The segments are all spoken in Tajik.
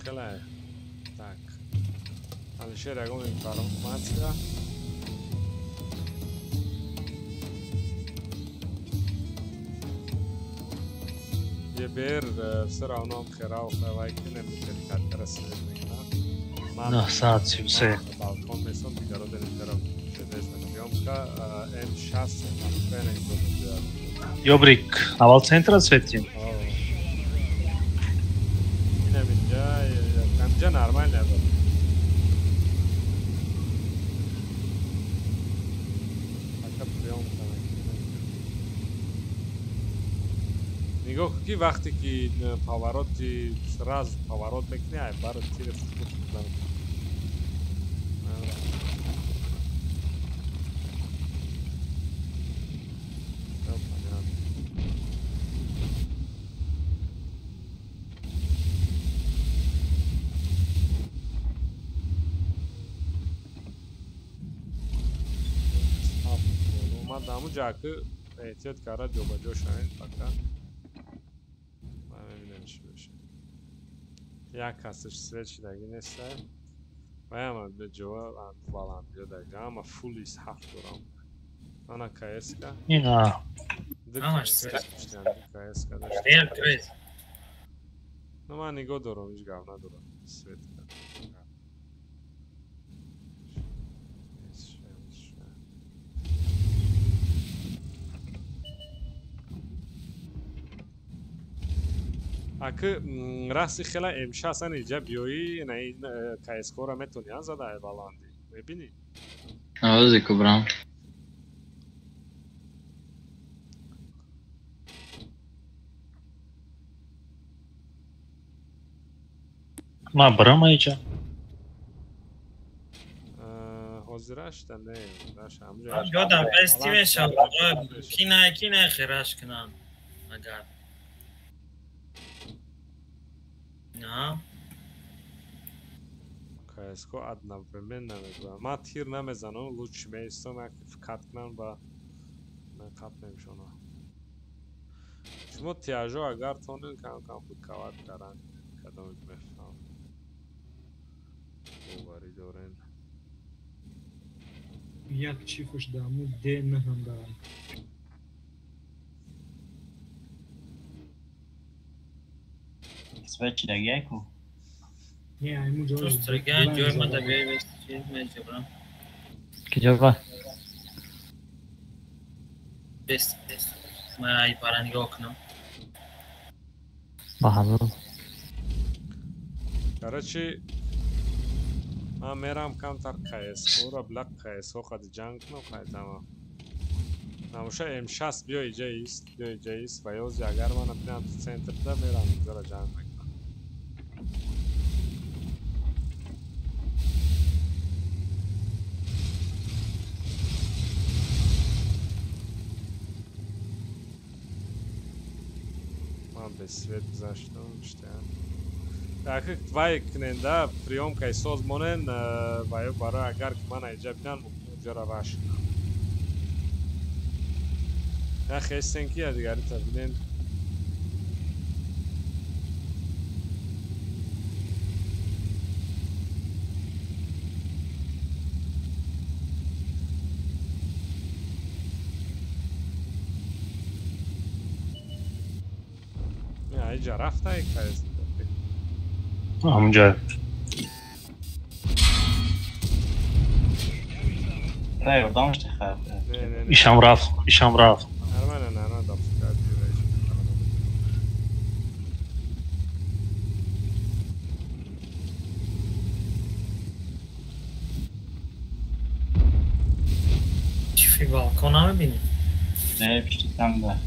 Хеле. Так. Алишер ягон информация. Ебер все равно херау хавайки немутер свет мекна. На саат 33. Балкон месом дигаро дерам чудесна приёмка М6 на. Ёбрик, аввал центра светим. Инаминҷа, инҷа нормально буд. Пока приёмка мекунем. Нигоҳ кун ки вақте ки повороти сразу поворот мекунӣ, ай бар тири худ мезанад. Ҷаки эҳтиёт карда ҷобаҷо шавед пока. Ман мебинам чӣ мешавад. Як касаш свет шидагӣ неста. Ваяма ҷоа баландиё даги. Ама фулис ҳафт дорам. Ана КСК. Ина. Ҳамаш свет. КСК дошт. Ну ман нигоҳ дорам, ҳеҷ гап надорам. Свет. Аки расти хела М6 ан иҷа биёӣ, на КСК-ро метавонӣ ан зада ай баландӣ. Мебинӣ? Ози кубрам. Ма барам иҷа? Ҳозирашта не, раш ҳамҷа. Ёдам бести мешавад. Ки на хираш кунам агар. На. КСК одновременно мегӯям. Ман тир намезанам, луч меистам, як фкат кунам ба қап мемшонам. Шумо тиажо агар тонен кам-кам бикават каран, кадомит мефаҳмам. Боварӣ дорен. Як чифуш даму д наҳам дорам. Свет чидаги ку? Не, айму ҷой. Строга ҷой ма да бевест чиз меҷабрам. Киҷоба? Бест, бест. Ма ай пара нигоҳ кунам. Баҳазур. Короче, ман мерам камтар КСК-ро блак КСК қади ҷанг кунам қайтама. Намуша М6 биё иҷа ист, биё иҷа ист ва ёзи агар мана бинам центрда мерам инҷоро ҷанг мекунам. Ман без свет гузаштам, штян. Так вай куненда приёмкаи соз монен ва ё барои агар ки мана иҷа бинам инҷоро раш кунам. Я хестен ки я дигарита бинен. Иҷа рафта каес. Ҳамунҷа. Ра ёрдам шти хайр. Ишам рафт, ишам рафт. Нормально, нормально, допускаю. Чифи балкона мебинӣ? Не, пишти там да.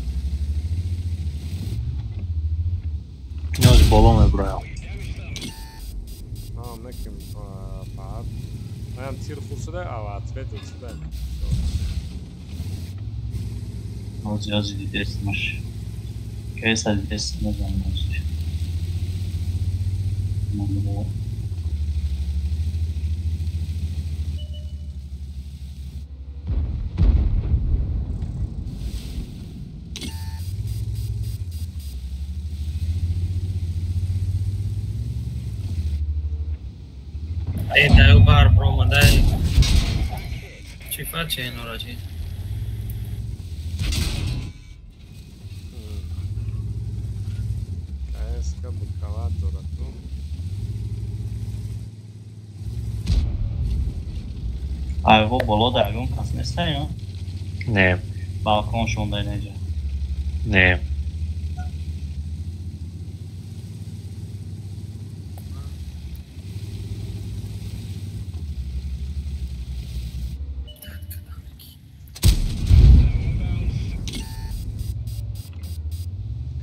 Ниёзи боло мебураям. Неким фаҳад. Манам тир хурд шуда, ава ответ шуда. Ози ози дидестмаш. Кеса дидест мезанам ози. Э, даю бар промадай. Чифа че норачи. КСК букава дорату. Айво боло да ягон кас нестаё? Не. Балкон шонда инеҷа. Не.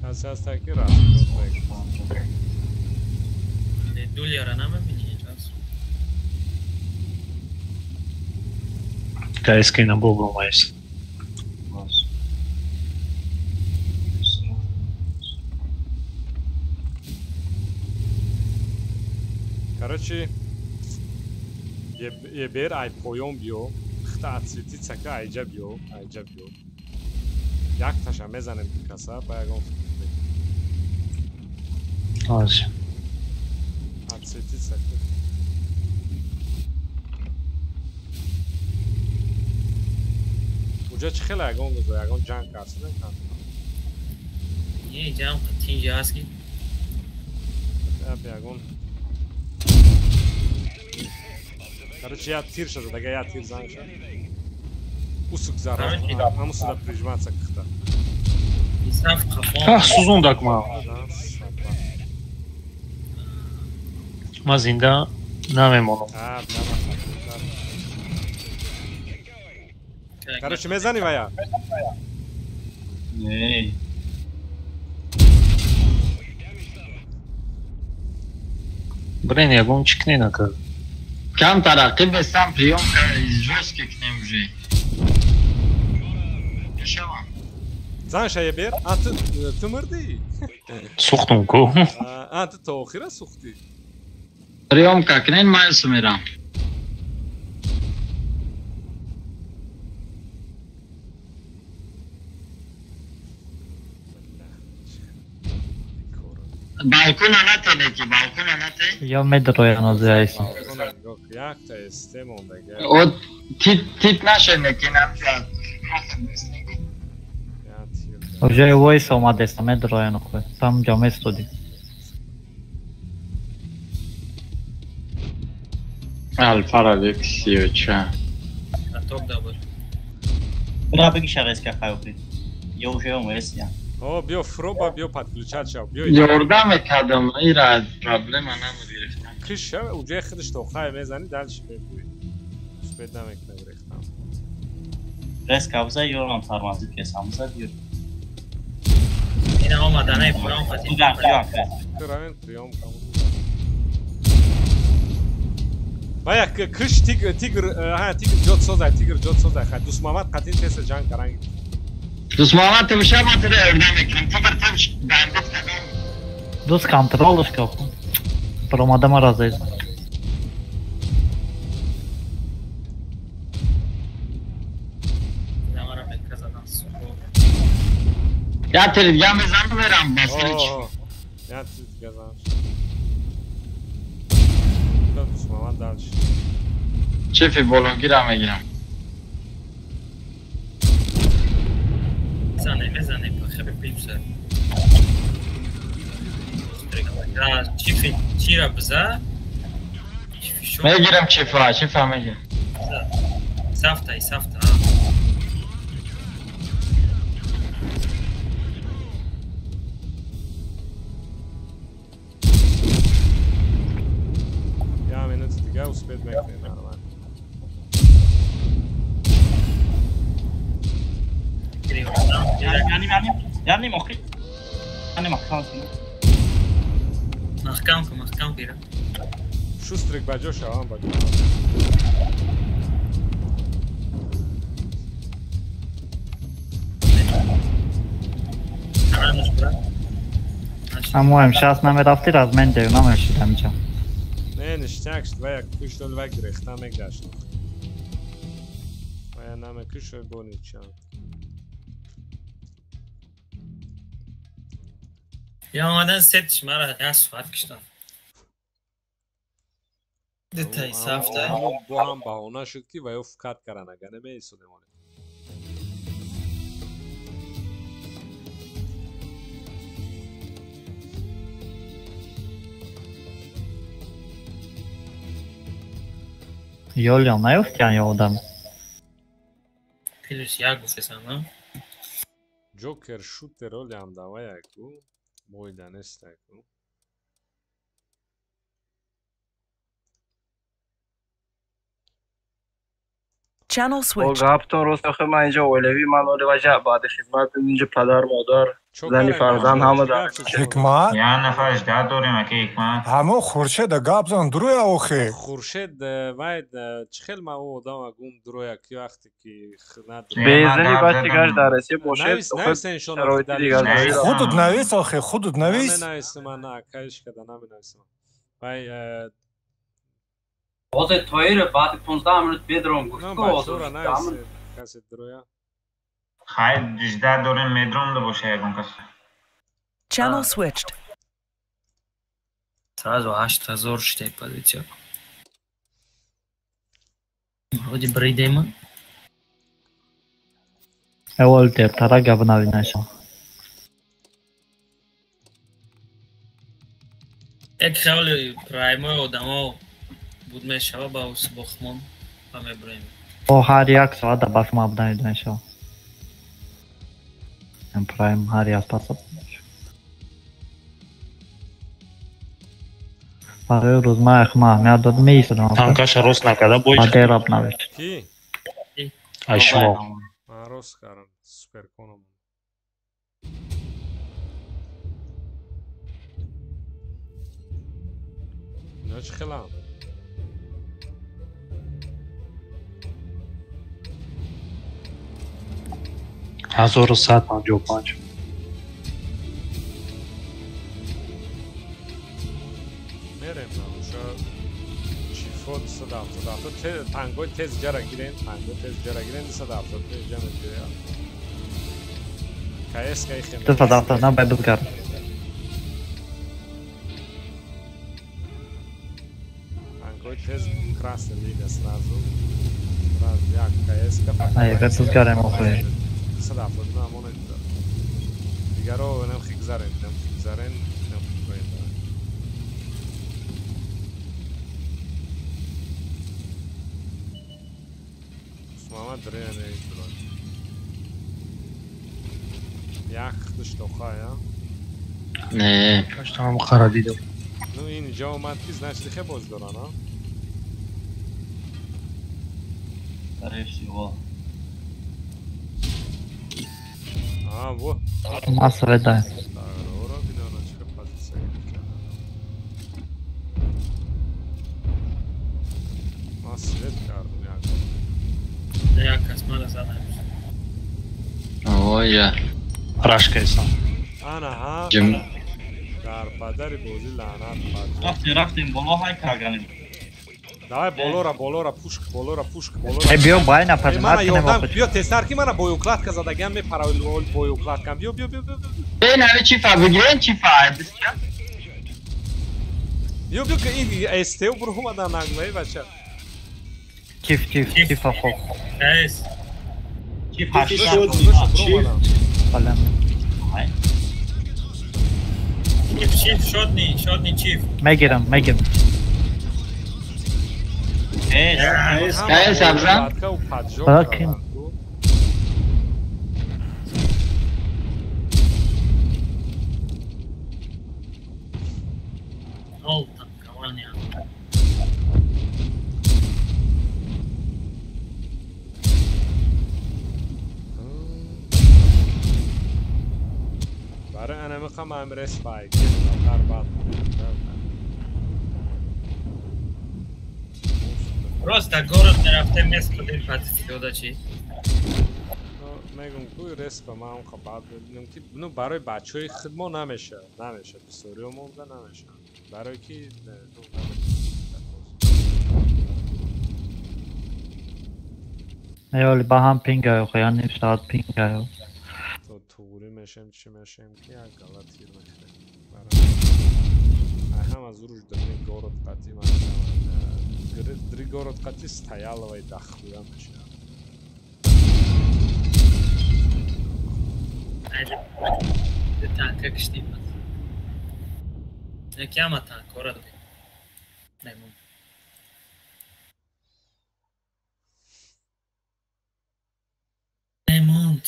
Касе ҳаста ки рафт. Дулияра намебинӣ ҳеҷ. КСК на бобромайс. Короче, ебер ай поён биё, хта отсветиться ка айҷа биё, айҷа биё. Якташа мезанем каса, ба ягон Ози. Отсветиться ка. Уҷа чӣ хеле ягон гузо, ягон ҷанг кард, кан? Не, ҷанг тинҷа аст ки. Ягон Короче, я тир шажу, дага я тир занша. Усук зара, аму сюда прижиматься как-то. Ах, сузундак ма. Ма зинда намемонам. Короче, мезани вая? Не. Блин, ягон чикне накард. Кам тарақиб бестам приёмка жёсткий к ним уже. Зан шаебер, а ты мырдӣ? Сухтум ку. А ты то охира сухтӣ. Приёмка кнен майсу мерам. Балкона нате неки, балкона нате. Я медроя называется. Якта система ондаги. От тит тит наше неки нам. Уже войс омадеста медроя нохуй. Сам ҷо местуди. Алфа Алексеевича. Топ да буд. Бра беги шареска хайопи. Я уже умесия. О, биё фроба, биё подключать шав, биё. Ёрдам мекардам, ира проблема набуд гирифтан. Киш шав, уҷои худаш то хай мезани, дальше мебуи. Успеть намекунад рехтам. Резка вза ёрам тормозит ке самза биё. Ина омаданай поён хати. Куравен приём кам. Бая киш тигр тигр, ха тигр ҷот созай, тигр ҷот созай, хай Дусмамад қатин теса ҷанг каранги. Дусмамад тимша ма тире ёрдам мекунам, тигр тимш бандит кадом. Дус контролш ка. Промада разез. Я тирдига мезанам мерам басрич. Я тирдига занам. Дусмамад дальше. Чефи бологира мегирам. Мезане, мезане, хебе пипса. Чифи чира бза. Мегирам чифа, чифа мегирам. Сафта и сафта. Я минути дига успеть мекунем нормально. Яни мохи. Яни махкам. Махкам ку, махкам гира. Шустрик ба ҷо шавам ба ҷо. Амоем шас намерафти размен дею намешидам ҷа. Не, ништяк шуд, вая куштол вай гирехта мегашт. Вая намекуш вай бо нича. Я омадан сетш мара як соат киштам. Дитаи сафта. Бо ҳам баҳона шуд ки ва ё фукат кардан, агар намеисодем оле. Ёлиам наёфтиян ё одам? Плюс як гуфтесам, на? Ҷокер шутер олиам даваяку, бойда нестаку. Channel switched. Гаптон рост охе ман инҷо оилавӣ ман оли ваҷа баъди хизмат инҷо падар модар зани фарзанд ҳама дар Ҳикмат? Як нафар ждат дорем ака Ҳикмат. Ҳамо Хуршеда гап зан дуруя охе. Хуршед вай чӣ хел ма ӯ одама гум дуруя ки вақте ки безани бачи гаш дар Россия бошед шароити дигар. Худут навис охе, худут навис. Наменависам ман акаиш када наменависам. Вай ҳозир Тоира баъди 15 минут бедром гуфт ку ҳозир. Касе дуруя. Хай ждат дорем медром да боша ягон кас. Channel switched. Сразу 8000 штай позиция. Вроде бридема. Эвол тертара гап навинаша. Як хеле праймои одамо буд мешава ба усбохмон ва меброем. О ҳар як соат да баф ма навинаша. Прайм ҳар як паса. Барои рӯз ман ма аҳамият дод меистодам. Танкаша рост накарда бой. Мадераб навишт. Ки? Ай шумо. Ман рост кардам, суперконом. Ино чӣ хелам? Ҳазору сад панҷоҳу панҷ. Мерем наоша чифо 277 тангои тез ҷара гирем, тангои тез ҷара гирем 275 ҷа мегирем. КС кай хем. 270 на бай бизгар. Тангои тез красная линия сразу. Сразу як КС ка. Ай, бизгарем охир. 270 на монет. Дигаро нам хигзарен, нам хигзарен, нам хигзарен. Мама дряне играет. Як штоха, я? Не, каштам қара дидам. Ну ин ҷо омад ки значит хе боз дора, на? Скорее всего. А, во. Масса да. Оя. Рашкайсан. Ана ҳа. Дар падари бозӣ лаънат бад. Рафтем, рафтем боло ҳай карганем. Давай болора, болора, пушк, болора, пушк, болора. Э биё бай напазмат кунем. Биё тестар ки мана боюкладка задагиам мепара боюкладкам. Биё, биё, биё, биё. Э нави чифа бигирен чифа. Биё, биё ки ин СТО бур омадан нагмаи бача. Чиф, чиф, чифа хоб. Кайс. Чиф чиф. Бале. Чиф, чиф, шотни, шотни чиф. Мегирам, мегирам. Э, сабза. Окей. Нол танкования. Барои ана мехоҳам амрес фай дар бад. Просто город нарафте место дем патиёда чи? Мегум ку респа ман онқа бад мебинам ки ну барои бачаҳои худмо намеша, намеша, бисёриҳо монда намеша. Барои ки Не оли ба ҳам пингаю, я ним соат пингаю. То туғрӣ мешем, чӣ мешем ки як галат тир мехӯрем. Ай ҳама зуруш дорем город қатӣ ман Дригород қати стояловай дахуя мешавад. Танка киштим. Яки ама танкора додем. Мемон. Мемонд.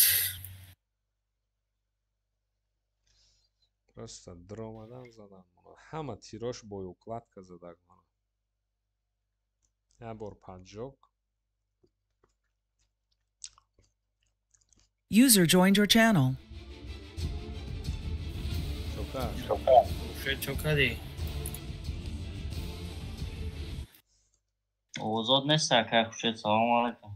Просто дромадан задан. Ҳама тирош бо укладка задаг мана. Як бор поджог. User joined your channel. Чока. Чока ди. Озод нест ака Хуршед, салом алайкум.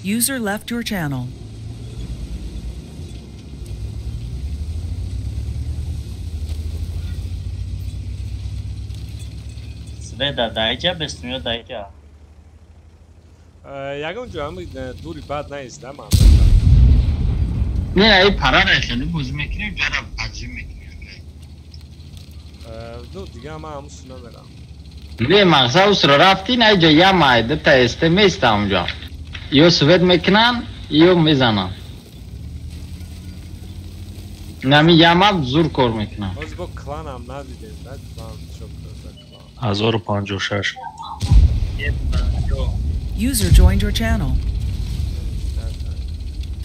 User left your channel. Света, дай ҷа, бестумё дай ҷа. Ягон ҷо ҳами дури бад наист, да, ман? Не, ай парара хеле бозӣ мекунем, ҷара таҷриб мекунем. Ну, дига ман ҳамусу намерам. Не, мақсад усро рафти, на иҷа ямай, дута СТ места онҷо. Ё свет мекунанд, ё мезананд. Нами яма зур кор мекунанд. Ҳозир бо кланам надидем, да, клан чо клан. 1056. User joined your channel.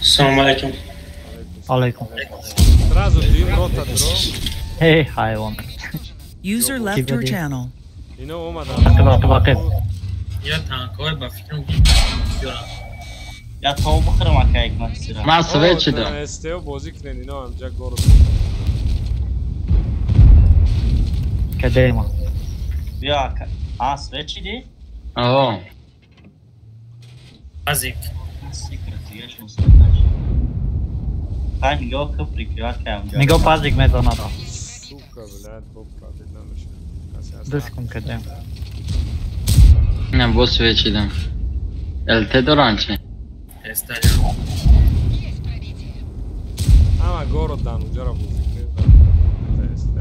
Салом алейкум. Алейкум. Сразу дуюм рота дро. Эй, ҳайвон. User left your channel. Ино омаданд. Вақиб. Я танкҳои ба фикрам биёрам. Я тов бихӯрам ака ҳикмат сира. Ман свет шудам. СТО бозӣ кунед, ино ҳамҷа город. Кадема. Биё ака. А, свет шидӣ? Аҳо. Азик. Секрет дигашон свет нашид. Хай нигоҳ кун, прикрывать кай ҳамҷа. Нигоҳ пазик мезанад. Сука, блядь, бо пробит намешавад. Касе ҳаст? Ду секунд кадем. Не, бо свет шудам. ЛТ доранд чи? Ҳама город дан уҷаро бозӣ кунед. СТ.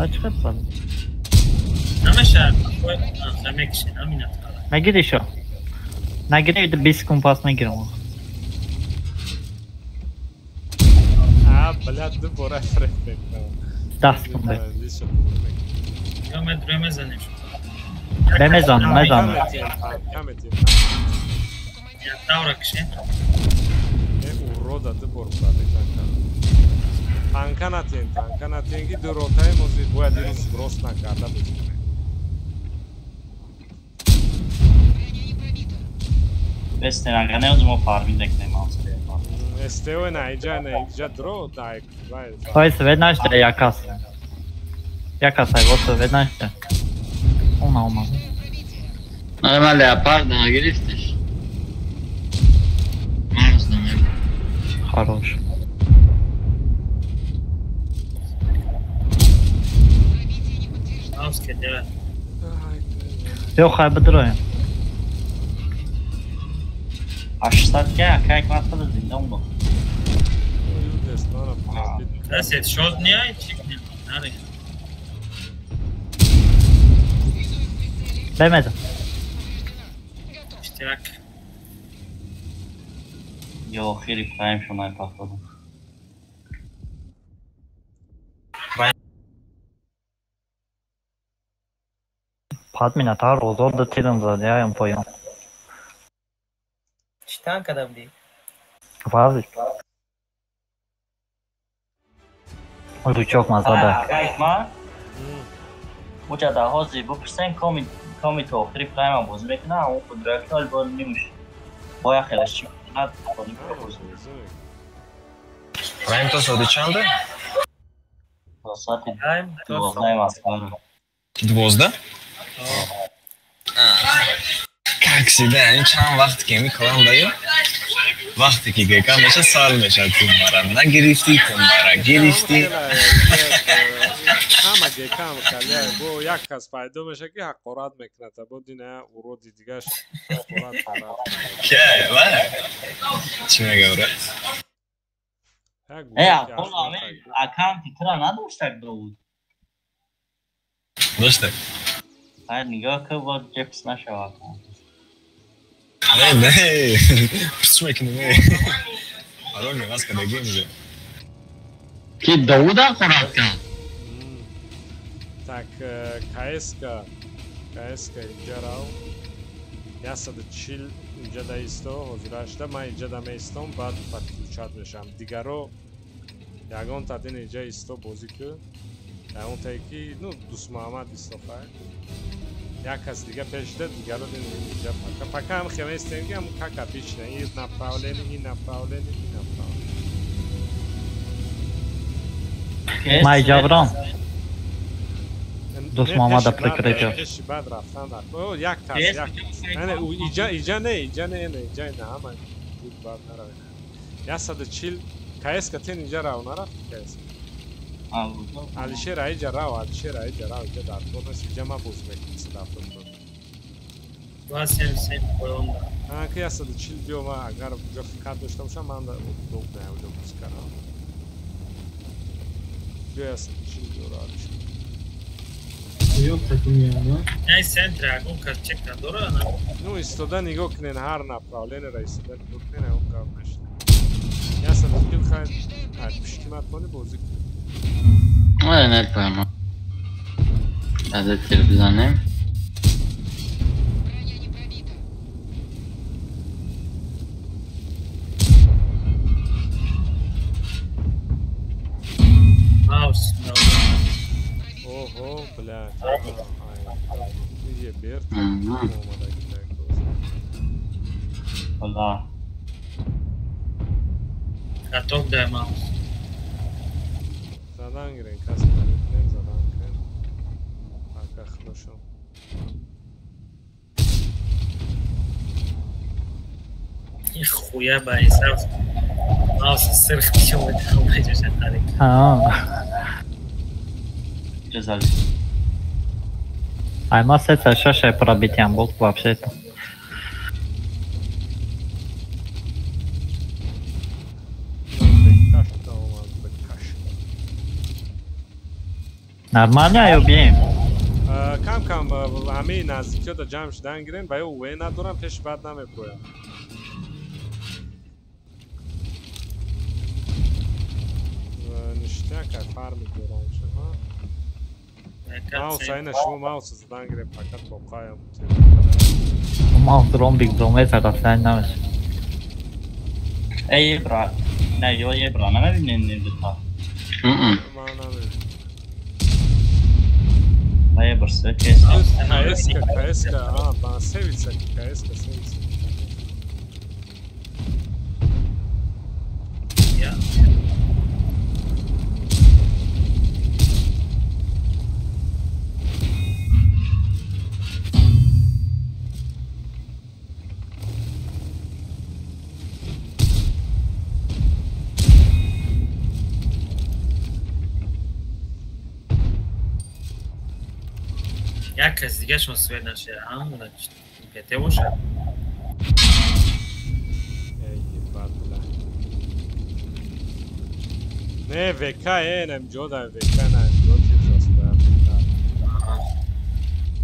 А чӣ қадр зад? Намешавад. Мекушем, ҳамина. Мегирӣ шо? Нагирӣ, 20 секунд пас мегирам. А, блядь, дубора фред мекунам. 10 секунд. Ё медро мезанем. Бемезан, мезан. Каметим. Я тавра кушем. Э, урода дубор пробит накард. Танка натиен, танка натиен ки ду ротаи мози бояд ирӯз рост накарда бозӣ кунем. Бестен, ага не мо фармин декнем ҳамсоя. СТО на иҷа, на иҷа дро, дай, вай. Ой, свет нашта, якас. Якас, ай, вот свет нашта. Уна, уна. Ай, ман леопард нагирифтиш. Ман знам. Хорош. Авска дела. Ё, хай бадроем. 800 ка ака ҳикмат худа зинда бо. Расед, шот не ай, чик не. Наре. Бемезан. Иштирак. Ё охири прайм шон ай пахтодам. Пад мината розор да тирам зад, яям поён. Чӣ танк када будӣ? Вазик. Ручок мазада. Ака ҳикмат? Муҷада ҳозир бипурсен коми коми то охири прайма бозӣ мекунад, ҳамон худрак ҳол бор нимуш. Боя хелаш чӣ мекунад, бозӣ бозӣ. Прайм то соати чанде? То соати 12 Москваро. 12? Как всегда, ин чанд вақт ки миколам даю, вақте ки гека меша сар меша ту мара нагирифтӣ, ту мара гирифтӣ. Ҳама гекам калия бо як кас пайдо меша ки ҳақорат мекунад, бо дина уроди дигаш ҳақорат кард. Ке, ва? Чӣ мегӯям, брат? Э, Аполло ҳамин аккаунти тура надоштак Довуд? Доштак. Хайр, нигоҳ кун, боз ҷепс нашавад. Не, не, пис мекунӣ, не. Парол меваз кардагим уже. Ки Довуд ҳақорат кард? Так, КСК, КСК инҷа рав. 140 инҷа да исто, ҳозирашда ман инҷа да меистом, баъд подключать мешавам. Дигаро ягон тадин инҷа исто бозӣ ку. Ягон тае ки, ну, Дусмуҳаммад исто хай. Як кас дига пешда, дигаро дин инҷа пока. Пока ҳам хеместем ки ҳам как обычно, и направление, и направление, и направление. Май ҷаброн. Дусмуҳаммада прикрытие. Пеши баъд рафтан дар. О, як кас, як. Не, иҷа, иҷа не, иҷа не, не, иҷа не, ҳама буд баъд наравед. 140 КСК тен инҷа рав, нарафти КСК? Алишер аиҷа рав, Алишер аиҷа рав, иҷа дар кор нест, иҷа ман бозӣ мекунам 170. 277 поён да. Ки 140 биё, ман агар ҷо фикр дошта бошам, ман доб не ҷо бозӣ кардам. Биё 140 биё раш. Ай центр ягон кас чек надора на? Ну истода нигоҳ кунен, ҳар направление-ра истода нигоҳ кунен, ягон гап нашуда. 140 хай, ай пишти матони бозӣ кунен. Ой, непоём. Даде тир бизанем. Маус. Ого, бля. Е берт. Бля. Каток дай маус. Задан гирен, кас намекунем, задан гирен. Ака худошон. Ин хуя ба инсаф. Маус сирх пишом метавонад тарик. Ҷазал. Ай ма сеца шаше пробитиям был вообще-то. Нормально ё бием? Кам кам ҳамаи наздикиёда ҷамъ шудан гирем, ба ё УВ надорам, пеши бад намеброям. Ништяк, ай фарми дорам шуд, ҳа? Маус айна шумо мауса задан гирем, фақат боқаям. Маус ромбик зомеса рафтан намеш. Эй ебра, не ё ебра, намебинем небита. Ман намебинам. Ебр се кес. КСК, КСК, а, ба севица, КСК, севица. Я. Як кас дигашон свет нашуда, ҳамона пете бошад. Эй, ебать, бля. Не, ВК, нем ҷо да ВК на ҷо тир заста ВК.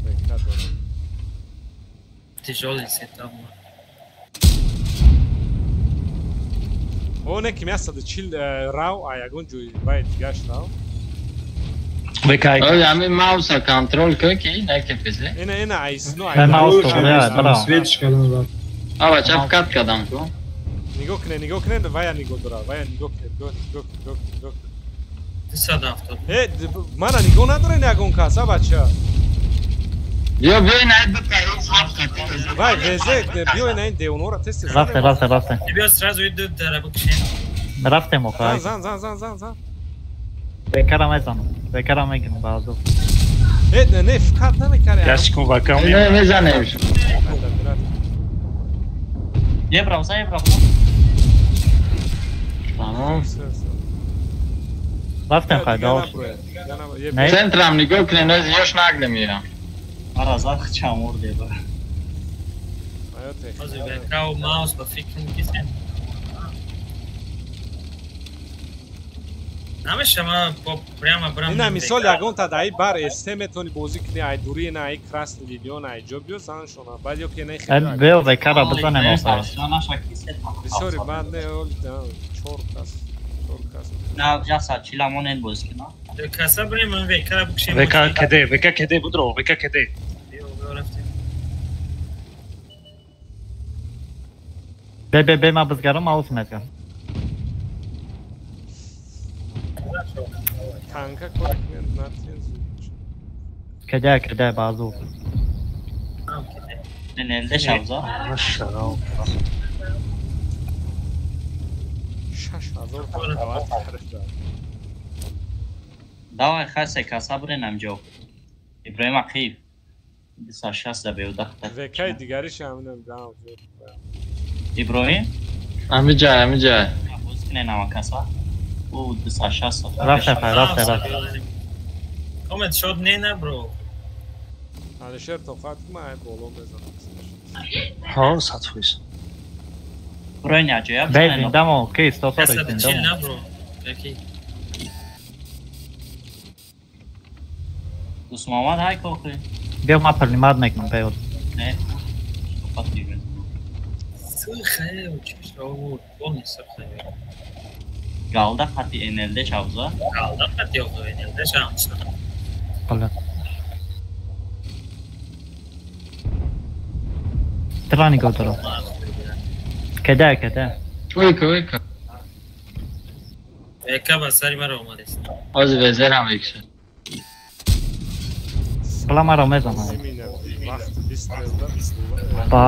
ВК дорам. Тяжелый сетап. О, не ки 140 рав, а ягон ҷои вай дигаш рав. Ой, ами мауса контрол кун ки накепизе. Ина ина айсно ай. Маус то Светш кардам. А бача фкат кардам ку. Нигоҳ кунед, нигоҳ кунед, вая нигоҳ дора, вая нигоҳ кунед, нигоҳ нигоҳ нигоҳ. 270. Э, мана нигоҳ надорен ягон кас, а бача. Биё биё ина Вай, везе, биё ина ин деонора тест. Рафте, рафте, рафте. Биё сразу иду дара бикшем. Рафтем охай. Зан, зан, зан, зан, зан. Бекара мезанам. Бекара мегирам баъзо. Э, не, фикат намекард. Яшкун вакам. Не, мезанем. Ебра, за ебра. Тамом. Рафтем хай, давай. Центрам нигоҳ кунед, аз ёш нагда меям. Мара зад чамур деба. Ҳозир ВК маус ба фикрам ки центр. Намеша ма прямо брам. Ина мисол ягон та даи бар СТ метони бозӣ кунӣ, ай дури ина ай красный линьон ай ҷо биё заншона. Баъд ё ки не хеле. Биё ВК-ра бизанем охай. Бисёри баъд не, чор кас, чор кас. На, яса чиламонен бозӣ кунам. Каса брем ман ВК-ра бикшем. ВК кеде, ВК кеде будро, ВК кеде. Биё, биё рафтем. Бе бе бе ма бизгарам маус мезгам. Танка кор кунед, натиен зуд. Кеде, кеде баъзо. Нелде шабза. 6000 танкават карда. Давай хасе каса бренам ҷо. Иброҳим Ақиев. 260 да беуда хата. ВК-и дигариш ҳаминам гам. Иброҳим? Ҳамиҷа, ҳамиҷа. Боз кунед нама каса. Ӯ 260. Рафте, рафте, рафте. Комет шод не на бро. Алишер тоқат ки ман ай боло мезанам. Ҳо, 100%. Броня ҷоя. Бей зиндамо, ки истосо зиндамо. Набро. Яки. Дӯст Муҳаммад ҳай кохи. Биё ма принимат мекунам беёд. Не. Патри. Сухе, чишо, полный сухе. Галда қати НЛД чавза? Галда қати НЛД чавза. Бале. Тра нигоҳ дорам. Кеда, кеда. Вика, вика. Века ба сари маро омадест. Ҳозир везерам мекушад. Бала маро мезанад. Ба.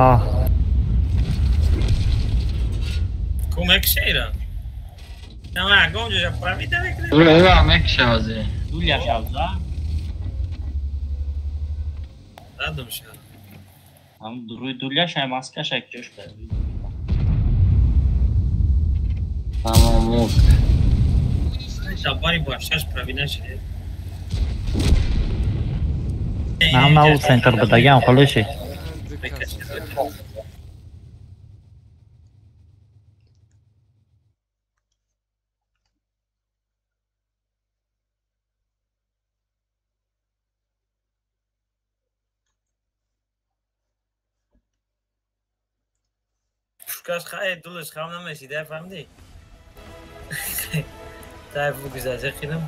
Ку мекушаира? На, ягон ҷоша правида мекунед? Дура мекуша ҳозир. Дулия шавза? Радом ша. Ҳам рӯи дулияш ай маскаш ай ҷош ба. Тамом мурд. Шабари бошаш правида шид. На, на, у центр бадагиам холиши. Пушкаш хай дулаш хам намешида, фаҳмидӣ? Тай бугузаҷа хидам.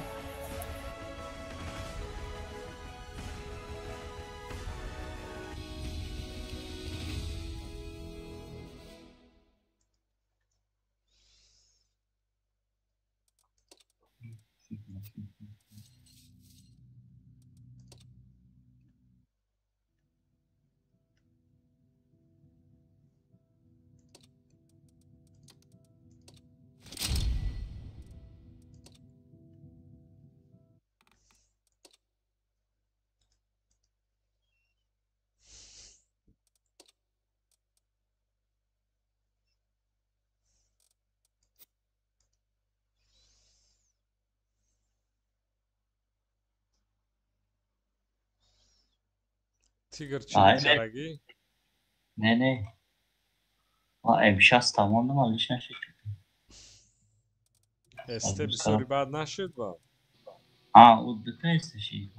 Тигр чӣ мекарагӣ? Не, не. Ма М6 тамондам, алиш нашид. СТ бисёри баъд нашуд ба? А, ӯ дута СТ шид.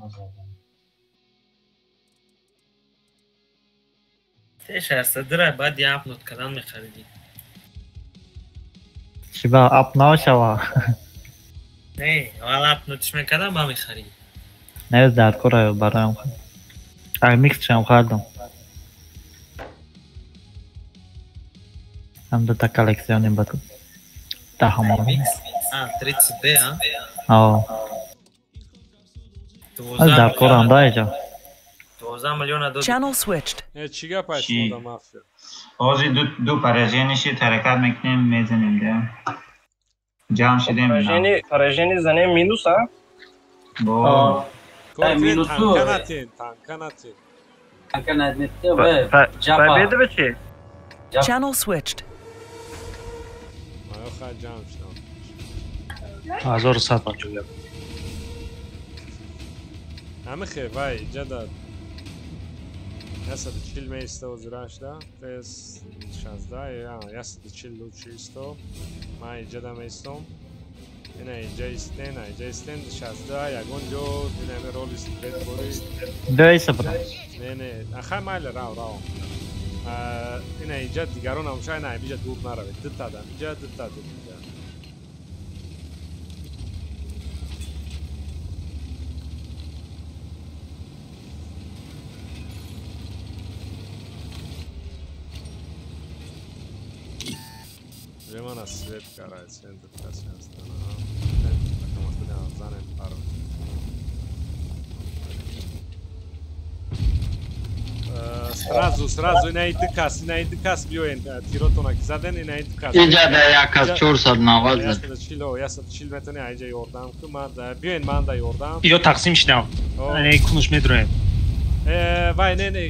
Теш астадира баъд я апнот кардан мехаридӣ. Чӣ ба ап нашава? Не, аввал апнотш мекардам, ба мехаридӣ. Не, дар кора бароям. Ай миксшам хардам. Ҳам дута коллексиони бад. Даҳама. А, 30D, а? О. Аз дар корам да иҷа. 12 миллиона дод. Channel switched. Э, чӣ гап аст шумо мафия? Ҳозир ду поражение шид, ҳаракат мекунем, мезанем да. Ҷамъ шидем. Поражение занем минус, а? Бо. Минусу. Танка натен, танка натен. Танка натен, бе. Победа бе чи? Channel switched. Маё хай ҷамъ шудам. 1151. Ҳамихе вай иҷа да 140 меиста озирашда, тс 16, 140 лучше исто. Ман иҷа да меистом. Ина иҷа истен, иҷа истен 16 ягон ҷо динаме роли стрет бори. Биё бро. Не, не, ахай майли рав, рав. Ина иҷа дигарон ҳамша ина иҷа дур наравед. Дута дам, иҷа дута дур иҷа. Жемана свет карай, центр каси астана. Занем пару. Сразу, сразу, ина иди кас, ина иди кас биёен, тиротона ки заден, ина иди кас. Иҷа да як кас 490 зад. 140, 140 метони аиҷа ёрдам ку, ман биёен ман да ёрдам. Ё тақсим шидам. Яъне кунуш медроем. Вай, не, не,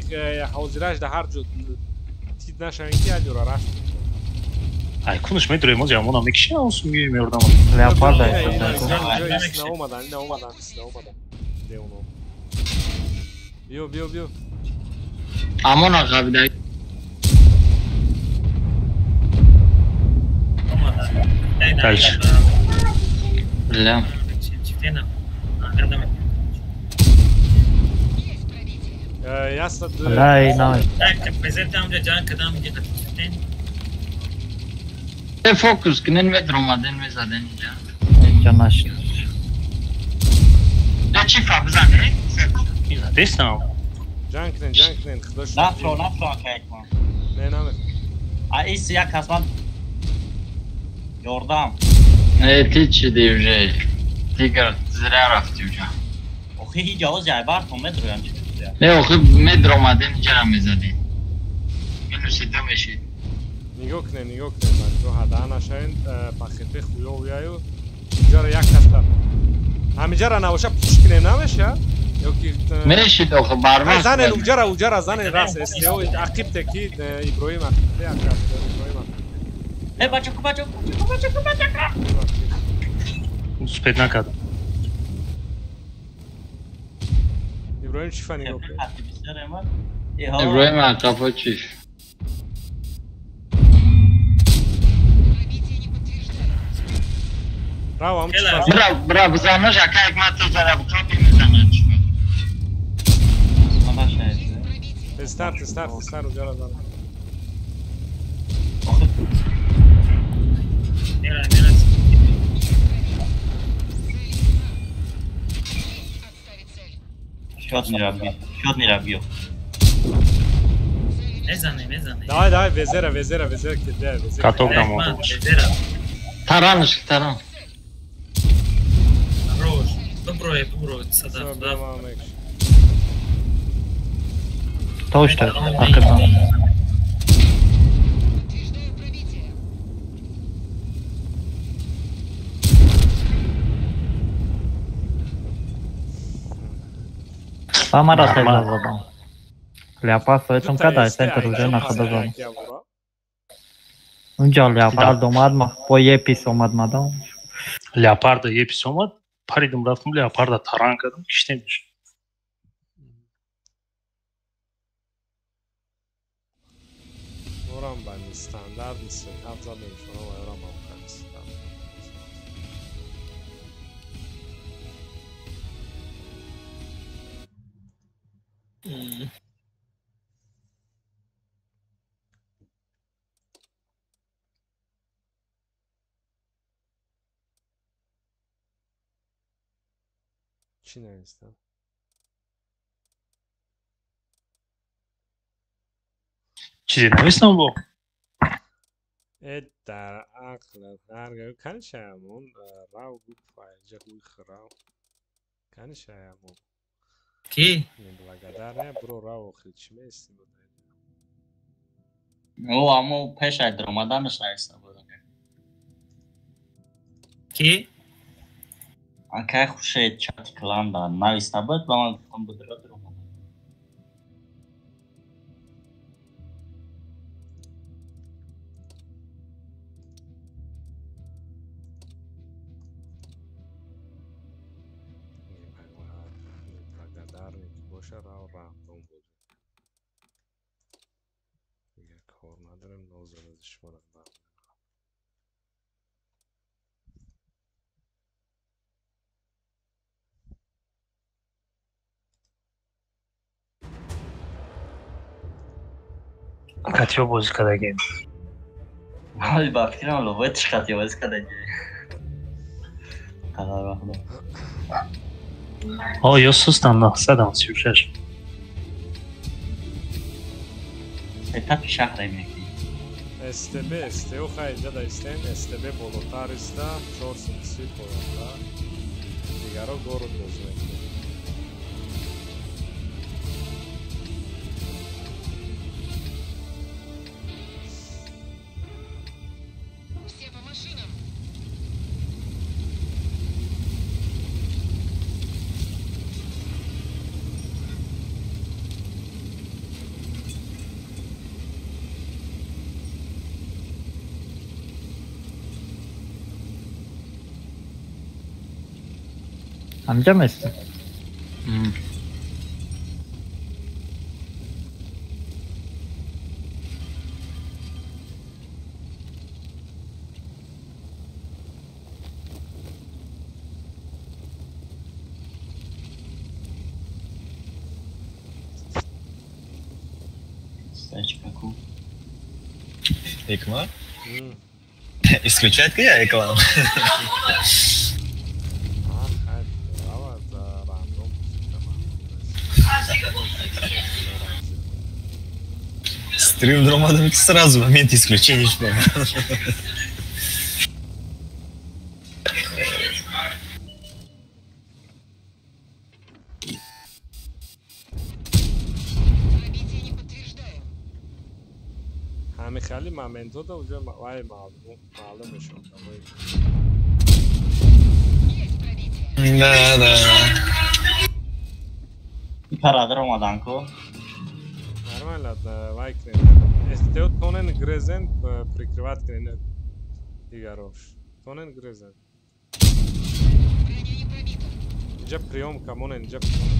ҳозираш да ҳар ҷо тид нашавем ки аҷора рафт. Ай кунуш медроем, ози амона мекишем, ос меоем ёрдам. Леопард ина омадан, ина омадан, ина омадан. Деуно. Биё, биё, биё. Амона қабида. Дальше. Бля. Лай, най. Фокус кунен медромаден мезаден инҷа. Инҷа нашид. Я чӣ фа бизане? Задестам. Ҷанг кунен, ҷанг кунен, худо шукр. Нафро, нафро кайкман. Не, наме. А ис як касман ёрдам. Не, ты чӣ ди уже? Тигр зря рафти уже. Охи ҳеҷ овоз ҷайбар то медроям чӣ. Не, охи медромаден инҷара мезадӣ. Минуси ду мешид. Нигоҳ кунед, нигоҳ кунед, бачаҳо, ҳада нашавед, пахете хуё уяю. Инҷара як каста. Ҳаминҷара набоша пуш кунем намеша? Ёки мешид охи барвақт. Занен уҷара, уҷара занен рас СТО ақибте ки Иброҳим ақибте, ақибте Иброҳим ақибте. Э бачаку, бачаку, бачаку, бачаку. Успеть накардам. Иброҳим чӣ фа нигоҳ кунед? Иброҳим ақафо чӣ? Бра, бра, бизанаш, ака як мата зара бқапи мезанад чӣ. Тестар, тестар, тестар, уҷара зара. Шот мираб, шот мираб биё. Мезане, мезане. Давай, давай, везера, везера, везера ки да, везера. Каток дамо. Таранш, таран. Добро, добро, сада. Точно, ақибам. Ба мара сеза задам. Леопард советам када, центр уже находа задам. Унҷа леопард омад, бо епис омад мадам. Леопарда епис омад? Паридам рафтам леопарда таран кардам, киштемш. Орам ба стандарт сетап задем, шумо ва орам ба стандарт. Чӣ навистам? Чизе навистам бо? Э, дар ақлат ҳарга канишаямон рав гупфайҷа гуйх рав. Канишаямон. Ки? Неблагодарная бро рав охи чӣ меисти бо? О, амо пешай даромаданаш нависта будам. Ки? Акай Хуршед чати кланда нависта буд, ба ман гуфтам будро даромадам. Неблагодарный ки боша рав рандом буд. Дигар кор надорем, нозад шуморо бар. Катиё бозӣ кардагем. Вале ба фикрам ловои катиё бозӣ кардагем. Қадар вақт. О, ё сустам 936. Этапи шаҳре мекунӣ. СТБ, СТО хай ҷада истем, СТБ болотар иста, 430 поёнтар. Дигаро город бозӣ мекунем. Amca mı istiyor? Тачка ку. Ҳикмат? Исключать ки я экран? Стрим дромадам ки сразу момент исключения шуд. Хали моментода уже вай маълум мешавад. Да, да. Парадр омадан ку. Нормально, вай кунед. СТО тонен грезен прикрывать кунед дигарош. Тонен грезен. Инҷа приёмка монен, инҷа приёмка.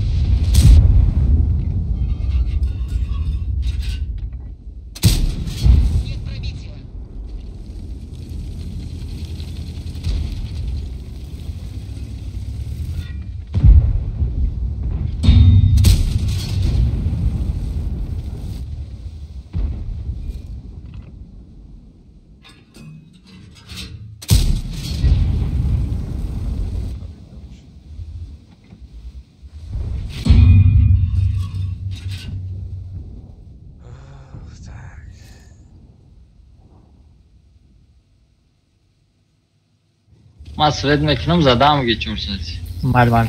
Ман свет мекунам, задам гичумшнати. Мал мал.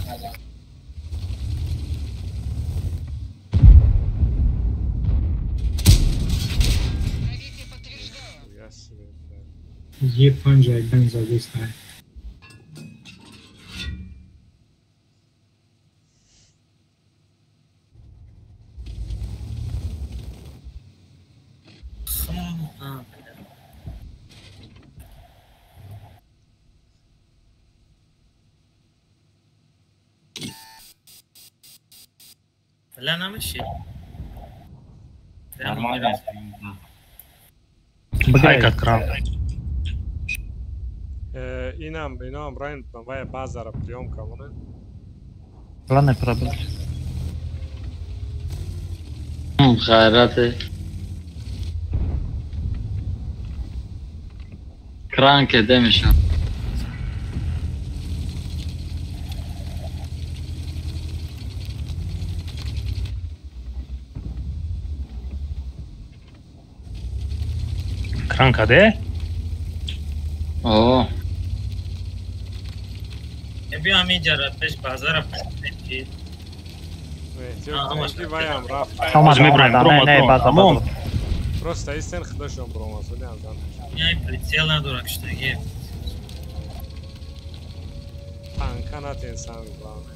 Е панҷа бен задистай. لا намеши. Нормально. Хайкат кран. Инам, инам райн вай базара приёмка монен. Главное пробил. Хайрате. Кран кеде мешавад. Кран каде? О. Биё ҳамин ҷара пеш базара ки. Омад мебраем, бромад, бромад. Просто истен худашон бромад, вале аз ан. Я прицел надорам штаги. Танка натен самый главный.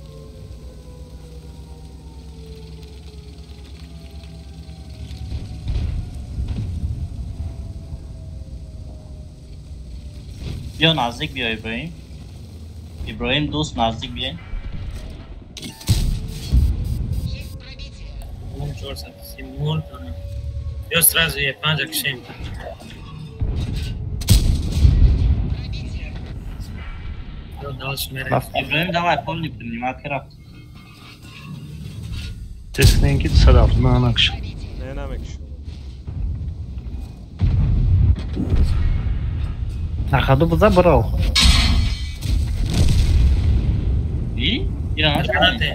Биё наздик биё Иброҳим. Иброҳим дӯст наздик биё. Биё сразу е панҷа кушем. Иброҳим давай полный принимать рафт. Тескненки садаф на накш. Не намекшум. На ходу бы забрал. И? Ира, гранаты.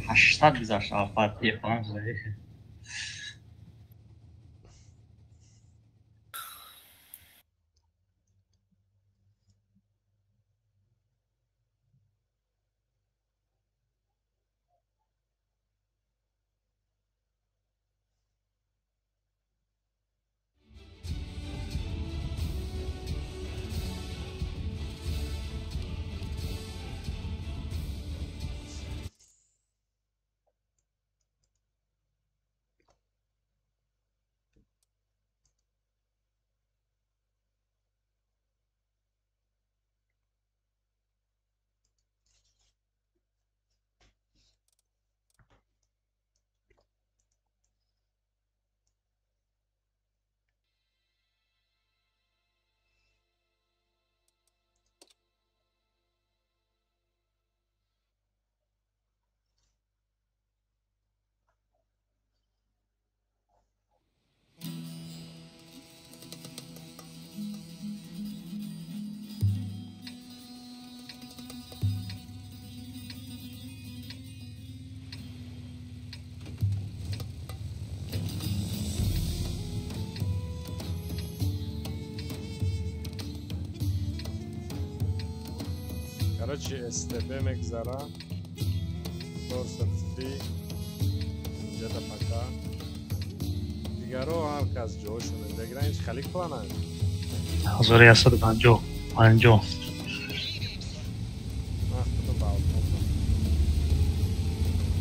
Ҳаштад гузашт алфат Е5. Короче, СТБ мегзара. 403 инҷада пока. Дигаро ҳар кас ҷошона. Дигара ҳеч хали клана. 1150 50. Ман худам балкон.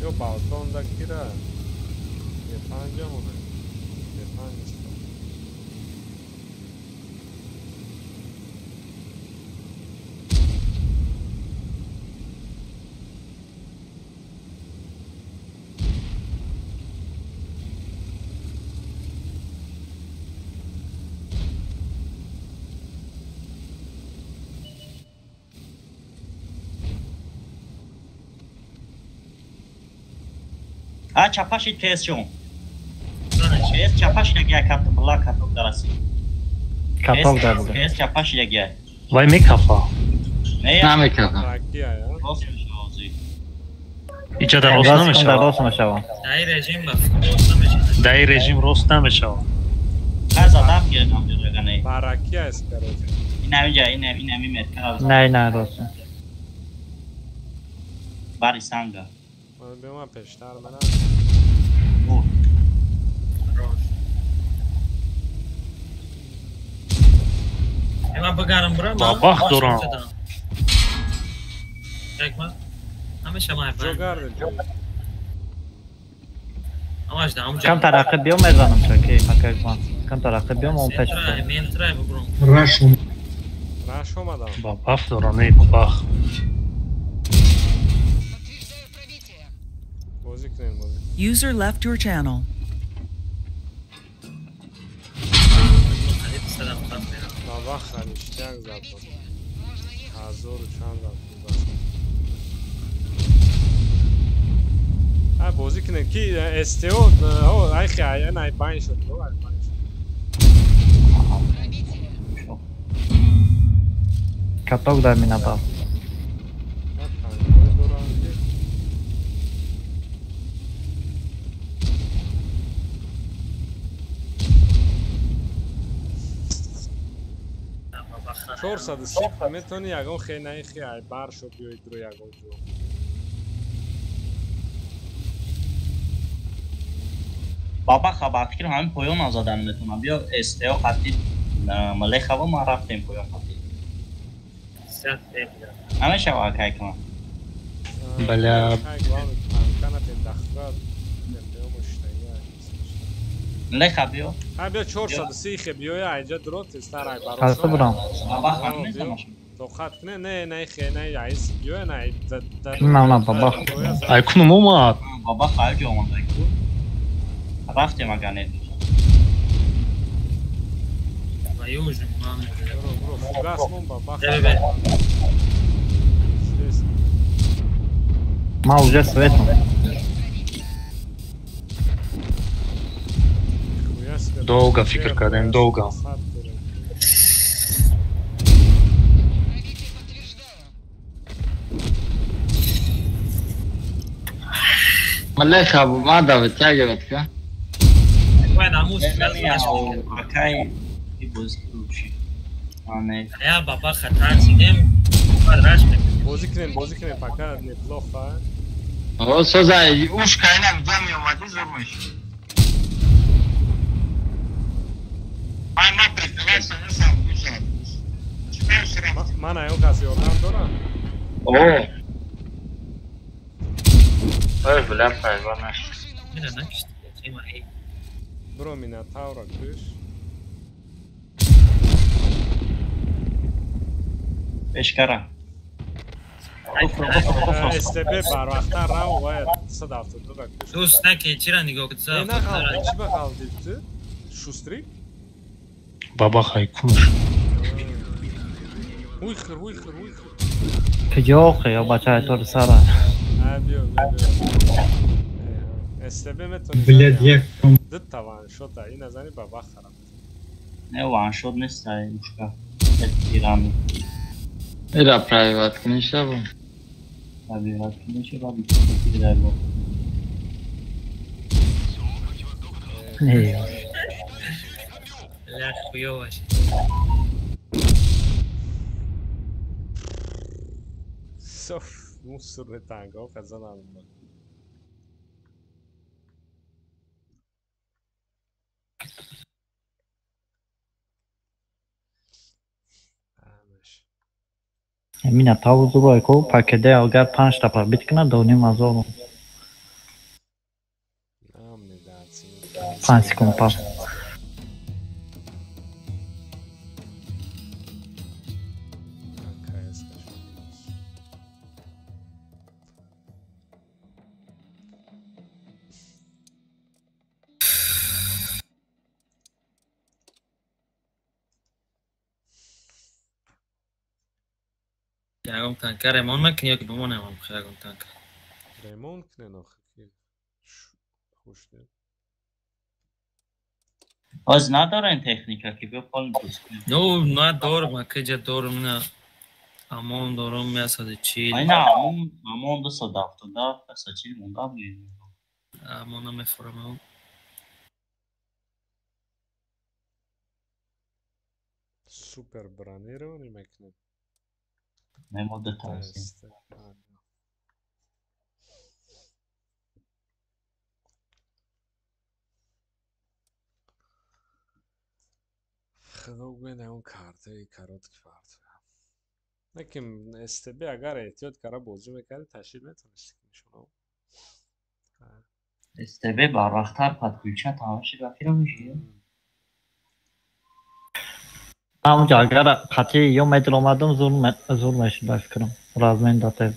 Ё балкон да кира. Е панҷа монад. Е панҷ. А чапаши ТС-шон. ТС чапаши дагия кат бла каток дараси. Каток дараси. ТС чапаши дагия. Вай мекафа. Намекафа. Иҷа дар рост намешава. Рост намешава. Дар режим рост намешава. Дар режим рост намешава. Аз адам гирдам ҷагане. Баракия аст короче. Инамиҷа инами метра. Не, не рост. Бари санга. Биёма пештар мана. Ема багарам бра. Бабах дорам. Якма. Ҳамеша май. Ҷогард. Ҳамаш да ҳамҷа. Кам тараф биё мезанам чаки акайкман. Кам тараф биё мон пеш. Ментрай бубром. Рашум. Раш омадам. Бабах дорам, не бабах. User left your channel. бозӣ кунем ки СТО ай хай най байн шуд, ай байн шуд. Каток дар минабал. Чорсаду си метавонӣ ягон хенаи хе ай бар шуд биёи дуро ягон ҷо. Баба хабар фикр ҳамин поён задан метавонам. Биё СТО хати Малехаво ман рафтем поён хати. Ҳамешава акай кунам. Бля. Леха биё. Ҳа биё 430 хе биёя айҷа дуро тезтар ай баро. Ҳарф бурам. Баба хан мезанам. Тоқат кне, не, не хе, не айс биёя на ай. На, на баба. Ай кунум омад. Баба хай ҷо омад ай ку. Рафтем агар не. Твою же маму. Фугас мон баба. Ма уже светом. Долго фикр кардем, долго. Малеха, бумада вытягивает, ка? Я баба хатар сидем, бозӣ кунем, пока неплохо. О, созай, уш кайнам ҷамъ омадӣ зур мешуд. Ман аю кас ёрдам дорам. О. Ой, бля, пайвана. Бро, Минотавра куш. Пешкара. СТБ барвақта рав ва 172 ра куш. Дӯст наки чира нигоҳ кун. Не, на қалди, чӣ ба қалди ту? Шустрик? Баба хай кунш. Уйхр, уйхр, уйхр. Куҷо ё бачаи тор сара? А биё, биё, биё. СТБ метавонӣ. Блядь, як ду та ваншота, ина зани баба харам. Не, ваншот нест, ай ушка. Ирами. Ира правиват кунишабу. Правиват кунишабу. Кидаго. Не. Ля хуёваш. Всё мусорный танк, ох, задан. Мина паузу бой ку пакеде агар 5 та пабит кунад 2,5 ҳазор. 5 секунд пас. Ягон танка ремонт мекунӣ ё ки бимонем ягон танка? Ремонт кунен охи ки хуш не. Ҳоз надорем техника ки биё полный бозӣ кунем. Ну, надорам, акиҷа дорам, ина амон дорам 140. Ай на, амон 277, 140 монда буд. Амон намефурам. Супер бронированный мекунем. Немо деталси. Худо гӯяд он картаи каротки фарт. Лекин СТБ агар эҳтиёт кара бозӣ мекарди ташкил метавонисти ки нишонав. СТБ барвақттар подключа тамом шид ва фира мешид. Ҳамунҷо агар қатъи ё медиромадам зур мешуд ба фикрам. Размен датев.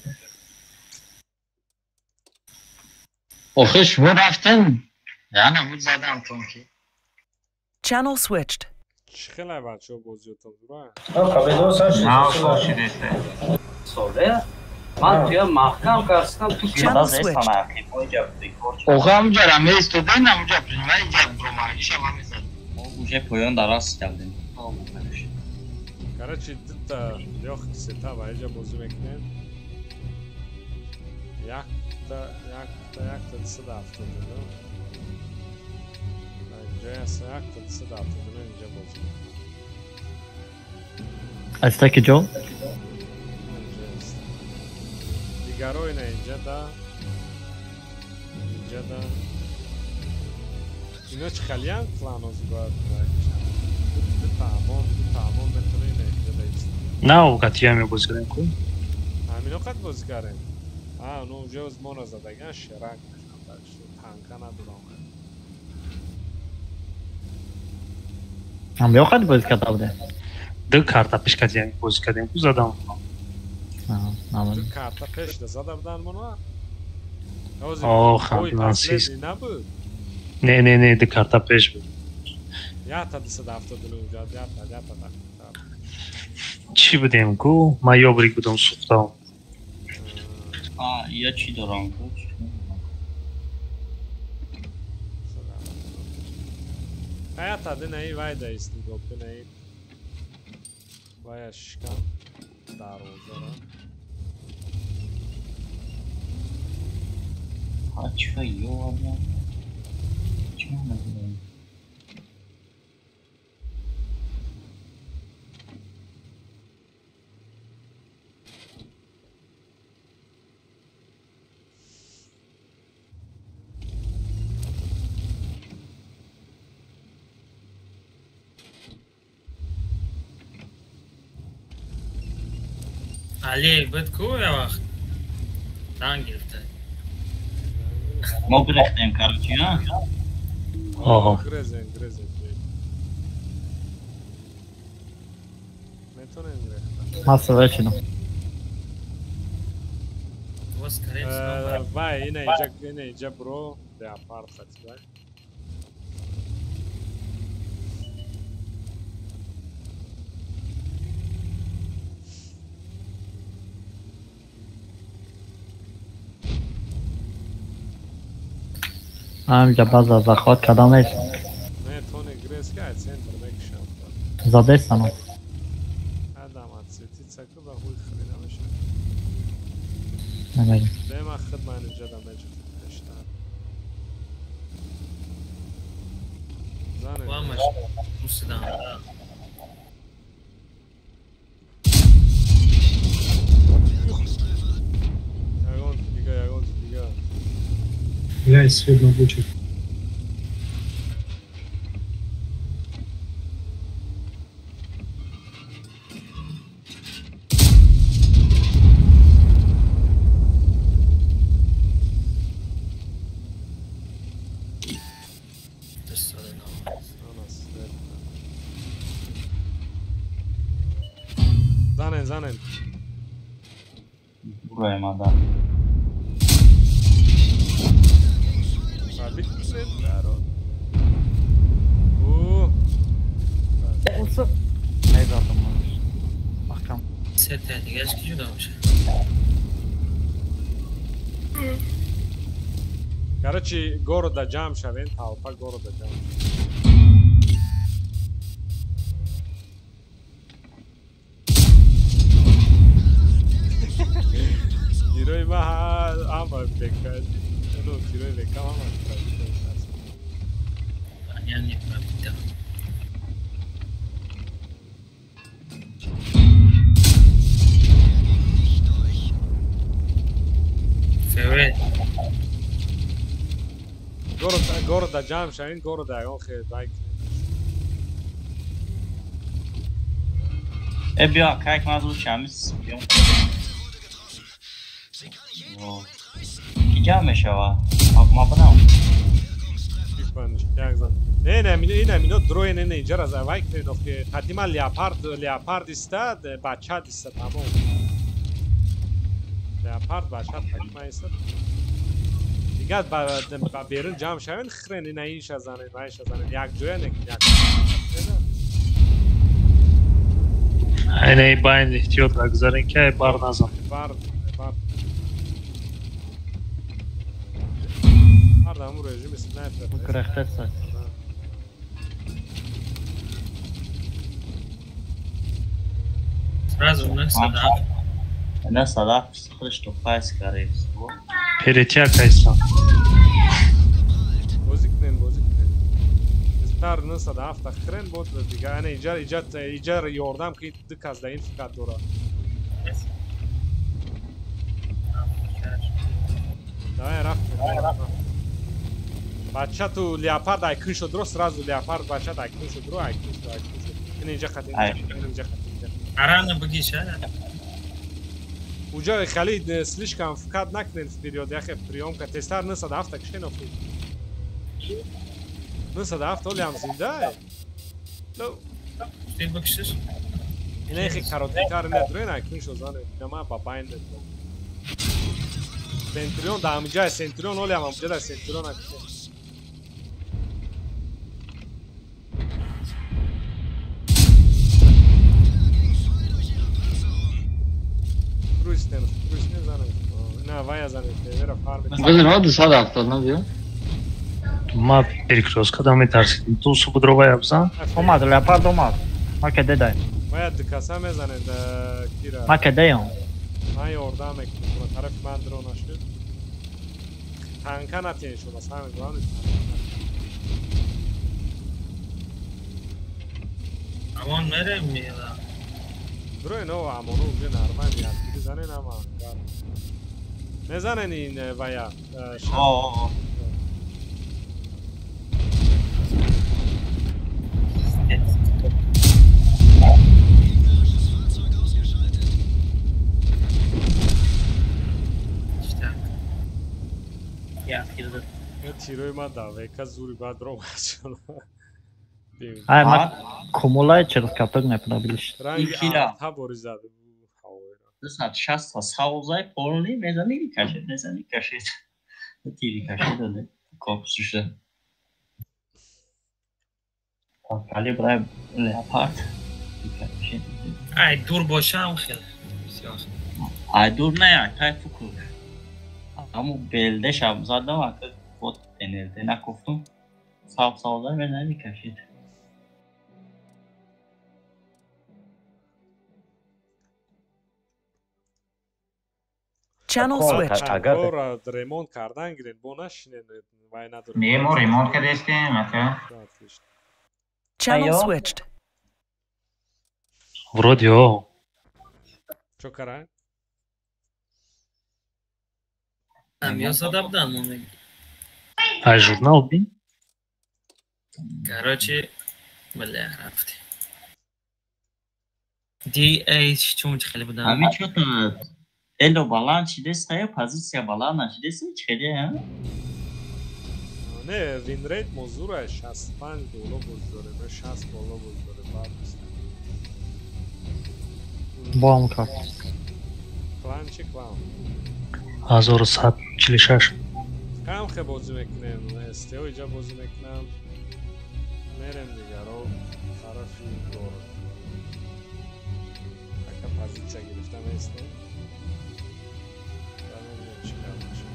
Охе шумо рафтен. Яъне буд задам тон ки. Channel switched. Чӣ хеле бачаҳо бозиётон зура? Ман туя маҳкам кардам ту Channel switched. Охе ҳамунҷа ра меистоден, ҳамунҷа принимай инҷа бромагиша ма мезад. Уже поён дараз кардем. Короче, дута лёгкий сетап аиҷа бозӣ мекунем. Якта, якта, якта 272. Ҷои аст якта 272 инҷа бозӣ мекунем. Аз таки ҷо? Инҷа аст. Дигаро ина инҷа да. Инҷа да. Ино чӣ халиян кланоз бояд дута амон, дута амон метавонӣ ина инҷа да ист. На, қат яме бозӣ кардем ку. Ҳамино қат бозӣ кардем. А, ну уже оз моро задаган шеранг мешавад, так что танка надорам. Ҳам ё қат бозӣ карда будем? Ду карта пеш кардем бозӣ кардем ку задам. Ду карта пеш да зада будан моно? Ох, набуд. Не, не, не, ду карта пеш буд. Якта 279 уҷа, якта, якта, якта. Чӣ будем ку? Ман ёбрик будам сӯхтам. А, я чӣ дорам ку? Якта динаи вай да ист нигоҳ кунаи. Вая шикан дарвозара. А чё ёбан? Чё надо? Али, буд ку я вақт? Танк гирифта. Мо гирифтем, короче, а? Оҳо. Грезен, грезен. Метавонем гирифта. Ман савоя шудам. Боз карем. Вай, ина иҷа, ина иҷа бро, леопард хати вай. Ҳаминҷа баъза захват кардам нест. Не, тони грез ки ай центр мекушам. Задестанам. Адам отсветиться ку ба хуй хӯри намешавад. Намерем. Бема худ ман инҷа да меҷухтем пештар. Зане. Вамаш, мусидам. Бля, свет могучий. Занен, занен. Бурай, да. Короче, города ҷамъ шавен, толпа города ҷамъ. Тирои ма ҳама бека, ну тирои бека ҳама. Я не пробитал. Феврет. Города ҷамъ шавин, города ягон хел байк. Э биё, как ман лучше ҳамис биём. Ки ҷамъ мешава? Ма бинам. Не, не, ина мино дроен не инҷара за вайк не охе. Қадима леопард, леопард истад, бача истад тамом. Леопард бача қадима истад. Дигар ба берун ҷамъ шавен, хрен ина инша занен, ва инша занен. Як ҷоя не як. Айна байн эҳтиёт нагузарен ки ай бар назан. Бар, бар. Бар да ҳамун режими снайпер. Гурехтеса. Сразу 907. 907 худаш то пайс кард. Перетя кайсан. Бозӣ кунен, бозӣ кунен. Стар 907 хрен бод дига. Ана иҷа иҷа иҷа ёрдам ки ду кас да ин фикр дора. Давай рафт. Бача ту леопард айкун шуд ро сразу леопард бача айкун шуд ро айкун шуд айкун шуд. Ин иҷа хат ин иҷа хат инҷа. Арана бигиш, а? Уҷа хали слишком вкат накунен вперёд, яхе приёмка тестар 907 кишен офи. 907 оли ҳам зинда. Ну, Ти бикшиш? Ина яхе каротикар не дроен айкун шуд зане. Ма ба байн дод. Центурион да ҳамиҷа Центурион оли ҳам ҳамиҷа да Центурион айкун. Бизин, 270 набиё. Ма перекрёстка да метарсидим. Ту субудрова ябзан? Омад, леопард омад. Ма кеде дай. Бояд каса мезанед кира. Ма кедеям. Ман ёрдам мекунам. Тарафи ман дро нашуд. Танка натиен шуд, самое главное. Амон мерем мила. Дрои но амону уже нормально, ядгири занен ама. Мезанен ин вая. О. Тирои ма давека зури бад ромад шуд. Ай, ма кумулай через каток не пробилиш. Ранги табори зад. 260 саузай полный мезани кашед, мезани кашед. Тири кашед доде. Корпусуша. Калибрай леопард. Ай, дур бошам хел. Ай, дур не, ай, тай фукур. Аму белдешам задам, ака бот НЛД накуфтум. Сав саузай мезани кашед. Channel switched. Агар ремонт кардан гирен, бо нашинен вай надорем. Не, мо ремонт кардестем, ака. Channel switched. Вроде о. Чо кара? Ам я зада бдан, мо меги. А журнал бин? Короче, бля, рафти. DH чун хеле будам. Ами чё-то эло баланд шидеста ё позиция баланд нашидеста чӣ хеле, а? Не, винрейт мозура 65 боло боз дорем, 60 боло боз дорем, бад нест. Бом кард. Клан чи клан? 1146. Кам хе бозӣ мекунем, СТО иҷа бозӣ мекунам. Мерем дигаро тарафи город. Ака позиция гирифта местем. Мебинем чӣ кар мешавад.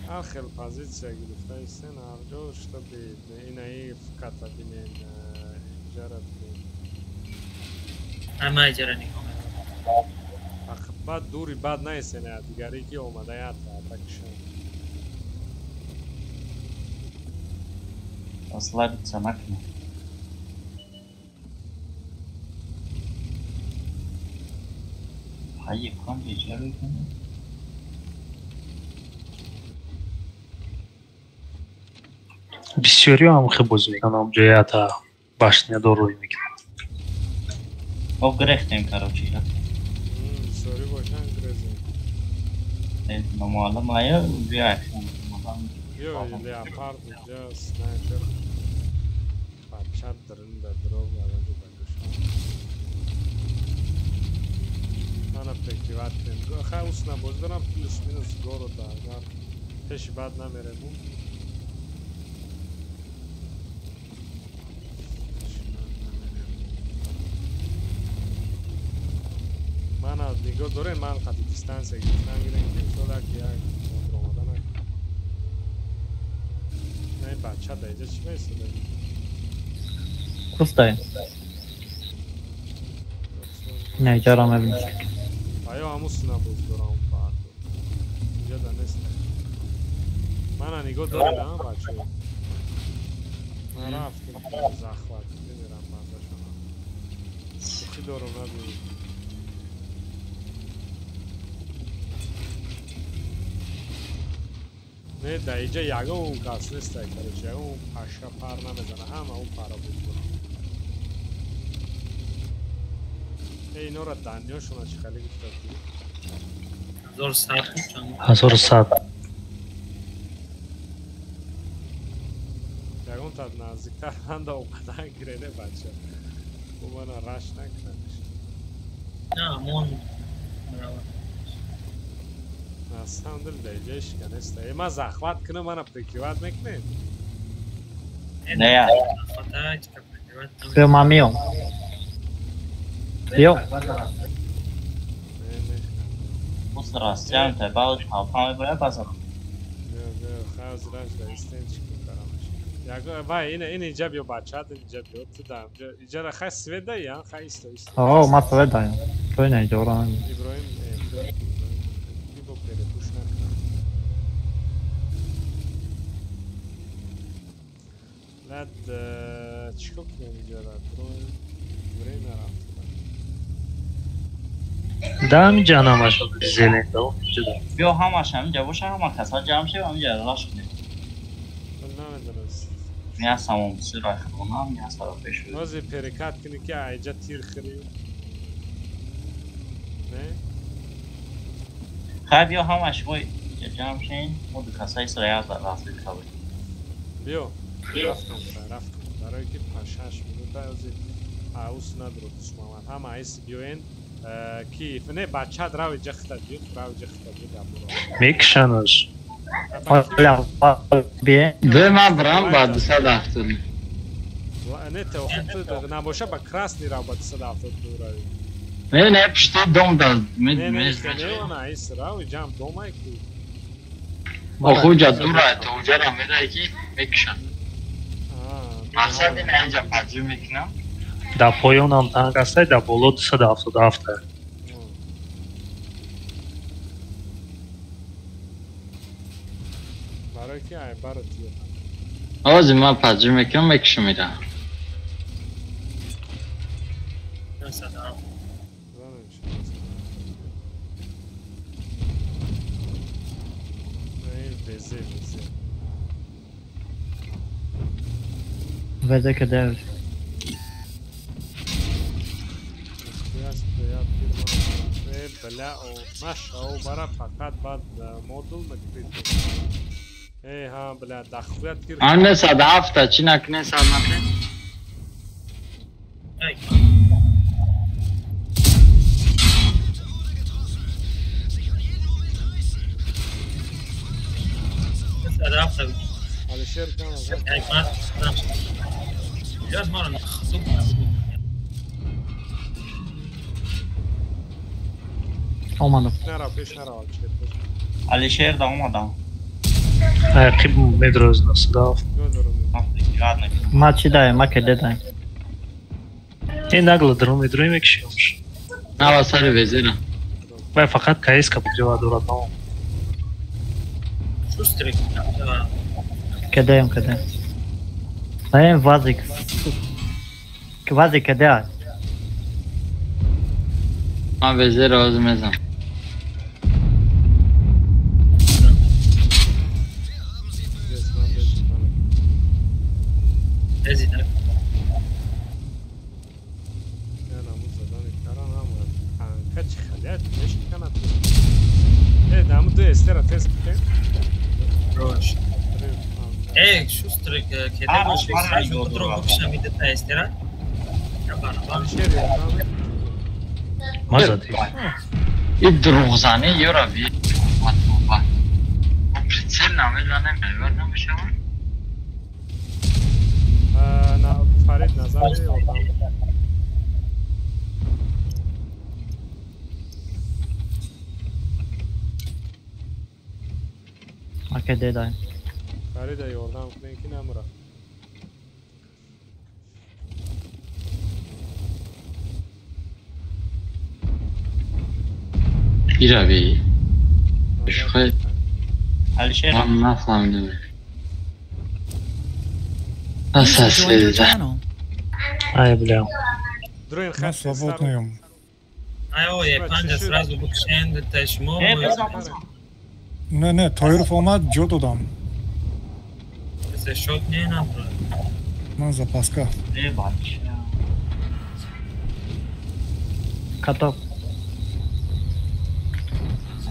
Ҳар хел позиция гирифта истен, ҳар ҷо чтобы инаи фката бинен, иҷара бинен. Ҳама иҷара нигоҳ мекунам. Баъд дури бад наистен, дигаре ки омада ята атакшан. Расслабиться накунем. Ҳайе кам иҷара кунем. Бисёриҳо ҳам хел бозӣ мекунанд, ҳам ҷоята башнядор рӯй мекунанд. Мо гирехтем, короче. Бисёри бошанд гирезем. Номаълум ая биё. Биё леопард инҷа снайпер бача дрында дров аранҷо багӯшам. Мана прикриват кунем. Хай усна боз дорам плюс минус города агар пеши бад намерему. Мана нигоҳ дорем, ман қати дистанция гирифтан гирем ки мисол як як омода накунам. Не бача да иҷа чӣ меистода? Кустай. Не, иҷара мебинам. Аё ҳамун сина боз дорам парду. Инҷа да нест. Мана нигоҳ доред, а бача? Ман рафтем захват, мемирам мазашона. Шӯхӣ дорам набинед. Не, да иҷа ягон кас нестай, короче, ягон паша пар намезана, ҳама он пара буд. Э, инора даниёшона чӣ хеле гуфта будӣ? 1100. 1100. Ягон та наздиктар анда омадан гирене бача. Ӯ мана раш накунад. На, мон На самом деле да иҷа ишка неста. Э, ман захват кунам, мана прикриват мекунед? Не. Биё, ман меом. Биё. Пусть растянута, балыш қалпа мебарад базар. Биё, биё, хай озираш да истен чӣ карамаш. Яго вай ина ин иҷа биё бача, иҷа биё, ту да иҷара хай свет дай, я хай исто исто. О, ман свет даем. Той на иҷора. Иброҳим, бо перепуш накунам. Баъд чӣ кор кунем иҷара? Время рафт. Да ҳаминҷа намаш зелен да. Биё ҳамаш ҳаминҷа боша, ҳама каса ҷамъ шев, ҳаминҷа раш кунем. Намедонам. Я самом сира хонам, я сара пеш. Ҳозир перекат кунӣ ки айҷа тир хӯрӣ. Не? Хай биё ҳамаш мо инҷа ҷамъ шем, мо ду касаи сира як рафтем хабар. Биё. Рафтем, рафтем. Барои ки 5-6 минута ҳозир аус надорад душман. Ҳама айс биёен ки не бача рав иҷа хита биё, рав иҷа хита биё гапро. Мекушанаш. Бе ман брам ба 270. Не, те охир набоша ба красный рав ба 272 рави. Не, не, пушти дом да. Не, не, не, на айс рав иҷам домай ку. Охуҷа дура, то уҷара мерай ки мекушан. Мақсад ин инҷа паҷу мекунам. Дар поёнам танк ҳастай, дар боло 277. Барои ки ай барот ҳозир ман паҷу мекунам, мекушам ира. Везе каде? Бля, нашав бара фақат бад модул накрит. Эй, ха, бля, дахуят гир. Ане 107 чи накне сад накне? Алишер кам. Омадам. Нара, пеш нара, Алишер. Алишер да омадам. Қиб медроз насдав. Ма чи дай, ма кеде дай. Э нагла дару медрои мекшиёмш. Нава сари везера. Вай фақат КС-ка покрива дорад тамом. Шустрик. Кедеем, кеде. Наем вазик. Вазик кеде ай. Ман везера ҳозир мезанам. Эй, шустрик, кеде боши, сразу дурӯғ бикшам ида эстера. Мазади. И дурӯғзанӣ ёра би. Прицел намезанем, мевар намешавам. На Фарид назар ёрдам. Ма кеде дай. Фарида ёрдам кунем ки намура. Ира би. Шухай. Алишер. Ман нафаҳмидам. Асас. Ай, бля. Дроин Ман свободныем. Ай, ой, панҷа сразу бикшен ташмо. Не, не, Тоиров омад, ҷо додам. Се шот не набра. Ман запаска. Э, бача. Каток.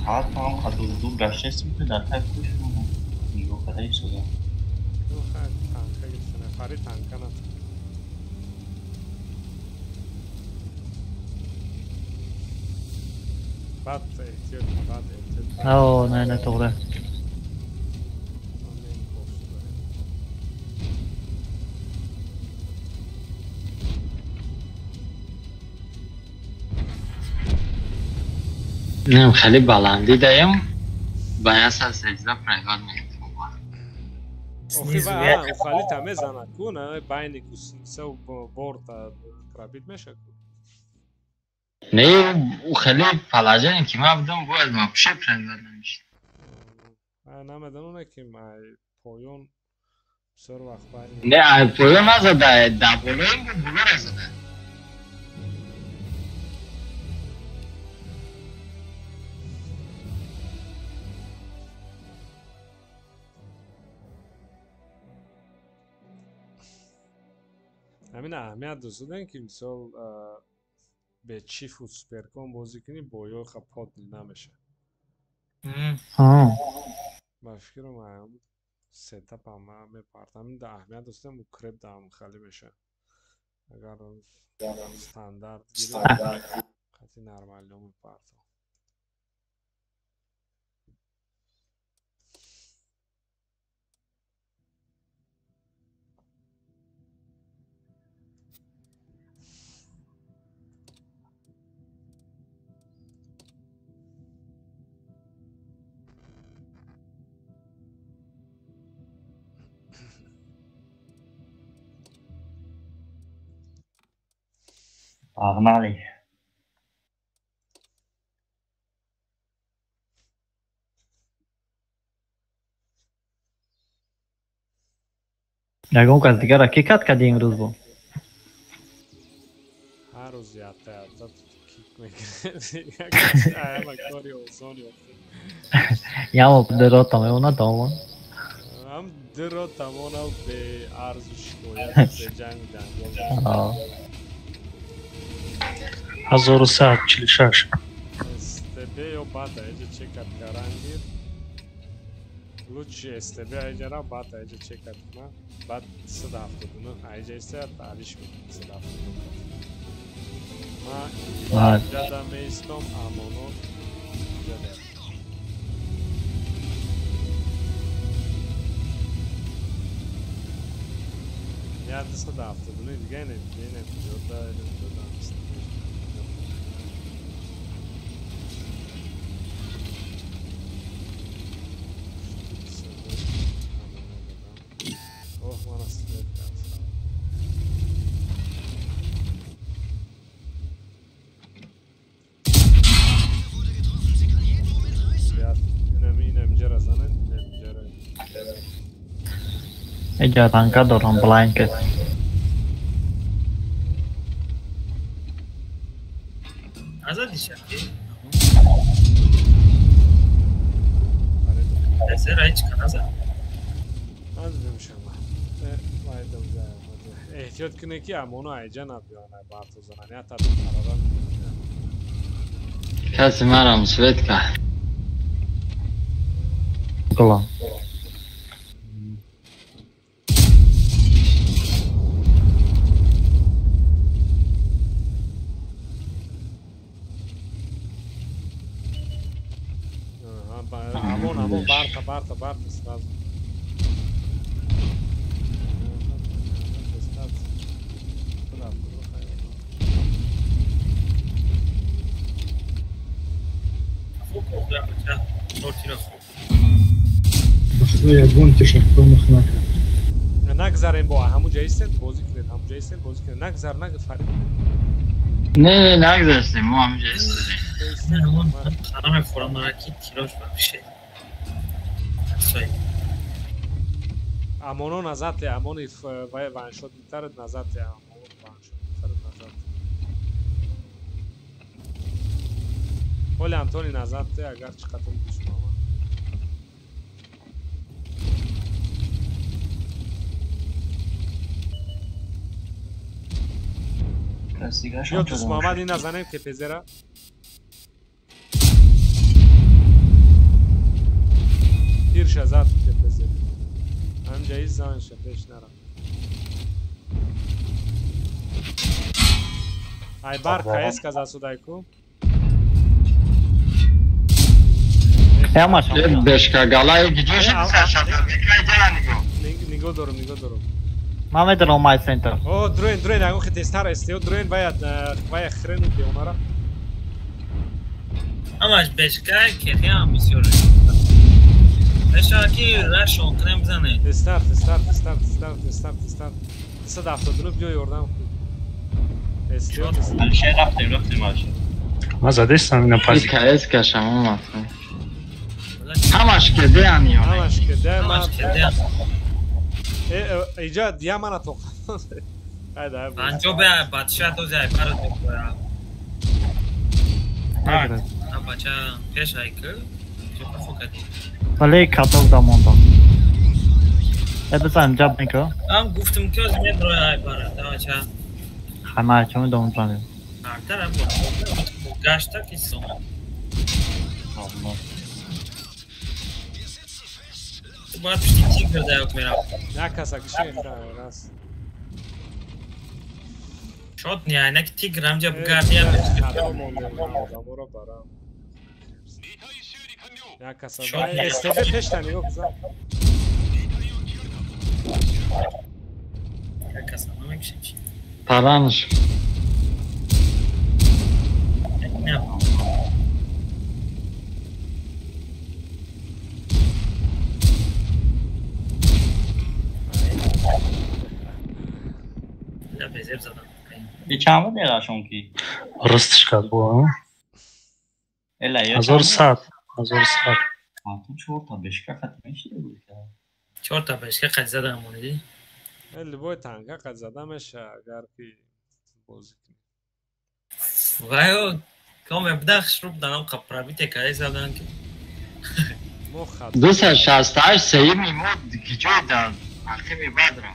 Ҳатман қадр дур гаштаистем ки дар тай куш нигоҳ карда истодам. Танка гирифтана, Фарид танка нат. Бад эҳтиёт, бад эҳтиёт. О, не, не, тоғри. Нем хеле баландӣ даем. Ба 113 прайват мекунам. Охи ва хали та мезанад ку на байни гусеница борта пробит меша ку. Не, ӯ хеле положение ки ман будам бояд вообще прайват намешид. Намедонам ки май поён бисёр вақт байни. Не, ай поён назада, дар болои боло зада. Ҳамин аҳамият дозудем ки мисол бе чифу суперкон бозӣ кунӣ бо ё хапотни намеша. Ба фикрам сетапам мепарт. Ҳамин да аҳамият дозудем укреп даам хали меша. Агар стандарт гирӣ қати нормально мепартам. Погнали. Ягон кас дигара ки кат кади имрӯз бо? Ҳар рӯз якта якта кик мекунем. Ама кори осон ёфтем. Ямо дрота мемона тамом. Ҳам дро тамона бе арзу шикоят, бе ҷангу ҷанҷол. 1146. СТБ ё бата эҷа чекат карангир. Лучше СТБ айҷара бата эҷа чекат куна. Баъд 179 айҷа истояд алиш мекунад 179. Ма ҷада меистом амоно ҷада. Я 279 дига не ҷода не ҷода. Эҷа танка дорам блайнкет. Азади шаки. Эсера ҳеҷ каназа. Азбимшама. Эҳтиёт кунед ки амоно айҷа набиён барту занан. Я таби қарора. Каси марам свет кард. Голам. Амон, амон, барта, барта, барта сразу. Нагзарем бо ҳамун ҷа истед, бозӣ кунед, ҳамун ҷа истед, бозӣ кунед. Нагзар, нагзар, Фарид. Не, не, нагзаштем, мо ҳамун ҷа истодем. Намехӯрам, мара ки тирош бапише. Амоно назад е, амони ваншот митарад назад е, амон ваншот митарад назад. Оли Антони назад е, агар чиқатон душмама. Ё душмамад ина занем кепезера. Тирша зад кепезе. Ҳамҷа из занша пеш нарам. Ай бар КС каза судайку. Бешка галай гиҷоша нигоҳ дорум, нигоҳ дорум. Ман медонам май центр. О, дроен, дроен, ягон хе тезтар эстео, дроен вая хрену беонара. Ҳамаш бешка кехиам бисёр. Бешка ки рашон кунем бизане. Тезтар, тезтар, тезтар, тезтар, тезтар, тезтар. 179 биё ёрдам кун. Эстео. Алишер рафтем, рафтем Алишер. Ман задестам ина пази. КС кашам омад. Ҳамаш кеде ани. Ҳамаш кеде, ҳамаш кеде. Иҷа я мана тоқа. Хайда. Анҷо бе бача то зай парад мекунам. А бача пеш айку. Чо фокати. Вале каток да мондам. Э бизан ҷаб меко. Ам гуфтам ки аз меброя ай парад, бача. Хама чом дом занем. Артара бо. Гашта ки сом. Аллоҳ. Бояд пишти тигр даёк мерав. Як каса киши раз. Шот не, айнак тигр ҳамҷа бугардия. Одаморо барам. Як каса. СТБ пешта нигоҳ куза. Як каса намекишем чи? Таранш. Не. Безеб задам. Чанд буд элашон ки? Ростш кард бо. Эла ё 1100, 1100. Ту чорта бешка хат мешида буд. Чорта бешка қад зада монди? Любой танка қад зада меша, агар ки бозӣ кунӣ. Вайо, коме бдах шруб данам қапрабите кай задан ки. 268 сеюми мо киҷой дар ақиби бадра.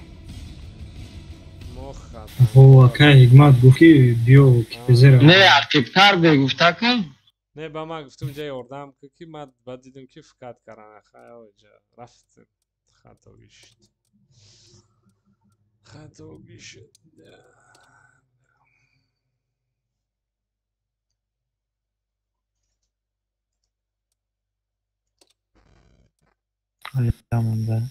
О, акай Ҳикмат гуфт ки биё кипезера. Не, ақибтар бегуфта кун. Не, ба ман гуфтум ҷа ёрдам ку ки ман баъд дидим ки фикат каран ахай оҷа рафт хатогӣ шуд. Хатогӣ шуд. Монда.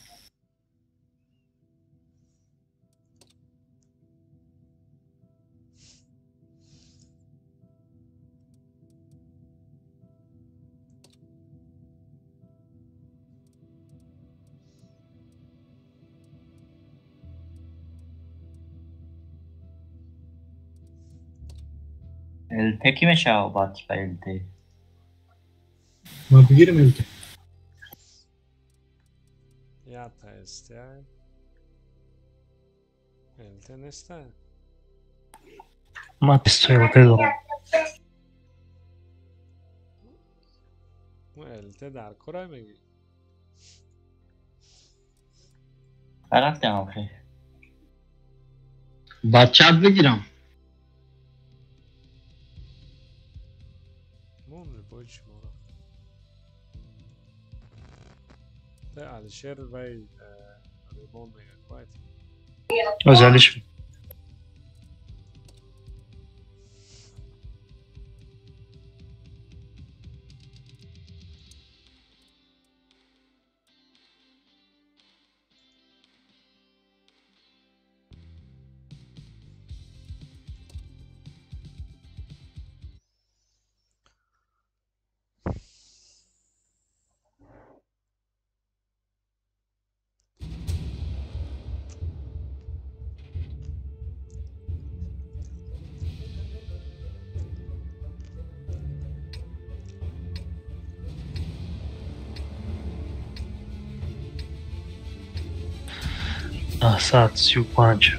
ЛТ ки мешавад баъд типа ЛТ? Ман бигирам ЛТ. Ята СТ. ЛТ неста? Ман 50 ЛТ дорам. ЛТ дар кора мегӣ? Рафтем охи. Бачат бигирам. Алишер вай рибон мегӯяд. Оз Алишер. Саат 35.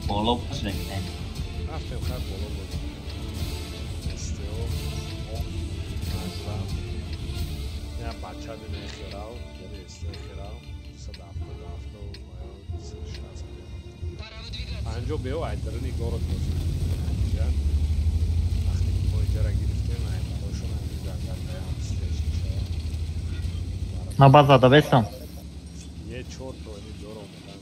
Боло боз мекунем. Рафтем хай боло боз. СТО. Ажра. Я бача дине херал, кери СТО херал. 177 260. Анҷо бео айдарини город боз. Инҷа. Вақте ки мо иҷара гирифтем, ай барошон Ма база да бесам. Е чор то ини ҷоро омадан.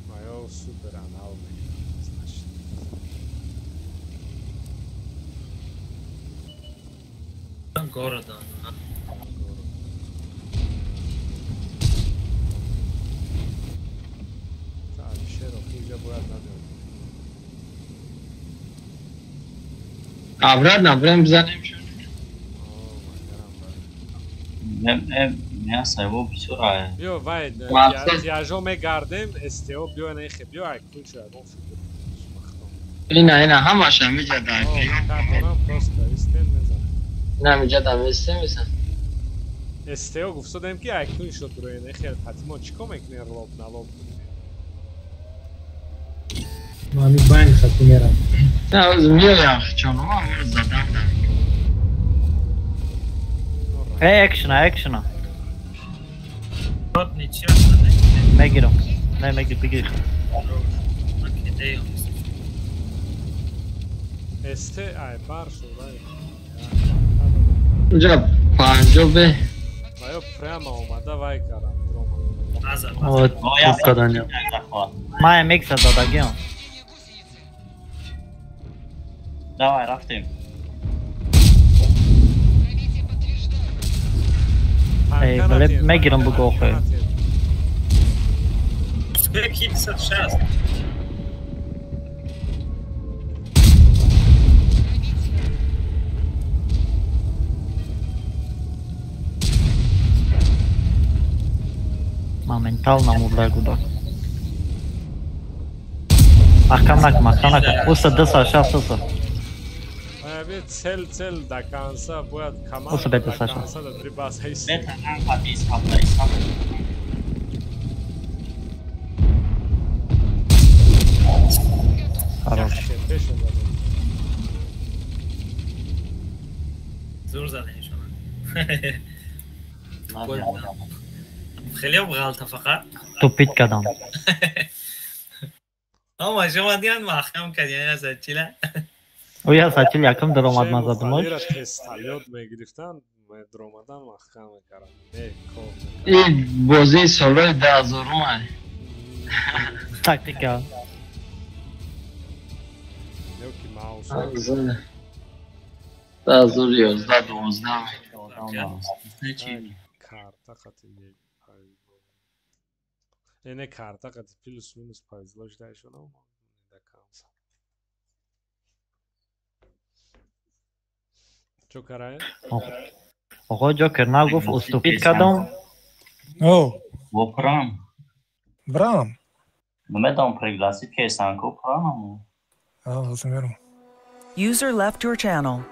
Маё супер анал мегирам, значит. Города. Обратно прям бизанем шуд. Не, сайво бисёр ай. Биё вай, тиажо мегардем, СТО биё нехе, биё ай кунчо ягон фикр. Ина, ина, ҳамаша миҷа дай. Картонам просто истем мезанем. На миҷа да местем мезан. СТО гуфтодем ки ай кунчо дурои нехе, ҳатимо чӣ кор мекунем лоб на лоб? Ман байн хати мерам. Не, оз меоям чоно, ман задам да. Эй, экшена, экшена. Мегирам. Не, мегир, бигир. СТ ай бар шуд ай. Уҷа 50 бе. Вайо прямо омада вай карам. Топ каданям. Ман микса додагиам. Давай, рафтем. Эй, бале, мегирам бугохе. Ки 56. Моментально мурдай гудак. Маҳкам накун, маҳкам накун. Уста 260 уста. Цел цел до конца бояд команда Уста до конца до три база ист. Хорош. Зур задем шумо. Хеле ғалта фақат. Тупит кардам. Ама шумо диган маҳкам кардин аз чила. Оя сачил якум даромад ман задам. Тесталёт мегирифтан, даромадан маҳкам мекардам. Не, кор. Ин бозии солҳои 2000 ай. Тактика. Ёки маус. 2011 12. Карта қати не. Не карта қати плюс минус пайзлош дайшона. Оғо Ҷокер нагуфт уступит кардам. О. Во прам. Брам. Намедонам пригласит ки санко прам. А, замерам. User left your channel.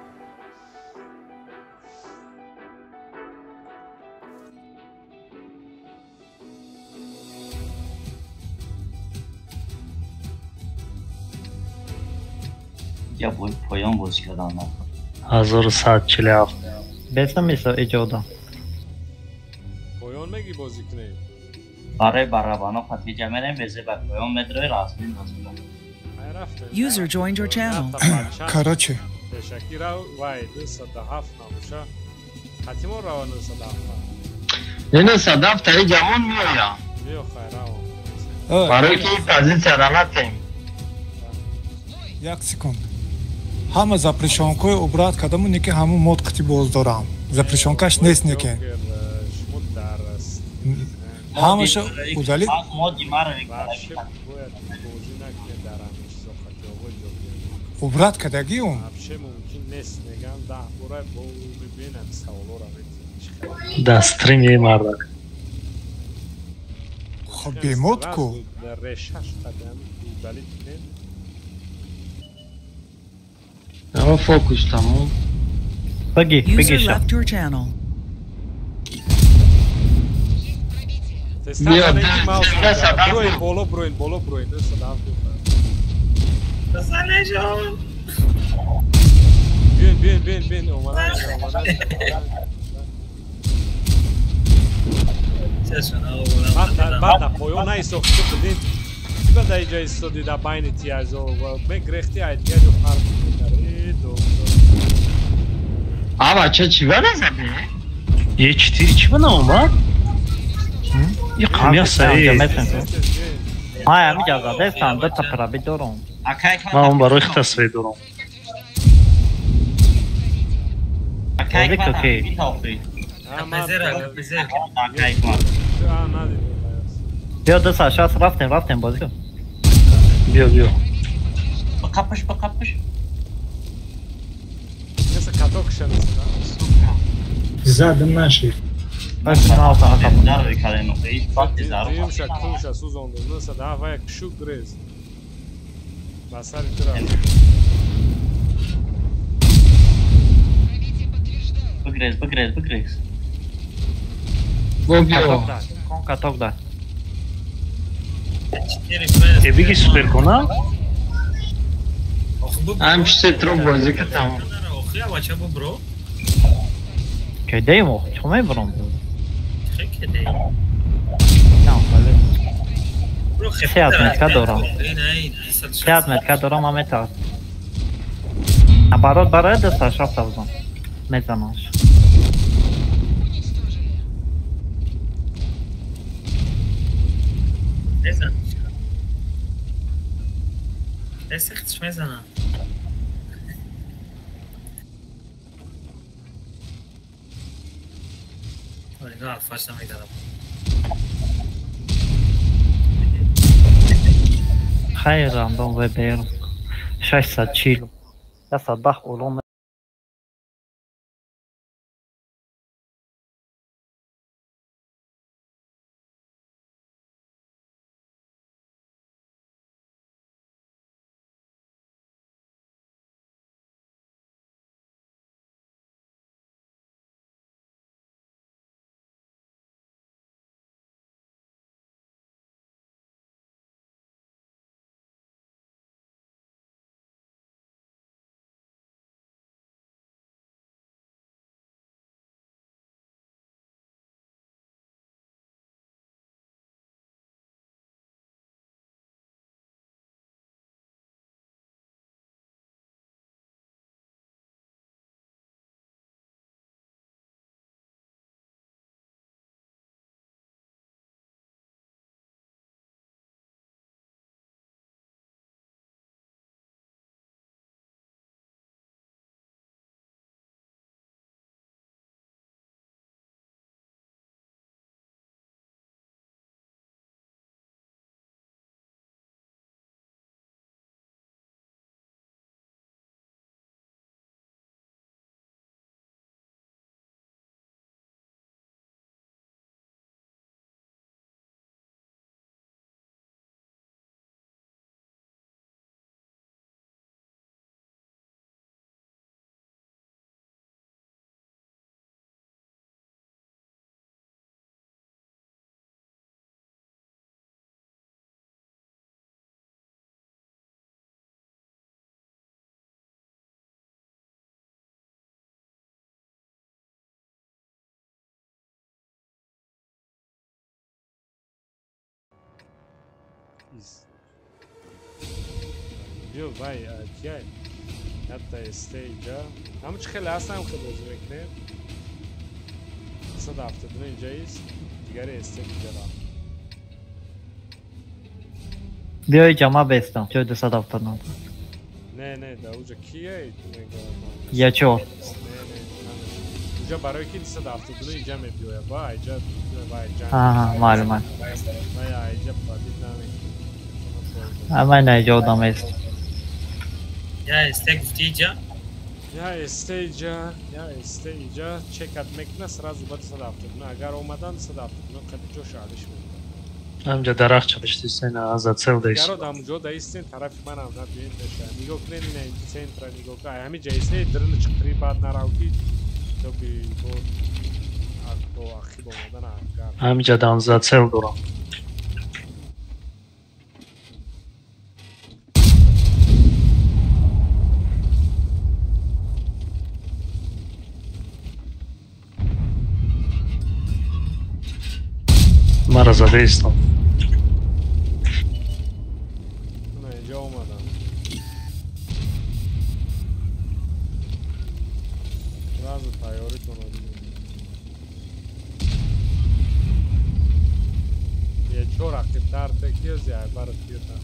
Я бой поён бозӣ кардам. 1147. Бесам исо иҷода. Поён меги бозӣ кунед? Барои барабано қатиҷа мерем, безе ба поён медрои расмин бозӣ. User joined your channel. Короче. Пешаки рав вай 207 набоша. Қатимо рава 207. Не 207 таи ҷамон меоя. Мео хайраво. Барои ки позитсия ранатем. Як секунд. Ҳама запрещёнкаи убрат кардаму неки ҳамун мод қити боз дорам. Запрещёнкаш нест неки. Ҳамаша удалит. Убрат кардагиум? Да стрим ей мардак. Хоб бемод ку. Ама фокус тамом. Баги, баги User ша. left your channel. Броин боло, броин боло, броин 207. Санежон. Бин, бин, бин, бин, омадан, омадан. Баъд поён наисохти будин. Тиба дар иҷа истоди дар байни тиязо мегрехти ай дигар ҷо фарқ мекард. Э, доктор. А бача чӣ ба назади? Е 4 чӣ ба наомад? И қамя саи. Ман ҳамиҷа задестам, ду та праби дорам. Ман он барои хита свет дорам. Бозӣ ку ки? Биё 260 рафтем, рафтем бозӣ ку. Биё, биё. Бақапш, бақапш. Неса каток шанес. Задам наши. Дуюмша кумша сӯзонду 907 вая кшу грез. Ба сари ту рафт. Бигрез, бигрез, бигрез. Кон каток да. Е биги супер кона? Ам шетро бозӣ кардам. Охи авача бубро. Кайдаем ох, чӣ мебарам? Кайдаем. На, бале. Се отметка дорам. Се отметка дорам, ама метарсам. Наоборот, барои 260 бизан. Мезанаш. Мезанаш. Дестихтش мезанам. اینا حرفاش نمیدارم. خیر рандом ВБР 640 110 улом. из. Биё вай кияй? Ятта СТ инҷа. Ҳамун чи хеле ҳастам ки бозӣ мекунем. 179 инҷа ист, дигари СТ инҷа рафт. Биё инҷа ма бестам, ҷои 279. Не, не, да уҷа кияй? Я чор. Не, не, уҷа барои ки 279 инҷа мебиёяд, ба айҷа вай ҷанг. Аҳа, маълум аст. Вай айҷа падид намекунад. Ама на инҷа одам аст. Я СТ гуфти инҷа? Я СТ инҷа, я СТ инҷа чекат мекуна сразу ба 279. Агар омадан 279 қади ҷоша алиш мекунад. Ҳамҷа дарахт чапиштисена зацел даис. Яро дамуҷо даистен тарафи манам набиен меша. Нигоҳ кунед ина инҷа центра нигоҳ кун. Ай ҳамин ҷа исте дрн чиқтри баъд нарав ки то би бо бо ақиб омадан агар. Ҳамҷа дам зацел дорам. Мара задаистам. На инҷа омадам. Сразу тайёритон дидем. Я чор рақибтар текиёзи айбар тирна.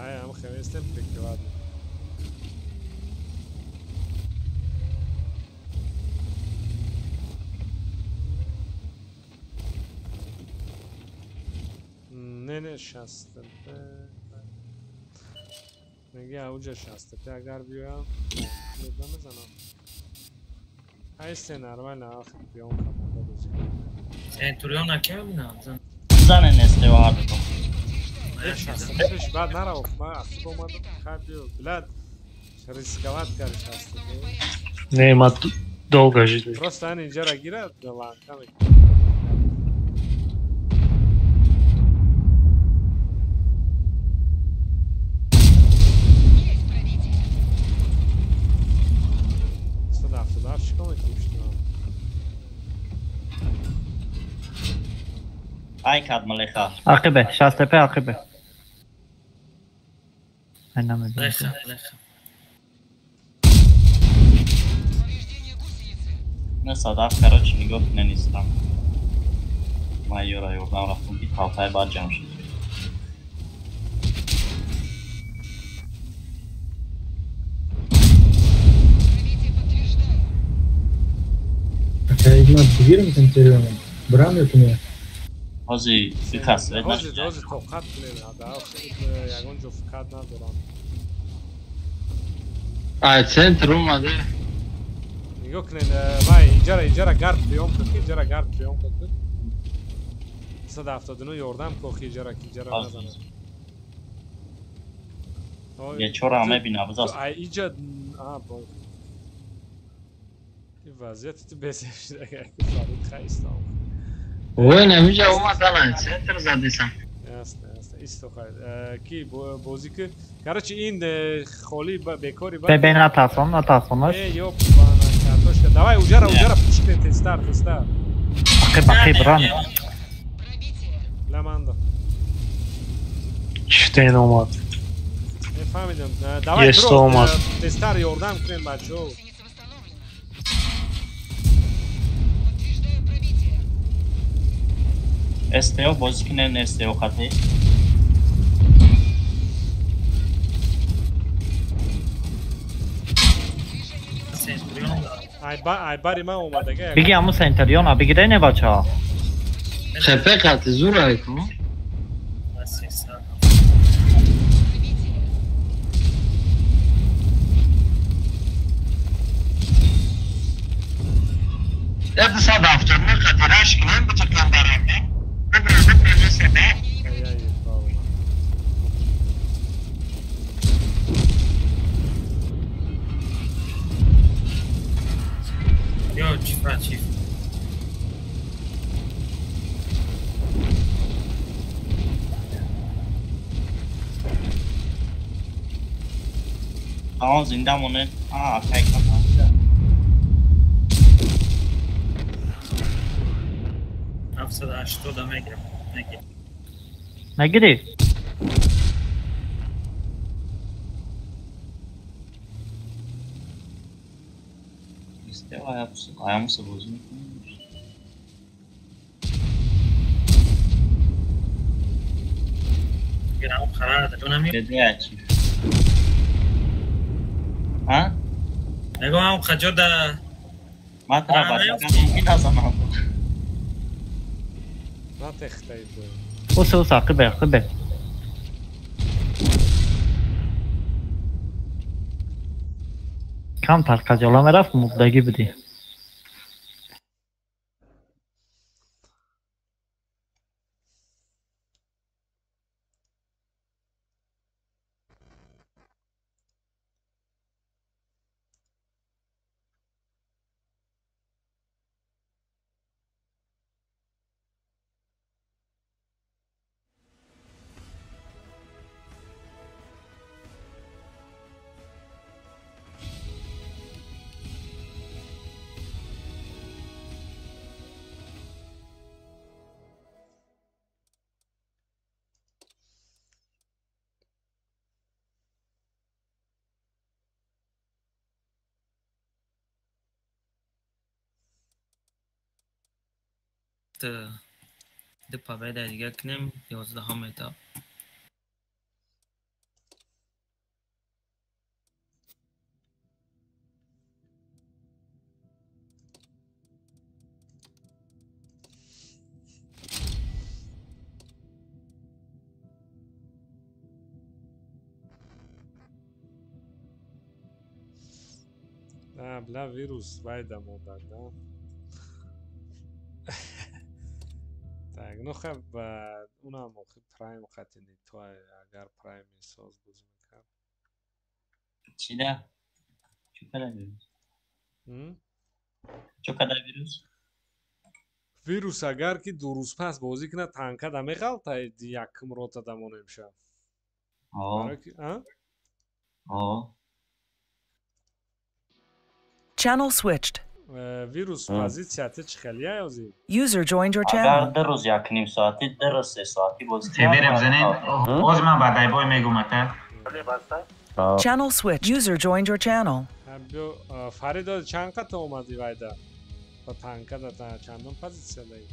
Ай, ам хеместем прикрывать. Не, не, 65. Меги ауҷа 65 агар биёям, намезанам. Айсте нормально, ахи биём команда бозӣ. Центурион акем на? Зане несте вардо. 65 баъд нарав, ма ақиб омадам, хай биё, блядь, рисковать кард 65. Не, ма долго жить. Просто ан инҷара гирад, ланка мекунад. Ай кад малеха. Ақибе, 65 ақибе. Ай намедонам. Леха, леха. На садаф, короче, нигоҳ нанистам. Ман ёра ёрдам рафтам ки талтай баъд ҷамъ шуд. Ака Игнат бигирам Центурионом? Брам ё ки не? Ҳозир фикас свет нашуд. Ҳозир тоқат кунед, ягон ҷо фикат надорам. Ай центр омаде. Нигоҳ кунед, вай инҷара инҷара гард приём кун, инҷара гард приём кун. 179 ёрдам кохи инҷара ки инҷара назанад. Я чора мебинам, бизас. Ай инҷа а бо ин вазъияти ту бесеб шуд агар ки Фарид хайстам. Ой, намиҷа омадан, центр задисам. Ясно, ясно. Исто хай. Ки бозӣ ки короче ин холи бекори ба. Бе натарсон, натарсонаш. Э, ёп, бана картошка. Давай уҷара, уҷара пушкне тестар, тестар. Ақиб, ақиб, ран. Ламандо. Чифтен омад. Фаҳмидам. Давай дро тестар ёрдам кунем бачаҳо. СТО бозӣ кунем, СТО хати. Ай бари ман омадага. Биги ҳамун Центуриона бигире не бачаҳо. Хепе хати зур ай ку. Я 279 хати раш кунем бичакам барам. Йо, чифра, чиф. Он зинда монед. А, кай ката. 780 мегирам. Нагирӣ? Аямуса бозӣ мекунем. Гирам қарар донам. Дедиачи. Ҳа? Мегӯям хаҷо да Матра бачакам мумкин назанам. Натехтай бо. Уса уса ақибе ақибе. Камтар қаҷола мерафт мурдагӣ будӣ. Ду победа дига кунем, 11-ҳам этап. Бля, вирус вайда монда, да? Так, ну хеб, унам охи прайм хатини то агар прайм соз бозӣ мекард. Чӣ да? Чӣ када вирус? Чӣ када вирус? Вирус агар ки ду рӯз пас бозӣ кунад, танка да меғалта якум рота да монем ша. О. Channel switched. Вирус позиция ти чӣ хелия ёзи? User joined your channel. Агар ду рӯз як ним соатӣ, ду рӯз се соатӣ бозӣ кунад. Теберем занен. Боз ман ба дайбой мегӯм ата. Channel switched. User joined your channel. Биё Фарид, чанд қата омадӣ вайда? Ба танка да чандум позиция даи?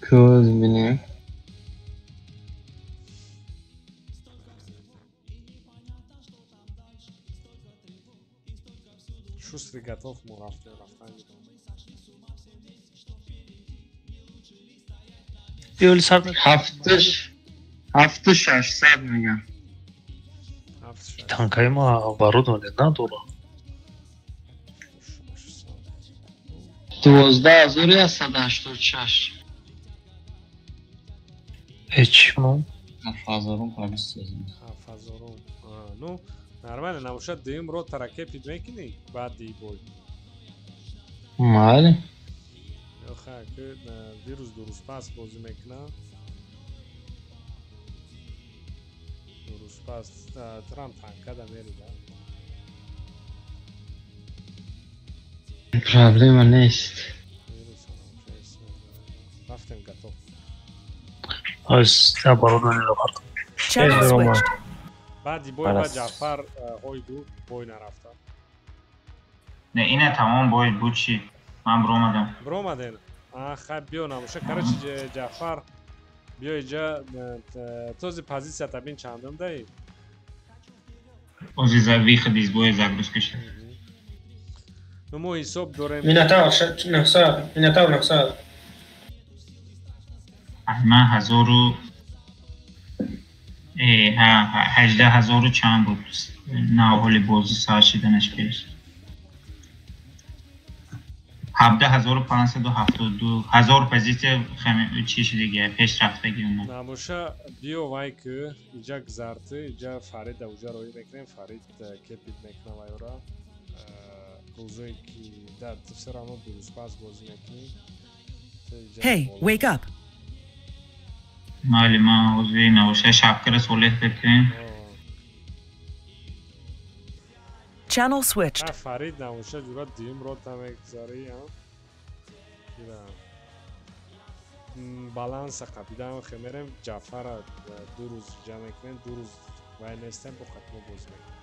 Кӯз бинем. Шустрый готов, мо рафтем рафтан. Ҳафту шашсад мегам. Танкаи ма оборудование надора. 12186. Ҳеч ну. 7000 позиция. 7000. Ну нормально, набошад дуюм ротара кепид мекунӣ баъди бой. Майли. Ха, ки вирус ду рӯз пас бозӣ мекунад. Ду рӯз пас трам танка да мери да. Проблема нест. Рафтем готов. Аз оборудование рафтам. Channel switched. Баъди бой ба Ҷаъфар ҳой буд, бой нарафта. Не, ина тамом бой буд чи. Ман биромадам. Биромаден? Хай биё намоша. Короче, Ҷаъфар биё иҷа този позицията бин чандум даи? Ози за выход из боя загрузка шуд. Ну мо ҳисоб дорем. Минотавр 900, Минотавр 900. Ман ҳазору 18,000 чанд буд. На ҳоли бозӣ сар шиданаш пеш. 17,572 ҳазор позиция чӣ шудига пеш рафтаги уна. Набоша биё вай ки иҷа гузарти, иҷа Фарида уҷа роӣ мекунем, Фарид кепид мекуна вайора. Рӯзое ки да все равно ду рӯз пас бозӣ мекунӣ. Hey, wake up. Майли, ман ҳозир набоша шабкара солеҳ бекунем. Channel switched. Фарид набоша ҷура дуюм рота мегузарӣ, а? Баланса қапидан хемерем Ҷафара 2 рӯз ҷа мекунем, 2 рӯз вай нестем, бо хатмо боз мекунем.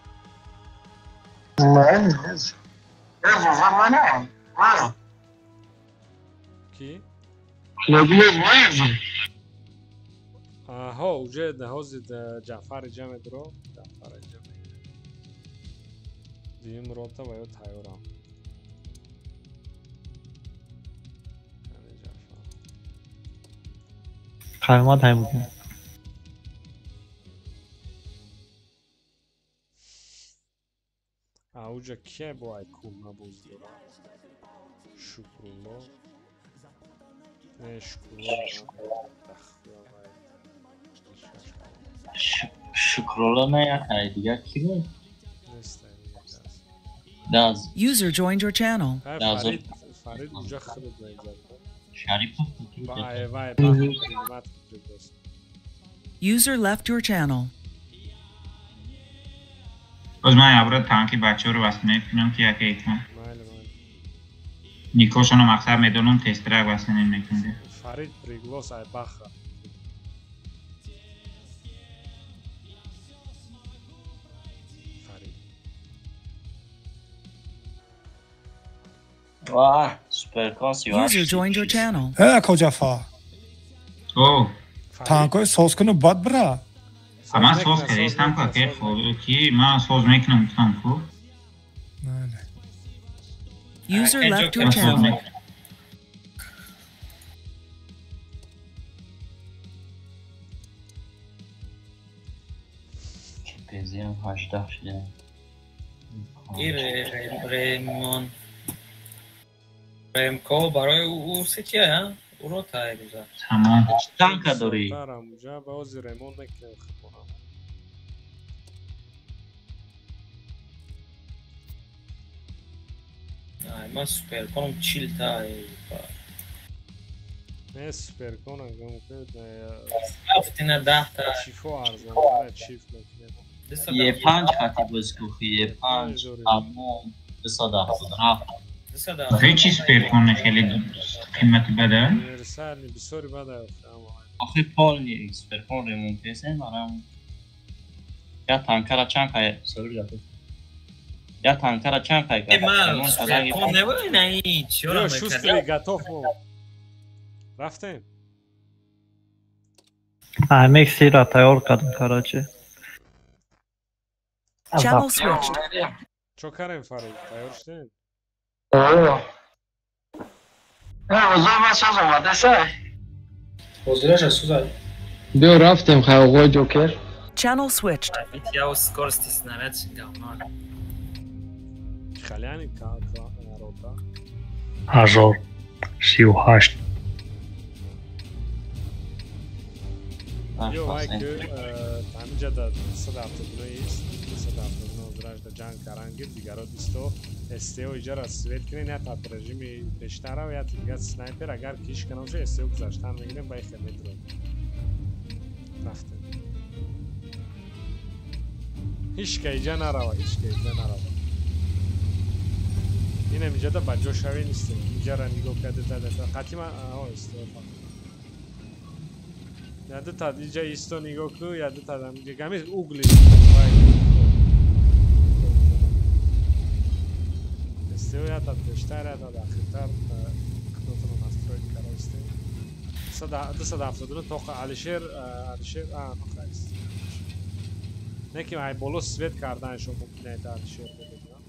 Ки? Ҳо, уже ҳозир Ҷафар иҷа медро, Ҷафар иҷа мегирем. Дуюм рота ва ё тайёрам. Қаймат ҳай буд. Ауҷа кия бо ай кӯҳна боз дорам? Шукрулло. Не, Шукрулло. Шукрулло не як ай дигар ки буд? Даз. User joined your channel. Фарид, Фарид уҷа худат мегзарад. Шарипов. Вай, вай, бахт ҷудост. User left your channel. Боз ман ябра танки бачаҳоро васл мекунам ки яке икун. Майли, майли. Никошоно мақсад медонам тестрак васл мекунем. Фарид приглос ай баха. Фарид. Ваҳ, суперкон 38. User joined your channel. Э, ако Ҷафар. О, Танкои соз куну бад бира. ман соз кардистам ку аке ки ман соз мекунам гуфтам ку. User left your Ман соз channel. мекунам. Бензинам 18 шуда. Ин Ремон Ремко барои ӯ сетия, а? Ӯро тай гузашт. Тамом. Танка дорӣ? Тарам уҷа ба ҳозир ремонт мекунем худмонам. Ай, ман суперконам 40 та. Не, суперкон ангам ки Рафтина 10 та. Чифо арзон, чиф мекунем. Е панҷ хати боз кухи, е панҷ, аммо 277. Охе чи суперконе хеле қимати бада? Универсальный бисёри бада ама. Охи полни суперкон ремонт кесен, барам. Я танкара чанд қай, сори ҷафар. Я танкара чанд қай Э, ман суперкон небуд, на ин чиёра Ё, шустрый готов мо. Рафтем. Аймек сира тайёр кардем, короче. Channel switched. Чо карем, Фарид? Тайёр шудем? Ҳозираша сузай. Биё рафтем хай оғои Ҷокер. Channel switched. Я у скорости снаряд говно. Халяни рота. 1038. Ё вай ки ҳаминҷа да 279 ист, 279 озирашда ҷанг карангир, дигаро дисто СТО иҷара свет кунен, я тат режими пештара, я дигар снайпер, агар киш канамша СТО гузаштан мегирем, ба ихе метроем. Рафтем. Ҳичка иҷа нарава, ҳичка иҷа нарава. Инам иҷада ба ҷо шавӣ нистем. Иҷара нигоҳ карда да қатима, аҳо СТО фақат. Я дута иҷа исто нигоҳ ку, я дута инҷа гами угли. Вай. СТО я та пештар, я та ахиртар кнотоно настроить карастем. 279 тоқа Алишер, Алишер, а, ноқа ист. Не ки ай боло свет карданшо мумкин аст Алишер бубинам.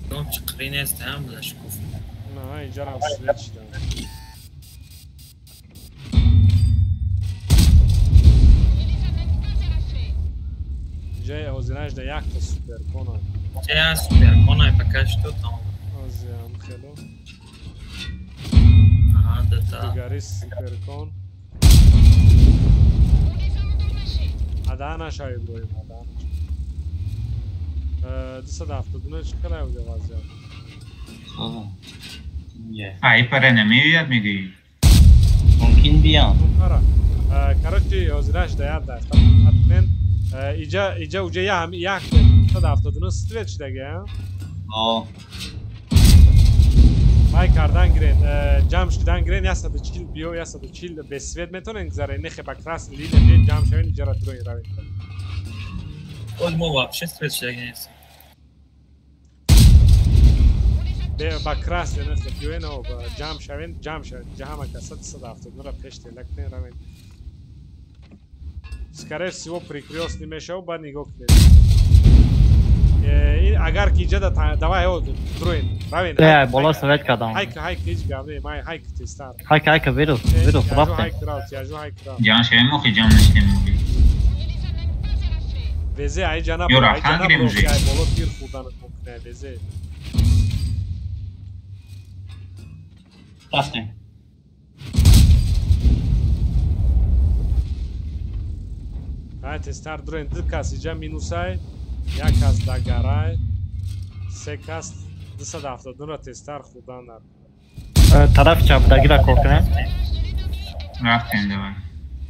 Дом чиқри нест, ҳам лашкуф. На, иҷарам свет шидам. Ҷои ҳозираш да якта суперкона. Я суперкона пока что там. Ҳозирам хело. Аҳа, дата. Дигари суперкон. Ада наша Иброҳим, ада наша. 279 чӣ қадар уҷа вазъият? Ай паре намеояд мегӯӣ? Мумкин биям. Ара. Короче, ҳозираш да як дақиқа мен иҷа иҷа уҷа я ҳами як 279 свет шидаги, а? О. Вай кардан гирен, ҷамъ шудан гирен, 140 биё, 140 без свет метонен гузарен, нехе ба красный линия биёед ҷамъ шавен, иҷара дуроин равед. Оз мо вообще свет шудаги нест. Ба красный нехе биёен, ҷамъ шавен, ҷамъ шавен. Иҷа ҳама каса 279-ра пеш тела кунен равен. Скорее всего прикрёстный мешаву, баъд нигоҳ кунед. Агар ки иҷа давай дуроин равен. Не, боло свет кардам. Ҳайк ҳайк ҳеҷ гап не, май ҳайк тестар. Ҳайк ҳайк вирус, вирус рафтем. Ҳайк рафт, яжу ҳайк рафт. Ҷамъ шавем, охи ҷамъ нашидем. Везе ай ҷана ай ҷана ай боло тир хӯрданат мумкин ай везе. Рафтем. Ай тестар дуроин, ду кас иҷа минусай. Як кас дагарай, се кас 279-ра тестар хӯрдан дар. Тарафи чапдагира кор кунем. Рафтем давай.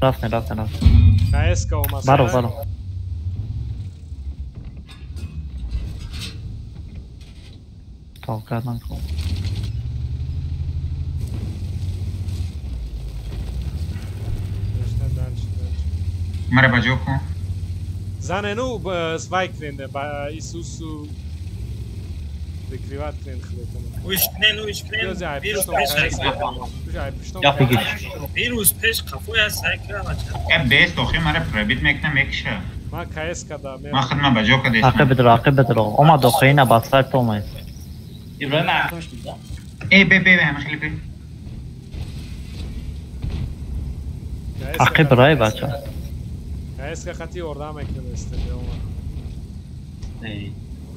Рафтем, рафтем, рафтем. КСК омад. Баро, баро. То кардан кор. Мара баҷо кун. Занену свай кунен ба Исусу прикриват кунен худатон. Уиш кунен, уиш кунен. Вирус пеш вирус пеш қафои аст, сай кунам. Э бес охи мара пробит мекунам мекша. Ма КС када ма худма ба ҷо када. Ақиб бидро, ақиб бидро. Омад охи ина ба сайт омад. Иброҳим ақибш буда. Э бе бе ҳама хеле бе. Ақиб рай бача. КСК хати ордам мекунем стадион.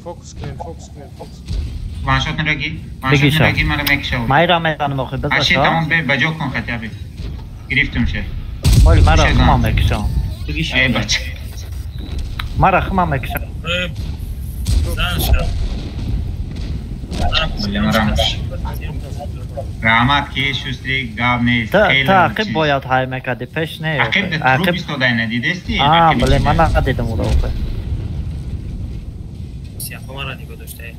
Фокус кунем, фокус кунем, фокус кунем. Ваншот нараги, ваншот нараги мара мекшав. Майра мезанам охи биза. Аши тамом бе баҷо кун хати аби. Гирифтум ше. Оли мара хма мекшам. Эй бача. Мара хма мекшам. Зан ша. Раҳмат ки шустри гап нест. Та ақиб бояд ҳай мекарди пеш не. Ақиб труп истодай надидести? А, бале ман надидам уро охи. Сиёҳ мара нигоҳ доштаи.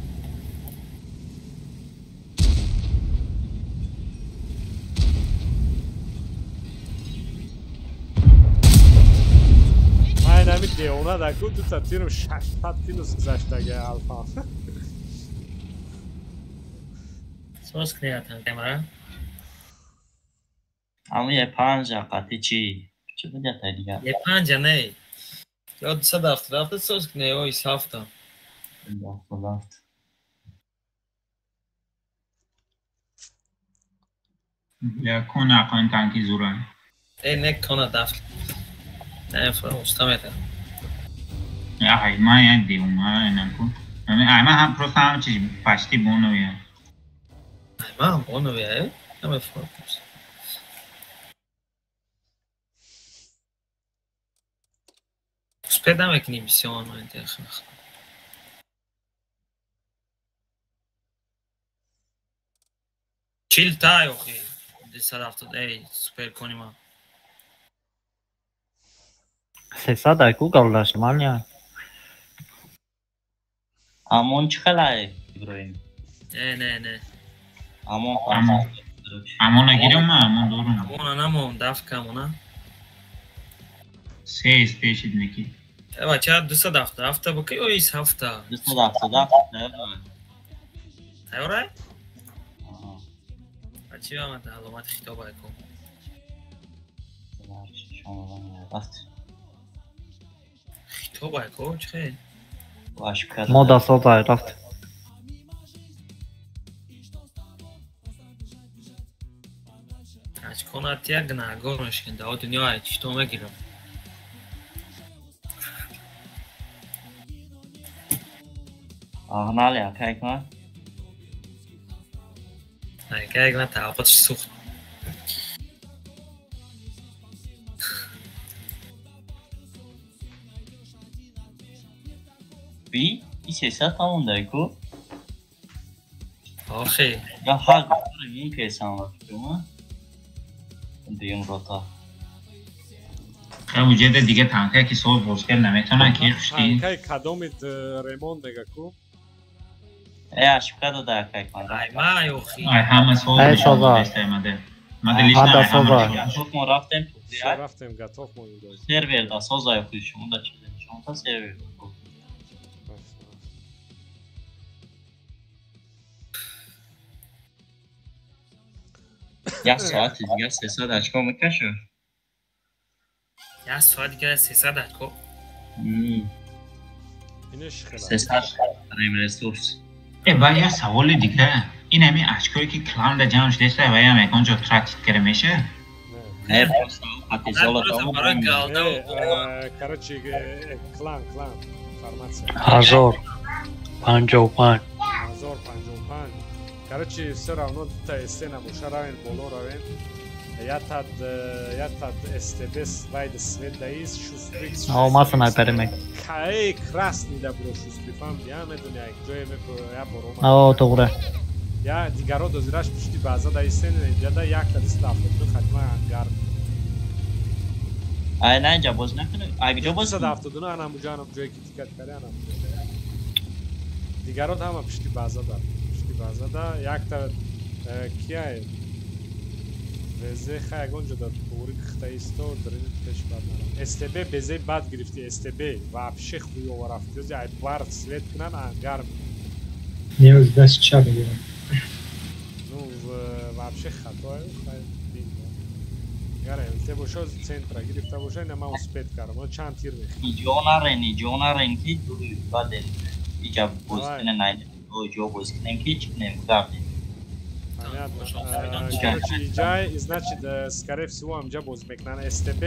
Ман ҳами девона даку дута тирм 600 килос гузаштага алфа. Соз кунед камера. Ама е панҷа қати чи? Чи буд ята дигар? Е панҷа не. Ё 277 соз кунед, ё 7. 7. Я кона кон танки зуран. Э не кона дафт. Не фра уста мета. Я ҳай ма я девона инанку. Ай ма ҳам просто ҳам чиз пашти боновия. Ман боновия, намефаҳмам. Успед намекунӣ бисёр ман интихоб. Чил тай охи. 270 эй супер кони ма. 300 ай ку галлаш нормально. Амон чӣ хелай Иброҳим? Не, не, не. Амон амон. Амон нагирам ма, амон дорум. Амона намон, дафт камона. Се спешид неки. Э бача 277 бо ки ё 7? 277. Тайёрай? Бачи ама аломати хитоб ай кун. Хитоб ай ку чӣ хел? Мода созай рафт. Ачконат як гунаҳгор мешкин, дао дунё ай чито мегирам. Агнали акай кун. Акай кун таваққутш сӯхт. Би и сесад тамондай ку? Охи. Я ҳар мин кесам вақтума. Дуюм рота. Уҷеда дига танкае ки соз боз кард наметавонад ки хушти. Танкаи кадомит ремонт мега ку? Ошибка дода акай канда. Ай ма ёхи. Ай ҳама сол. Ай соза. Мадели соза. Мо рафтем. Рафтем готов мо. Сервер да соза ёхи шумо да чизе. Шумо та сервер. Як соати дигар 300 очко мекашад. Як соат дигар 300 очко. Инеш хела. 300 прайм ресурс. Ба як саволи дигар. Ин ҳамин очкое ки клан да ҷамъ шудааст, ва ям ягон ҷо тратит карда мешавад? Не, просто хати золото. Короче, клан, информация. 1055. 1055. Короче, все равно та СТ набоша, равен боло равен. Я тад СТБ вайд свет даис шустрик. О, маса найперимек. Кай красный да бро шустрик фам, я медони як ҷое ме я борома. О, туғре. Я дигаро дозираш пушти база да СТ инҷа да як та дист афтод хатма ангар. Ай на инҷа боз накунӣ. Ай ҷо боз 179 анам буҷа анам ҷое ки тикат карда анам. Дигаро ҳама пушти база да. Пушти база да якта кияй ВЗ ха ягон ҷо да туғри кихта исто дрини пеш бад нарам. СТБ БЗ бад гирифти СТБ вообще хуёво рафт. Ҷози ай бар свет кунан ангар. Не, оз даст чап мегирам. Ну вообще хато хай бин. Агар МТ боша центра гирифта боша ина ман успет кардам. Чанд тир мехӯрд. Иҷо нарен ки дури бад иҷа боз кунен най ҷо боз кунем ки чӣ кунем гардем. Понятно. Короче, иҷай, значит, скорее всего, амҷа боз мекунанд. СТБ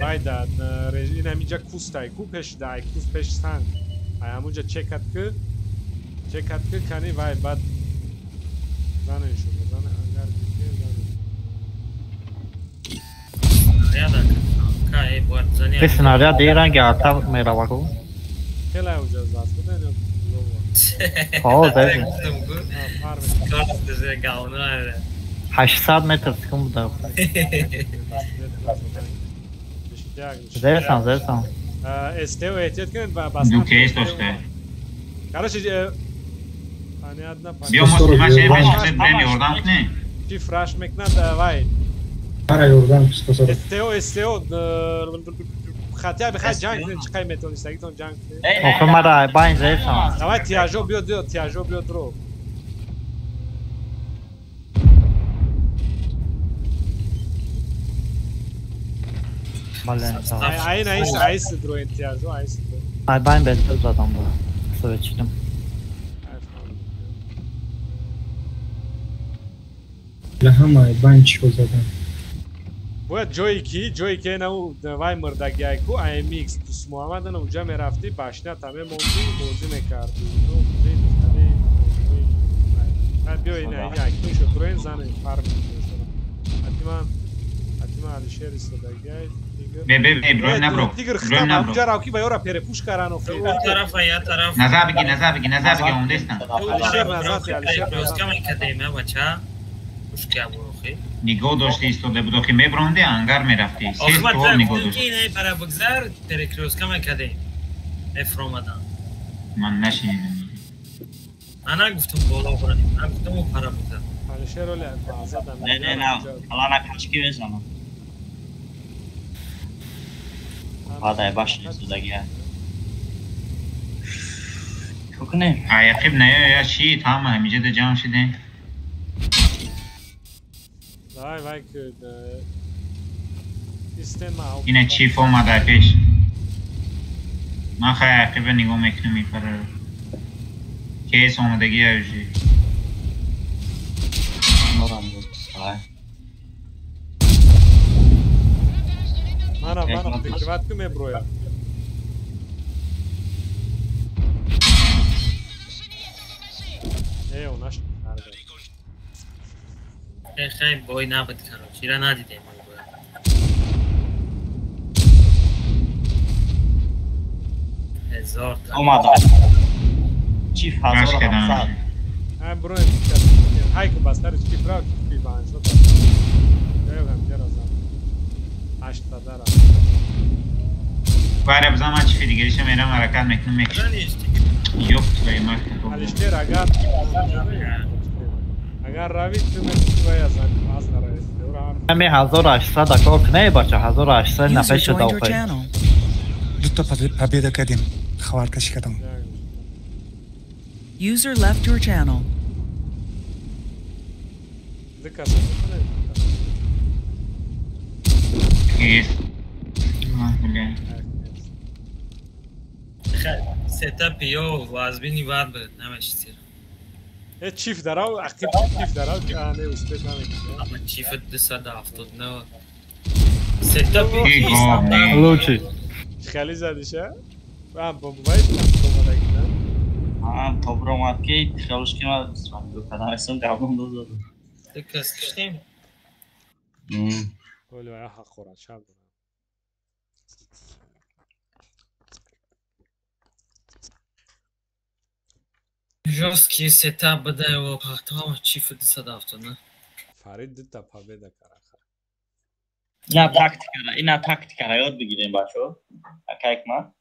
вайда, ин ҳаминҷа кустай, ку пеш да, ай кус пеш санг. Ай ҳамунҷа чекат ки, кани вай бад занен шуд, зане ангар ки занен. Пес снаряд иранги ата мерава ку. Хеле унҷа зад буда, ин О, зад. 800 метр секунд буда. Зерсан, зерсан. СТО эҳтиёт кунед ва бас. Ду кейс дошта. Короче, понятно. Биё мо снимаше, мешавад брем ёрдам кунем. Чи фраш мекунад, вай. Ара ёрдам 140. СТО хотя бы хай ҷанг кунед, чӣ қай метавонистагитон ҷанг кунед. Охир мара байн зерсан. Давай тиажо биё, тиажо биё дро. Ай айс айс дро тиажо айс дро. Ай байн бентер задам бу. Советчидим. Ла ҳама байн чико задам. Бояд ҷое ки нау вай мурдагиай ку AMX Дус Муҳаммад ана унҷа мерафтӣ, башната мемондӣ, бозӣ мекардӣ. Биё ина акнун шуд роен зане фарқ Ҳатиман Алишер истодагиай. Бе бе бе броем набро. Тигр хитам унҷа рав ки ба ёра перепуш каран охи. Тарафа я тараф. Назар биги, назар биги, назар биги ондестан. Алишер назар, Алишер. Бача. Нигоҳ дошти истода буд, охи мебронди, ангар мерафти. Се ствол нигоҳ дошти. Ин пара бигзар, перекрёстка мекардем. Эфромадан. Ман нашинидам. Ман нагуфтам боло бронем, ман гуфтам о пара бигзар. Алишер оли база Не, не, не, ала накашки мезанам. Падай баш истодагия. Чӣ кунем? Аяқиб наё я шид, ҳама ҳамиҷа да ҷамъ шидем. Давай, вай ки истен ма. Ина чиф омада пеш. Ман хай ақиба нигоҳ мекунам мепарам. Кейс омадагӣ уже. Норам буд. Ай. Мана, мана, прикрывать ку меброя. Э, у нас Хай бой набуд, короче, ира надидем. Ҳазор та. Омада. Чиф 1700. Ай броем. Ҳай ку бастари чиф рав чиф бан шуд. Даёгам ҷара зан. 8 дара. Вайра бизан ман чифи дигариша мерам ҳаракат мекунам мекушам. Ёб твою мать. Алишер, агар рави ту метавонӣ аз нарави. Ҳами 1800 кор кунай бача, 1800 нафар шуда охир. Ду та победа кардем, хабаркашӣ кардам. User left your channel. Сетап ё вазбини бад буд, намешитир. Э чиф дарав, ақиб чиф дарав, не успех намекунад. Ама чиф 279. Сетап лучше. Хеле задиша? А бомбай омадагӣ, на? А добро омад ки хелш ки ман кадам гавдум дод. Дикас киштем. Оли ва ҳақорат шаб. Жёсткий сетап буда его пахтам чиф 279. Фарид дута победа караха. Ина тактикара, ина тактикара ёд бигирем бачо. Акайк ма.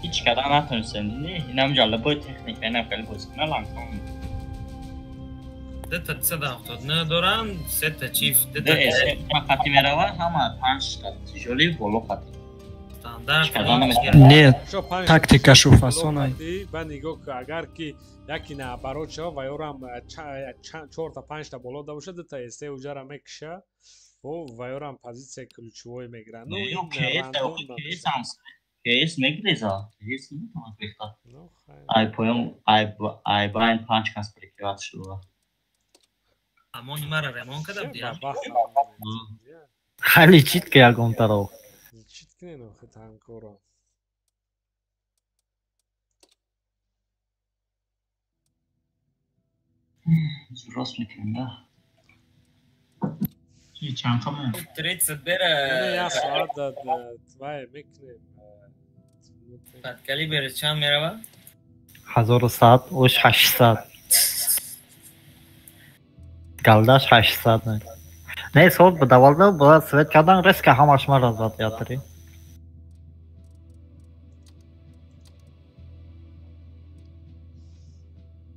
Ҳеч када натонистем, дидӣ? Инам ҷалабои техника, инам хеле бозӣ кунад ланком. Дута 279 дорам, сета чиф, дута хати мерава, ҳама панҷ та тижоли боло хати. Не, тактикашу фасонай. Ба нигоҳ агар ки яки наоборот шава ва ёрам чорта панҷта боло да бошад, дута эсе уҷара мекиша, ва ёрам позитсия ключевой мегиранд. Ну, КС мегреза, КС наметавонад рехта. Ай поём, ай байн панҷ кас прикриват шуда. Амон мара ремон кардам дия. Хали чит ки ягон тараф. Чит кунен охи танкоро. Рост мекунем, да. Чанд қамон? 30 бера. Я соат дад, вай мекунем. Калибр чанд мерава? 1100, ош 800. Галдаш 800 не. Не, сол ба давалда бояд свет кардан, резко ҳамаш мара зад ятри.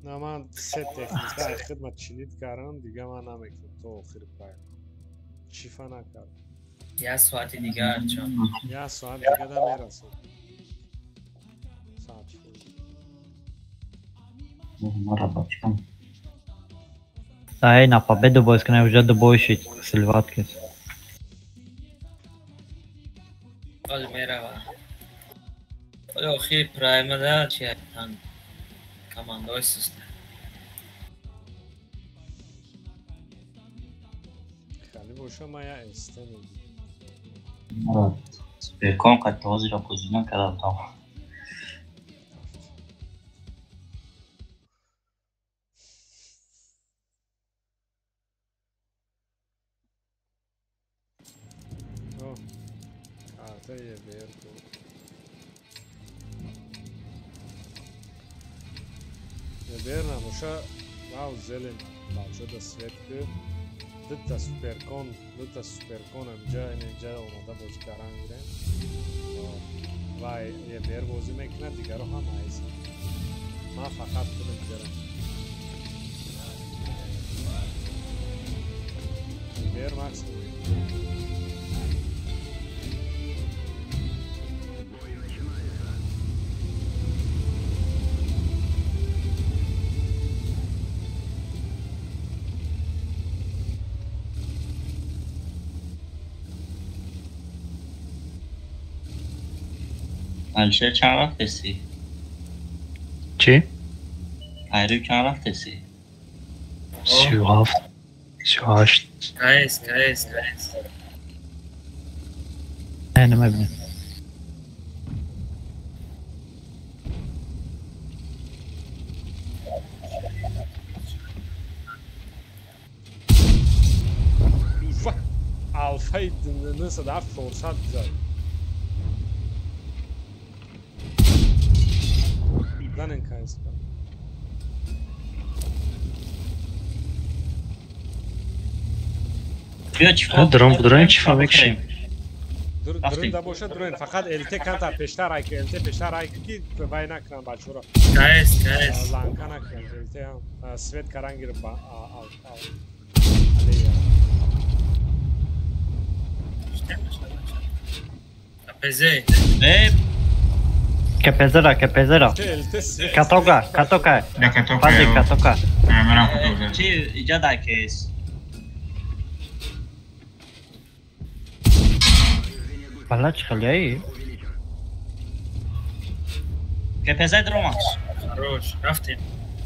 На ман се техника хидмат чинид кардам, дига ман намекунам то охири прайм. Чифа накардам. Я соати дигар чанд? Я соат дига да мерасам. Соат Мара бачкам. Ай, на победу бой скане уже добой шит сильваткис. Оли мерава. Оли охири прайма да чи тан командой суст. Хали боша ма я эстен. Мара суперкон қад ҳозира бозӣ накардам там. Верна, моша вау зелен бачо да светка, дата суперкон амҷа инҷа омада бозӣ кардан гирем. Вай ебер бозӣ мекунад, дигаро ҳам айз. Ман фақат худам ҷарам. Ебер максимум. Алишер чанд рафтеси? Чӣ? Пайрӯ чанд рафтеси? 37, 38. КС, КС, КС. Не, намебинем. Алфаи 97 400 зад. Занен КС. Дрон будрон чифа мекушем. Дрында бошад, дурен. Фақат ЛТ камтар пештар ай ки, ЛТ пештар ай ки вай накунам бачаҳоро. КС, КС. Ланка накунам, ЛТ ҳам свет карангир ба алея. КПЗ. КПЗ-ра, КПЗ-ра. Катока, катока. Да, катока. Пази, катока. Манам катока. Чи иҷа дай КС? Бала чӣ хелияи? КПЗ дромаш. Хорош, рафтем.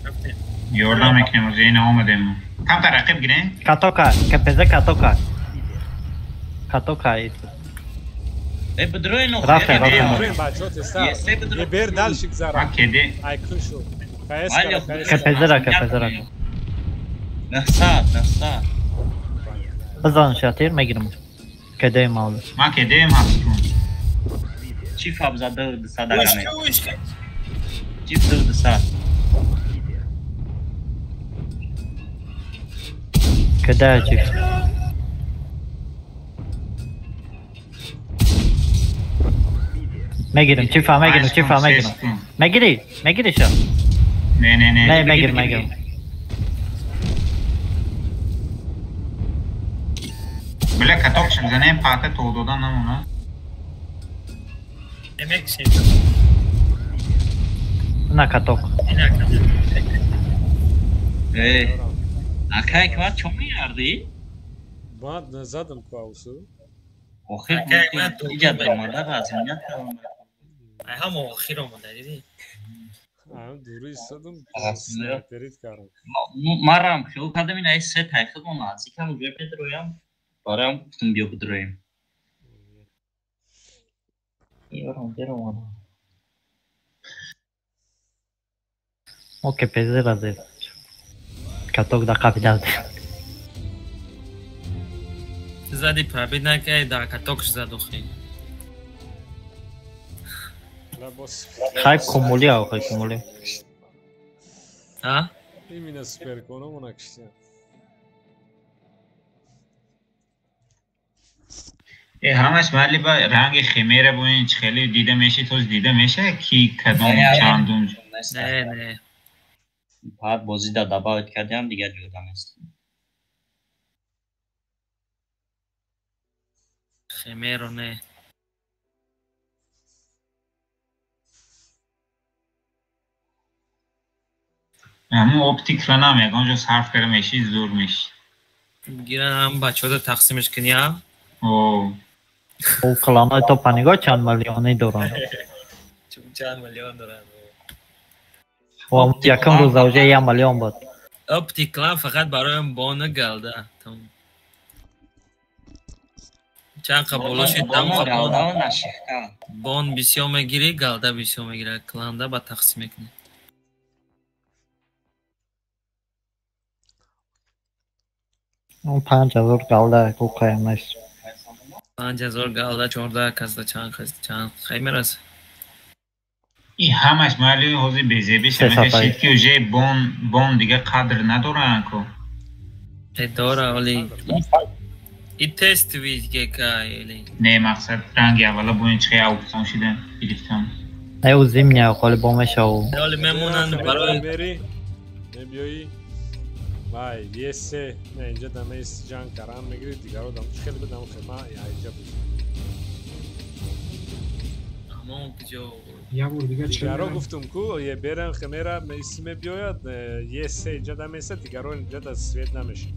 Рафтем. Ёрдам мекунем, ози ина омадем. Камтар рақиб гирем? Катока, КПЗ катока. Катока. Э, бдрои но. Рафтем, рафтем. Дурен бачаҳо теста. Ебер дальше гзара. Кеде. Ай кушу. КС кара, КС. КПЗ-ра, КПЗ-ра. 900, 900. Бизан шатир мегирам. Кеде мавло. Ма кеде ҳастум. Чӣ фаб зада 200 дагане? Чӣ 200? Кеде чӣ? Мегирам, чӣ фа мегирам, чӣ фа мегирам. Мегирӣ? Мегирӣ ша? Не, не, не. Не, мегирам, мегирам. Бля, каток шимзанем, пата то додан намона. Эмекшем. На каток. Ина каток. Э, акай ква чо меярдӣ? Баъд задам кваусу. Охир иҷа домада размият кардам. Ай ҳам охир омада дидӣ? Ам дури истодам, снайперит кардам. Марам хел кардам ин ай се тайхид мо наздикам уже бедроям. Барам гуфтам биё бидроем. Ёрам беромадам. Мо КПЗ-ра зед. Каток да қапида. Зади пробит накарди, дар катокш зад охи. Хай кумули охи кумули. А? Именно суперконом накиштям. Э, ҳамаш вале ба ранги химера бо ин чӣ хеле дида меши, тоз дида меша ки кадом чандум. Не, не. Баъд бозида добавить кардиам, дигар ҷода нест. Химеро не. Ҳамун оптикра нам ягон ҷо сарф карда меши, зур меши. Гирам бачаҳода тақсимаш кунӣ, а? О. О, кланои топа нигоҳ чанд миллионӣ доранд. Чанд миллион доранд. Якум рӯза уже 1 миллион буд. Оптик клан фақат барои бона галда. Чанд қа боло шид, бон бисёр мегирӣ, галда бисёр мегирад. Кланда ба тақсим мекунӣ. Он 5000 галда куқаям нест. 5000 галда 14 касда чанд кас чанд хай мерасад. И ҳамаш маълуми ҳозир безебиш мекашид ки уже бон дига қадр надоранд ку. Э дора оли. И тест визгека или. Не, мақсад ранги аввала бо ин чихе аукцион шида гирифтам. Не, ӯ зимня холи бо мешав. Оли мемонанд барои мери. Мебиёӣ. Вай, есе, не инҷа дамеи ҷанг карам мегири, дигаро дам хеле бедам хема инҷа буд. Ҳамон куҷо дигаро гуфтум ку е берам хемера иси мебиёяд, есе инҷа дамеса, дигаро инҷа да свет намешад.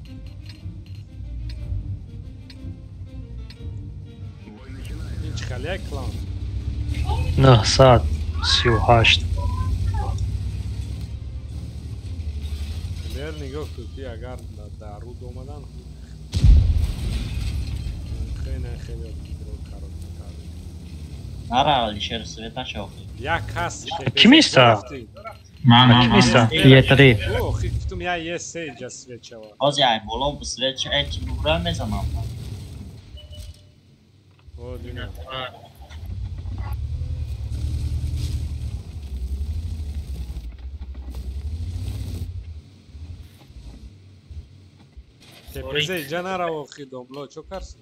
Ин чӣ хеле як клан? 938. Хемер нигоҳ кун ки агар дар руд омадан хеле хеле Нара Алишер свет нашав. Як кас Ким иста? Ман Ким иста? Е3. Охи гуфтум я есе инҷа свет шава. Ҳозир ай боло свет ша ай чӣ бура мезанам. О, дина. КПЗ инҷа нарав охи домло, чо карси?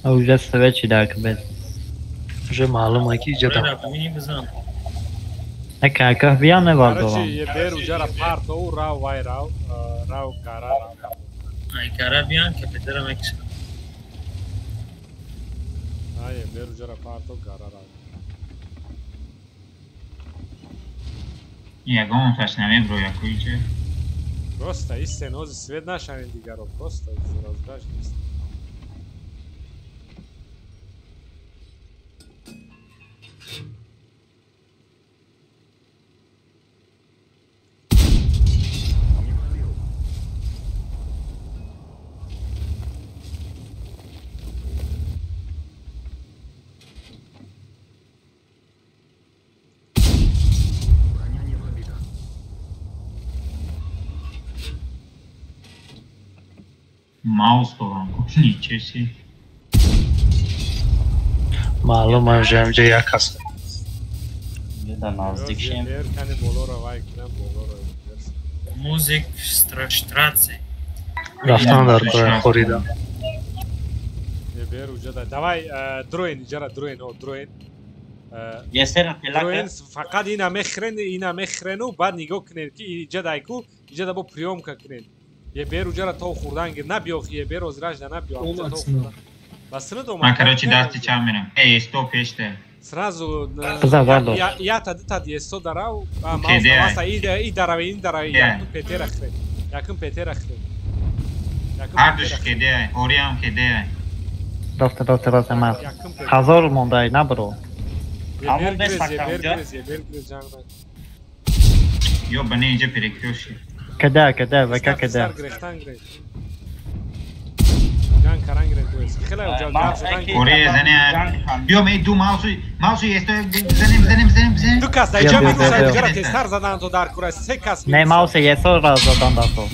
Уже свечи да кбет. Уже маълум е ки иҷа Нека биям мебардорам. Короче, бер уҷара партоу рав вай рав, рав гара рав. Ай гара биям ки педера мекишам. Ай бер уҷара партоу гара рав. Ягон таш намебро якуиче. Просто истен ози свет нашавен дигаро, просто разгаж нест. Маус дорам, ничего себе. Маълум е, уже инҷа як аст. Да наздик шем. Музик штраце. Рафтан дар кора хорида. Давай, дроен, иҷара дроен, о, дроен. Дроен фақат ина мехрен, ина мехрену, баъд нигоҳ кунед ки иҷа дайку, иҷа да бо приёмка кунед. Е бер уҷара то хурдан гир, набиё, е бер озираш да набиё. Ба синат омад. Ман короче дасти чап мерам. Эй, сто пеште. Сразу я та дита есто дарав, маса и дарави, ин дарави, якум петера хрен. Якум петера хрен. Ҳардуш кеде, ориам кеде. Рафта, рафта, рафта, ман. Ҳазор мондай, набро. Ҳамон бес бер грез ҷанг. Ё бане инҷа перекрёши. Кеде, кеде, века кеде. Оре, зане, биё ме ду маусу, маусу есто зане, зане, зане, зане. Ду кас даҷа минуса иҷара тестар задан то дар кура се кас. Не, мауса есо ра задан дар то.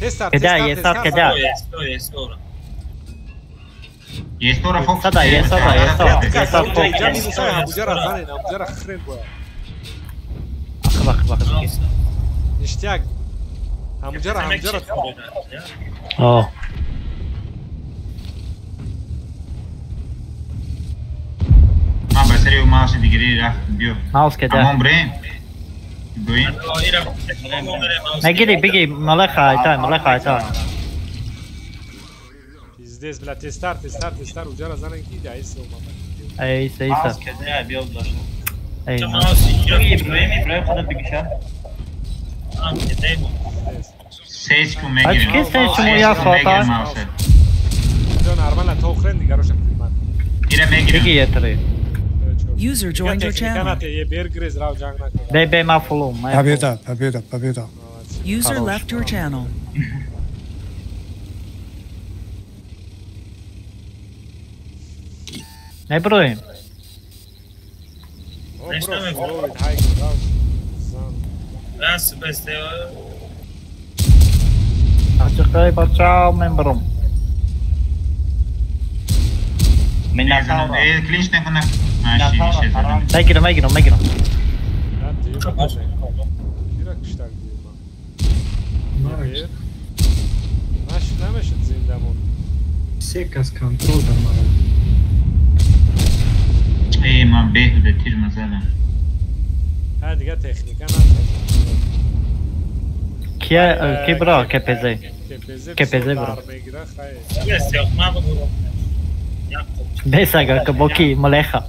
Тестар, кеде, есо, кеде. Есо, есо. Ра фокус. Сада, есо, есо, есо фокус. Иҷа минуса ҳабуҷара зане, ҳабуҷара хрен бояд. Ахва, ахва, ахва. Ништяк. Ҳамуҷара, ҳамуҷара. О. Ман ба сари мауси дигари рафт, биё. Маус кеде. Амон бирем. Биёем. Нагири, биги, малаха, айтай, малаха, айтай. Пиздец, бля, тестар, тестар, тестар, уҷара занен ки даиса омада. Эй, иса, иса. Маус кеде, биё дошт. Эй. Иброҳим, Иброҳим худат бигиша. Ам кеде. Сеч кун мегирем. Ки сеч шумо як соата? Ҷо нормально то хрен дигароша примат. Ира мегирем. Биги етри. User joined your channel. Бе, бе, ма фулум. Победа, победа, победа. User left your channel. Иброҳим. Раз, без Ачықай бача, мен бирам. Клинч накунам. Мегирам, мегирам, мегирам. Се кас контрол дар мара. Эй, ман беҳуда тир мазадам. Ҳа, дига техника надорам. Кия, ки бро, КПЗ. КПЗ бро. Бесага, кабоки, малеха.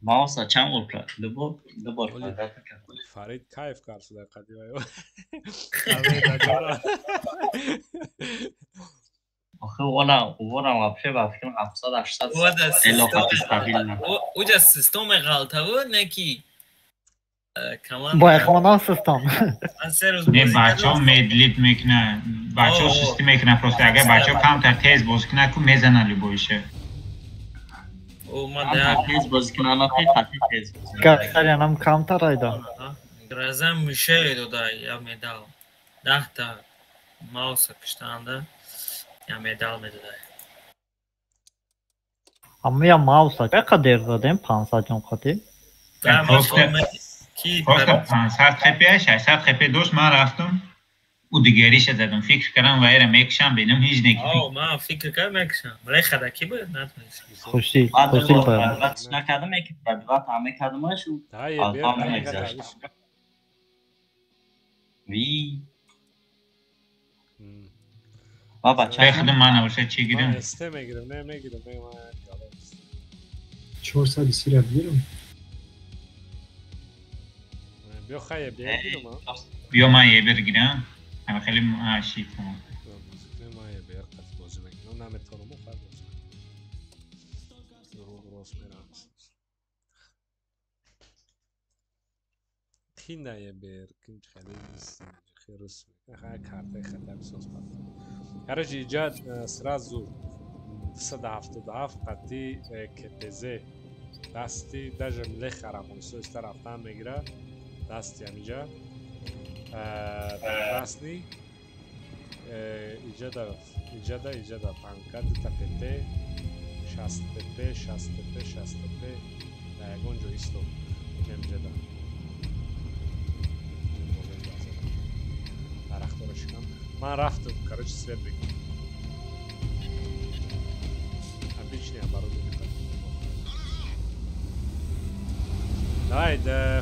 Мауса чанд бор ду бор пайдо кард. Фарид кайф кард шуда қадима. Охи вона уворам вообще ба фикрам 700 800 элоқати стабилна. Уҷа систоме ғалтаву не ки Бо эхмонон систом. Не, бачаҳо медлит мекунанд, бачаҳо сустӣ мекунанд, просто агар бачаҳо камтар тез бозӣ кунанд, ку мезананд любойша. Тез бозӣ кунанд, хати тез. Гасарянам камтар айда. Гроза мишей дода я медал. 10 та мауса киштанда я медал медода. Аммо я мауса чақадр задем 500 ҷон қати? Просто 500 хп, 600 хп дошт, ман рафтам ӯ дигариша задам, фикр кардам вайра мекушам, бинам ҳеҷ неки. Ман фикр кардам мекушам. Рехада ки буд натонистам. Хуши, хуши ба. Накардам, яки пробивать ҳам мекардамаш, аз ҳам мегузашт. Ви. Ба бача. Рехада ман набоша чӣ гирам? СТ мегирам, не мегирам, не ман. 430 ра бигирам. Биё хай ебер гирам. Биё ман ебер гирам. Ҳама хеле шит. Ман ебер қат бозӣ мекунам, наметавонам хай бозӣ. Рост мерам. Қина ебер, ким хеле херус. Хай картаи хатар соз пат. Короче, иҷа сразу 277 қати КТЗ дасти даже млехарам онсоиста рафтан мегира дасти ҳамиҷа красный иҷада иҷада иҷада танка дута ПТ 60 ПП 60 ПП 60 ПП дар ягон ҷо исто ҳамиҷада дарахтора шикам ман рафтам, короче, свет мекунам, обычный оборудование. Давай,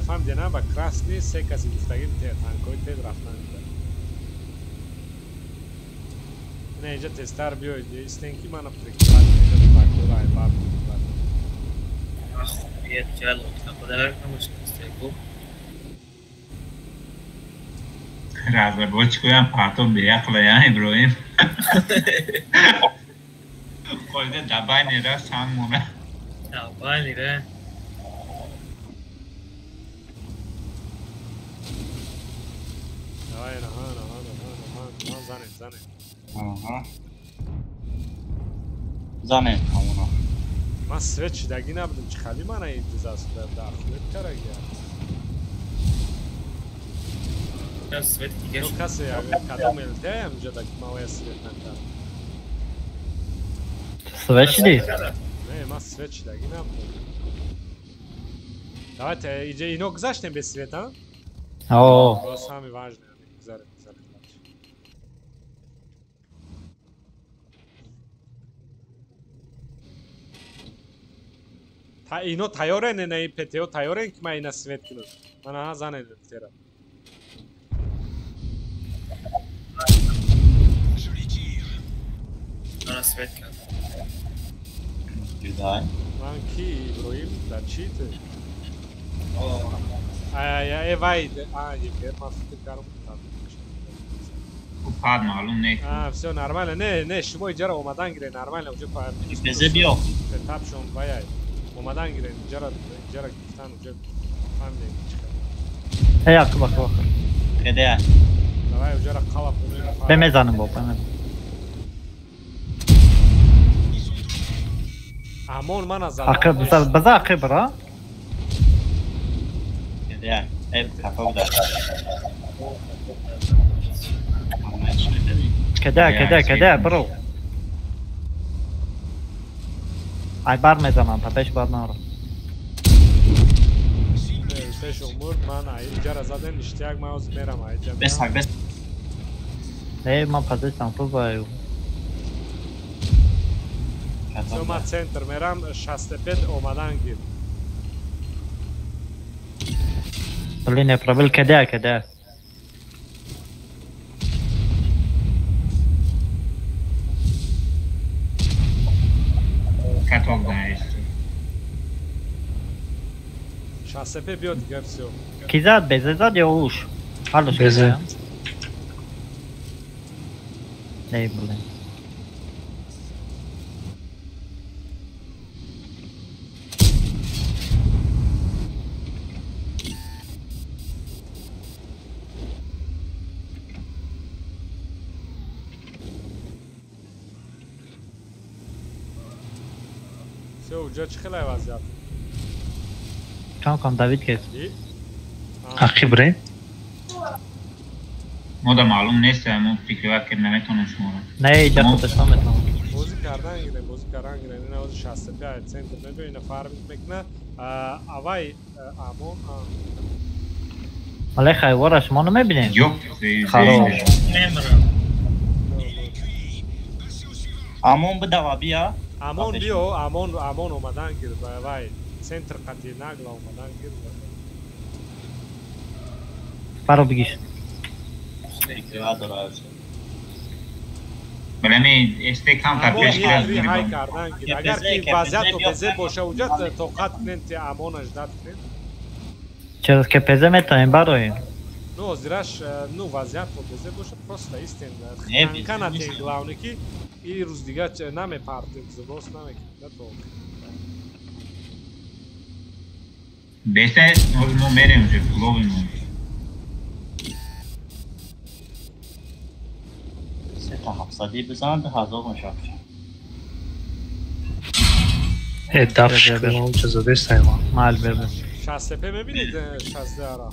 фаҳмидена, ба красный се каси гуфтагим танкои тез рафтан. Ина инҷа тезтар биёед, истен ки мана прикрывать танкора ай бар. Охуеть, ча лодка подарок намаш кастеку. Разработчикоям партов беақлая, Иброҳим. Қоида дабайни ра санг мона. Дабайни ра. Давай, аҳа, аҳа, аҳа, аҳа, аҳа, занед, занед. Аҳа. Занед ҳамона. Ман свет шидагӣ набудам, чӣ хали мана ин дизастр дар худ карагия. Свет дига. Ну касе кадом ЛТ ҳамҷа да мавая свет накард. Свет шидӣ? Не, ман свет шидагӣ набудам. Давайте, иҷа ино гузаштем без света? О. Боз ҳами важне, гузарем, гузарем. Та ино тайёрен, ина и ПТО тайёрен ки ман ина свет кунам. Ман аҳа занед тера. Мана свет кард. Ҷудай. Ман ки Иброҳим дар чӣ ту? Ай ай вай, а ебер ман фикр кардам. Пад маълум не. А, всё нормально. Не, не, шумо иҷара омадан гире, нормально, уже па. Безе биё. Сетапшон вай ай. Омадан гире, иҷара иҷара гирифтан уже фаҳмидем чӣ хел. Эй, акба, акба. Кеде. Давай уҷара қалаб. Бемезанем бо, бемезанем. Амон мана зад. Ақиб, биза, биза ақиб ра. Кеде. Эй, хафа буда. Кеде, кеде, кеде, бро. Ай бар мезанам, та пеш бар наро. Пеш умурд, ман ай иҷара задем, иштияк ман ҳозир мерам ай иҷа. Бес ҳак, бес. Не, ман позициям хуб ай. Всё, ман центр мерам, 65 омадан гир. Блин, я пробил кеде, кеде. Каток даешь. 65 биё дига, всё. Ки зад, безе зад ё уш? Ҳардуш Безе. Не, блин. Всё, уҷа чӣ хелай вазъият? Кам кам Давид кес. И? Ақиб ре? Мо да маълум нест, мо прикрывать кард наметонем шуморо. Не, иҷа худаш наметонам. Бозӣ кардан гирем, бозӣ кардан гирем. Ина ҳозир 65 центр мебиё, ина фармит мекуна. Авай амон. Вале хайвора шумо намебинем? Ёп, Хароб. Мемрам. Амон бидава бия. Амон биё, амон амон омадан гир, вай центр қати нагла омадан гир. Паро бигиш. Бале, СТ камтар пеш гирад. Ҳай кардан гир. Агар ки вазъият ОБЗ боша, уҷа тоқат кунем, ти амонаш дад кунем. Через КПЗ метавонем бароем. Ну, озираш, ну, вазъият ОБЗ боша, просто истем. Танка натен главное ки и рӯз дига намепартем, заброс намекунем, да то. Беста, мо мерем уже, ловим. Се та ҳафтсадӣ бизанад, 1000 мешавад. Э, дафш кардам, ча задестаем. Мал бебе. 65 мебинед 60 ра?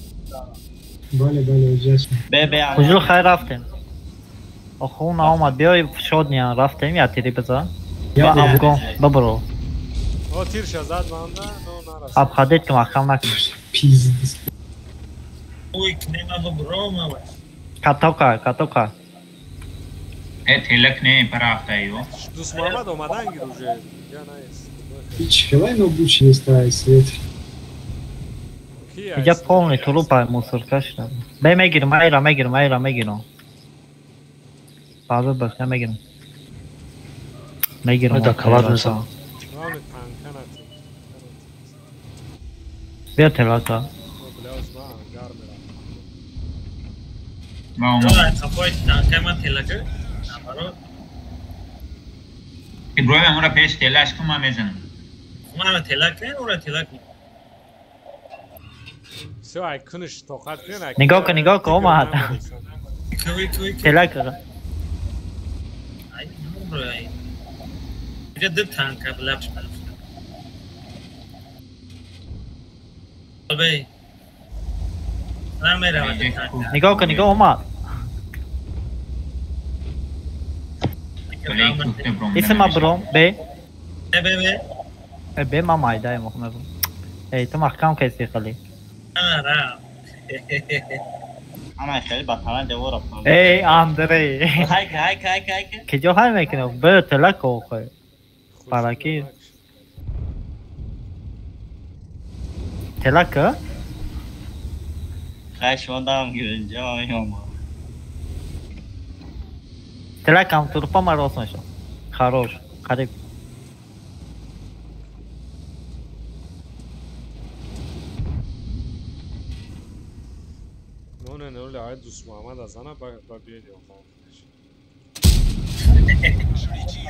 Бале, бале, ҷашн. Бе, бе. Хужул хай рафтем. Оху наомад, биёй шодния рафтем, я тири бизан. Я афгон, бибро. О, тирша зад манда, но нарасид. Абхадет ки маҳкам накун. Пиздец. Ой, нема бибро, мама. Катока, катока. Э, телак не, парафта его. Дус Муҳаммад омадан гир уже. Я наест. Ҳеч хелай нобуч неста свет. Иҷа полный трупа мусорка шуда. Бе мегирам, айра мегирам, айра мегирам. Баъзо бас мегирам. Мегирам. Да кавар мезанам. Главное танка натен. Биё телака. Ма омад. Қафои танка ма телака. Наоборот. Иброҳим амура пеш телаш кун, ман мезанам. Мара телак не, ура телак. Всё, ай куниш тоқат кун, ай. Нигоҳ кун, нигоҳ кун, омад. Куи, куи. Телак. Ай, бро, ай. Иҷа ду танка лапш лапш. Бей. Намеравад танка. Нигоҳ кун, нигоҳ омад. Исма бром, бе. Бе, бе, бе. Э, бе ма майда мохмеб. Эй, ту маҳкам кайси хали. Ара. Ана хеле ба тана девор рафтам. Эй, Андрей. Ҳай, ҳай, ҳай, ҳай. Киҷо ҳай мекунӣ? Бе телак охе. Параки. Телак? Хай шумо дам гирин, ҷа ман меомам. Телакам турпа ма рост мешав. Хорош, қариб. Не, не, ай Дус Муҳаммад азана ба биёд охо.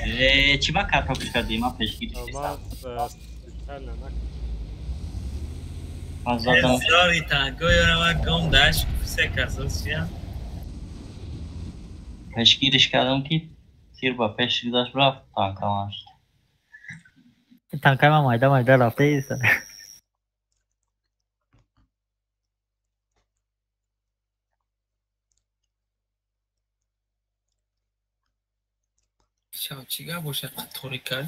Э, чӣ ба картоф кардӣ? Ман пешгирӣ Ман специально на. Ман задам. Сори танко ёрама гом даш, се касос чия. Пешгириш кардам ки тир ба пеш гузашт рафт танкамаш. Танкама майда майда рафта иста. Чао, чӣ гап бошад торика?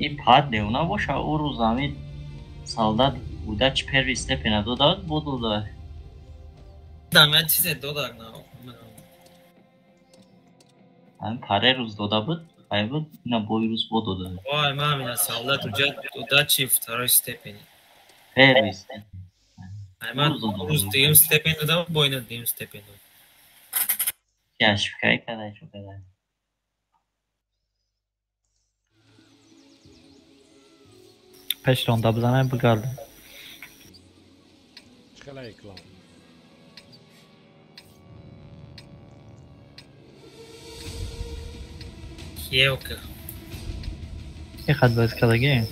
И пад девона боша, ӯ рӯз ҳамин солдат удач первый степена додад, бо дода. Дам я чизе додак на. Ҳамин паре рӯз дода буд, ай буд, ина бои рӯз бо дода. Вай, ман ина солдат уҷа удачи второй степени. Первый степень. Ай ман рӯз дуюм степень додам, бо ина дуюм степень дод. Яшкай кадай шо кадай. Пеш ронда бизанем бигардем. Чӣ эклан? Киевка. Ин хат боз кардагӣ?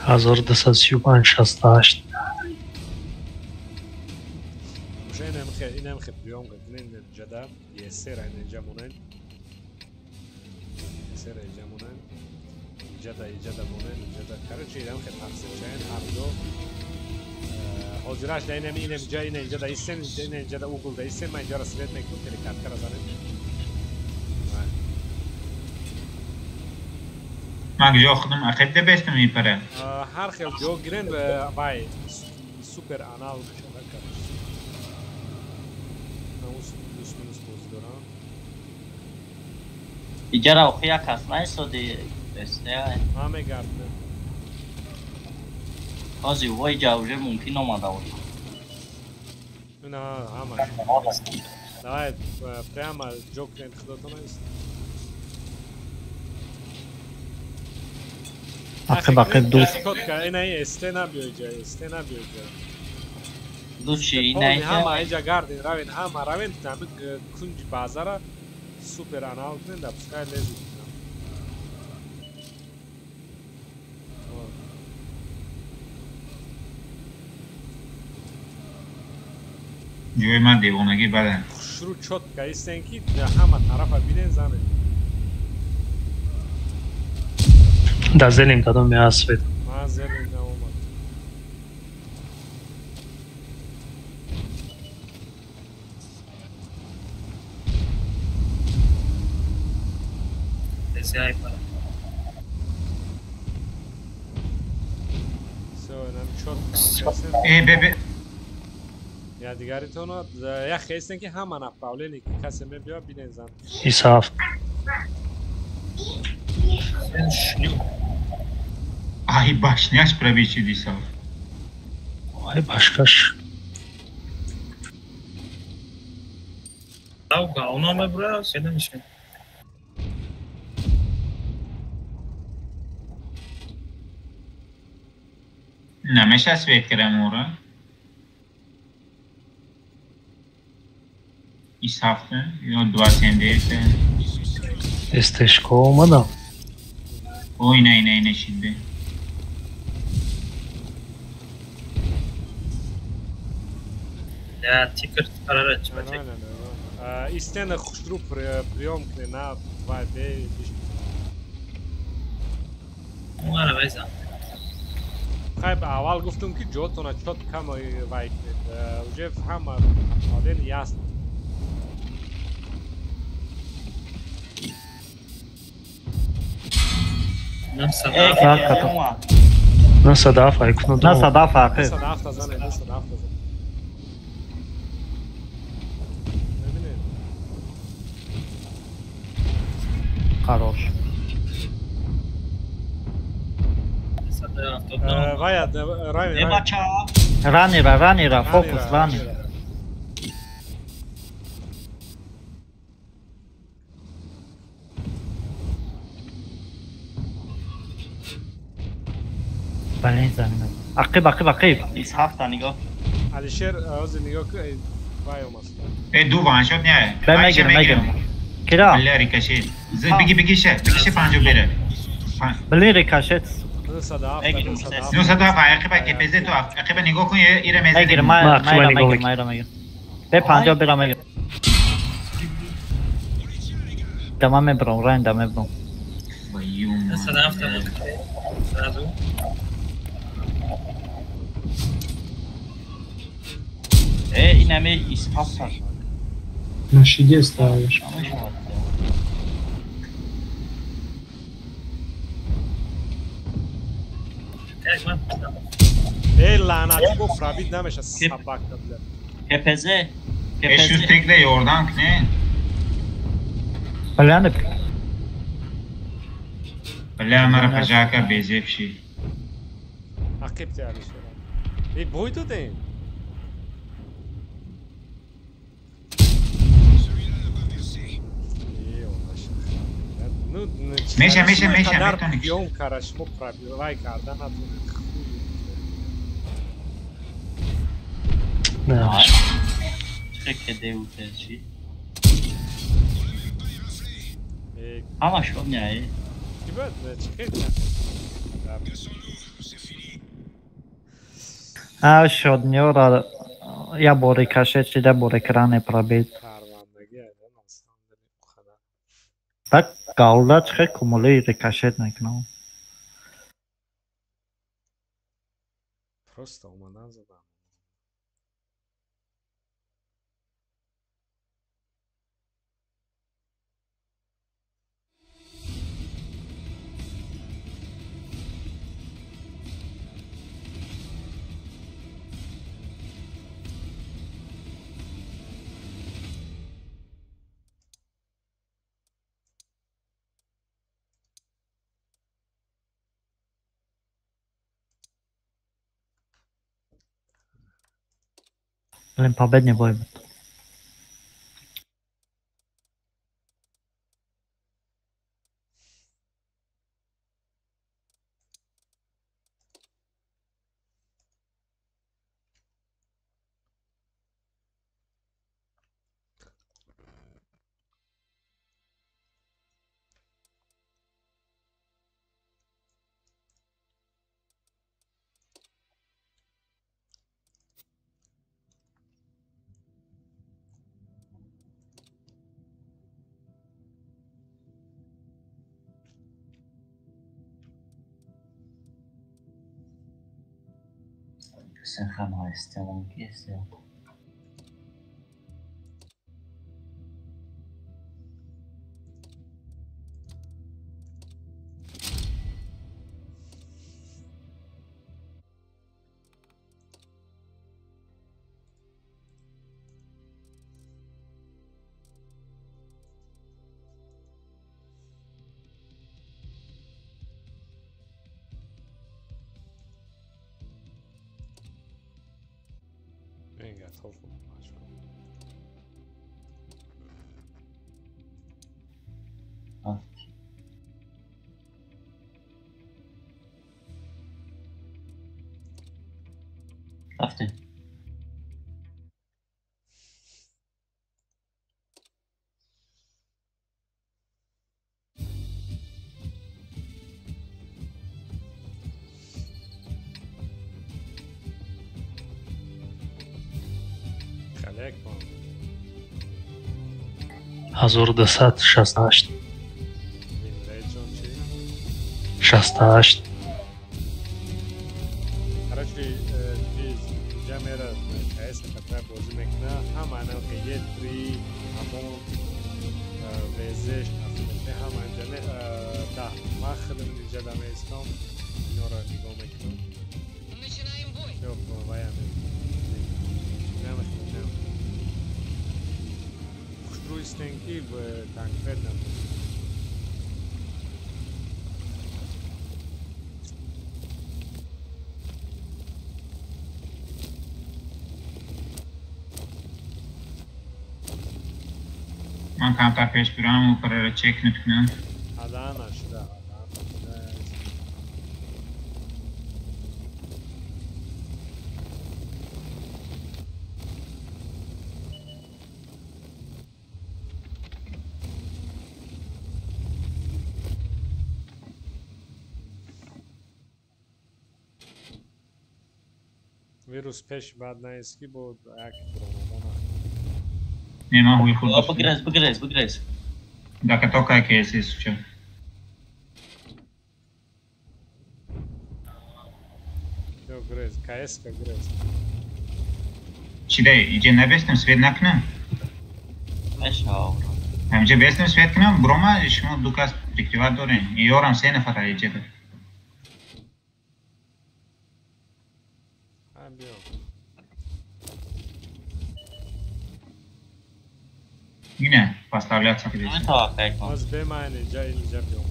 1235 68. инам хе приём кунен ҷада есера инҷа монен. Есера инҷа монен. Иҷада иҷада монен, иҷада. Короче, инам хе тақсим шаен ҳар ду. Ҳозираш да инам инам ҷа ина инҷа да истен, ина инҷа да угол да истен, ман инҷаро свет мекунам, телекарткара занем. Ман ҷо худам ақиб да бестам мепара. Ҳар хел ҷо гирен вай супер анал мешавад, короче. Плюс минус бозӣ дорам. Иҷара охи як кас наистоди СТ. Ман мегардам. Ҳозир во иҷа уже мумкин омада бошад. На, ҳамаш. Давай прямо ҷо кунед худатон аст. Ақиб ақиб дуст. Ина СТ набиё иҷа, СТ набиё иҷа. Дучи ина ҳама иҷа гардин, равен, ҳама равен, ҳами кунҷи базара супер анал кунед, да пускай лезут. Ҷои ман девонагӣ бадан. Хушрӯ чётко истен ки ҳама тарафа бинен занед. Да зелен кадом меа свет. Ман зелен наомад. Всё, инам чётко. Э, бе. Я дигаритона як хестен ки ҳама направление ки касе мебиёд бинен зан. Исаф. Ай башняш пробичид Исаф. Ай башкаш. Ау говно мебра, седа мешавад. Намеша свет кардам ора. Исафта ё 29. Эстешко омадам. О, ина ина ина шид бе. Я тикер қарара чӣ? Истена хушрӯ приём кунед, на вай бе. Мара вайза. Хайб аввал гуфтум ки ҷотона чот кам вай кунед. Уже ҳама направление ясно. На садаф айкуна. На садаф ақиб. Садаф тазане, на садаф тазане. Мебинед? Хорош. Вая, равен. Ранира, ранира, фокус, ранира. Блин, замина. Ақиб, ақиб, ақиб. Исҳафта нигоҳ. Алишер, ҳозир нигоҳ кун, вай омад. Э, ду ваншот не. Бе мегирам, мегирам. Кира? Бля, рикошет. Беги, беги, ше. Беги, ше, панҷо бере. Блин, рикошет. 907, ақиба КПЗ ту ақиба нигоҳ кун, ира мезанем. Мегирам, майра мегирам, майра мегирам. Бе панҷо бера мегирам. Дама мебарам, райн да мебарам. 907 сразу. Э, инаме исҳафта. На шиде ставишь. Эй, лаънатӣ бо пробит намеша собака, бля. КПЗ. Э, шустрик да ёрдам кне. Бля, бля, мара пажака безеб ши. Ақиб те Алишер. Эй, бой додем. Меша, меша, меша, метонӣ. Приём кара, шумо пробивай карда натонед. Чӣ кеде чи? Ҳама шод не? А шодниёра Я бор рикошет шида, бор экране пробит. Так галда чихе кумули рикошет мекунам. Просто омадан задам. Блин, победный бой буд. Рафтем. Ҳазору дусад шасту ҳашт. 68. Короче, инҷа мера КС қатра бозӣ мекуна, ҳама ки Е3, ҳамон ВЗ, ҳама инҷа да. Ман худам инҷа да меистам, инора нигоҳ мекунам. Хушрӯ истем ки конкретно Ман камтар пеш бирам, операра чек мекунам. Адана шуда. Вирус пеш бад наист ки бо як бромадана. Не, ман ҳуи худ. Бигрез, бигрез, бигрез. Dacă toca que es eso. Eu грез, КС ка грез. Чиде, иже набестем свет накунам? Мешав. Ҳамҷа бестем свет кунам, брома шумо ду кас прикриват дорем. Ёрам се нафар иже. Ине, поставляться. Аз бемайне, инҷа инҷа биём.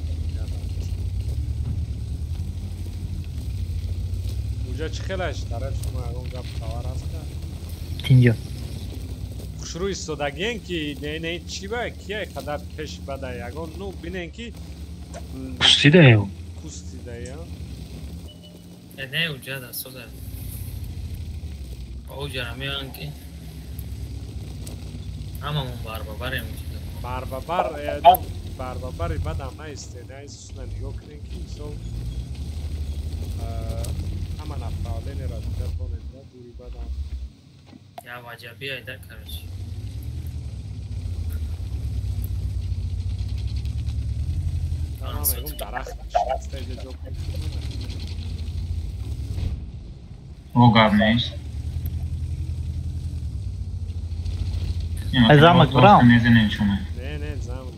Уҷа чӣ хелаш тараф шумо ягон гап хабар аст? Тинҷо. Хушрӯ истодагиен ки не не чӣ ба кия қадар пеш бада ягон ну бинен ки кустидаем. Кустидаем. Не, уҷа да соза. Уҷа меоян ки ҳамамон барбабарем. Барбабар, барбабари бадам наисте, наисусна нигоҳ кунем ки мисол ҳама направленияро дида тонем, да дури бадам. Я ваҷаби айда, короче. Ман мегум дарахт шикаста иҷа ҷо кун. О, гап нест. Ай замок брам. Мезанем шума. Не, не, замок.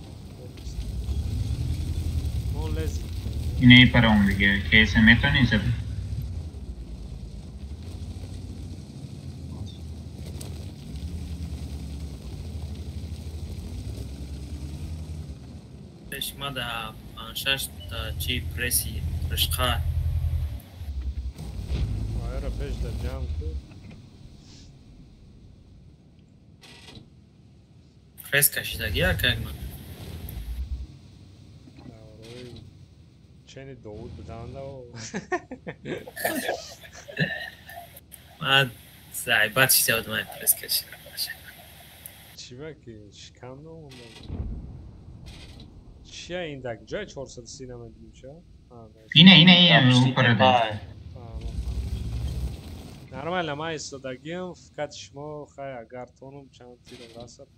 Мон лези. Ине паром диге, кейса метони зад. Пеш ма да панҷ-шаш та чи преси ришқа. Аера пеш да ҷамъ ку. Пресс кашидаги акак ман. Даврои чени Довуд буданда. Ман заибат шида будам ай пресс кашида. Чӣ ба ки шикам наомад. Чия ин дак ҷои 430 намедонем ча? Ине, ине, ине, упарада. Нормально, ман истодагиам, фикати шумо хай агар тонум чанд тирам расад.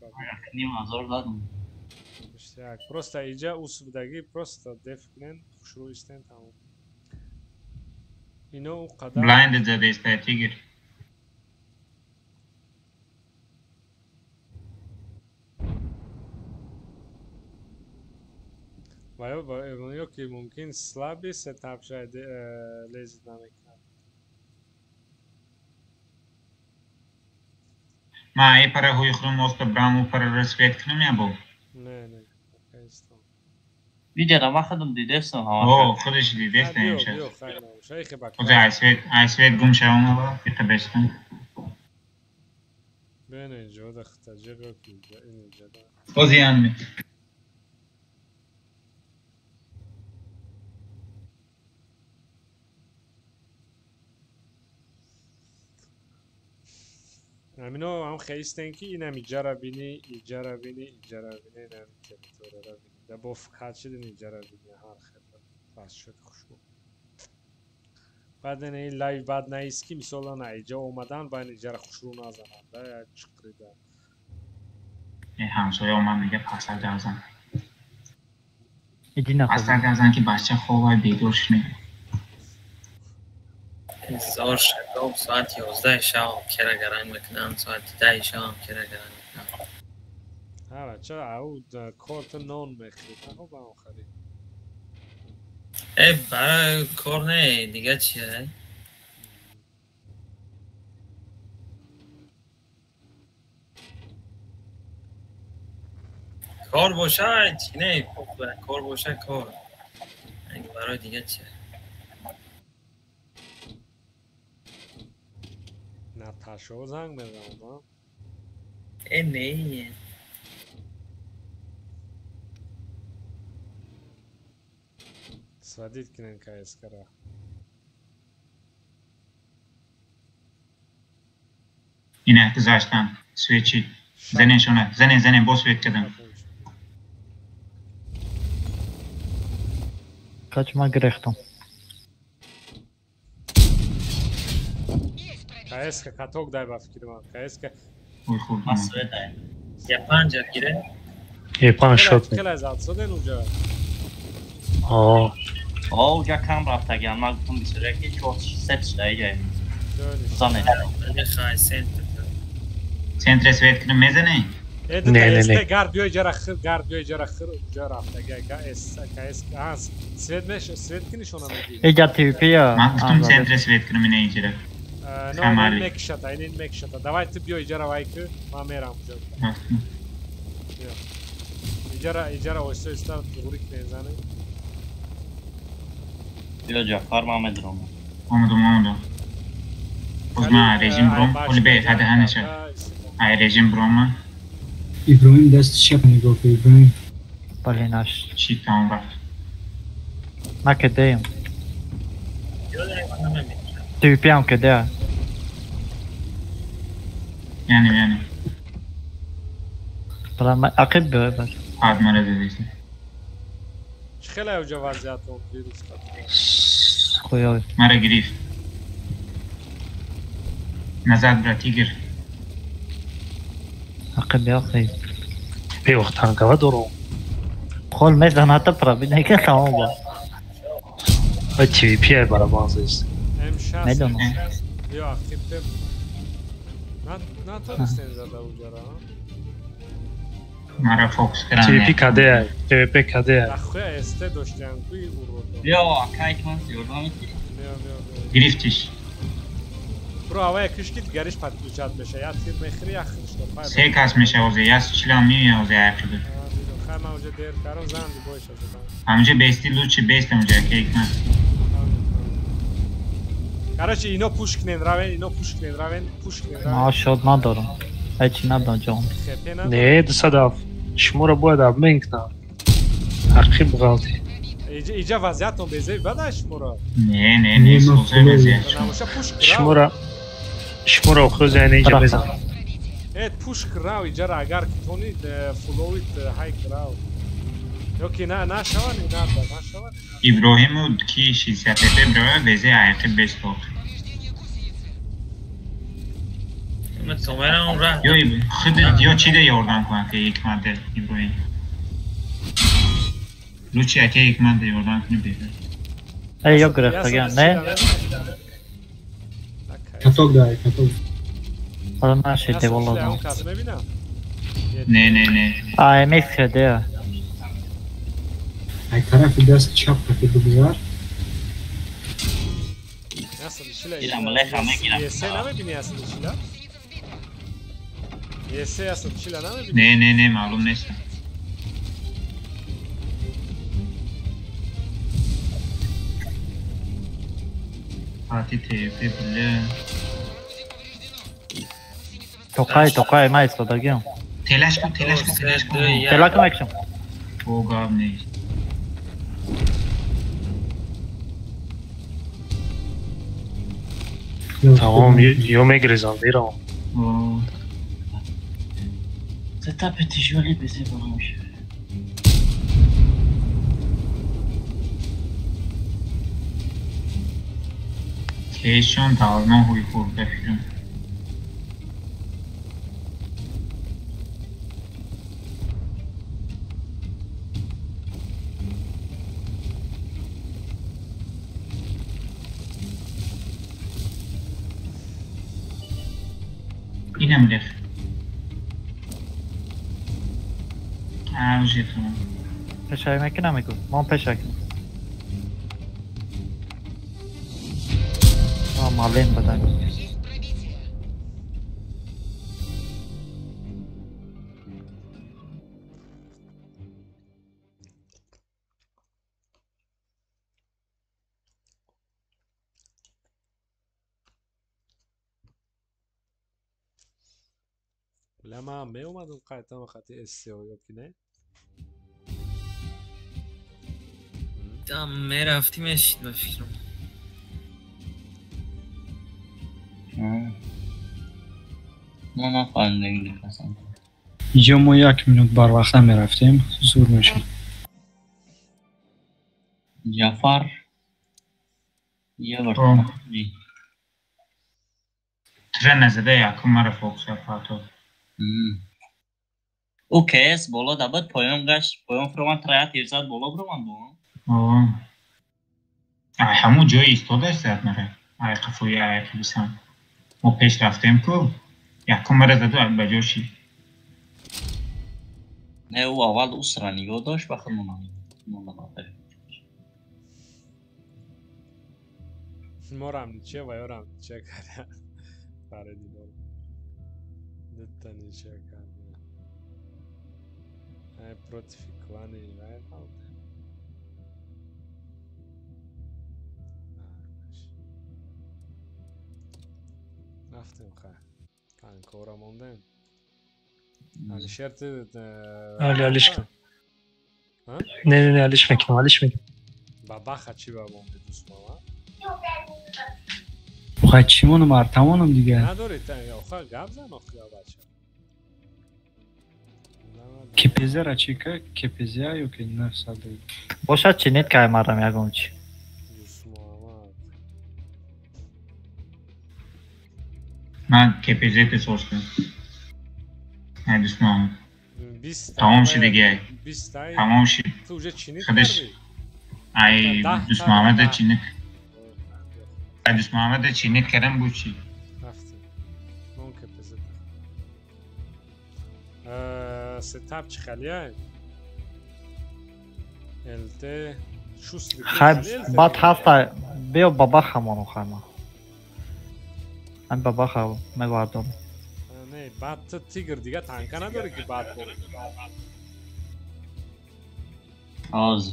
Ним ҳазор дадум. Иштияк. Просто иҷа усубдагӣ, просто деф кунен, хушрӯ истен, тамом. Ино у қадар Блайнд зада истая тигр. Ва ё ки мумкин слаби сетап шояд лезит намекунад. Ма ай пара ҳуи худум оста брам у пара свет кунам я бо? Не, не, истам. Видео ман худум дидестам ҳама. О, худаш дидестам имша. Биё, хай набоша, ихе ба. Озе ай свет, ай свет гум шавам ава, иқа бестам. Бена инҷо да хитаҷиқ ё ки ин инҷа да. Озе ян ми. Амино ҳам хеистен ки инам иҷара бинӣ, иҷара бинӣ, иҷара бинӣ, инам территорияра бинӣ. Да бо фикат шидин иҷара бинӣ, ҳар хел расшуд хушбу. Баъд ин лайв бад наист ки мисол ана иҷа омадан, баъд иҷара хушрӯ назананд, да як чиқрида. Э ҳамсоя омад мега пасар газан. Иди нахуй. Пасар газан ки бача хобай бедор шуд. Интизор шадоб соати 11 шаб кера гаранг мекунам, соати 10 шаб кера гаранг мекунам. Ҳа бача, ау корта нон мехӯрид, нахо ба он харид. Э, барои кор не, дига чия? Кор боша, чи не, кор боша, кор. Барои дига чия? Наташо занг мезанад, э не. Сводить кунен КСК-ра. Ина гузаштам, свечи. Занен шона, занен, занен, бо свет кардам. Кач ма гирехтам. КСК каток дай ба фикри ман. КСК. Ой хуб. Ман свет дай. Я панҷа гире. Е панҷ шот. Хеле зад соден уҷа. О. О, уҷа кам рафтагиам. Ман гуфтам бисёр яки чор сет шуда иҷа. Зане. Хай центр. Центре свет кунам мезане? Не, не, не. Гард биё иҷара хир, гард биё иҷара хир, уҷа рафтага КС, КС, а свет меш, свет ки нишона медиҳӣ? Иҷа ТВП я. Ман гуфтам центре свет кунам ина иҷара. Но, ин мекишата, ин мекишата. Давай ту биё иҷара вай ки, ман мерам уҷа. Биё. Иҷара, иҷара оҳиста оҳиста туғри кунем зане. Биё Ҷафар, ман медурам. Омадам, омадам. Боз ман режим бром, оли бе, ҳада ҳанаша. Ай режим бром ман. Иброҳим дасти чап нигоҳ кун, Иброҳим. Бале наш. Чӣ тамом рафт? Ма кедаем. ТВП ҳам кедая. Яъне, яъне. Бала ма ақиб биё бач. Ҳад мара дидиси. Чӣ хеле уҷа вазъиятон вирус қад? Хуёй. Мара гирифт. Назад, брат, тигр. Ақиб биёхи. Бевақт танкава дорам. Хол мезаната пробить ки тамом ба. Ай ТВП ай барабан зест. М6. Медонам. Биё ақиб те. Натонистем зада уҷара. Мара фокус кардам. ТВП каде ай? ТВП каде ай? Ахуя СТ доштиам куи уродо. Биё, акай кман ёрдам мети. Биё, биё, биё. Гирифтиш. Бро, авая кишки дигариш подключать меша. Я тир мехри, я хришто. Се кас меша озе, я чилам мея озе ақиб. Хай ман уже дер кардам, зан бойша задам. Ҳамҷа бести лучше бест ҳамҷа кейкман. Короче, ино пуш кунен равен, ино пуш кунен равен, пуш кунен равен. Ма шод надорам. Ҳеҷ надорам ҷон. Не, 207. Шуморо бояд обмен кунам. Ақиб ғалти. Иҷа вазъиятон безеби бада шуморо? Не, не, не, соза вазъият. Шуморо шуморо охир яъне иҷа мезанам. Э, пуш крав иҷара агар ки тони фуловит ҳай крав. Ё ки на нашавани нада, нашавани. Иброҳиму ки 65 бирава везе ақиб бест охир. Ё худ ё чида ёрдам кунад ки ҳикмат Иброҳим. Лучше ака ҳикмат ёрдам кунӣ беҳтар. Эй, ё гирифтаган, не? Каток дай, каток. Ҳоло нашиде волло. Не, не, не. Ай, мекс каде. Ай тарафи даст чап таки бигзар. Ирам леха мегирам. Есе намебини асли чила? Есе асли чила намебини? Не, не, не, маълум нест. Ати ТФ бля. Тоқай, тоқай, ман истодагиам. Телаш кун, телаш кун, телаш кун. Тела кун мекшам. О, гап нест. Тамом, ё мегрезам, меравам. Сетапи тяжёлый безе баромиш. Кешон давно ҳуй хӯрда филм. Инам лех. Уже тамом. Пешай мекунам мегӯ. Ман пешай кунам. Мален бадан. Бля, ман меомадам қайтам хати ССО ё ки не? Там мерафтӣ мешид ба фикрам. Мо нафаҳмидем қасам. Ё мо як минут барвақт намерафтем, зур мешуд. Ҷафар я бор. Тра назада якум мара фокус апато. Ӯ КС боло дабад поён гашт, поён фуромад траят тирзад боло буромад бо. Ай ҳамун ҷои истодааш зад мара. Ай қафои ай қибисам. Мо пеш рафтем ку, якум мара заду ба ҷо шид. Не, ӯ аввал усра нигоҳ дошт, ба худ монда. Морам ничия ва ёрам ничия карда. Фаридино. Дута ничия карда. Ай против клани вай балде. Рафтем хай. Танкора мондем. Алишер ти Али алиш кун. Не, не, не, алиш мекунам, алиш мекунам. Ба баха чӣ ба монди дӯстмама? Охай чӣ монам, артамонам дигар. Надори та, охай гап зан охи бача. КПЗ ра чӣ ка? КПЗ ё ки 900? Бошад чи нет кай марам ягон чи. Ман КПЗ те сохтам. Ай дӯст Муҳаммад. Тамом шид дига. Тамом шид. Ту уже чинит Худаш ай дӯст Муҳаммад чинит. Ай дӯст Муҳаммад чинит кардам буд чи. Рафтем. Мон КПЗ. Сетап чи халия? ЛТ шустрик. Хай баъд ҳафта биё бабаха моно хайма. Ам бабаха мевардам. Не, баъд ту тигр дига танка надорӣ ки баъд бо. Оз.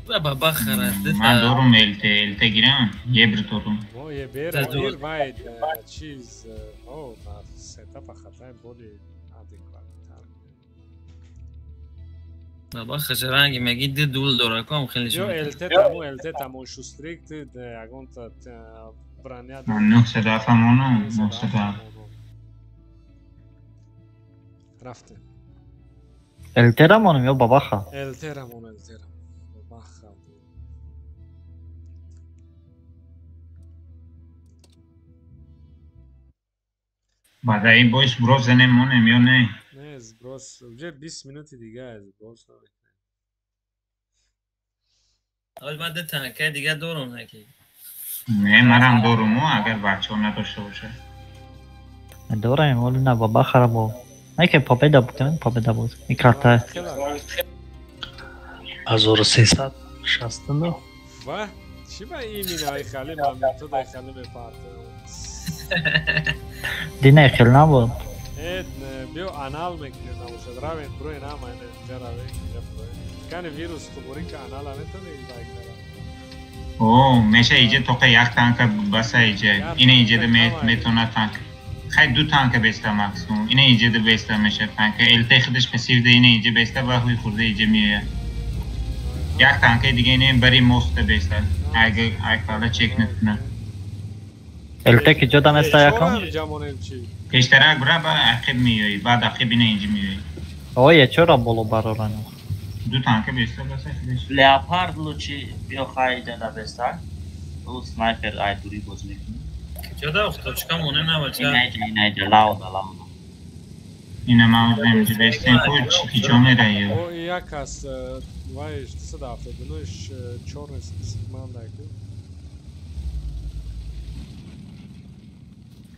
Бабаха ра. Ман дорум ЛТ, ЛТ гирам, ебр дорум. Мо ебер, ир вай чиз, о, сетапа хатай боли адекваттар. Бабаха ранги меги ди дул дора ком хеле шуд. Ё ЛТ таму, ЛТ таму шустрик ти ягонта броня. 907 моно, 907. Рафтем. ЛТ рамонем ё бабаха? ЛТ рамон, ЛТ рамон. Бабаха. Баъд ин бой сброс занем монем ё не? Не, сброс, уже 20 минути дига сброс намекунем. Ҳол ман ду танкаи дига дорум наки. Не, манам доруму, агар бачаҳо надошта бошад. Дорем, вале на бабаха бо. Не ки победа букунем, победа буд. Ин карта. 1369. Ва, чӣ ба именно ай хали мамито дай хали мепарта. Дина хел набуд. Э, биё анал мекунем набошад. Равем, брои нама, инҷа равем, инҷа брои. Кани вирус тубори ки анал наметавонӣ лайк кара. О, меша иҷа тоқа як танка баса иҷа. Ина иҷада метавонад танк. Хай ду танка беста максимум. Ина иҷада беста меша танка. ЛТ худаш пассив да ина иҷа беста ва ҳуй хурда иҷа меояд. Як танкаи дига ина бари моста беста. Агар айфала чек накунад. ЛТ ки ҷо даместа якум? Пештарак бира ба ақиб меоӣ, баъд ақиб ина инҷа меоӣ. Ое, чора боло бароран? Ду танка беста баса худаш. Леопард лучи биё хай иҷа беста. Ӯ снайпер ай дури боз мекунад. Ҷода охточка моне набача. Ина иҷа, ина иҷа, лауда, лауда. Ина ман инҷа бестем ку чи ҷо мераё. О, як аз вай 279 чорный сигмандай ку.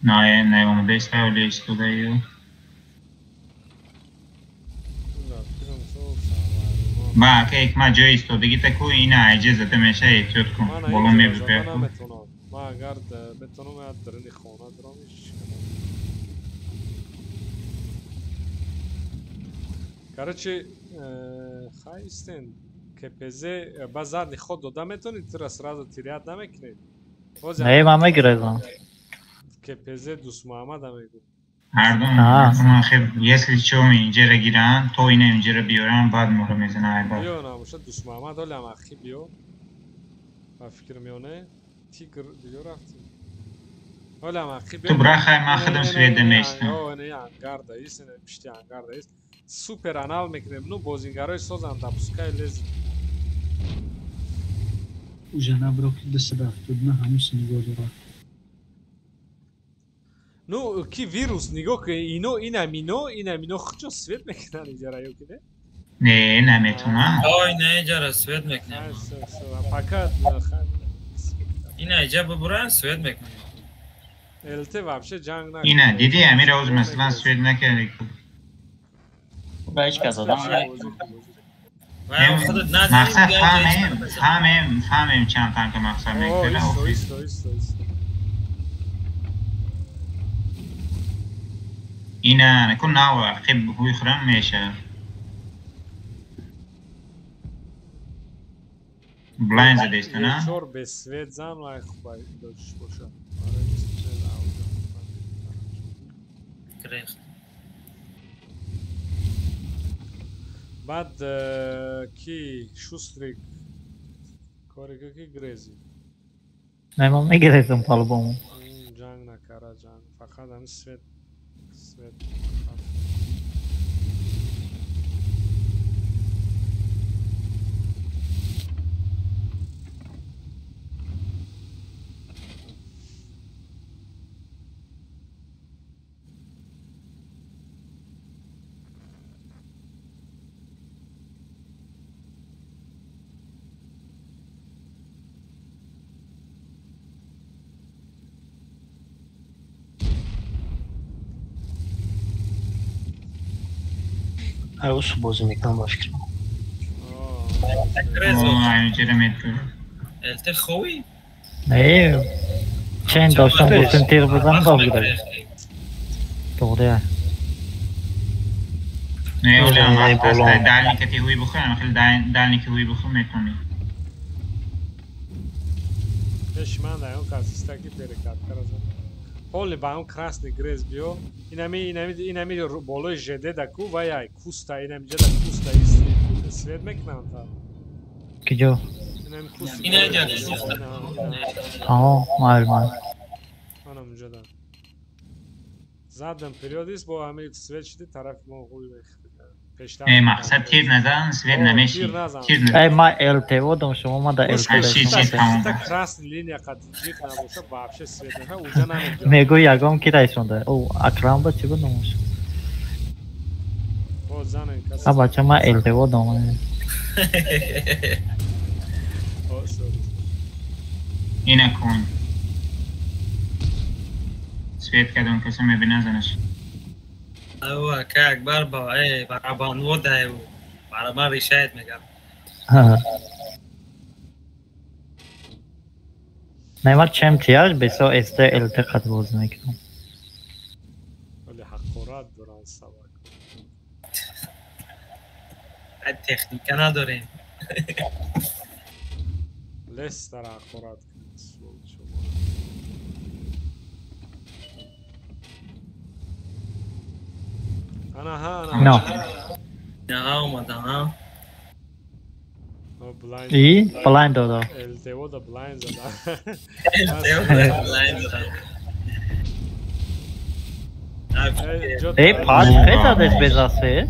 Не, не, омадаиста оле истодаё. Ба, ака икма ҷои истодагита ку ина айҷа зада меша эҳтиёт кун. Боло мебипя ку. Ман агар метавонам як даруни хона дурам иш кунам. Короче, хай истен КПЗ ба задни ход дода метавонӣ, тура сразу тиряд намекунед. Не, ман мегирезам. КПЗ дӯст Муҳаммада мегӯ. Ҳардум, хеб, если чо инҷара гиранд, то ина инҷара биёранд, баъд моро мезананд айбад. Биё набошад дӯст Муҳаммад ҳоле ам ахи биё. Ба фикр меоне тигр диё рафтем. Ҳоле ам ахи биё. Ту бира хай ман худам свет меистам. Ё ина ангар даист, ина пишти ангар даист. Супер анал мекунем. Ну бозингарои созанд, допускай лез. Уже набро ки 279 ҳамуси нигоҳ дорад. Ну, ки вирус нигоҳ ки ино инам ино инам ино худшон свет мекунанд иҷара ё ки не? Не, наметавонам. Ой, не, иҷара свет мекунем. Пока ина иҷа бубуранд свет мекунем. ЛТ вообще ҷанг накунад. Ина диди амир оз масалан свет накарди ку. Ба ҳеҷ кас одам мақсад фаҳмем, фаҳмем, фаҳмем чанд танка мақсад мекунад. Исто, исто, исто. Ина ку нав ақиб ҳуй хӯрам меша. Блайн задеста, на? Чор без свет зан лай хубай дочиш боша. Баъд ки шустрик коре ки грези. Не, ман мегирезам по-любому. Ҷанг накара ҷанг, фақат ҳами свет свет. Ай усу бозӣ мекунам ба фикрам. ЛТ хови? Не, чен доштам гуфтем тир бизан бо гирад. Тоғри. Не, оле вақт аст. Дальний кати ҳуи бихӯрам, хеле дальний ки ҳуи бихӯр метавонӣ. Пеши ман дар он кас истаки перекатка разан. Ҳоли ба он красный грез биё. Инами болои ЖД да ку вай ай куста, инами ҷа да куста свет мекунанд та. Киҷо? Инами куста. Ина ҷа куста. Аҳо, майл майл. Анам ҷа да. Задам периодис бо ҳами свет шиди тарафи мо ҳуй рехт. Э, мақсад тир назан, свет намеши. Тир назан. Эй, ма ЛТ водам, шумо ма да ЛТ. Красный линия қад ҷиқ набоша, вообще свет наша, уҷа намеҷа. Мегӯ ягон ки райсонда. О, Акрам ба чӣ буд номаш? О, занен кас. А бача ма ЛТ водам. О, сори. Ина кун. Свет кадом каса мебина занаш. او که اکبر با ای برابانو ده و برای من ریشهت میگم. نه من چم تیاج بسا است التقاط باز میکنم. ولی حقارت دارن سبک. تکنیک نداریم. لس در حقارت No. نه اومدم. ای بلایند دادا. التو دا بلایند زدا. التو بلایند زدا. ای پاس خیلی زدش به زاسه.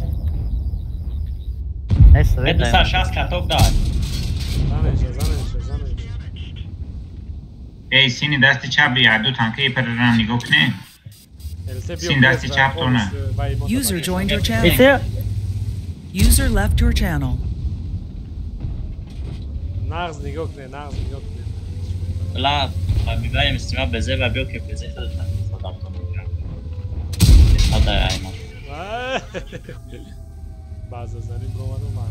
نه سوید. 260 کتاب داد. زنش. ای سینی دست چپ بیا دو تانکه پررم نگاه کنه. سین دستی چپ تو نه. User joined your channel. User left your channel. نغز نگاه کنه، نغز نگاه کنه. لا، میبریم استیما بزه و بیا که بزه خودم تو میگیرم. خدا ایمان. بعض زنی برو من.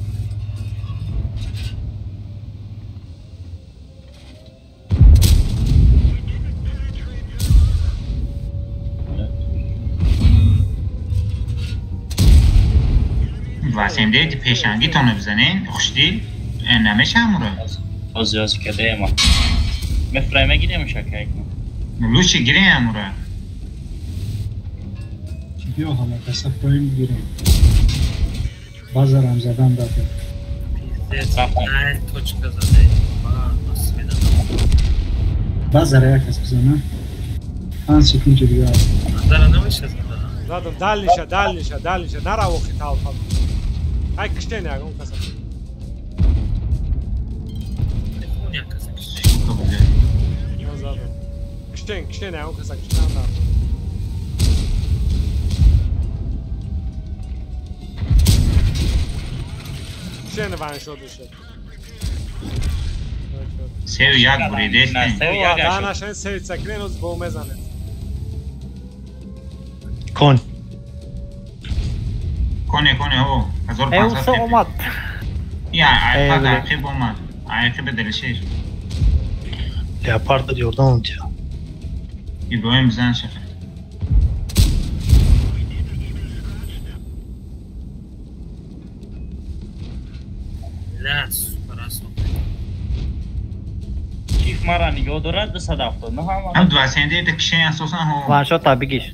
واسه دیگه پیشنگی تانو بزنین خوشدی نمیشه امورا از از کده ما مفرمه گیریم شکایت لوچی گیریم امورا بیا همه کسا پایین گیریم بازرم زدن داده بازر یک کس بزنه 5 секунд دیگه زدم دلیشه دلیشه دلیشه نرو خیتال فقط ай киштен ягон каса. Киштен, киштен ягон каса киштен да. Киштен ваншот шуд. Сею як буридестен. Данашен сею цакрен уз бо мезанет. Кон. Коне, коне, о. 1500 ای اومد. یا عقب عقب اومد. عقب دلشیر. لئوپارد یوردان اونجا. ابراهیم زن شخه. لا سوپر است. کیف مرا نگاه دارد 279 هم. هم دو سنده دکشین اساسا ها. وانشات تا بگیش.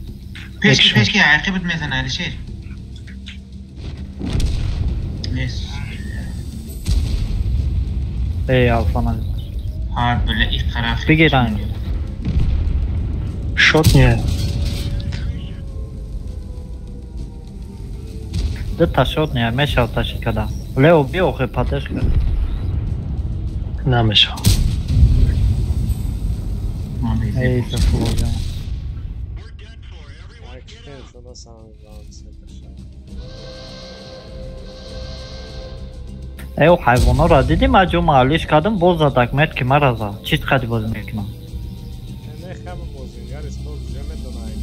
پیش پیش که عقبت میزنه علیشیر. ای الفا هارد بله ایک طرف بگیرن شوت نیه دو تا شوت نیه میشه تاشی کردم لیو بیا خیلی پاتش کرد نمیشه ای سفو جان ای او حیوانا را دیدیم اجو معلیش کردم باز زدک مرد که مرا زد چیز قدی باز میکنم نه خب بازیگر اسپورت جمع دونه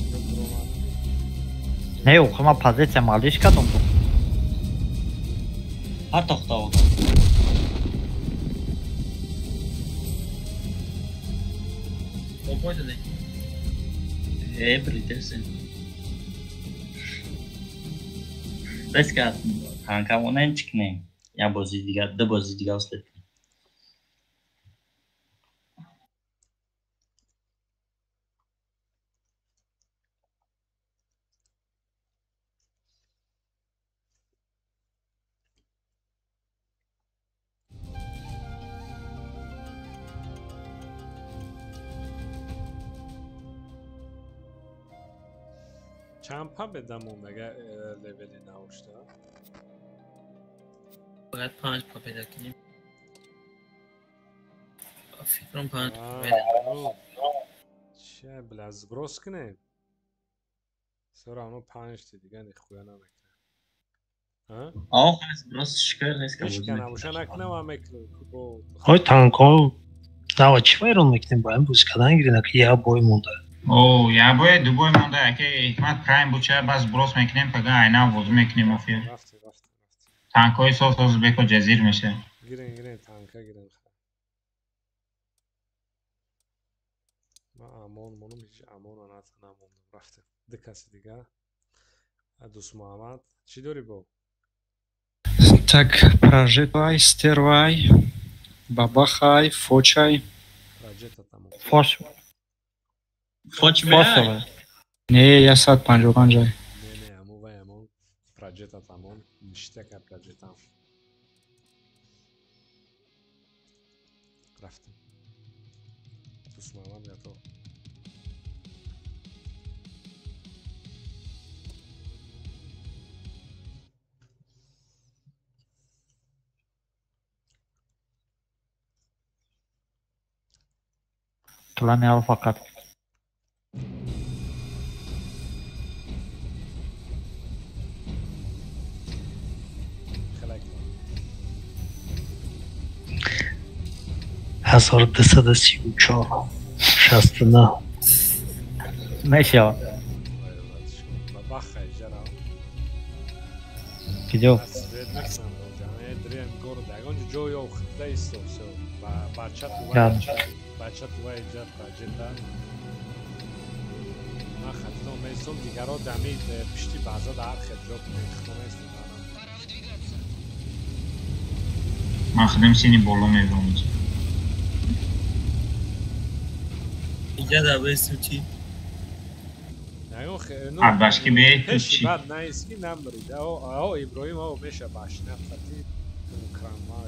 نه او خب من پازیسیا معلیش کردم تو Партохта одам. Бой дадем. Э, бридесен. Бес ка танкамонен чӣ кунем? Я бозии дигар, ду бозии дигар успеть кунем. Чанд победа монда левели навшта? Бояд 5 победа кунем. Фикрам 5 победа. Че, бля, сброс кунем? Всё равно 5 ти дига нихуя намекунем. Ох, сброс шикар нест. Ҳеч набоша накунам, ам мекунем. Ой, танкҳо нава чӣ вайрон мекунем? Ба ин бозӣ кардан гирин, ки як бой монда. О, я бой, ду бой монда, яке ҳикмат прайм буча, бас брос мекунем, пага айна бозӣ мекунем офир. Танкҳои соз соз беко ҷазир меша. Гирен, гирен, танка гирен. Ман амон монум, ҳеҷ амона намондам. Рафтем. Ду каси дига. Дӯст Муҳаммад, чӣ дорӣ бо? Так, прожитай, стервай, бабахай, фочай. Проджета тамом. Фош. Фоч меай? Не, 155 ай. Не, не, аму вай амон. Проджета тамом. Ништяка проджетам. Рафтем. Дӯст Муҳаммад готов. Клани Алфа қат. Ҳазору дусаду сию чор, шасту наҳ. Мешавад. Киҷо? Бача тува иҷа проҷета. Ман хатто местом, дигаро дами пишти баъза дар ҳар хел ҷо хто местем. Ман худам сини боло мебарам. Иҷа да бесу чӣ? Башки бе пеши бад наист ки намбарид. Ао Иброҳим, ао меша башна хати крама.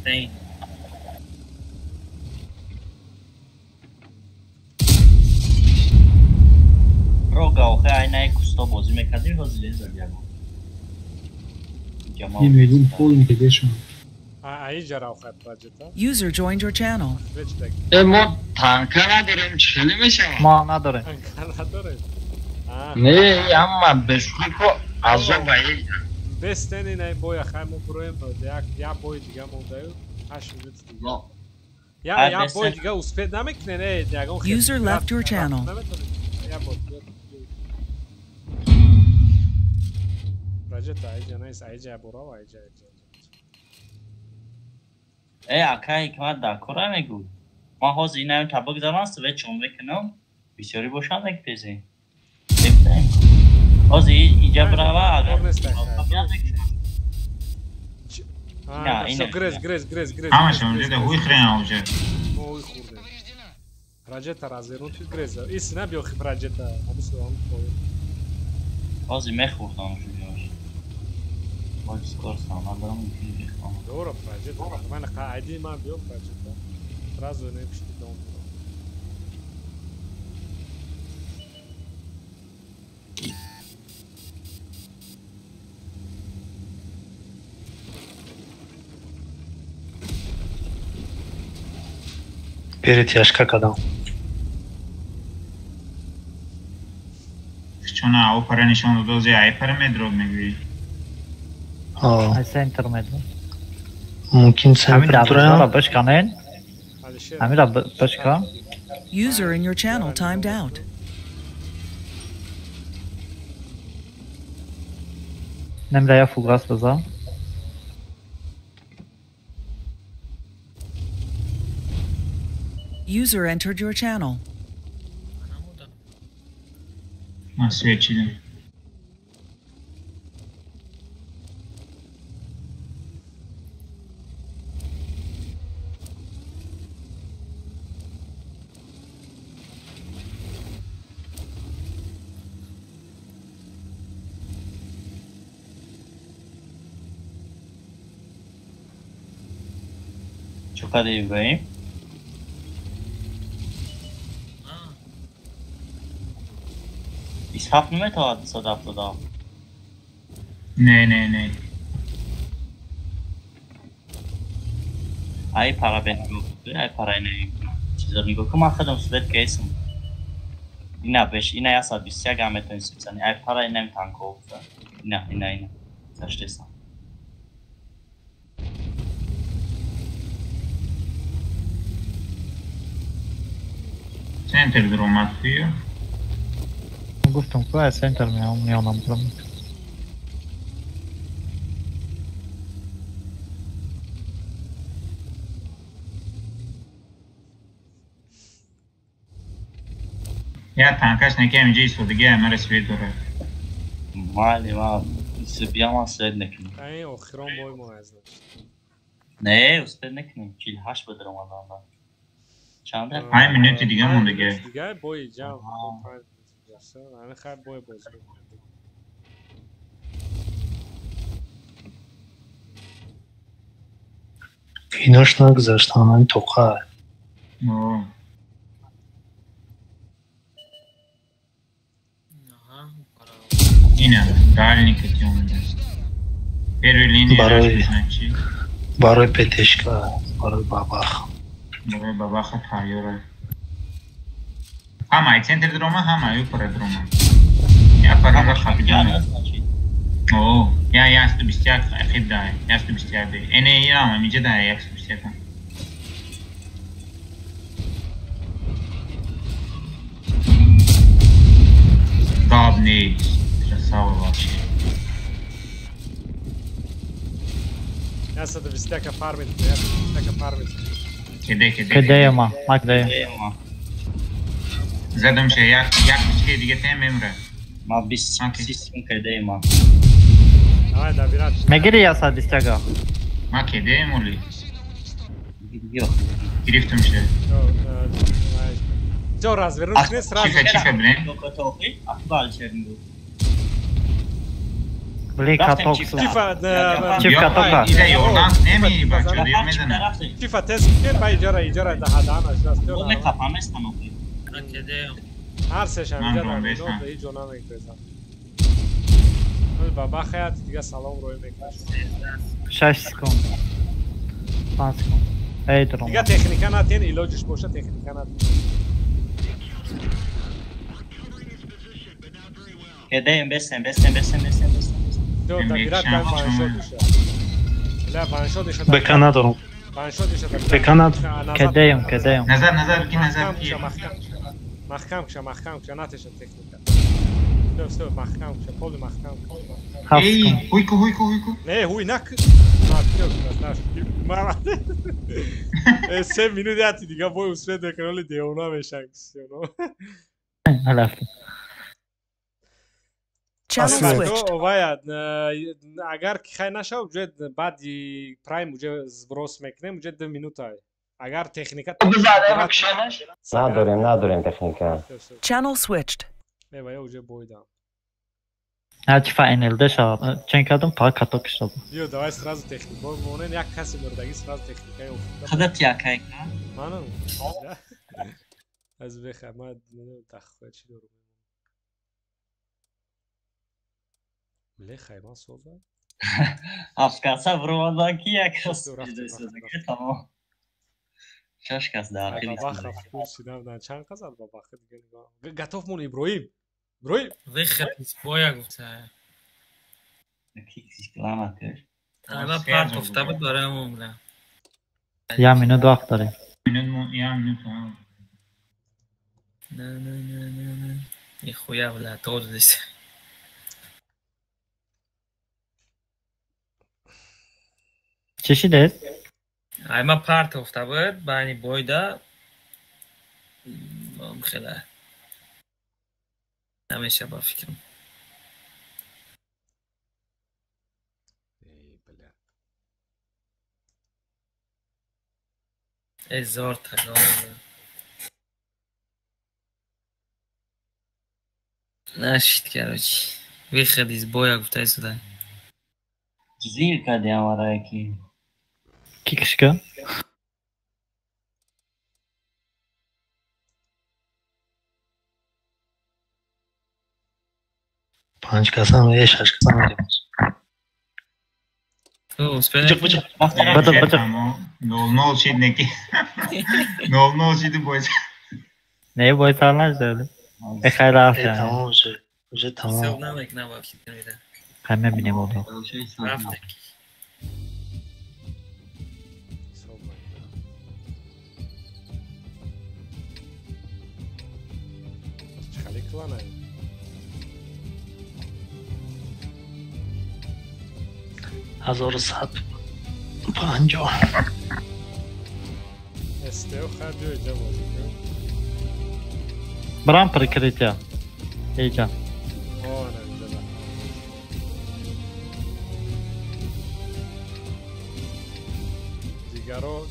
Tem. Рога охе айнаи кусто бозӣ мекардем, ҳозир леза ягон. Миллион полный кедешон. User joined your channel. Э, мо танка надорем, чӣ хеле мешавад? Мо надорем. Не, амма бешухико азоб ай. Бестен ина боя хай мо буроем, як бой дига мондаю, 8 минут дига. Я бой дига успеть намекунем, не, ягон. User left your channel. Я бой. Проджета айҷа нест, айҷа бурав, айҷа айҷа. Э, ака ҳикмат дар кора мегӯ. Ман ҳозир инаем та бигзарам, свет чон мекунам, бисёрӣ бошанд мекпезем. Ҳозир иҷа бирава, агар Грез, грез, грез, грез. Ҳамаша унҷа ҳуй хӯрем унҷа. Мо ҳуй хӯрдем. Проджета развернут грез. Ис на биё хи проджета, ҳамус ҳам поён. Ҳозир мехӯрдам шуҷош. Боз скоростам надорам, мехӯрам. Добро, проджета. Ман қаъди ман биё проджета. Сразу не пишти дом. Перетяжка кардам. Чун ав пара нишон додози ай пара медрод мегӯӣ? Ай центр медрод. Мумкин центр дурам. Бишканен. Ҳамира бишкан. User in your channel timed out. Немда я фугас бизан. User entered your channel. Ман свет чидам. Чё кади Ибраҳим? Бист ҳафт наметавонад 277? Не, не, не. Ай пара бе нигоҳ кун, ай пара ина чизо нигоҳ кун, ман худам свет кесам. Ина беш, ина 121 ҳам метавонӣ сипсани. Ай пара инам танко гуфта. Ина, ина, ина. Заштесам. Центр даромад туя. Гуфтам ку аз центр меом, меонам бурам. Я танкаш неки ҳаминҷа истодагӣ, мара свет дорад. Майли, ман биям, свет накунем. Ай охирон бой мо аз. Не, успед накунем. 48 ба даромадан. Чанд? 5 минути дига мондагӣ. Дига бой ҷамъ. Ҳамин хайр бой бозӣ. Инош нагузаштан, ҳамин тоқа. Ина, дальний кати омадааст. Первый линия барои ПТшка, барои бабах. Барои бабаха тайёра. Ҳама ай центр дрома, ҳама ай пара дрома. Я парара хабидан. О, я 121 ахиб дай, 121. Эне ирам, амиҷа дай 121. Гап нест. Красава вообще. 121 фармит, 121 фармит. Кеде, кеде. Кеде ма, ма кеде. Задам ше, як пичке дига тем мемра. Ма 20 секунд кеде ма. Давай, добират. Мегири 121. Ма кеде моли. Гирифтам ше. Всё, развернуть не сразу. Тихо, тихо, блин. Блин, каток. Чифа, чиф катока. Ида ёрдам немири бачо, ё мезанам. Чифа тест кен ба иҷора, иҷора да ҳадан аш раст. О мекапам местам охи. Ҳар сешам иҷора да ҳеҷ ҷо намекрезам. Баба хаят дига салом рӯй мекунад. 6 секунд. 5 секунд. Эй, дрон. Дига техника натен, илоҷиш боша техника натен. Кедеем, бесем, бесем, бесем, бесем, бесем. Всё, добират кан ваншот иша. Ля, ваншот иша. Бека надорам. Ваншот иша. Бека надорам. Кедеем, кедеем. Назар, назар, ки назар ки. Маҳкам кша, маҳкам кша, натеша техника. Всё, всё, маҳкам кша, поли маҳкам. Эй, хуйку, хуйку, хуйку. Не, хуй нак. Ма, знаешь, ма. 3 минут яти дига бой успед мекунали девона мешан, но. Рафтем. Вая, агар ки хай нашав, уже баъди прайм уже сброс мекунем, уже 2 минута. Агар техника надорем, надорем техника. Channel switched. Не, вая уже бой дам. А чифа НЛД шава, чен кардам, па каток шуд. Биё, давай сразу техника. Монен як каси мурдагӣ сразу техникаи офтад. Худат якай. Манам. Аз беха, ма дахва чӣ дорам. Лехай ман соза. Ҳафт каса буромадан ки як кас тамом. 6 кас дар охир. Бабаха пурсидам, на чанд кас аз бабаха дига нигоҳ. Готов мон Иброҳим. Иброҳим. Выход из боя гуфта. Киксиш кламат каш. Тайба партофта буд барои мо буда. Я минут вақт дорем. Я минут. Не, не, не, не, не. Нихуя, бля, тоже здесь. Чӣ шидед? Ай ма партофта буд, байни бойда хеле намеша ба фикрам. Эй, зор тагон. Нашид, короче. Выход из боя гуфтай сюда. Зир кардиам вара яки. Ки кишка? Панҷ касам е, шаш касам мерем. Бача, бача. 0-0 шид неки. 0-0 шиди бойс. Не, бой сар нашуда. Э, хайр рафт. Тамом уже. Уже тамом. Ҳисоб намекунам ба фикр медам. Хай мебинем одо. Рафтак. Хали кланай. 1150. СТО хай биё иҷа бозӣ кун. Брам прикрытие. Иҷа. О, на иҷа да.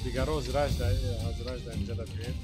Дигаро зираш да, зираш да иҷа да биёед.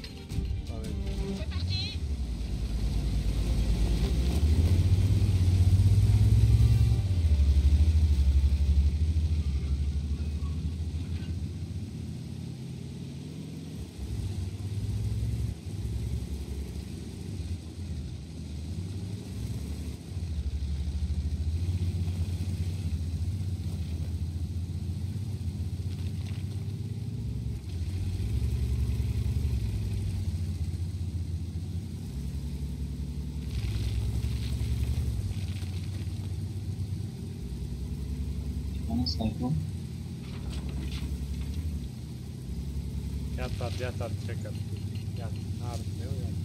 Ятар, чекар. Ят, нар, не, ят.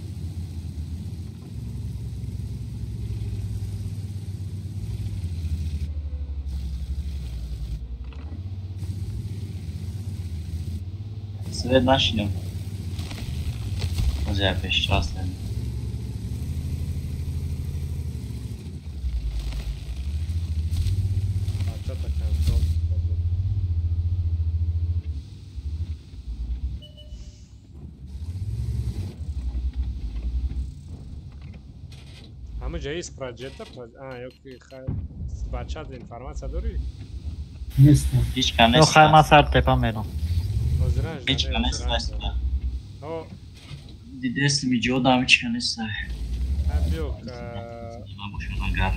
Свет нашинем. Озе пеш частен. Ҳамаҷа есть проджета, а, ёки бачат информация дорӣ? Нестам. Ҳеҷ ка нест. Хай ман сар тепа мерам. Ҳеҷ ка нест. Дидест миҷодам ҳеҷ ка нест. Биё, агар.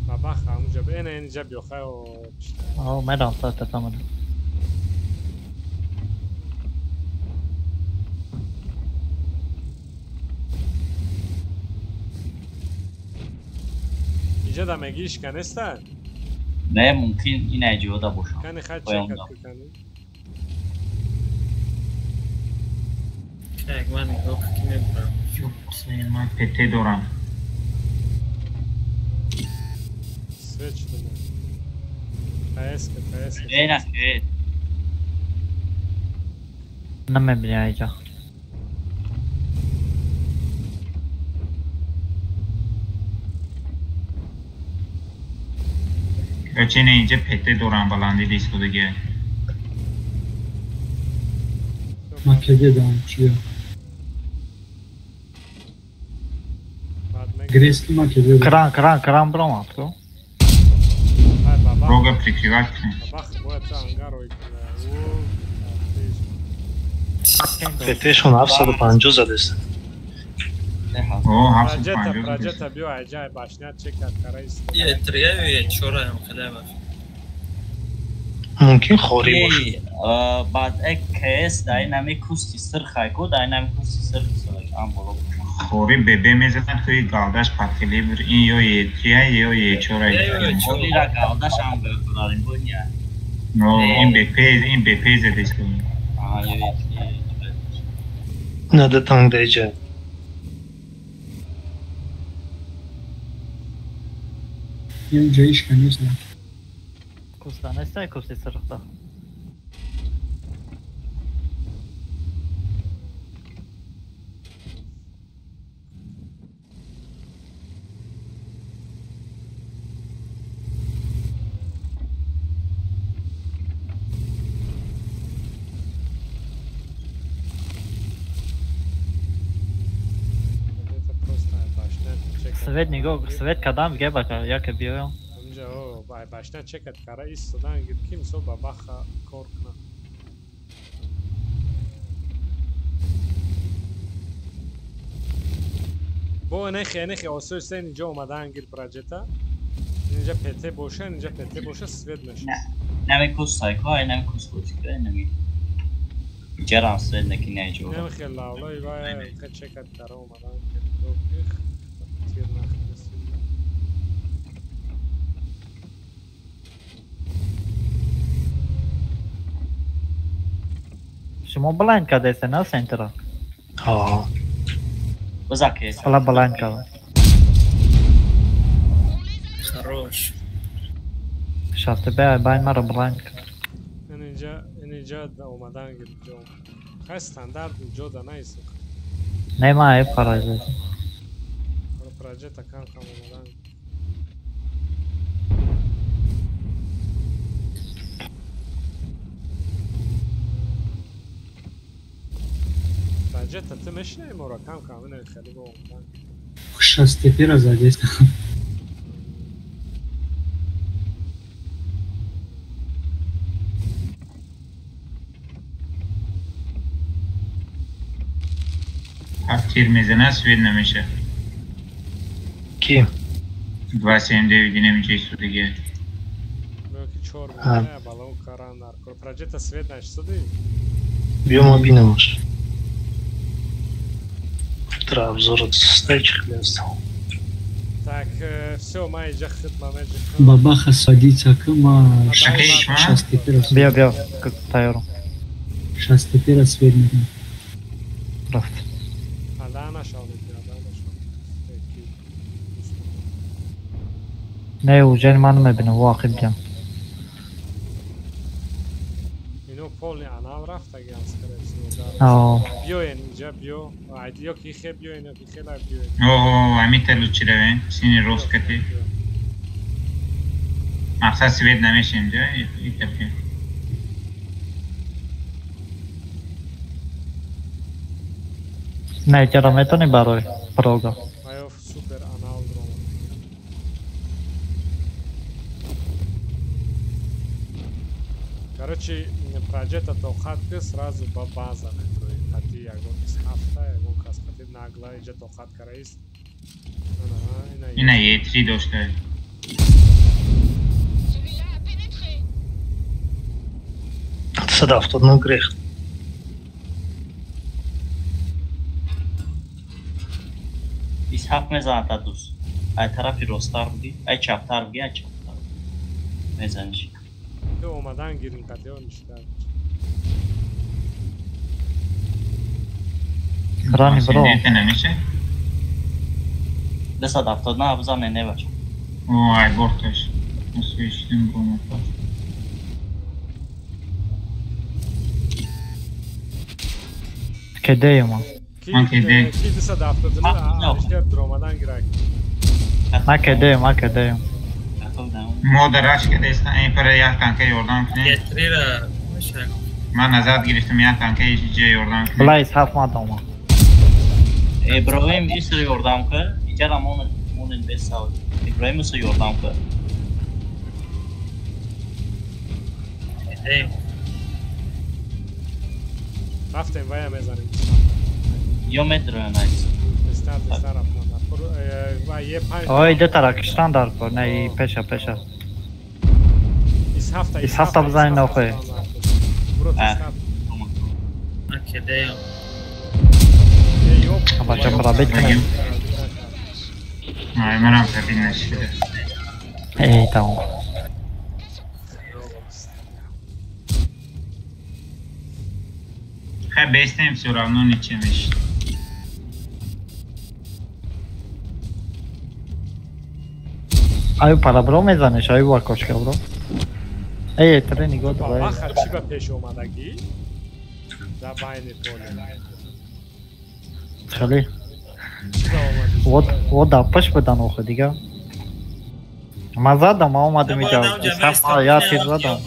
Бабах ҳамуҷа, ена инҷа биё, хай. О, мерам сар тепа мерам. Иҷа да меги ишка неста? Не, мумкин ина иҷода бошам. Кани хай чекат кани. Как ман нигоҳ ки мебарам. Ман ПТ дорам. Свеч дорам. КС, КС. Ена, э. Намебинӣ иҷа. Короче, инҷа ПТ дорам баланди дистодиге. Ман КГ дорам, чия? Грески ман КГ дорам. Кран, кран, кран бромад, ку? Рога прикрывать кунем. Бабах бояд ангар ой ПТ-шон 750 задест. О, 750. Проджета биё аҷай башня чекат караист. Е, трия е, чора ам хеле Мумкин хорӣ бошад. Баъд э КС дар ин ҳами кусти сирх ай ку, дар ин ҳами кусти сирх ам боло бошад. Хорӣ ББ мезанад, туи галдаш под калибр ин ё Е3 ё Е4. Холира галдаш ам дарин боня. ин БП задест. На да танк даиҷа. Инҷа ишка нест. Куста нестай, кусти сирхта. Свет нигоҳ, свет кадам ге бака, яке биёям. Инҷа о, башна чекат кара истодан гир ки мисол ба баха кор кунад. Бо нехе осои сен инҷа омадан гир проҷета. Инҷа ПТ боша, инҷа ПТ боша свет мешад. Нами кус сайко, ай нами кус бошка, нами. Ҷарам свет наки не ҷо. Нами хеллавлай вай чекат кара омадан гир. Шумо блайнд кардааст на сентера? Ҳа. Бизаке. Ҳала блайнд кард. Хорош. Шафте бе байн маро блайнд кард. Инҷа омадан гир ҷо. Хай стандарт ҷо да наист. Не ма ай параҷа. Проҷета кам кам омадан. Проҷета ту мешинавӣ моро кам кам ина хеле бо омадан. Шастепера задест. Ҳафт тир мезана свет намеша. Ки? 279 динамича истодига. Ки чор буда, балон каран дар кор. Проҷета свет нашистоди? Биё ма бинамаш. Тра обзор стай чихлест. Так, всё, ма иҷа хидма меҷа. Бабаха садится к ма шастепера. Биё, биё, тайёрам. Шастепера свет мекунам. Рафт. Ада нашав, ада нашав. Не, уже ман мебинам, воқиб ҷам. Ино полни анал рафтагиам, скорее всего, да. Биёен инҷа, биё. Ё ки хе биёен, ё ки хела биёен. О, ами лучи равен, сини рост кати. Мақсад свет намеша инҷа, итапи. Не, чара метони барои прога. Аё супер анал дрома. Короче, проҷета тоқат ки сразу ба база метрои. Қати ягон ҳафта, ягон кас қати нагла иҷа тоқат караист. Ина Е3 дошта. Садафтод на грех. Бист ҳафт мезанад та дӯст. Ай тарафи росттар буди, ай чаптар буди, ай чаптар. Мезаниш. Ту омадан гирин қатиё ништа. Рани бро. Намеша? 279 бизан не бача. О, ай борташ. Освещен бро. Кедеем. Ки 279 алишер дромадан гирак. Ма кедеем, ма кедеем. Мо дар рашк кардастам, ин пара як танка ёрдам кунед. Е3-ра меша. Ман назад гирифтам як танка иҷа ёрдам кунед. Блайз ҳафт ма дома. Иброҳим исро ёрдам кар, иҷара монен бесавд. Иброҳим исро ёрдам кар. Рафтем вая мезанем. Ё метроя найс. Тестар, тестар рафтан дар кор. Ва е панҷ. Ой, ду тара киштан дар кор, не и пеша, пеша. Ис ҳафта, ис ҳафта бизанем нохои. Бро тестар. Акедеем. Бача пробить кунем. Ай, манам пробить нашида. Эй, тамом. Хай бестем всё равно ничем мешид. Аю парабро мезанеш, аю вакошка бро. Эй, тре нигоҳ дор. Баха чӣ ба пеш омадагӣ? Да байни поле. Хеле. Вот, вот да паш будан охе дига. Ман задам, ман омадам инҷа. Я тир задам.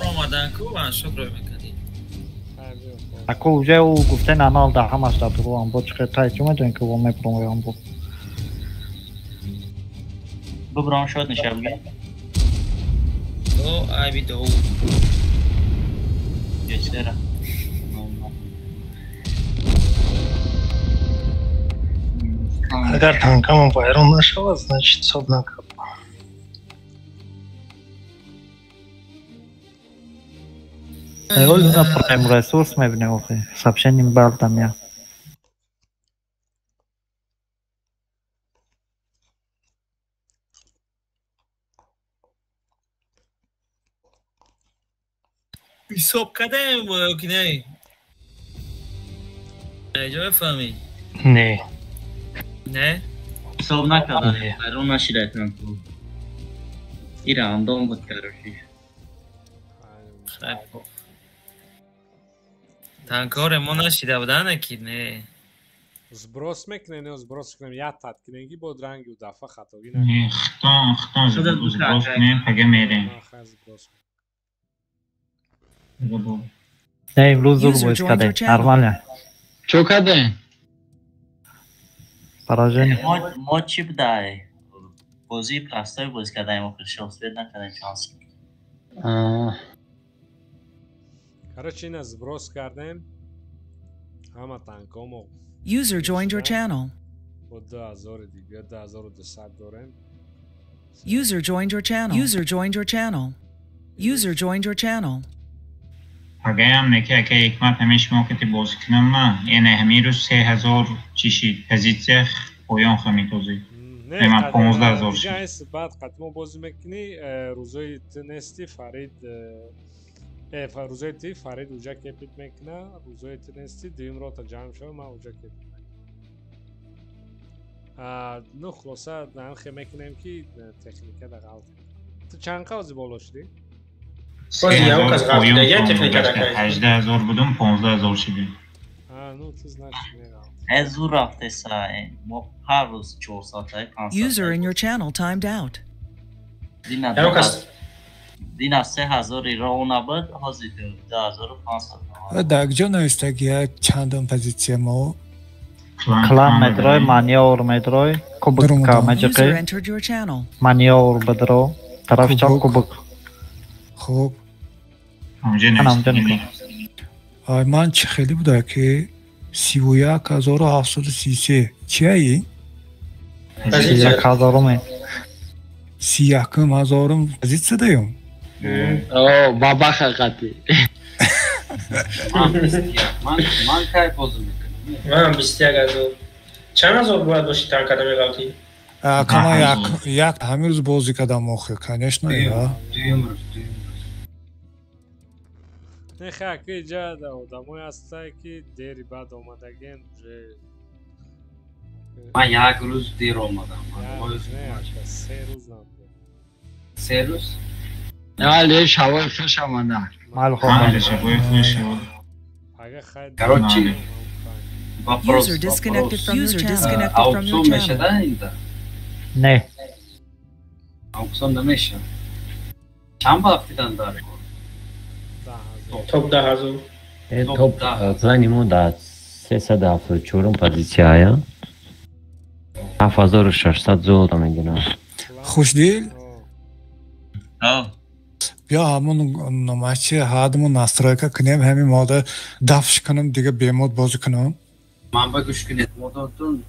Ако уже ӯ гуфтен анал да ҳамаш да дуруам бо чӣ тай чӣ медонӣ ки во мепромоям бо. Буброн шод нишабги. О, айби доу. Гечтера. Агар танкамон вайрон нашавад, значит ҳисоб накардам. Ой, на прайм ресурс мебинем охи. Сообщение бардам я. ҳисоб кардем ё ки не? Иҷо мефаҳмӣ? Не. Не? Ҳисоб накардам, вайрон нашида танко. Ира андом буд короче. Хай танкоре мо нашида буданд ки не. Сброс мекунем, не сброс кунем, як тат кунем ки бод ранги у дафа хатогӣ накунем. Хитон, хитон сброс кунем, пага мерем. Не, имрӯз зур боз кардем, нормально. Чо кардем? Поражение. Мо чӣ будай? Бозии простой боз кардаем, охир шохсвет накардем шанс. Короче, ина сброс кардем. Ҳама танкомо. User joined your channel. Бо 2000 дига, 2200 дорем. User joined your channel. User joined your channel. User joined your channel. Пагаям неки ака ҳикмат ҳамеш мо кати бозӣ кунам на, яъне ҳамин рӯз 3000 чӣ шид, позитсия поён хамитозӣ. Ман 15000 шид. Баъд қати мо бозӣ мекунӣ, рӯзои ту нести, Фарид рӯзои ти Фарид уҷа кепит мекуна, рӯзои ту нести, дуюм рота ҷамъ шава, ман уҷа кепит мекунам. Ну, хулоса, намхе мекунем ки техника да ғалт. Ту чанд қавзи боло шудӣ? Я техника такая. 18000 будум, 15000 шудем. Ну, ту значит не ғалт. Э зур рафтеса, мо ҳар рӯз 4 соата, 5 соата. User in your channel timed out. Дина 3000 иро набуд, ҳозир 2500. Дар куҷо навистаги як чандум позитсия мо? Клан медрой, манёвр медрой, кубок меҷиқи. Манёвр бадро, тарафи чап кубок. Хуб. Ай ман чӣ хеле буда ки 31733 чияи? 31000-уме. 31000-ум позитсия даём? О, баба ҳақиқати. Ман кай бозӣ мекунам? Ман 21000. Чанд ҳазор бояд боши танкада меғалтӣ? Кама як ҳамин рӯз бозӣ кардам охир, конечно, я. Дуюм рӯз, дуюм рӯз. Не, хай, ки иҷа одамое ҳастае ки дери баъд омадагиен уже. Ман як рӯз дер омадам. Се рӯз набуд. Се рӯз? Але шавои хуш омада. Шавои хуш. Короче, вопрос. User disconnected from your channel. Аукцион мешада инда? Не. Аукцион намеша. Чанд вақт дар? Топ 10000. Топ клани мо дар 374 позитсия. 7600 золото мегирам. Хушдил? Биё ҳамон номачи ҳадмон настройка кунем, ҳамин мода дафш кунам, дига бемод бозӣ кунам. Ман ба гӯш кунед, модатон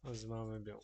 Ҳозир ман мебиём.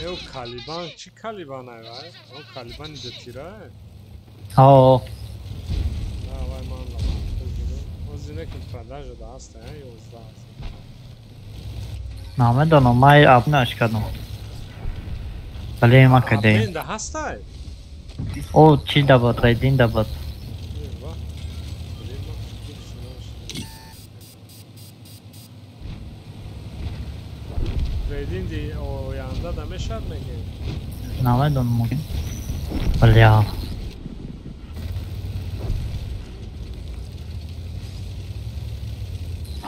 Э, Калибан, чӣ Калибан ай вай? О, Калибани дутира ай? О. Да, вай ман ла. Ози не ки продажа да ҳаст, ай, 11. Намедонам, ман абнаш кардам. Вале ма кадаем. Обмен да ҳаст ай? О, чӣ да буд, рейдин да буд. Ва. Блин, ман фикр шудам. Трейдинги оянда да мешад мегем? Намедонам, мумкин. Бля.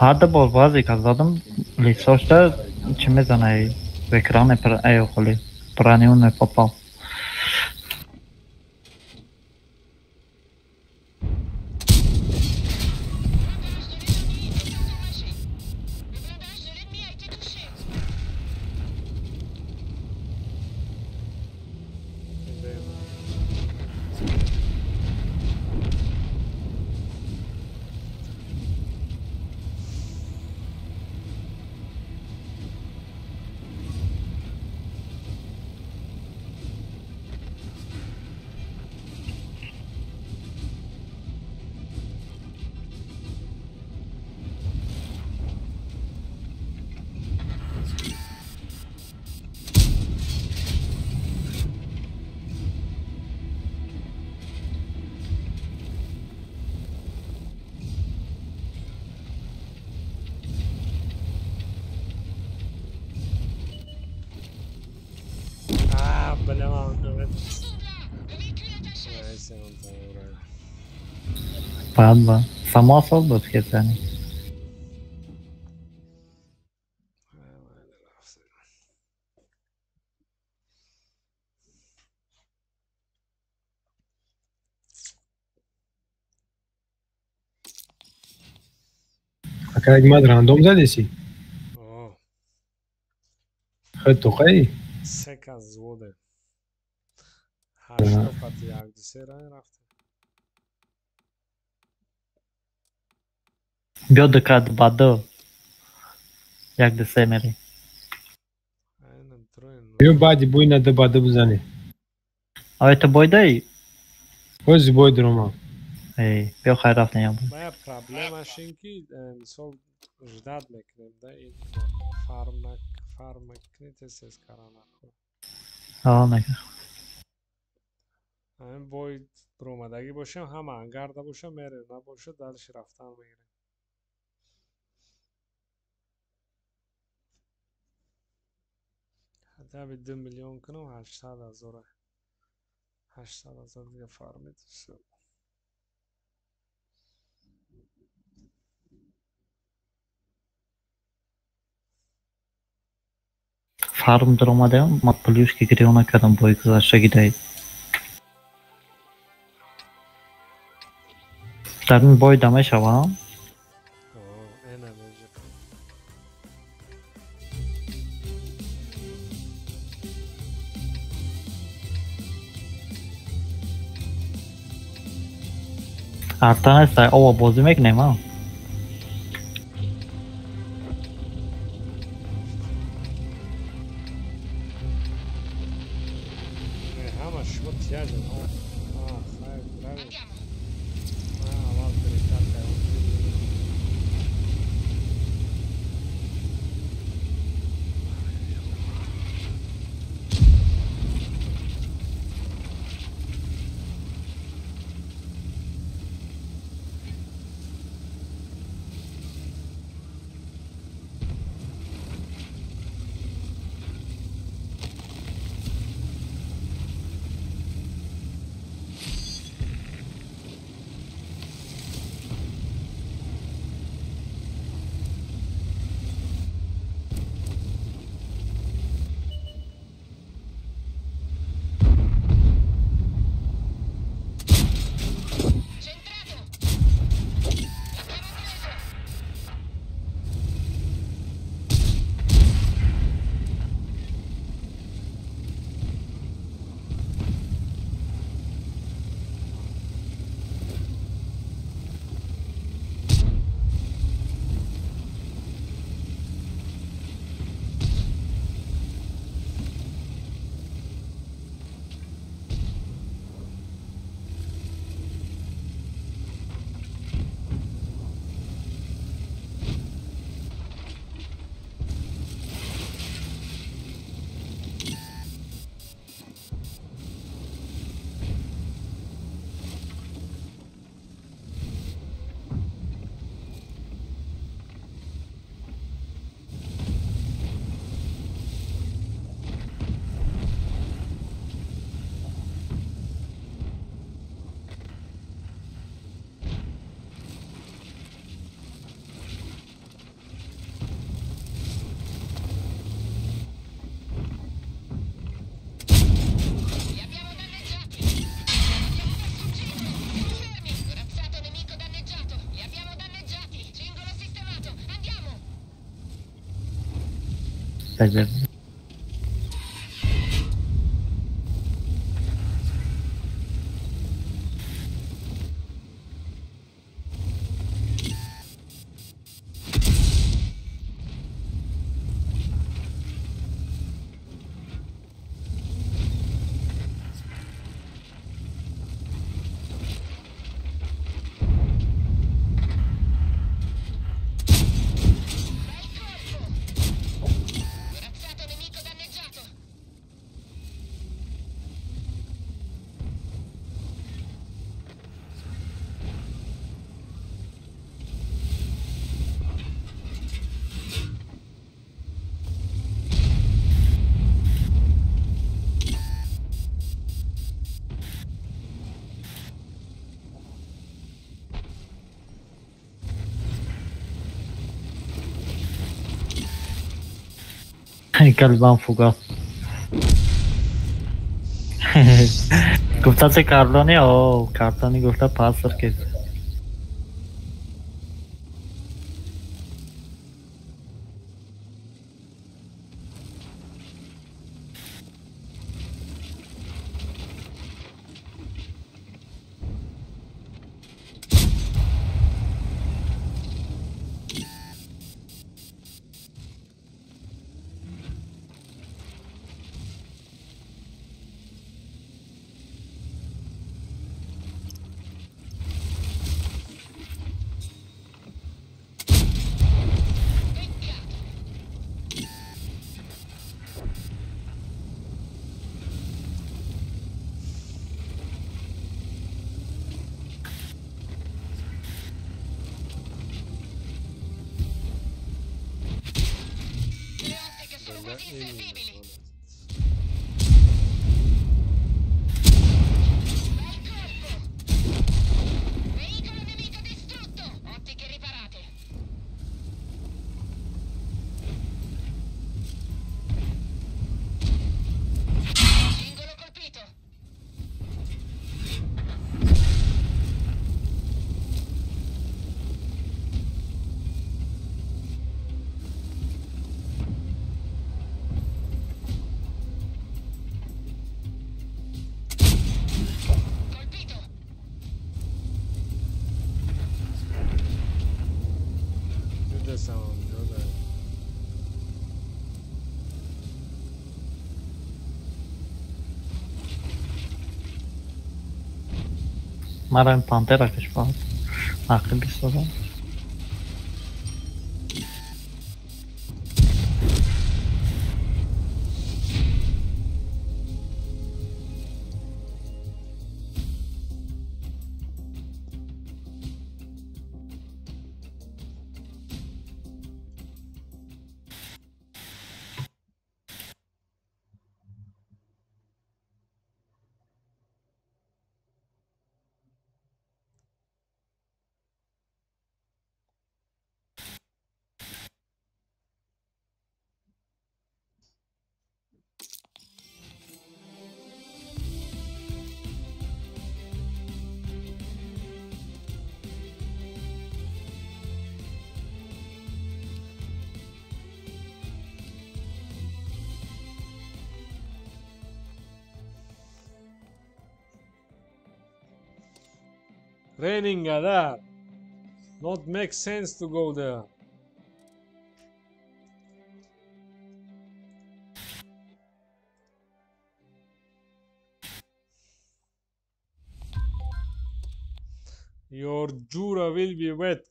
Ҳар ду бор баъзе ка задам, лицошда чӣ мезана, в экране эй, холи броню не попал. А, бля, ман Найсе, он там ура. Баба. Само сол буд ки зани. Ака як мад рандом задеси? О, Худ тоқаи? Се кас взводе. Ҳашто қати як ду се рай рафтем. Биё ду кад ба ду. Як ду се мери. Айна троен. Биё баъди бой на ду ба ду бизанем. Ай, ту бой даи? Ҳози бой дуромам. Эй, биё хайр рафтем як бор. Бая проблемаш ин ки мисол ждать мекунем да ин фарм на фарм мекунӣ тез тез кара нахӯр. Ҳа, нека. Ҳамин бой ромадагӣ бошем, ҳама ангарда бошам мерем, набошад дальше рафтан мегирем. Хотя бы 2 миллион кунам, 800 ҳазор, 800 ҳазор дига фармид, всё. Фарм даромадаем, ма плюшки гирён накардам бой гузаштагӣ даи. Дар ин бой да мешавам? О, эна меҷа. Арта нестай, ова бозӣ мекунем, а? Не, ҳама шумо тияжен. А, хайр, равем. Ман аввал перекат кардам. Такбир. Калбан фугас. Гуфта се карлони, о, картони гуфта паср кес. Мара пантера кашфа. Ақиб истодам. Raining there. Not make sense to go there. Your Jura will be wet.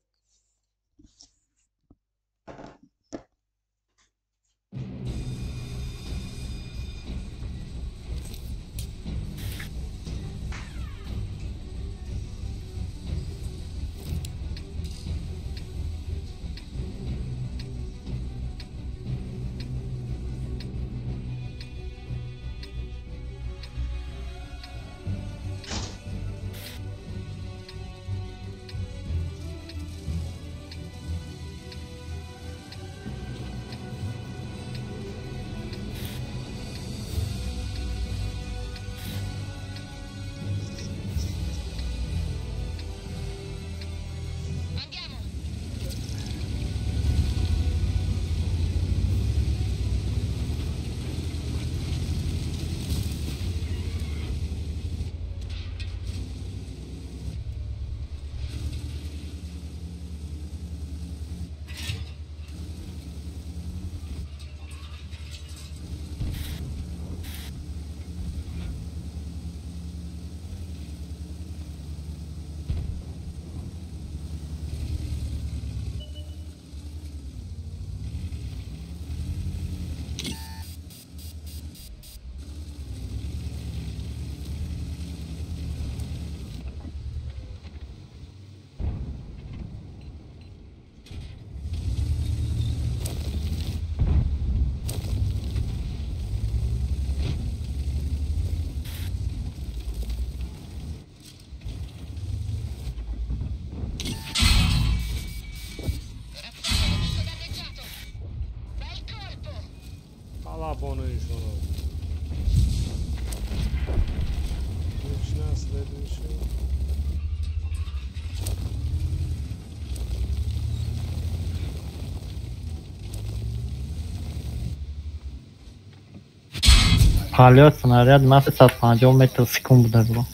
Полёт снаряд ма 350 метр секунд буда было.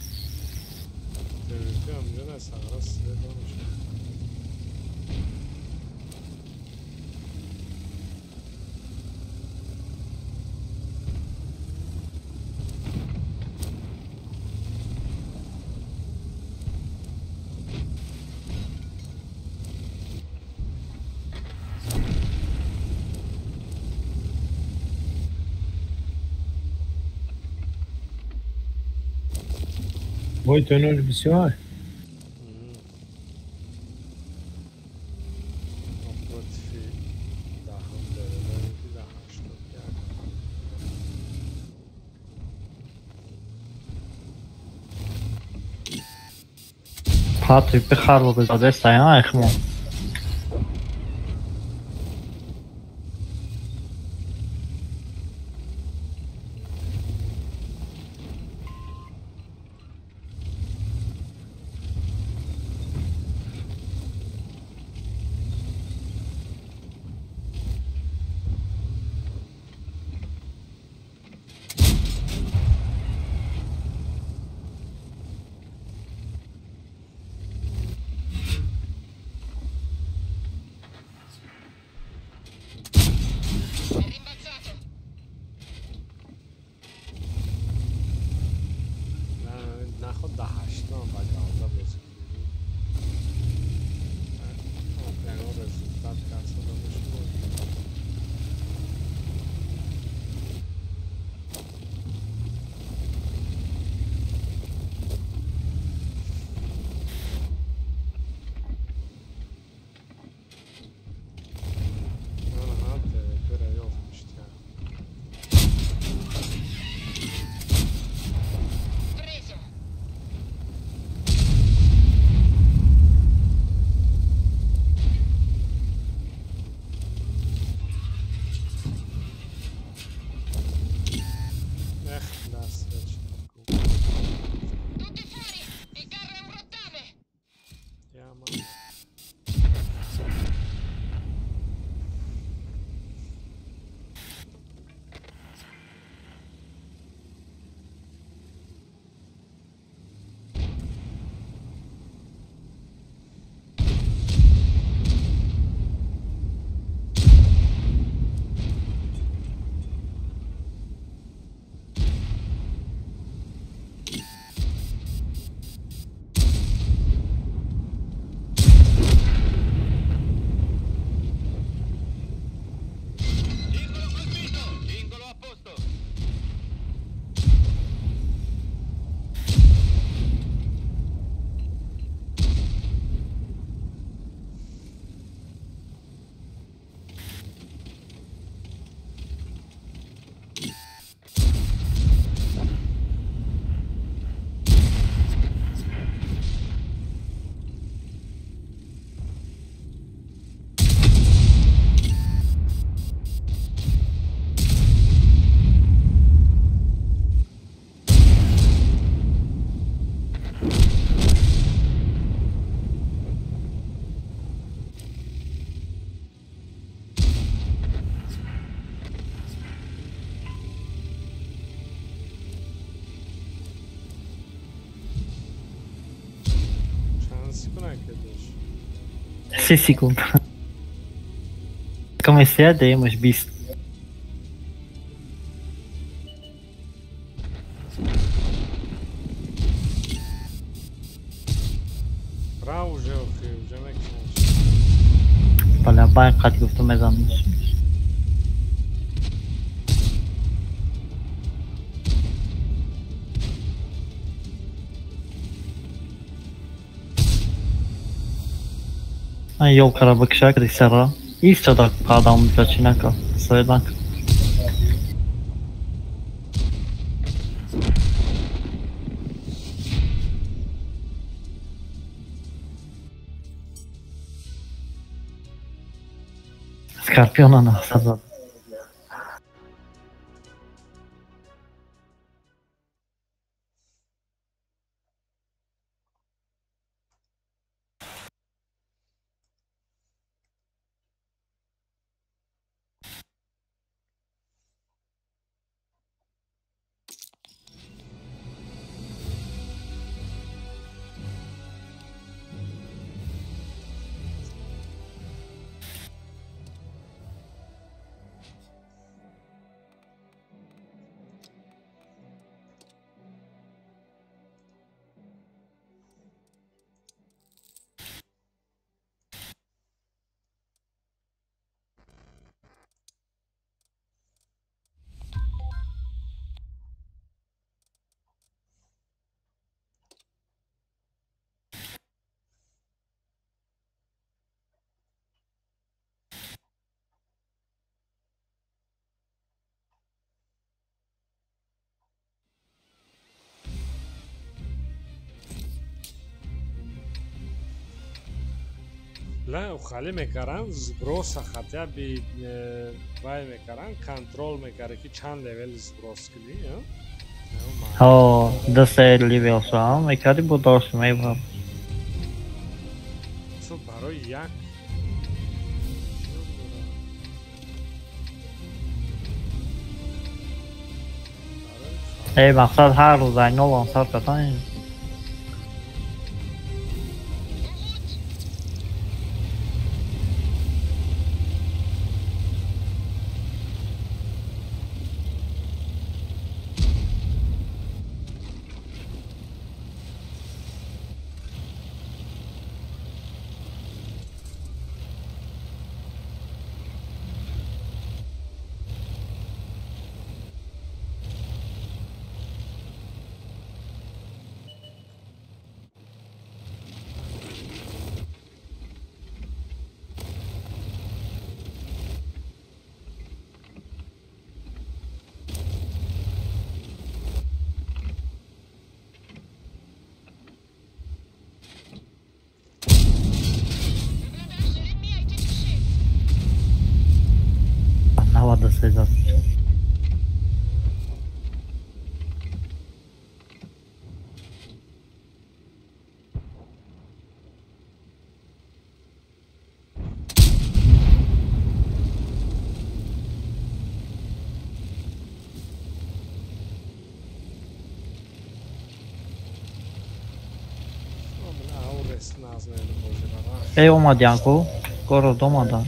Бой то ноль бисёр. Патрик бихар задеста я эхмо. Се секунд. Comecei демаш 20. Браво, уже уже мекшаш. Бале, бай қад гуфтум мезанам. Ёлкара бикша крисара. Истода қадам чинака. Соеднака. Скорпиона назад. Ла хали мекарам, сброса хотя бы вай мекарам, контрол мекара ки чанд левел сброс кунӣ, Ҳо, ду се левел шавам мекарди, бо дошт мебарам. Барои як Э, мақсад ҳар рӯз айнолам сар кардани. Э, омадян ку? Город омадан.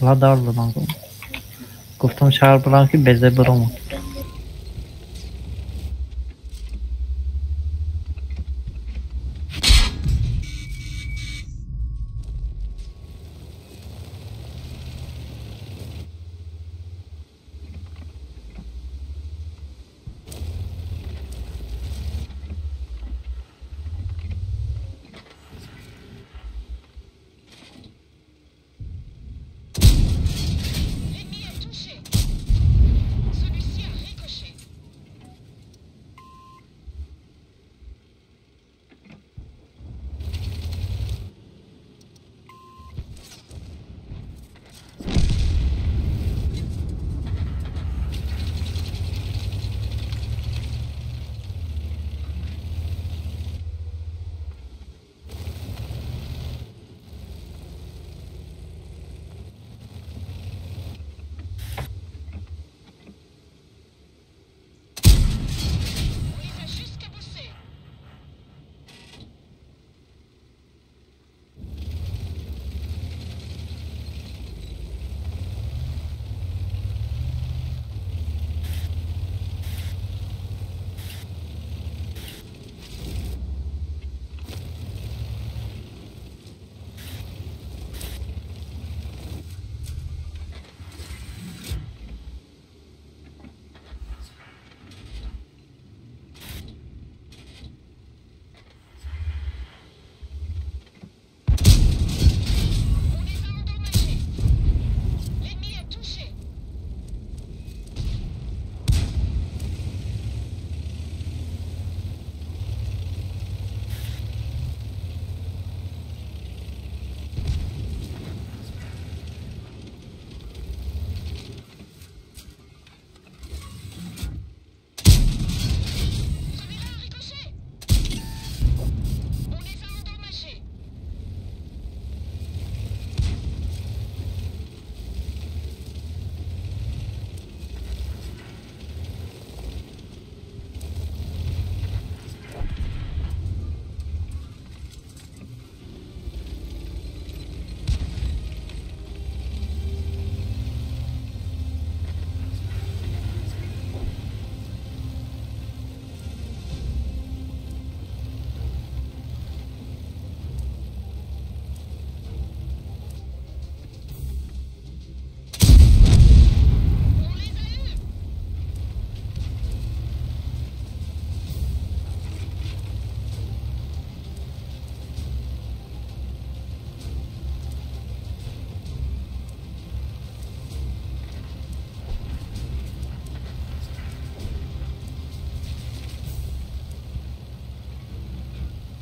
Ла дар додам, гуфтам шаҳр бурам ки безе биромад.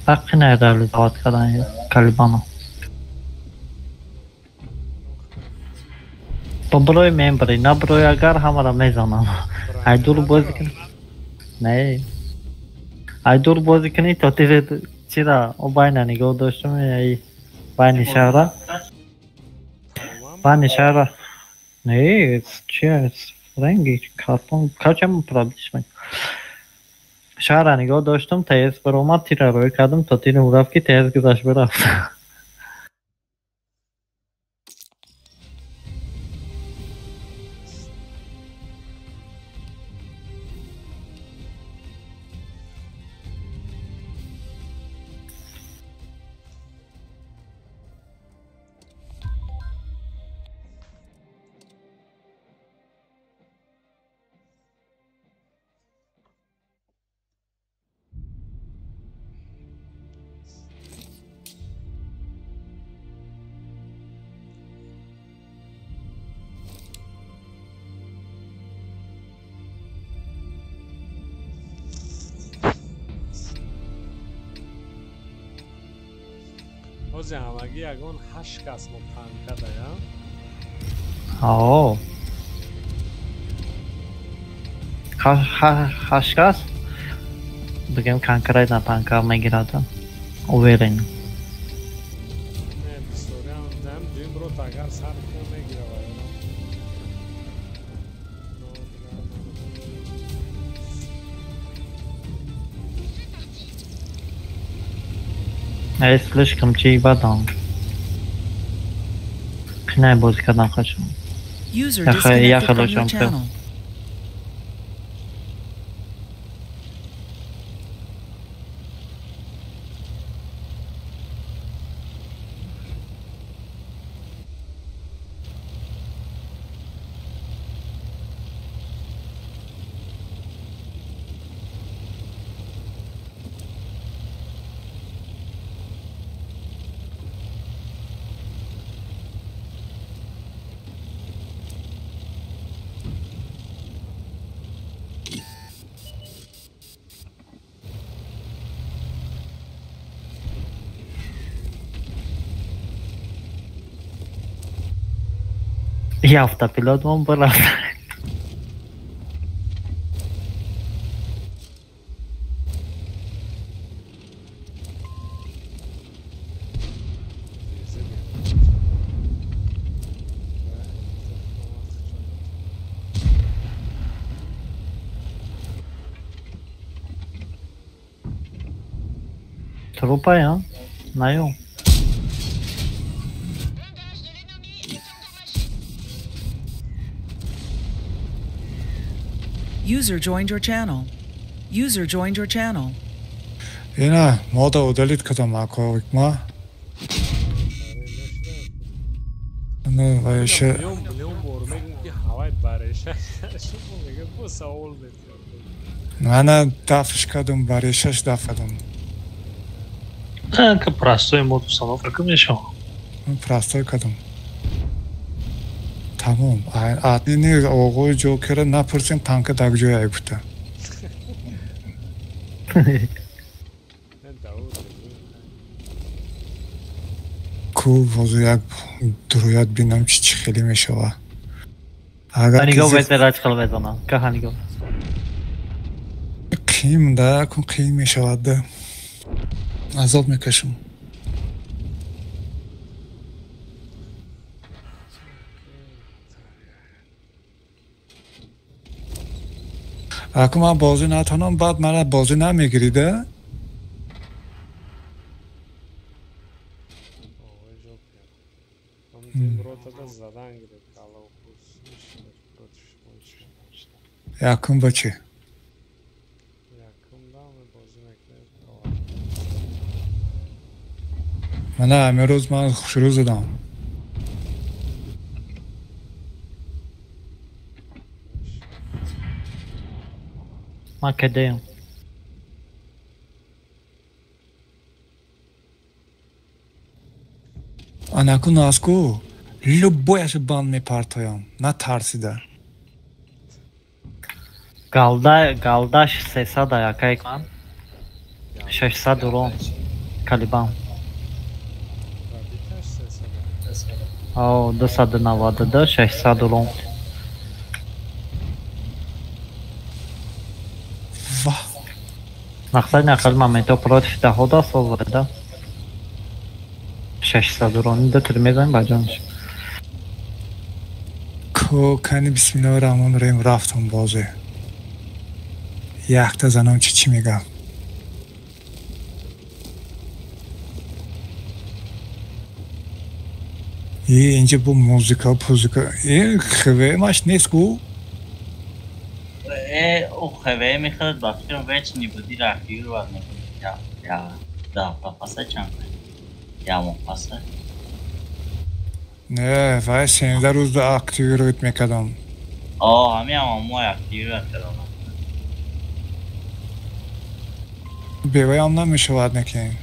Ҳаққи реализовать кардани Калибано. Бо барои мембари, на барои агар ҳамаро мезанам. Ай дур бозӣ кунӣ. Не. Ай дур бозӣ кунӣ то тире чира о байна нигоҳ доштам ай байни шаҳра. Байни шаҳра. Не, чи аст? Ранги картон, качам пробиш мек. Шаҳра нигоҳ доштам, ТС баромад, тира рӯй кардам, то тири рафт ки ТС гузашт бирафт. Ҳози ҳамагӣ ягон 8 кас мо танка даям. Ҳо. 8 кас? Бигем конкретно танка мегирад. Уверен. Не, бисёриам дам дуюм рот агар сар кунад мегирад. Ай слишком чи бадам. Қинай бозӣ кардан хашм. User disconnected from your channel. И автопилот он был. Трупа, я? Наё. User joined your channel. User joined your channel. Ина, мода удалить кадам акоикма. Ну, вообще. Ана дафш кадам, барешаш дафадам. Ка простой мод установка мешав. Простой кадам. Тамом. Адини оғои ҷокера напурсем танка дар ҷоя гуфта. Ку возу як дуроят бинам чи чи хеле мешава. Агар нигоҳ бетера чӣ хел мезанам. Каҳа нигоҳ. Қим да, кун қим мешавад да. Азоб мекашам. Аку ман бозӣ натонам, баъд мара бозӣ намегирида? Якум ба чӣ? Мана ҳамин рӯз ман шурӯъ задам. Ман кадаям. Анаку наску любояш банд мепартоям, натарсида. Галда галдаш 300 якай ман. 600 урон. Калибан. О, 292, 600 урон. Мақсад нақл моментҳо против даҳода созада. 600 урони ду тир мезанем ба ҷонаш. Ко кани бисмиллоҳи раҳмони раҳим рафтам бозе. Якта занам чӣ чӣ мегам. Е инҷа бо музика, пузика. Е хвемаш нест ку? Е, о хве мехӯрад ба фикрам вечни буди рахиюр мекунад. Я, я, да, папаса чанд. Я моҳ паса. Не, вай 13 рӯз активировать мекардам. О, ҳамин ҳама мо активировать кардам. Беваям намешавад накин.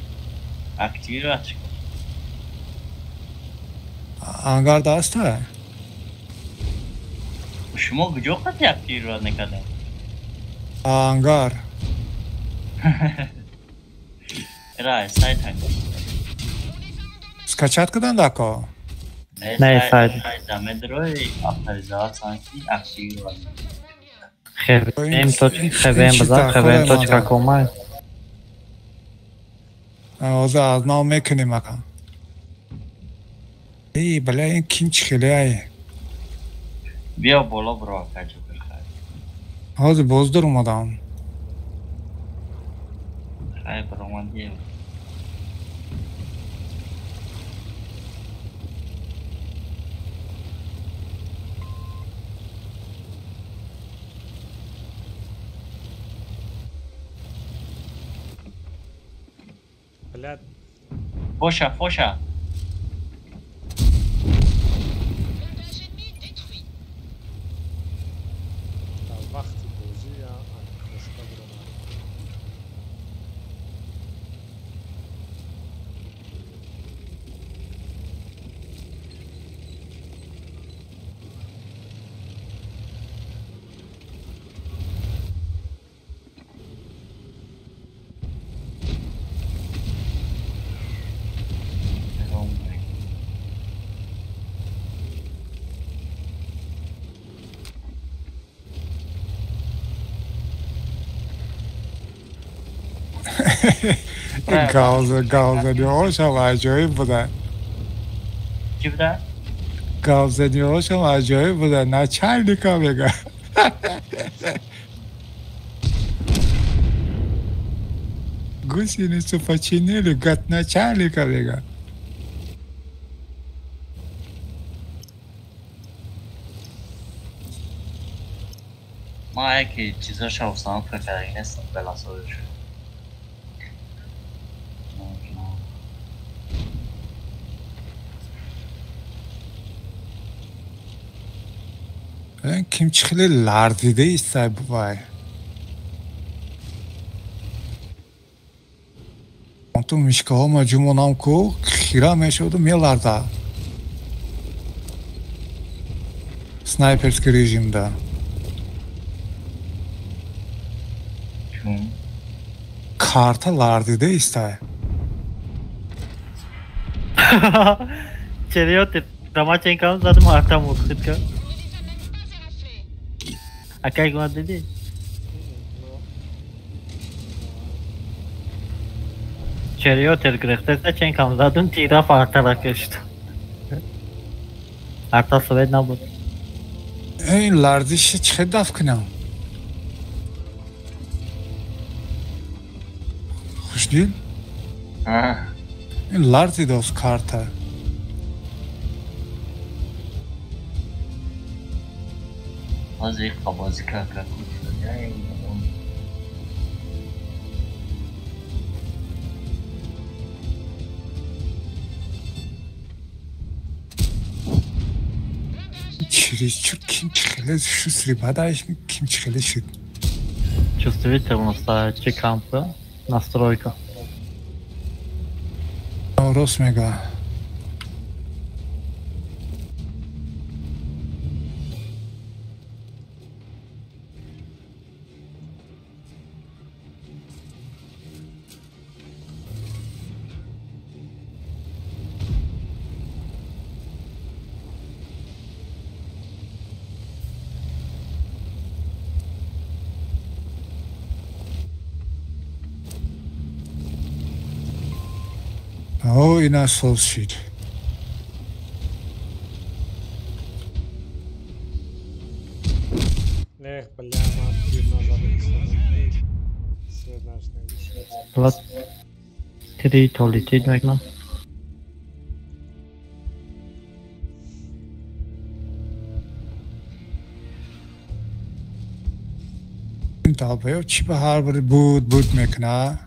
Активировать чӣ? Ангар даста? Шумо куҷо қати активировать мекардем? Ангар. Рай, сайт ҳак. Скачать кадан дако? Не, сайт. Медрои авторизация активировать. Хвм точка хвм базар хвм точка ком. Ҳозир аз нав мекунем ака. Эй, бля, ин ким чӣ хеле ай? Биё боло бро ака ҷобир хай. Ҳозир боз дур омадам. Хай баромадем. Блядь. Фоша, фоша. Вақти бозӣ я кошка биромад. Гавзаниҳошам аҷоиб буда. Чӣ буда? Гавзаниҳошам аҷоиб буда. Начальника мега. Гусеницу починили, гад начальника мега. Ма яке чизоша установка кардаги нестам беласозиш. Ким чӣ хеле ларзида истай бувай. Ту мишкаҳо маҷумонам ку хира мешаваду меларза. Снайперский режимда. Карта ларзида истай. Чериоти, рамаченкам задам артам мудхид кард. Акай гума дидӣ? Чериотер гирехтеса ченкам задум тираф артара кишт. Арта свет набуд. Ин ларзиши чӣ хел дафт кунам? Хушдил? Ин ларзидост карта. Ҳозир бозӣ кард. Чересчур ким чӣ хеле шусри бадааш ким чӣ хеле шуд. Чувствительность чӣ кампа настройка. Рост мега. О, ина соз шид. Эх, бля, ман тир назадем. Свет нашнем. Ла три толитид мекунам. Долбоёб чӣ ба ҳар бори буд буд мекуна?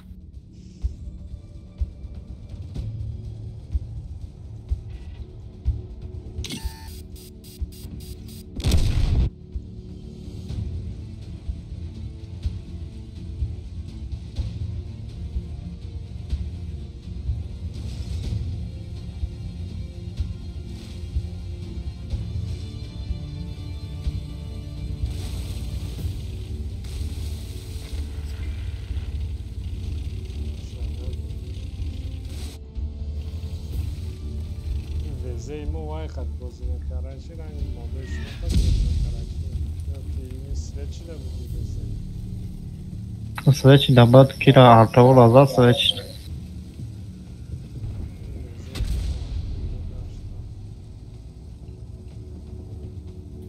Везеи мо вай хат бозӣ мекард, чи ранги модои шумо хат бозӣ мекард, ки ин свет чида буди везе? Свет чида, баъд кира артавол азад свет чида.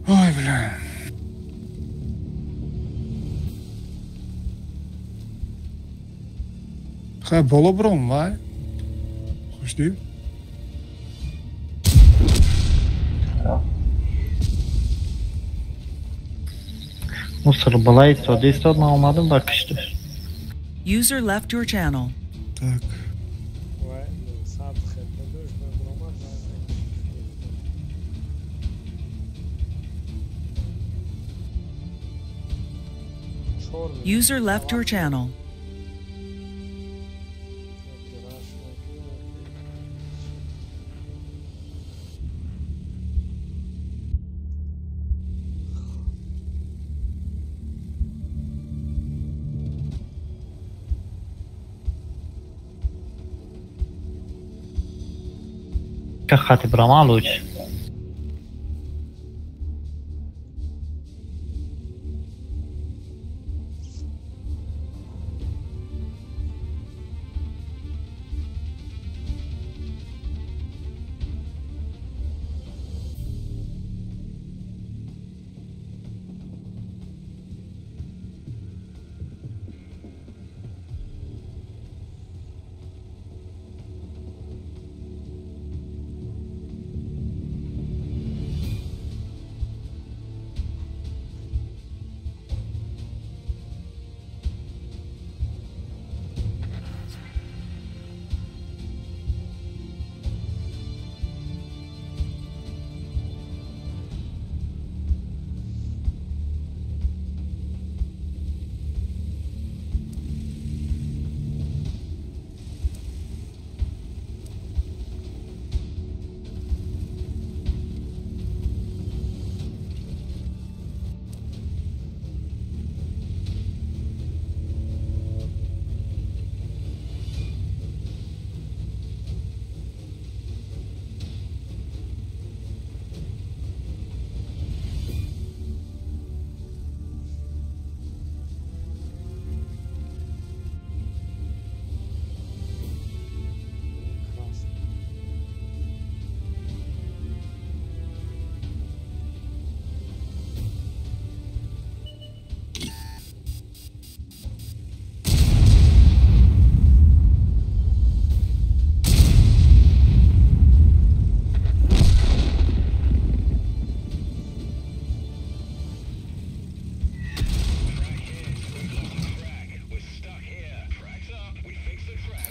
Ой, бля. Хай боло бром, вай. Хушдӣ? Мусор бала истода истод, ман омадам ба кишташ. User left your channel. Так. Вай, сад хета дошт, бромад, вай. User left your channel. Хати брамалуч.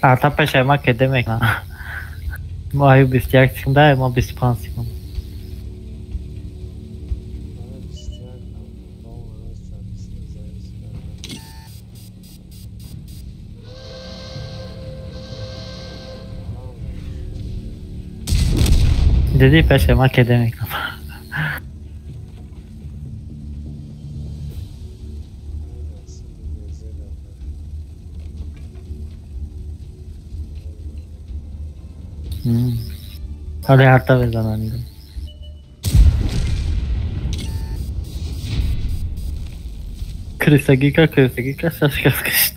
Арта пешай ма кеде мекна. Мо аю 21 секунда, мо 25 секунд. Диди пешай ма кеде мекна. Ҳоле ҳарта мезананд. Крисагика, крисагика, шаш кас кишт.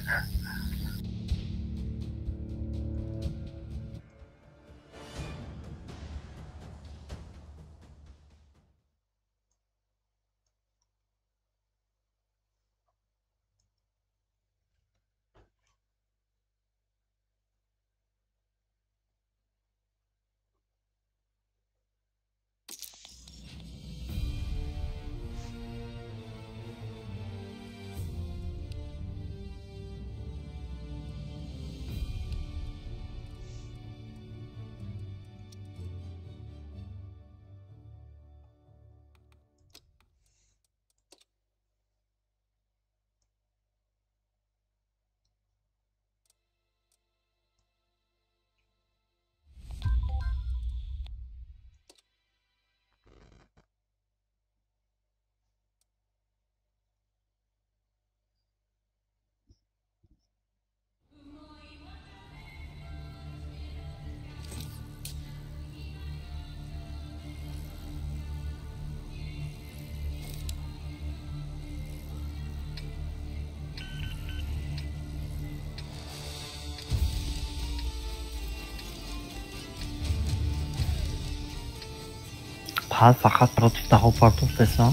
Пас фақат против таҳо партофтесан.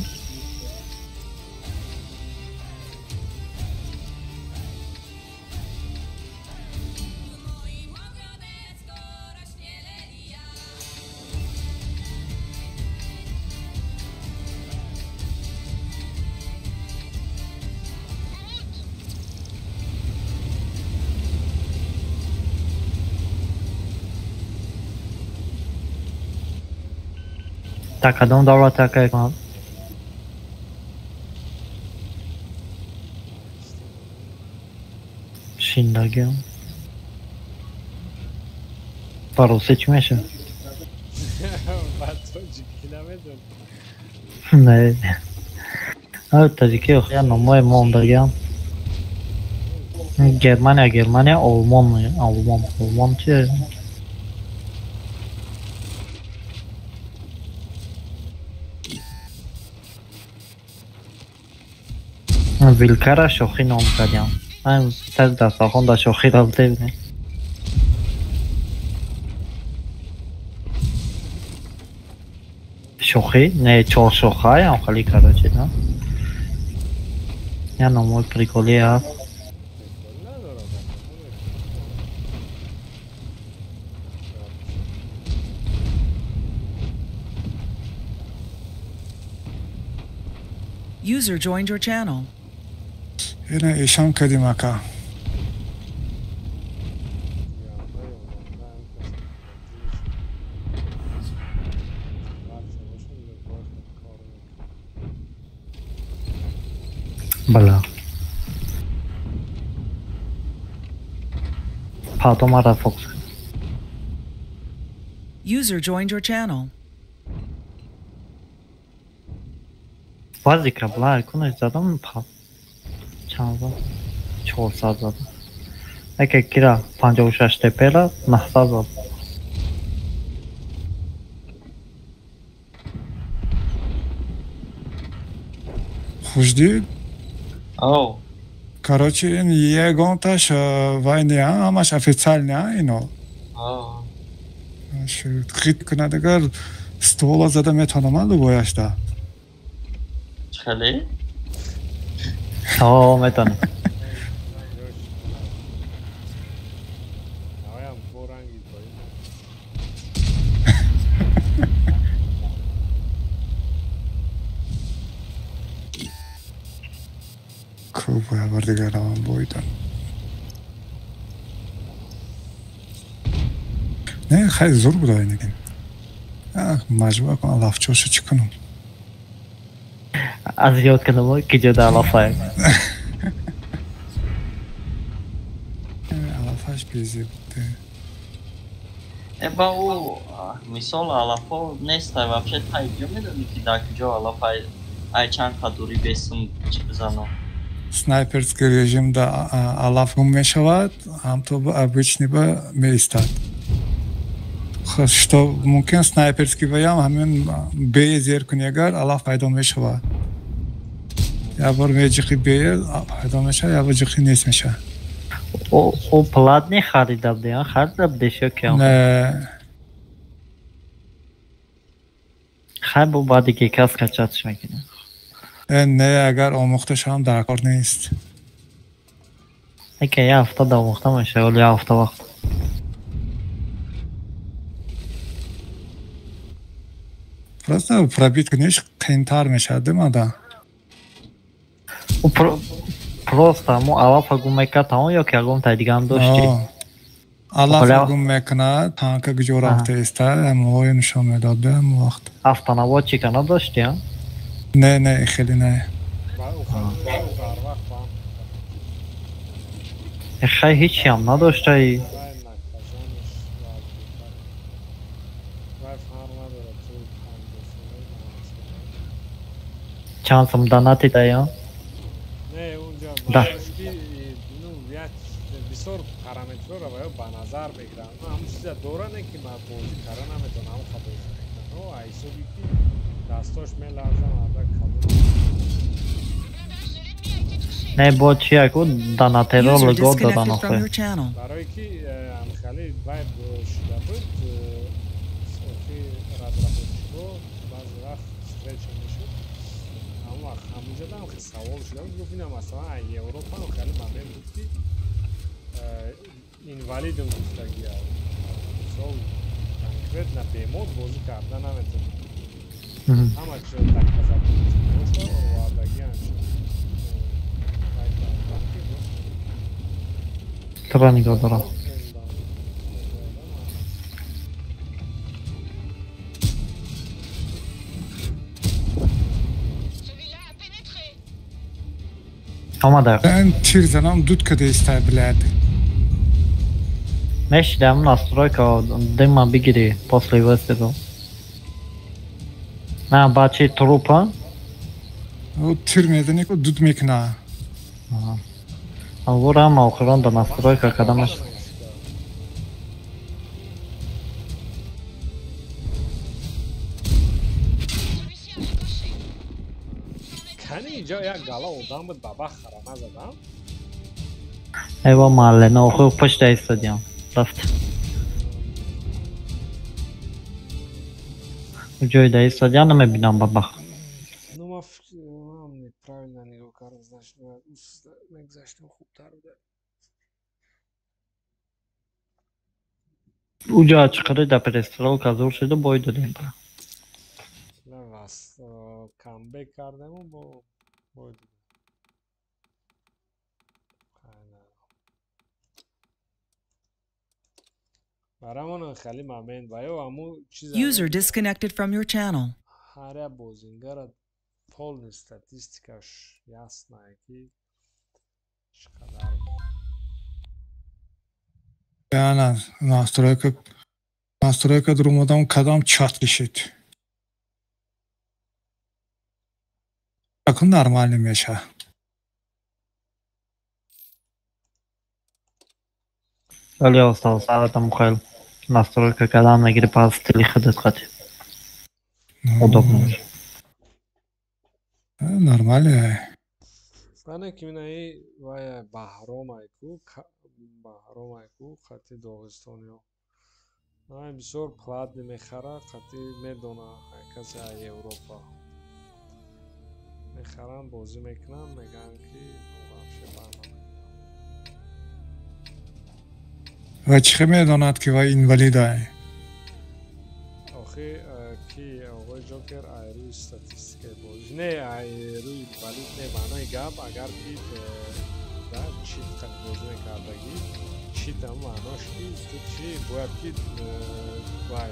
Та кадом давлат ака икмат? Шиндагиам. Ба русӣ чӣ мешавад? Ба тоҷикӣ намедонам. Не. Тоҷикӣ охир номҳои мо мондагиам. Германия, Германия, Олмон, Олмон, Олмон чи? Вилкара шохӣ ном кардям. Ман таз дастархон дар шохӣ рафта будем. Шохӣ? Не, чоршохаям хали короче, на? Я номҳои приколӣ ҳаст. User joined your channel. Ина ишам кардим ака. Бала. Пато мара фокус. User joined your channel. Баъзе кабла кунаш задам па чанд зад? 400 зад. Яке кира 56 тепера 900 зад. Хушдид? Ау. Короче, ин ягонташ вай не, ҳамаш официально ино. Ау. Хит кунад агар ствола зада метавонам любояшда. Хеле? О, метавонам. Хуб, бор дигар равам боидан. Не, хеле зур буда инагин. Маҷбур кун алафчоша чӣ кунам? Аз ёд кардам, ки ҷода алафае. Алафаш безеб буд. Ба ӯ мисол алафо нестай вообще тай ҷо медонӣ ки дар куҷо алаф ай чанд қадурӣ бесум чӣ бизанам? Снайперский режим да алаф гум мешавад, ҳамто обычный ба меистад. Что мумкин снайперский баям ҳамин бе зер кунӣ агар алаф пайдо мешавад. Як бор меҷиқи бе пайдо мешавад, як бор ҷиқи нест мешавад. О платный харида будем, харида будеш ё ки? Не. Хай бо баъди ки кас качатш мекунем. Не, агар омӯхта шавам дар кор нест. Яке як ҳафта да омӯхта мешавад, як ҳафта вақт. Просто пробит куниш қиинтар мешавад, мада. Просто ҳамон алафа гум мекард тамом ё ки ягон тай дигаам дошти? Алафа гум мекунад, танка куҷо рафта иста, ҳамоҳоя нишон медод ҳамон вақт. Автонаводчика надошти, а? Не, не, хеле не. Хай ҳечиам надоштаи. Чанд сум донати дая? Не, унҷа бисёр параметрҳоро бояд ба назар бигирам. Ҳамон чиза дора не ки ман бозӣ карда наметавонам, ҳамон бозӣ мекунам. Ҳисоби ки дасташ меларзам, ада кабул. Не, бо чи яку донатеро User лого disconnected додан from охе. your channel. Барои ки ҳамхали вай шуда буд, охи разработчико Баъзе вақт встреча мешуд. Ҳамон вақт ҳамунҷода ҳам хеле савол шуда буд, гуфт ина масалан аз Европа ҳам хеле момент буд ки инвалидам гуфтагия. Мисол конкретно бемор бозӣ карда наметавонад. Ҳама чизо доказательство овардагиам шуд. Тура нигоҳ дорам. Омада. Тир занам дуд када истай, блядь. Мешидам настройка дыма бигири после выстрела. На бачи трупа. Тир мезани ку дуд мекна. Авурам охирон да настройка кадамаш. Кани инҷо як гала одам буд, баба хара назадам. Эва маҳалле, охир пушта истодиям. Рафт. Ҷой да истодиям намебинам бабах. Ну ма фикрам неправильно нигоҳ кардам, значит мегузаштем хубтар буда. Уҷа чиқари да перестрелка зур шуду бой додем. На вас камбек кардему бо бой додем. Барамон хеле момент ва ё ҳамун чиз User disconnected from your channel. ҳар як бозингара полный статистикаш ясная ки чӣ қадар. Ана настройка даромадам кадам чат кишид. Акун нормально меша. Вале осталось саатам хел настройка кадам мегири пас стили худат қати. Удобно. Нормально. Бане ки минаи вай Баҳром айку, Баҳром айку қати Доғистониё. Ай бисёр платни мехара, қати медона касе ай Европа. Мехарам, бозӣ мекунам, мегӯянд ки вообще барнамекунам. Ва чӣ хел медонад ки вай инвалид ай? Охи ки оғои Ҷокер ай рӯи статистикаи бозӣ не, ай рӯи инвалид не, маънои гап агар ки да чит қати бозӣ мекардагӣ, чит ҳам маънош ки ту чӣ бояд ки вай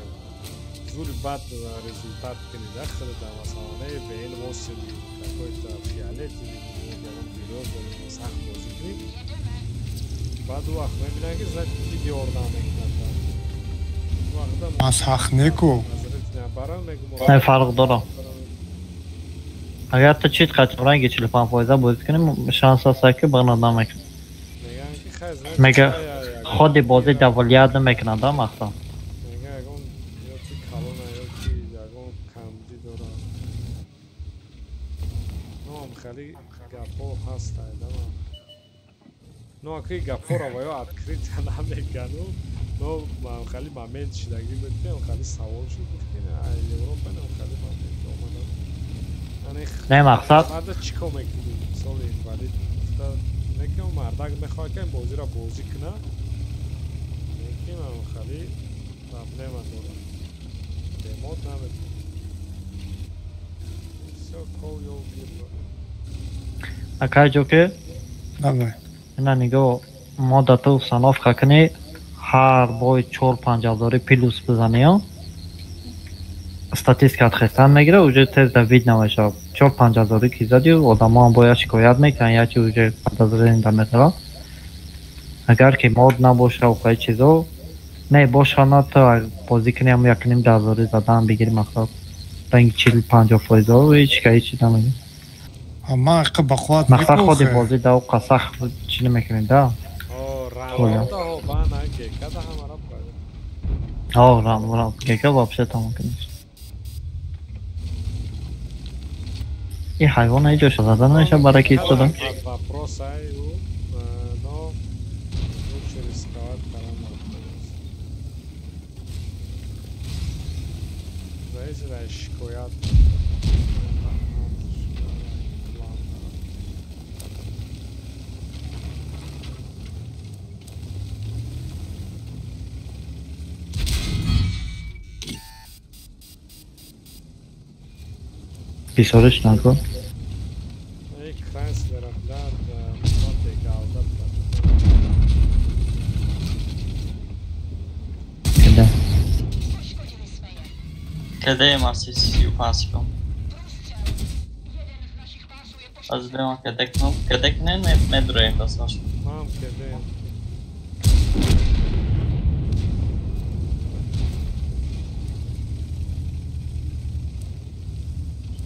зури бад результат кунӣ да худата, масалан не БН восемь какой-то фиолетовый ягон берёзовый сахт бозӣ кунӣ, баъд у вақт мебинанд ки значит ту ёрдам мекунад. Ман сахт неку. Не фарқ дорам. Агар ту чит қати ранги 45% бозӣ кунӣ, шанс ҳаст ки бағнат намекунад. Мега худи бозӣ давлият намекунад да мақсад. Мега ягон ёки калона ёки ягон камбудӣ дорад. Ну ам хеле гапҳо ҳаст айдама. Ну аки гапҳоро ва ё открыто намегану, но хеле момент шидагӣ буд ки хеле савол шуд, гуфт ки ай Европа нам хеле момент омада. Не мақсад марда чӣ кор мекунӣ? Мисол инвалид гуфта не ки мардак мехоҳад ки ин бозиро бозӣ кунад, лекин хеле проблема дорад. Бемор наметавонад. Всё кол ё гир. Акай Ҷокер? Давай. Ина нигоҳ, мо да ту установка кунӣ, ҳар бой 4-5 ҳазори плюс бизанӣ, статистикат хестан мегира, уже тез да вид намешавад. 4-5 ҳазори ки задӣ, одамо ҳам бояд шикоят мекунанд, ячи уже подозрение да метавад. Агар ки мод набоша ва қай чизо, не боша на ту бозӣ кунӣ ҳам 1.5 ҳазори задан бигирӣ мақсад. Ранги 40-50 фоизо ҳеч ка ҳеч намегирӣ. Ман қа бақувват мақсад худи бозӣ да қа сахт чӣ намекунӣ да? О, рам, рам, гека вообще тамом конечно. И ҳайвон ҳеҷ зада намеша бараки истода. Вопрос ай ӯ, но лучше рисковать кардан. Кардаи шикоят. Писориш нако. Ей, Крайслера, блядь, мати галда, блядь. Къде има си 35 секунд? Аз бема къде къде не не дроем да саш. Мам къде.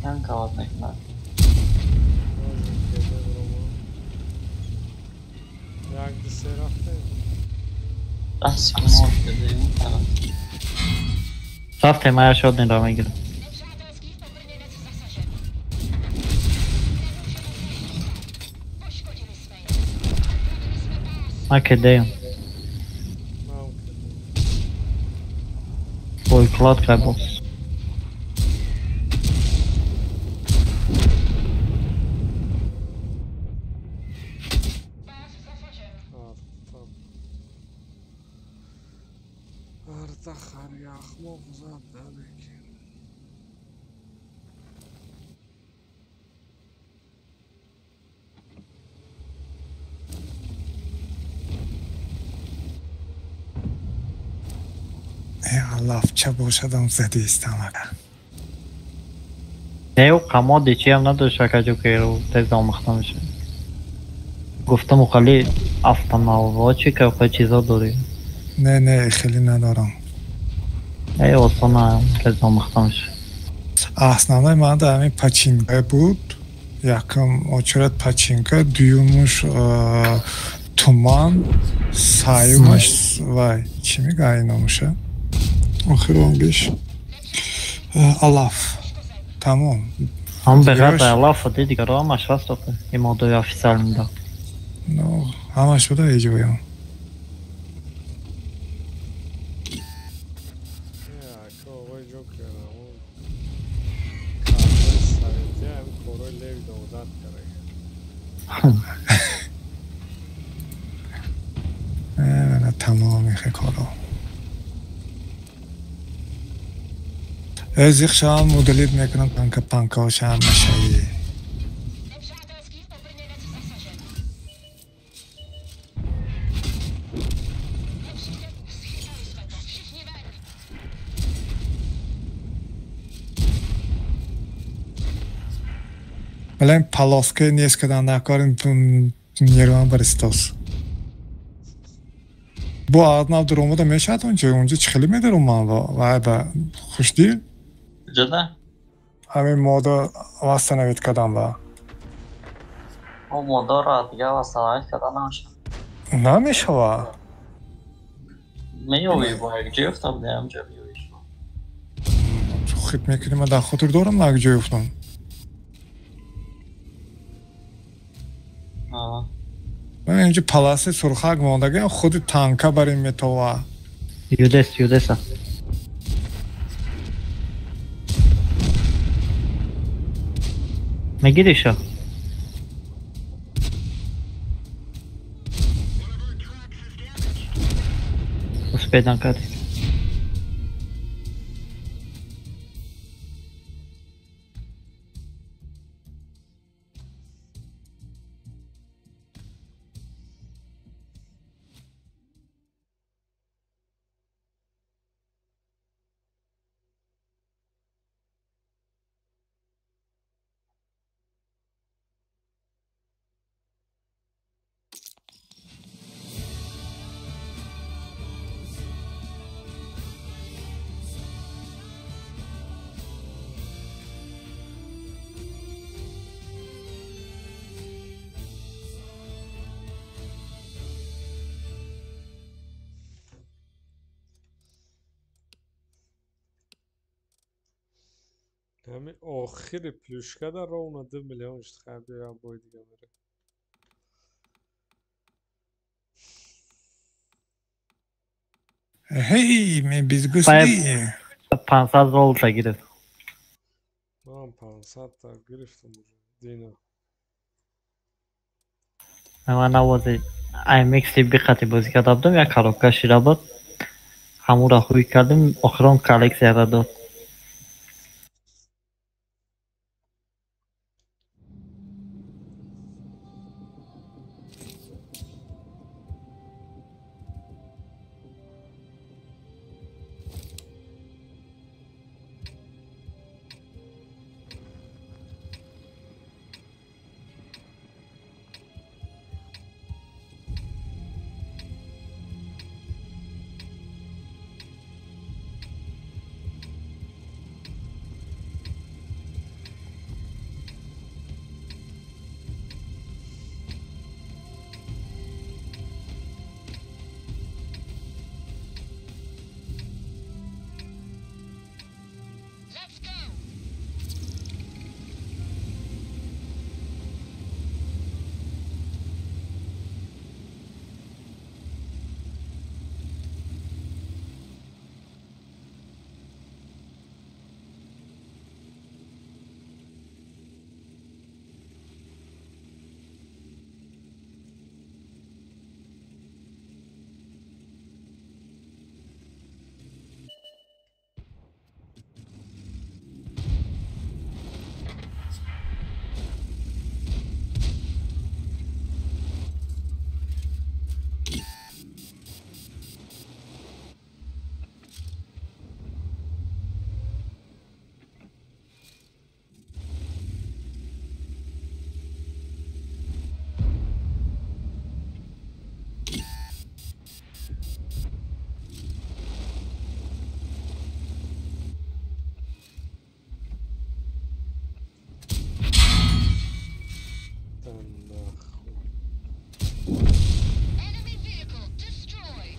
Танкават некна. Як да се рафте? Аз си мога къде има. Рафте мая ще одни да мегира. А къде е? Ой, кладка е бос. Алафча бошадам задистам ака. Не, камоди чиам надошт ака ҷокеру тез омӯхта мешавад. Гуфтам хали автонаводчика ка чизо дорӣ. Не, не, хеле надорам. Э, осона тез омӯхта мешавад. Основной манда ҳамин пачинка буд. Якум очеред пачинка, дуюмуш туман, саюмаш вай, чӣ мегӯяд ин номуша? Охиронгиш алаф. Тамом. Ҳам беғайр алаф ди дигаро ҳамаш ҳаст охи. Ин моддаи официални да. Но, ҳамаш буда иҷоям. Тамоми коро. Зиқ шавам удалить мекунам танка панкаоша ҳамашаи. Вале палоска нест кадан накорим нервам баристос. Бо аднав дуромада мешавад онҷо, онҷо чӣ хеле медаром вай ба хушдил? Ҷода? Ҳамин мода восстановить кардам ва. О модора дига восстановить карда намешавад. Намешава? Меёвӣ бо як ҷой ёфтам, не ҳамҷо меёвӣ. Хит мекунӣ, ман дар хотир дорам на як ҷой ёфтам. Ман инҷо паласи сурхак мондагиам, худи танка бар ин метова. Юдес, юдеса. Мегириша? Успей накарди. Ҳамин охири плюшкада ровно 2 миллион шуд. Хайр, биёям бой дига мерем. Ҳей, ме безгусти. 500 золота гирифт. 400 та гирифтам уже дина. Ман навози IMX биқати бозӣ карда будам, як коробка шира буд. Ҳамура ҳуй кардем, охирон коллексияра дод.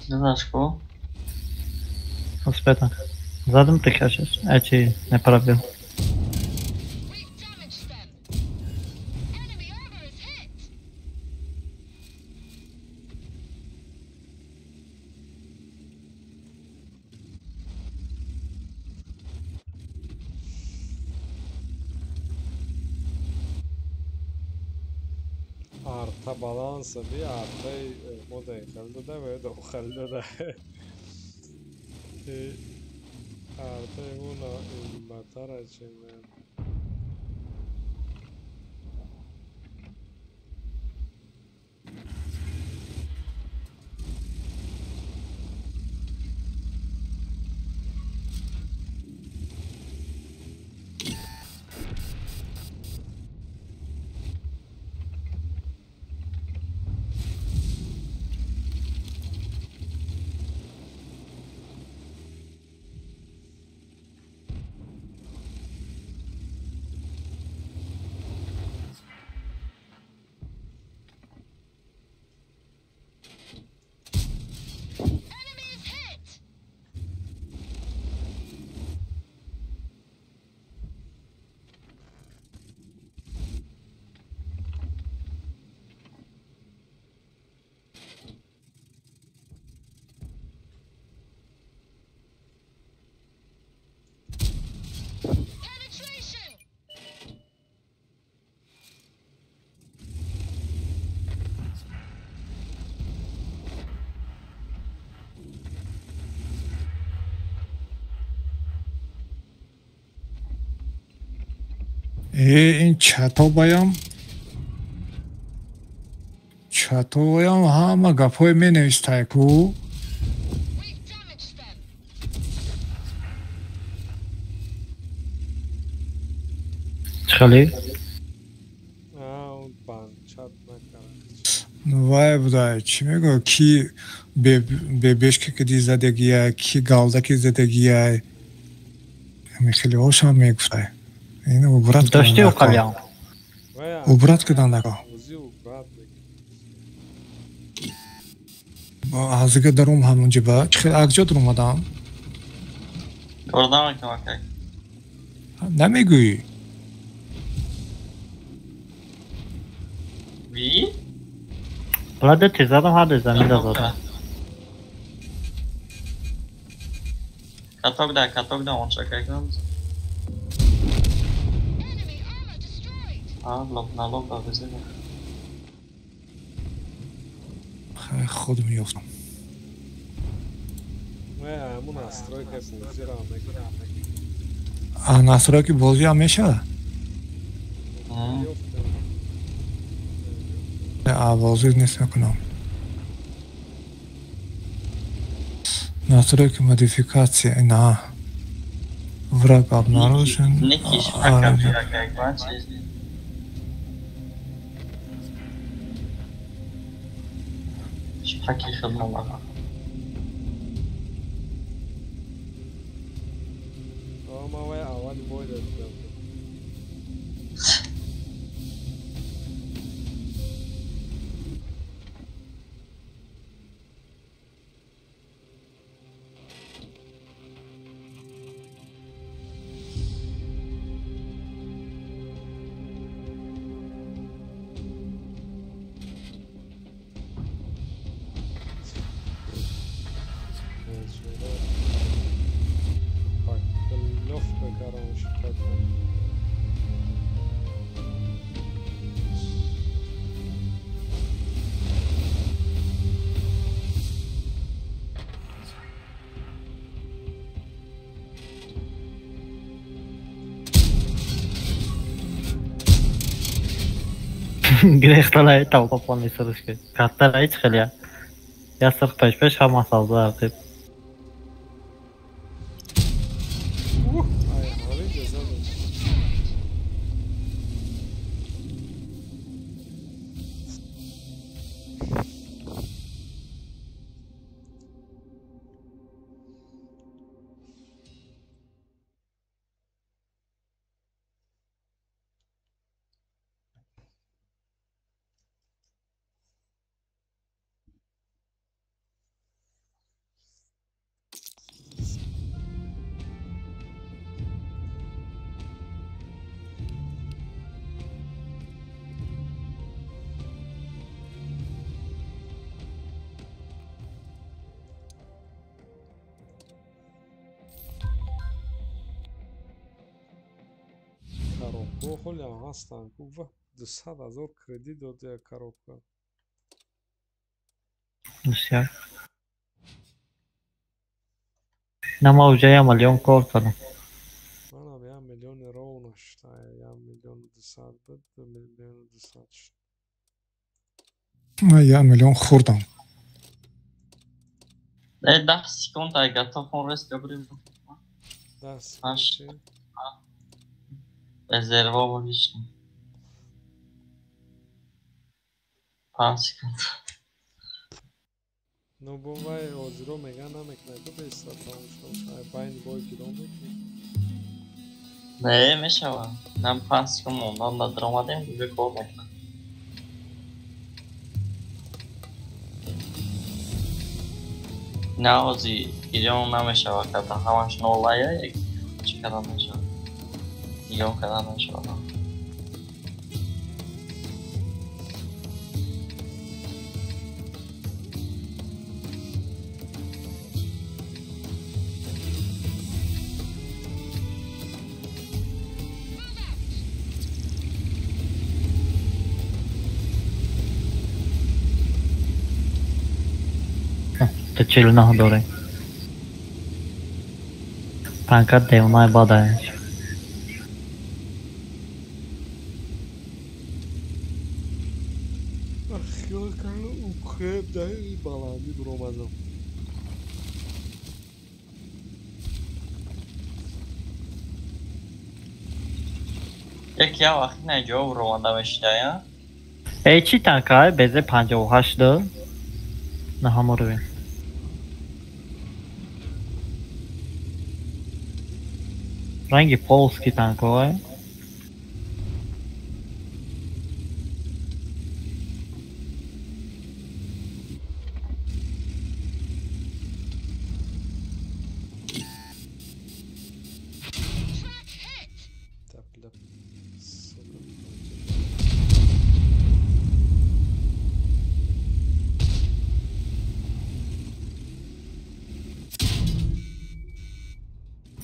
Не знаеш какво? Успета. Задом те кажеш, е че не правил. Арта баланса би артаи модаи хел дода ва дохел дода. Артаи мона батара чимен. Ин чатобаям чатобаям ҳама гапҳое менавистай ку. Чхали? Вай будай, чӣ мегӯ, ки бебешка киди задагияй, ки галдаки задагияй, хелеҳошам мегуфтай. Ин убрат дошти уқалям. Убрат кидан дако. Ҳазига дарум ҳамунҷа ба чӣ хел акҷо даромадам? Кордам акай. Намегӯӣ? Ви? Бладе ти задам ҳарду замин задам. Каток да, каток да, он чакай кам. Лоб на лоб ба безе. Худ меёфтам. Ҳамун настройка бозиро мекунам. А настройки бозиам мешавад? А бозӣ нест мекунам. Настройки модификация на враг обнаружен. Никиш пока шпаки хидмат. Грехталай тавқафон исиришка. Катталай хеле. Я сирх пеш-пеш ҳама савдо рақиб. Холям ҳастанд. Гуфт 200 ҳазор кредит дод коробка. Бисёр. На ма уже 1 миллион кор кардам. Манам 1 миллион ровно шуд. 1 миллион 200 буд, 2 миллион 200 шуд. Ман 1 миллион хӯрдам. 10 секунд ай готов он рест габрим. 10 секунд. Резервово лично. 5 секунд. Ну, бувай, озиро мега намекунад, ду беста тамом шуд. Ай байн бой гиром мекунад. Не, мешава. Нам 5 секунд мондан да даромадем, уже кор мекунад. На ози гирён намешава, када ҳамаш нолая, чӣ када мешава. Гирён када мешава. То 49 дорем. Танка девнай бадаеш. Хиёл кардам укреп дар ин баландӣ биромадам. Як я вақт на ҷо ромада мешидая? Эй, чӣ танка? БЗ 58 до? На ҳамон. Ранги полски танкове.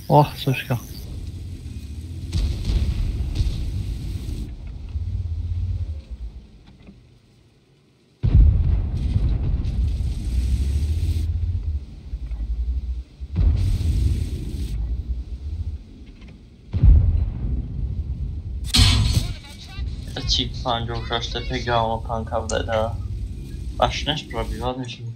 Ох, сучка. Чик 56 ТП говно танка буда. Башнаш пробивать мешавад.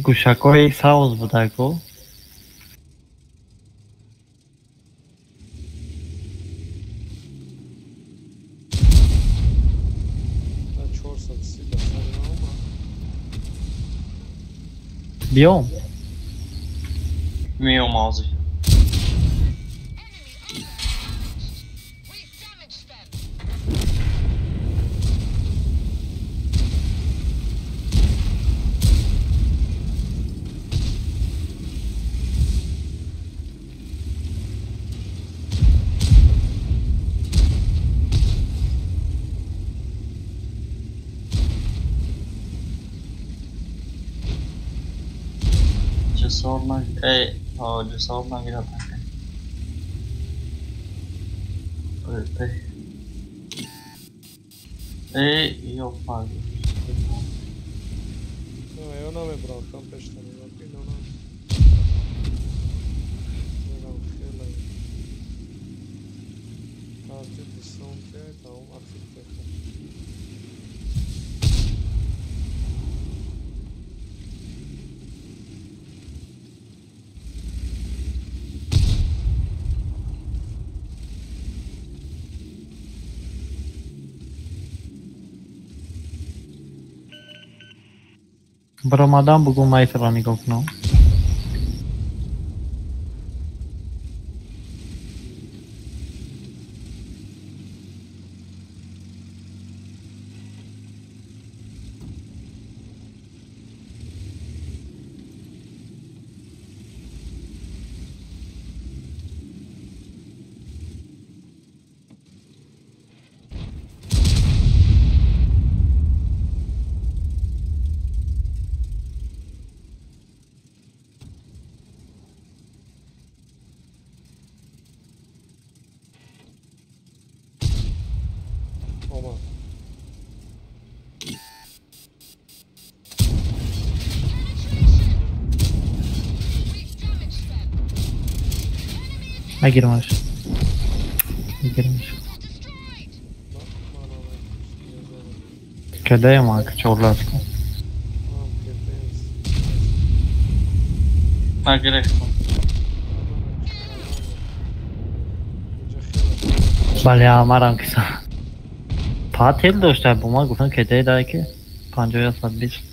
Гӯшакҳои сабз будаку. Биём. Миём ҳозир. Ҷасор нагирад. Ё фаг. Ё намебрам, там пешта нигоҳ. Хеле тартиби сумке, тамом архитектор. Баромадам бугӯ майтро нигоҳ кунам. Нагирмаш. Нагирмаш. Кадаем, а чорлатку. Нагирехтам. Бале, амарам киса. Пател дошта, бо ма гуфтам кедаи дай ки 5120.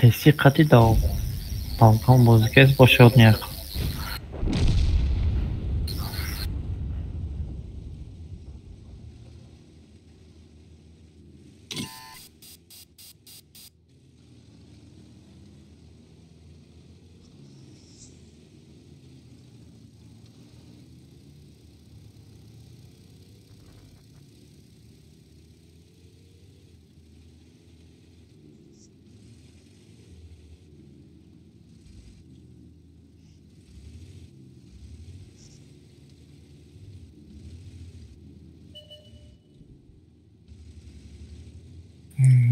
Теси қати дав балкон бозикес бошад неқ.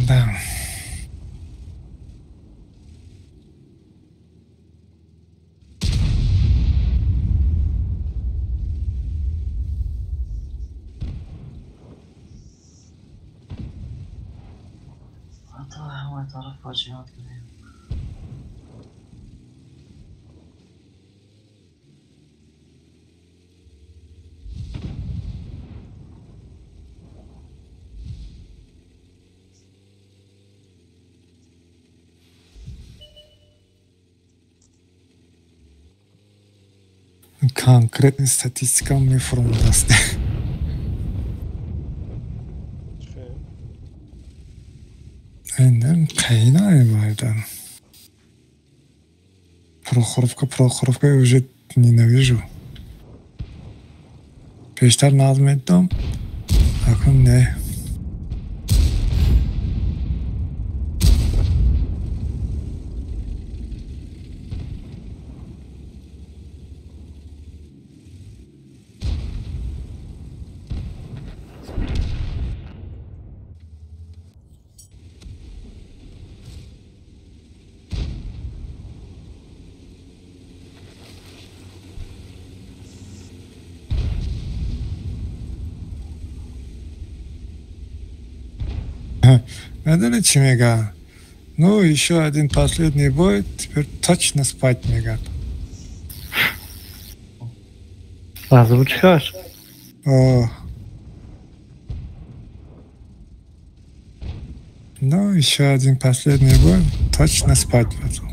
Да. Конкретный статистика мефурмодаст. Қайна майдан. Прохоровка, Прохоровка я уже ненавижу. Пештар наз меддам, акун не. Медони чӣ мега? Ну, еще один последний бой, теперь точно спать мегад. Озвучкаш? О. Ну, еще один последний бой, точно спать буду.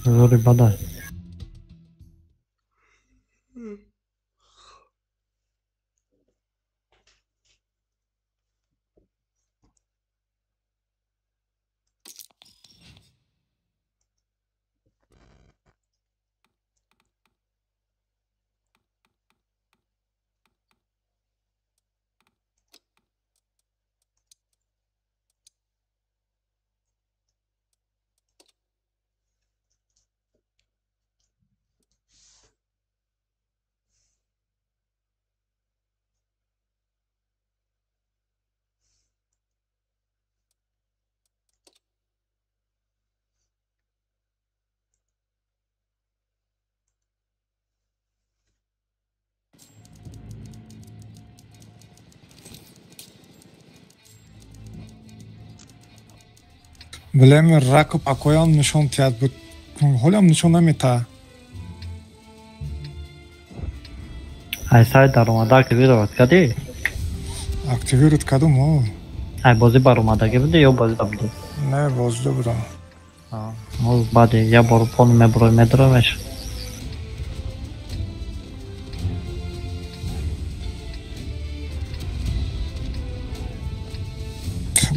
Зори бадай. Билем раку пакоям нишон тиҳад буд. Ҳолиам нишон наметаҳад. Ай сайт даромада активировать кардӣ? Активировать кардум, о. Ай бозӣ баромадагӣ будӣ ё бозида будӣ? Не, бозида будам. Баъди як бор пол мебурой медуромеш.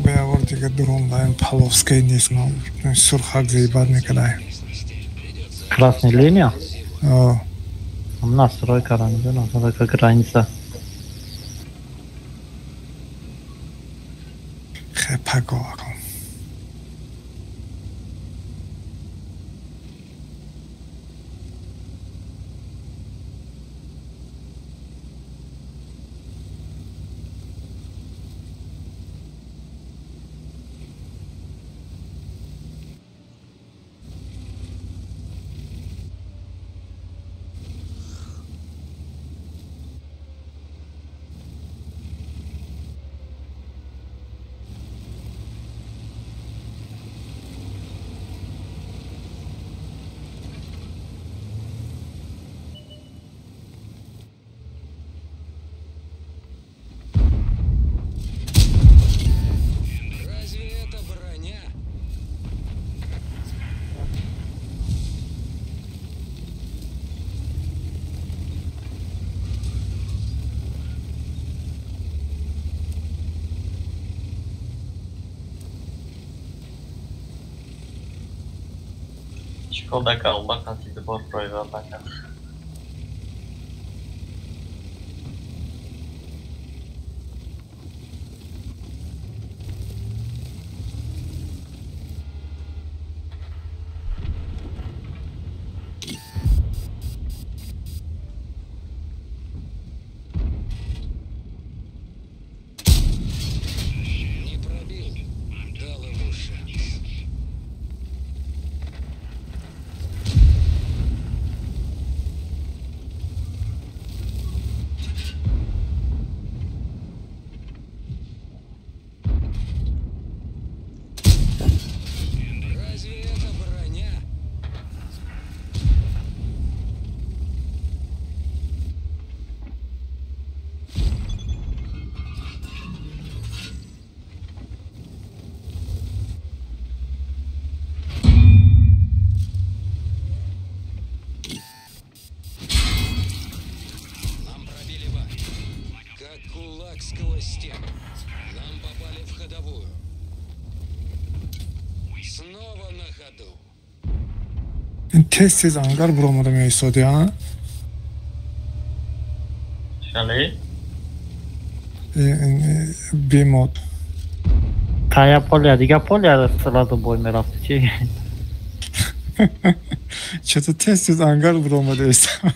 Ба як бор дига дуром даем Павловская нест, сурхак зебат мекардаем. Красная линия? О. Настройка, настройка граница. Паго. Шкода калла қатиди бор проявлака. Не пробил, дал ему шанс. Разве это броня? Нам пробили бак. Как кулак сквозь стену. Нам попали в ходовую. Снова на ходу. Ин тез-тез ангар буромада меистоди, а? Шале? Бемод. Та я поля, дига поля сразу бой мерафти чи? Чато тез-тез ангар буромада истоди.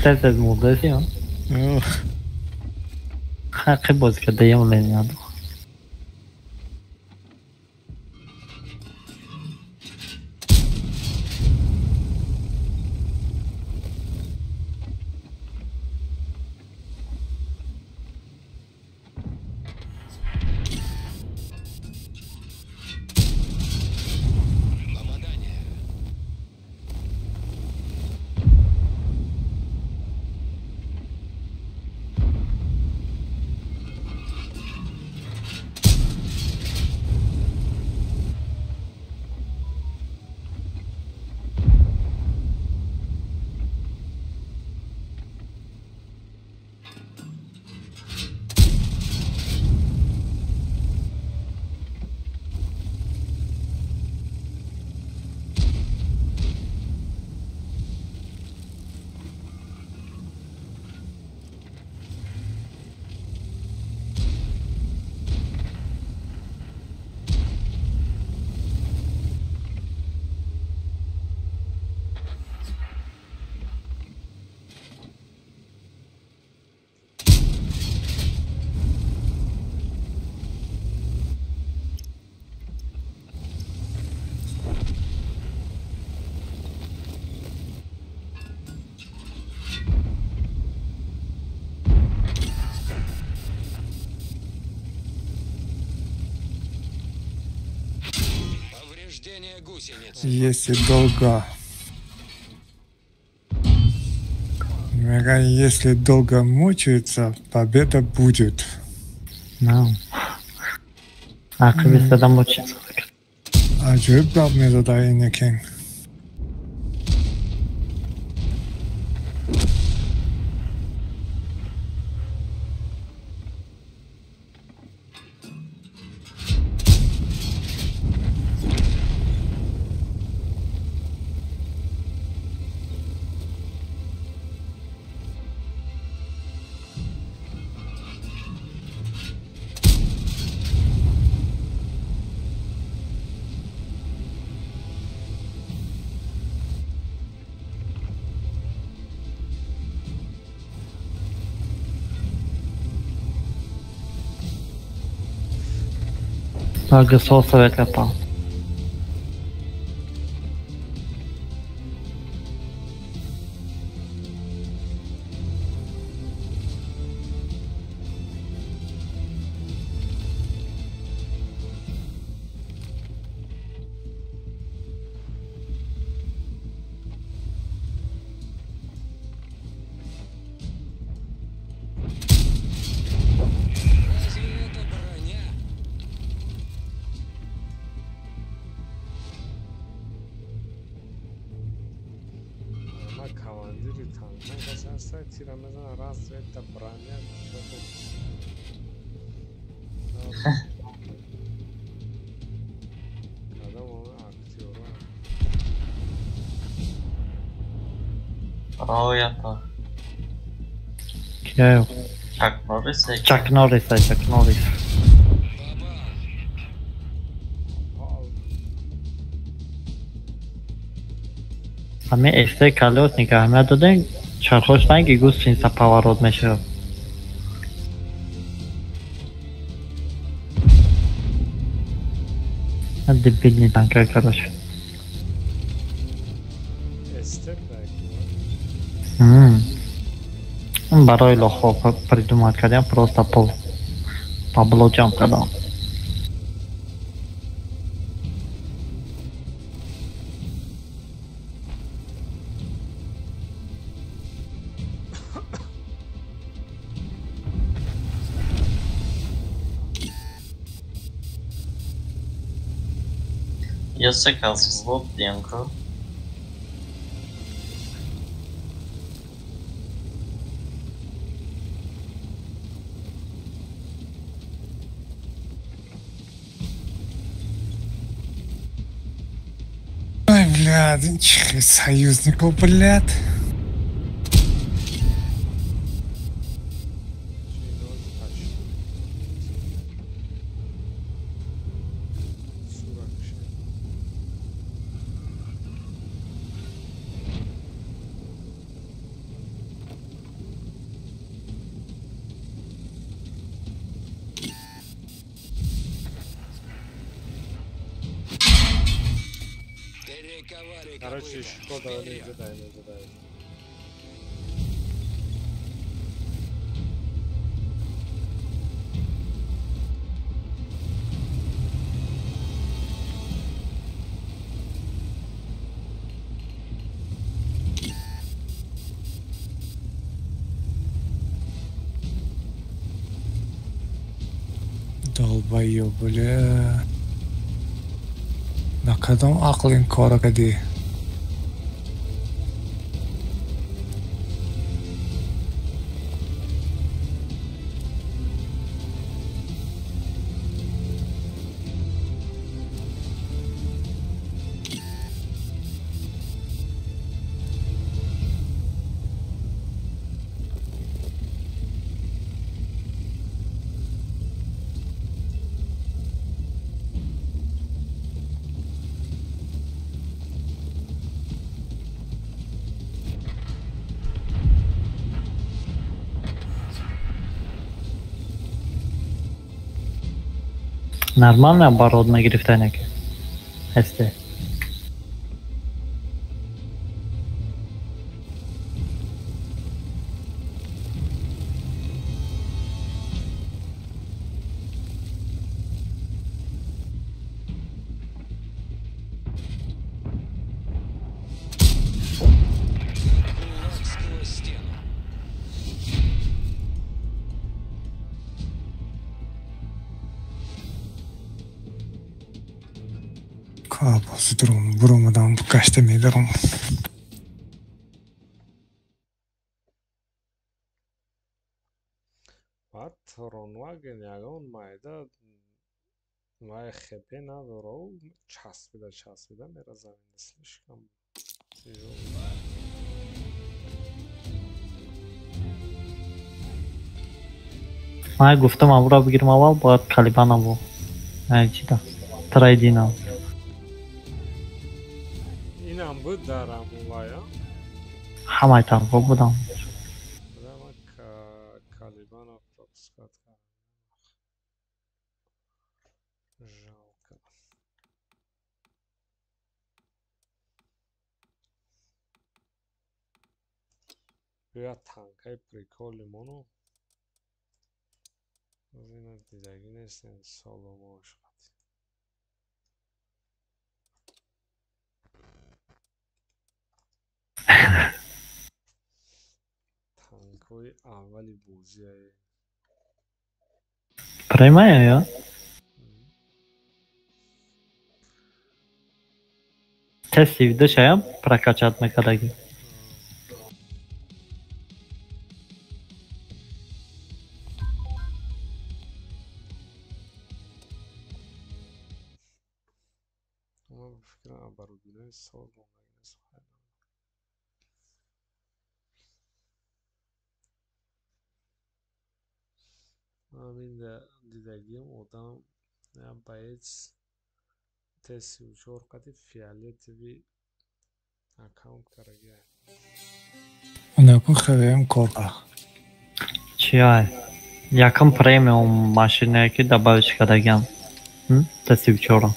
Тез-тез мурдаси, а? Ҳақи боз кардаям леняду. Попадание. Повреждение гусениц. Если долго... Если долго мучаются, победа будет. No. Ақиби сада мучиться. Аҷоиб гап мезада инекин. Агасол совет капал. Чак Норрис, Чак Норрис. Ҳамин эсте колёсника аҳамият додем, чархош ранги гусеница поворот мешавад. Дебильный танка, короче. Барои лохо придумать кардем, просто пол пабло ҷамъ кардам. Я секал взвод Янко. Ой, блядь, союзников, блядь. Короче, Шкода не задай, не задай. Долбоёб, бля. На кадом ақл ин кора кадӣ? Нормально оборот мегирифтан яке ҳасте. Бози буромадам, гашта медаром. Баъд Ронваген ягон майда вай ХП надорав, часпида часпида меразам. Слишком тяжёлый. Ман гуфтам амуро бигирам аввал, бояд Калибанаму. Чида? Трейдинам. Инам буд дар амулая? Ҳамаи танҳо будам. Калибана пропускать кардам. Жалко. Бیا танкаи приколи мону ина дидагӣ нестем солу мош қати. Танкҳои аввали бозиае. Премая ё? Тести видошаям прокачать мекардагӣ. Ҳамин дидагиам одам боец Т-34 қати фиолетовый аккаунт карагия. Унакун хелеам кор. Чиай? Якум премиум машинае ки добавить кардагиам. Т-34.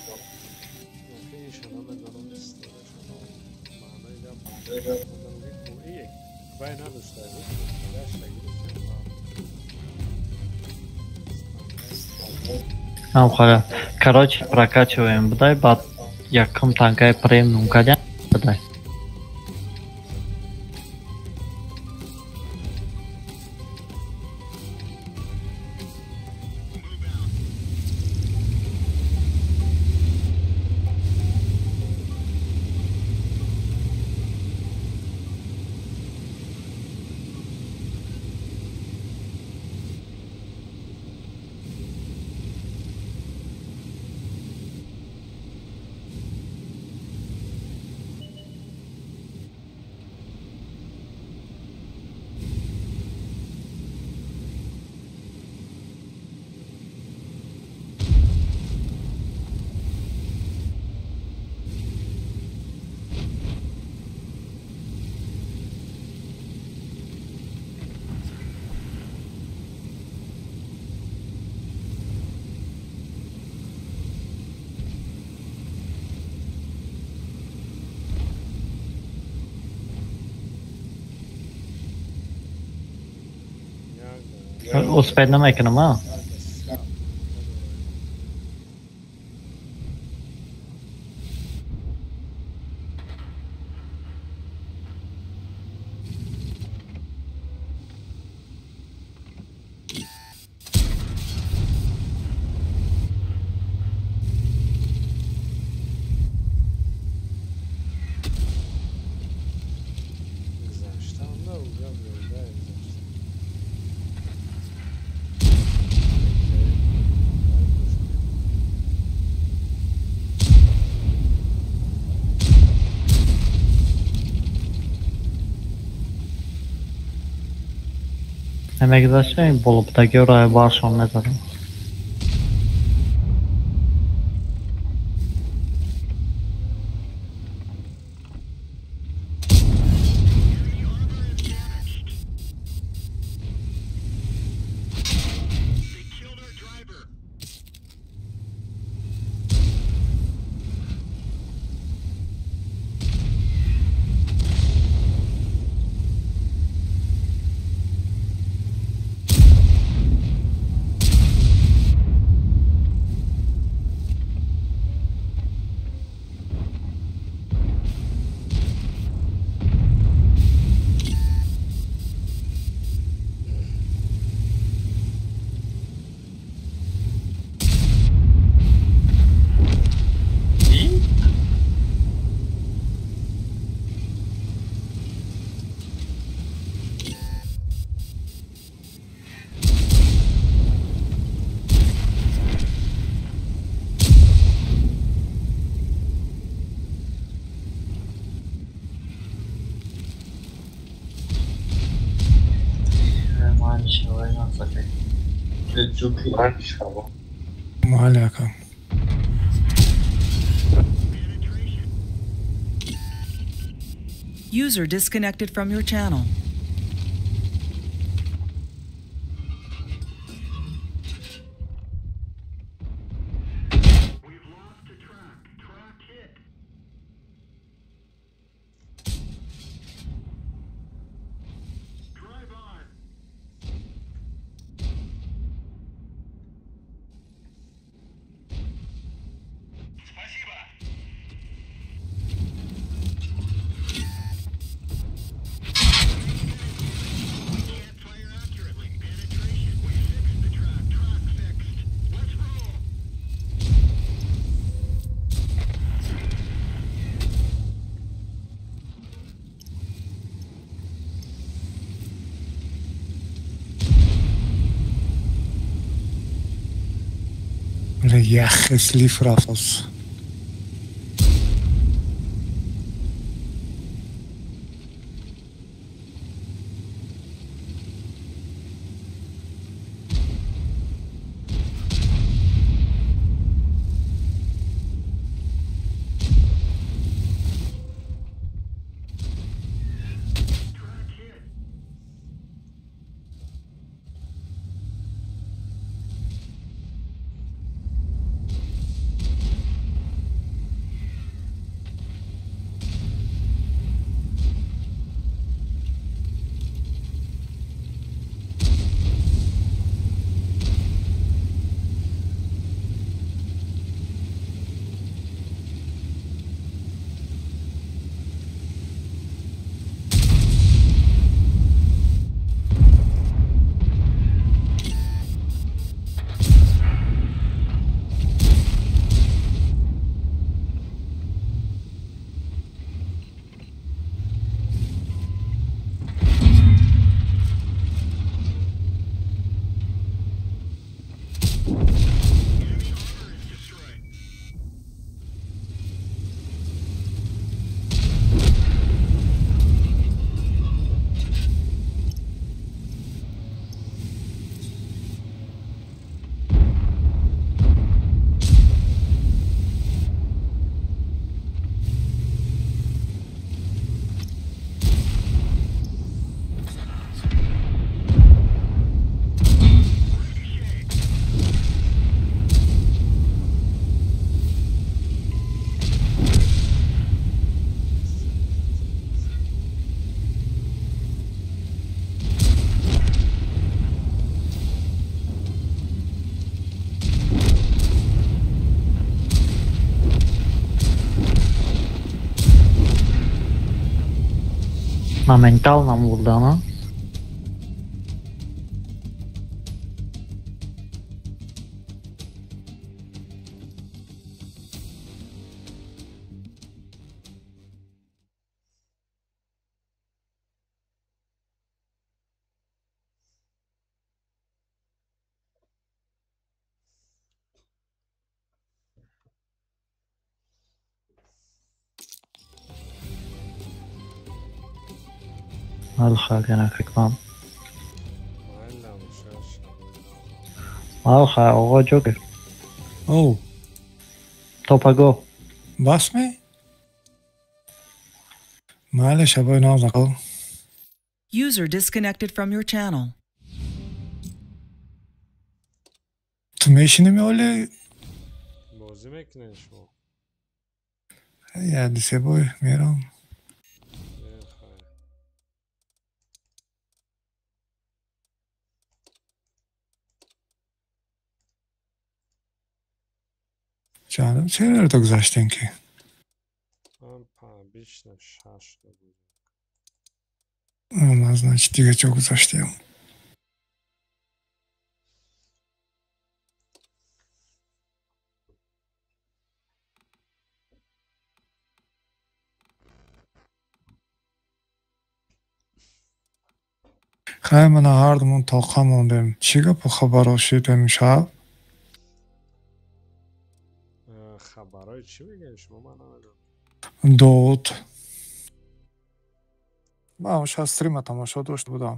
Короче, прокачиваем, бдай, баъд якум танкаи премиум кардям, бдай. Успеть намекунам, а? Мегузашта ин болобудагиро баршон мезадам. Майли ака. User disconnected from your channel. Ях слив рафос. Моментално мурдана. Алха, оға Джокер. Оу. Топаго. Басми? Майли шабой нав. User disconnected from your channel. Ту мешинӣ меоли? Бозӣ мекунед шумо? Я дисе бой мерам. Ҷаноб, чаро то гузаштем ки? Ман 56 будам. Ман значит дига чо гузаштем. Хай мана ҳардумон тоқа мондем. Чӣ гапу хабаро шуд имшаб? Хабарҳои чӣ мегӯед шумо? Ман намедонам. Дод. Ман шаст стрима тамошо дошта будам.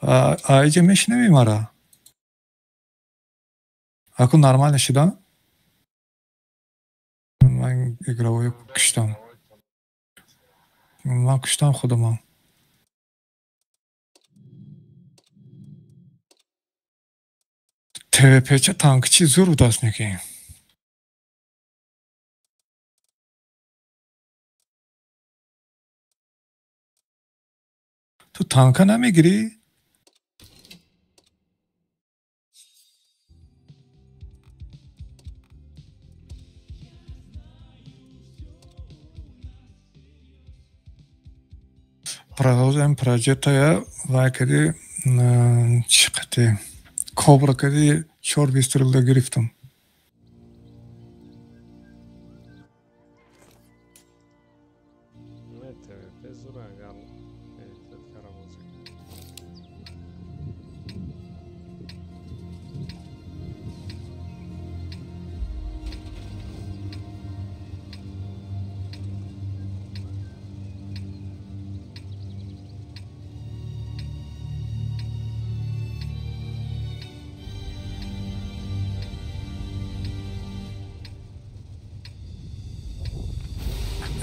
Иҷа мешунавӣ мара? Аку нормально шуда? Ман игровой куштам. Ман куштам худамам. ТВПча танкчи зур будаст неки. Ту танка намегирӣ? Продолжаем проджектая вай кади чӣ қати кобра кади чор выстрелда гирифтам.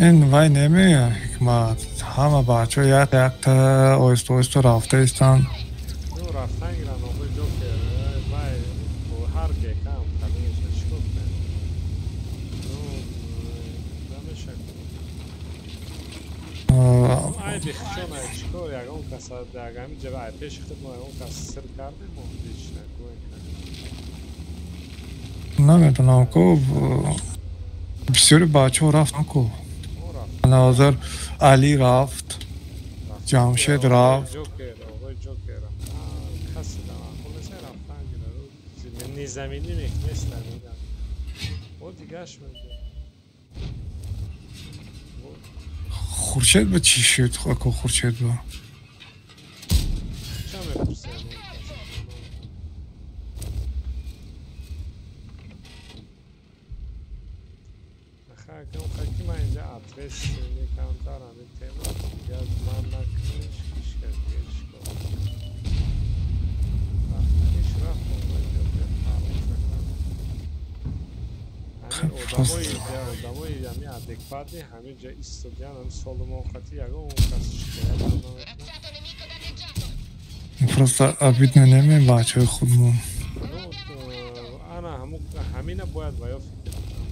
Ин вай немея ҳикмат. Ҳама бачаҳо як якта оҳиста оҳиста рафта истанд. Ну, рафтан гиранд, оғои Ҷокер. Вай ҳар гекам қадимеша чӣ кор кунем? Ну, намеша. Айби хичон ай чӣ кор ягон кас ягами ҷаба ай пеши худ мо ягон кас сир кардем мо ҳеч накӯем. Намедонам ку бисёри бачаҳо рафтан ку. Ҳозир Али рафт, Ҷамшед рафт. Ҷокер, оғои Ҷокер. Касе дамақул нест рафтан гирад. Незаменимых нестанд. О дигаш мегӯям. Хуршед ба чӣ шуд? Аку Хуршед ба. Ча мепурсем? Хаки ман инҷа ответственный камтар ҳамин тема дигар ман накуниш ҳеч кас дигар чӣ кор рафтаниш рафт оғои Ҷокер фаромӯш накард. Ҳамин одамои ҳамин адекватни ҳамин ҷа истодиян ҳамин солимон қати ягон он кас шикоят намекунад. Просто обидно неме бачаҳои худмон. Ну, ана ҳамина бояд ва ё фикр кунам.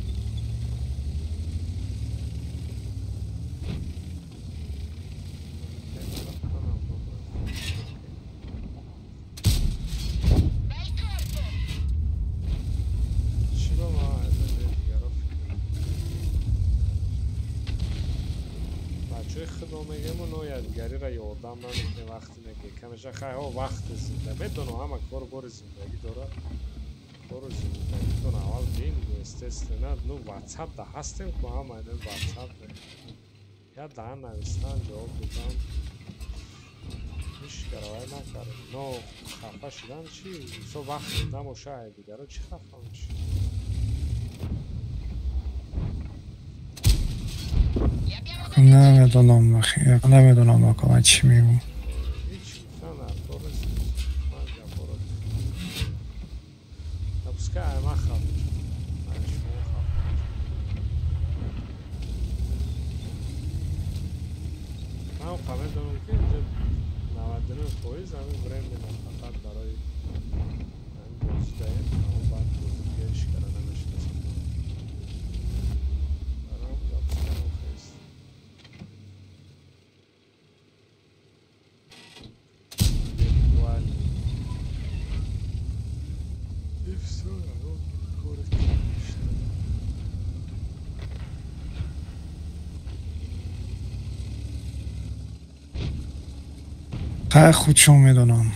Бачаҳои худо мегӯем но якдигариро ёрдам намекунем вақте мегӯем камеша хай ҳо вақти зинда медонам ҳама кору бори зиндагӣ дорад кору зиндагитон аввал бин естественно ну ватсап да ҳастем ку ҳама ин ватсап я даҳан навистан ҷавоб додам ҳеч каравай накардем но хафа шудан чӣ со вақт намоша ай дигаро чӣ хафа мешавӣ? Намедонам, намедонам ака ман чӣ мегӯм. Ҳеч гуфтан дар кор нест. Ман гапҳоро пускай ай ман хафа шавам, ай шумо хафа мешавам. Ман қа медонам ки инҷа 99% ҳамин временно фақат барои ҳамин бозӣ даем, аммо баъд бозӣ дига ҳеч кара намешинасам. Барам гапзадан хест. Виртуально. И всё, ягон кори шуда. Хай худшон медонам.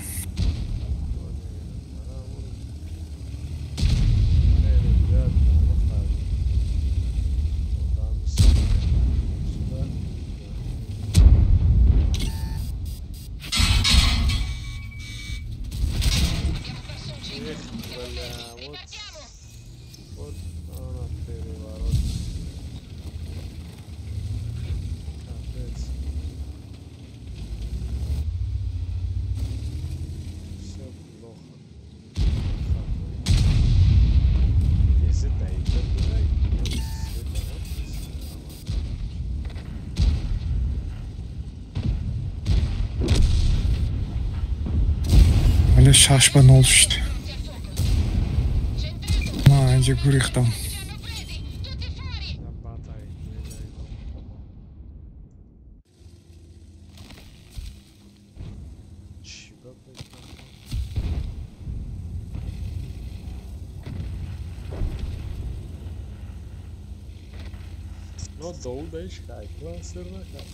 Эх, бля, вот, вот она переворот. Капец. Вале 6-0 шуд. Ман инҷа гурехтам. Но доудаиш хайклан сир накард.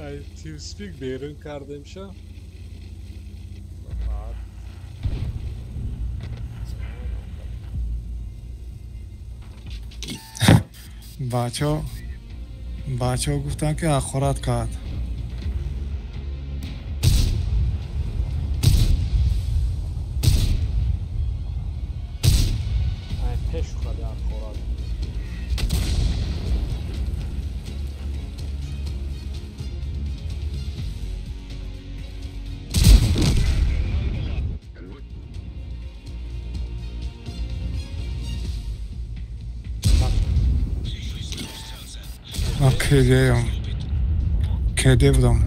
Ай TeamSpeak берун кардемша. Баъд Бачаҳо гуфтанд, ки ҳақорат кард. Ай пеш хади ҳақорат. Ман кедаям. Кеде будам.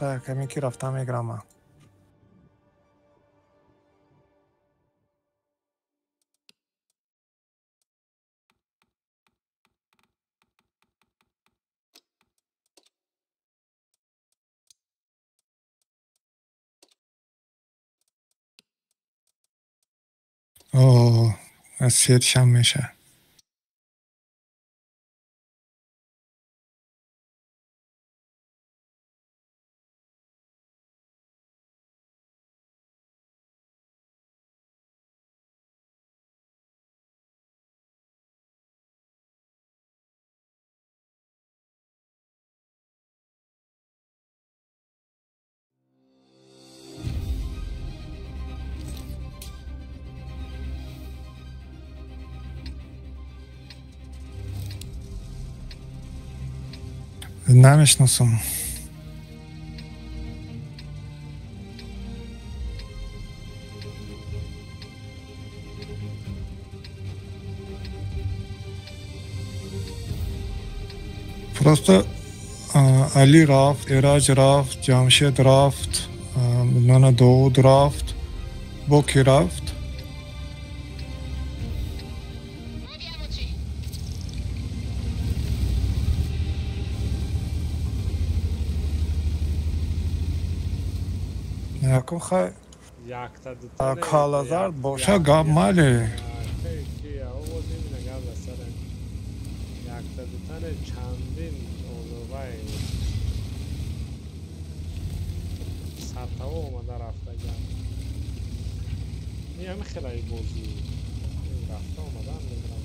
Так, ҳамин ки рафтам мегирам. О, сетшам меша. Намешносам. Просто Али рафт, Эраҷ рафт, Ҷамшед рафт, Нана Довуд рафт, Боки рафт. Якум хай калазар боша гап майли. Якта дутане чандин озурвай сартаво омада рафтаган. Ин ҳами хелаи бозӣ рафта омадан мегирам.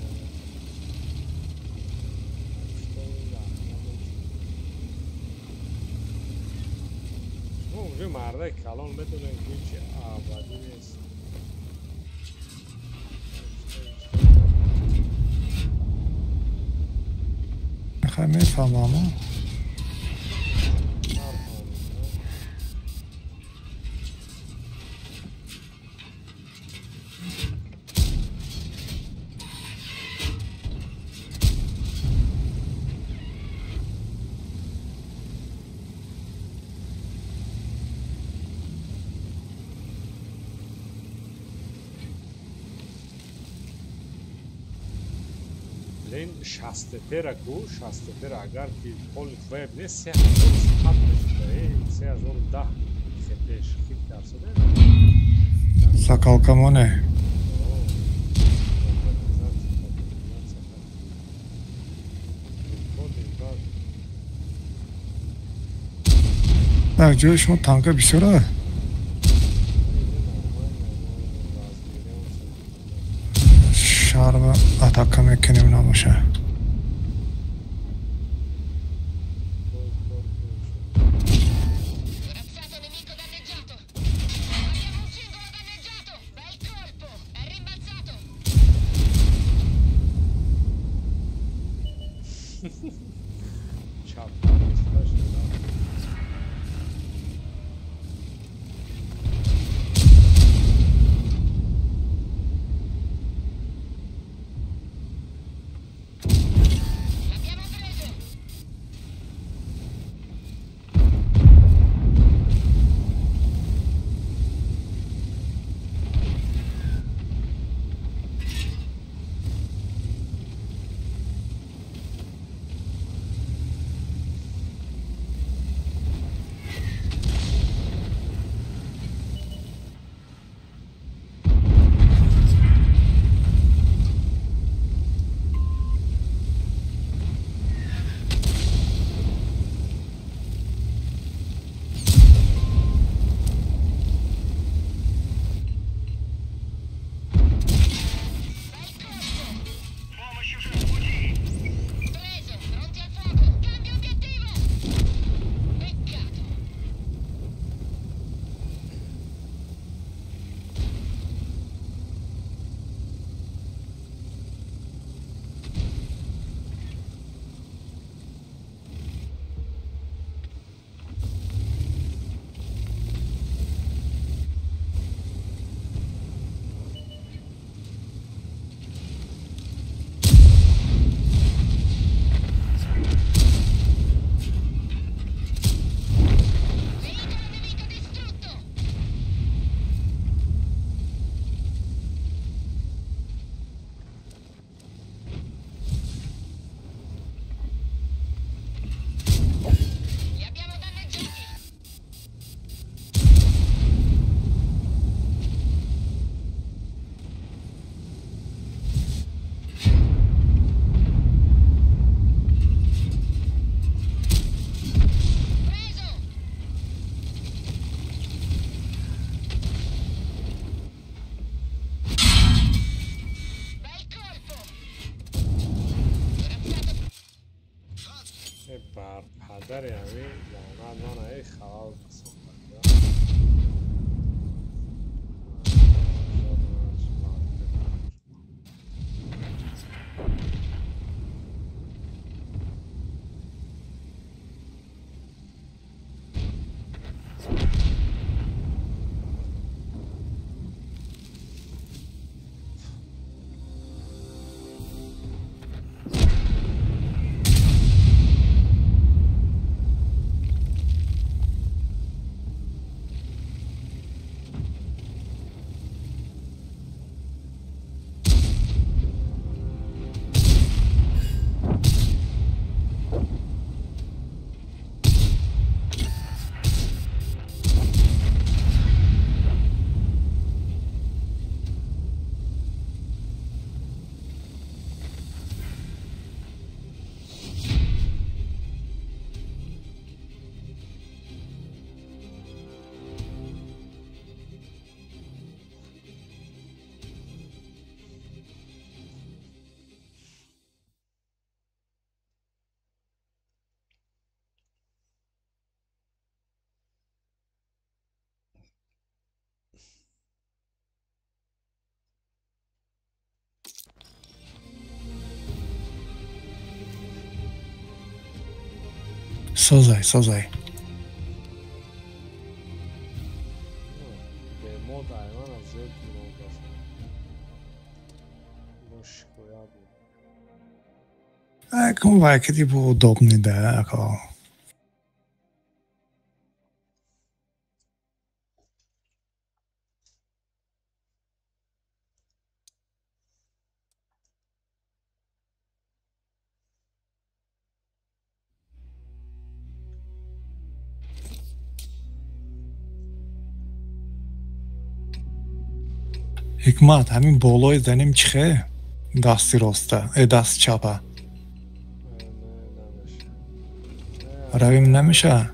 Шумо уже мардаи калон медонед, ки ҳеҷ абадӣ нест. Хай мефаҳмам. Шастепера ку, шастепера агар ки поли твоя бне, 3700 мешуда, 3010 хепеш хит карсода. Сакалкамоне. Так, ҷои шумо танка бисёра? Шаҳрба атака мекунем набоша. Падари ҳамин лаънат мана эй халал расонда. Созай, созай. Кум вайкати бо удобни да, ако. Ҳикмат, ҳамин болои занем чихе? Дасти роста, дасти чапа. Равим намеша?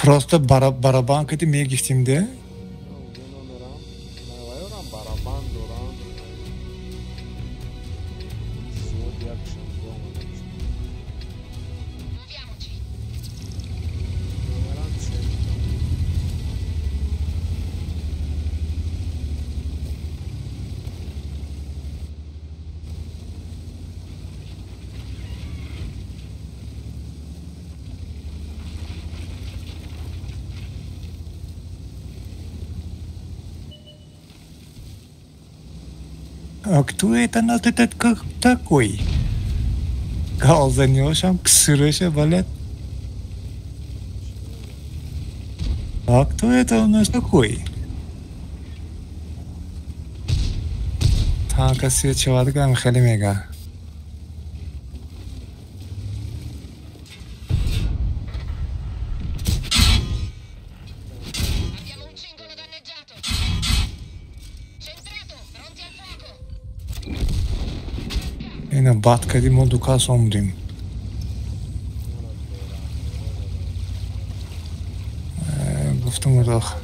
Просто барабан кати мегифтим де. А кто это нас этот как такой? Галзанёшам, ксырыша, блядь. А кто это у нас такой? Танка свечеватка хеле мега. Ина бад кардим, мо ду кас омдем. Гуфтам рох.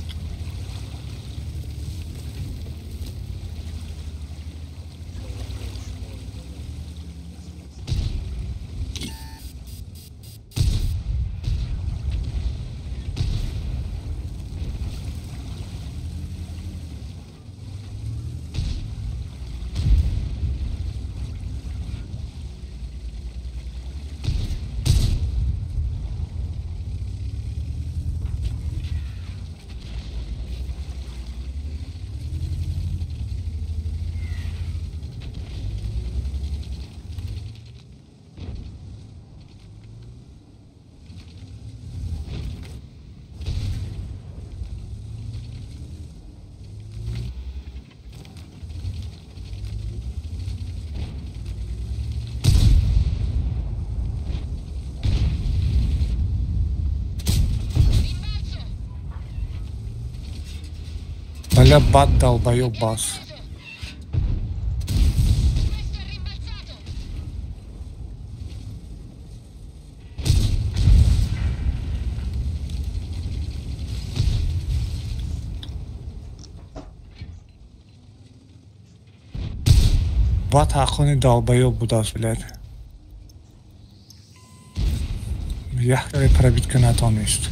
Бля, бат долбоёб бас. Бат ҳаққони долбоёб будааст, блядь. Як пробитка натонист.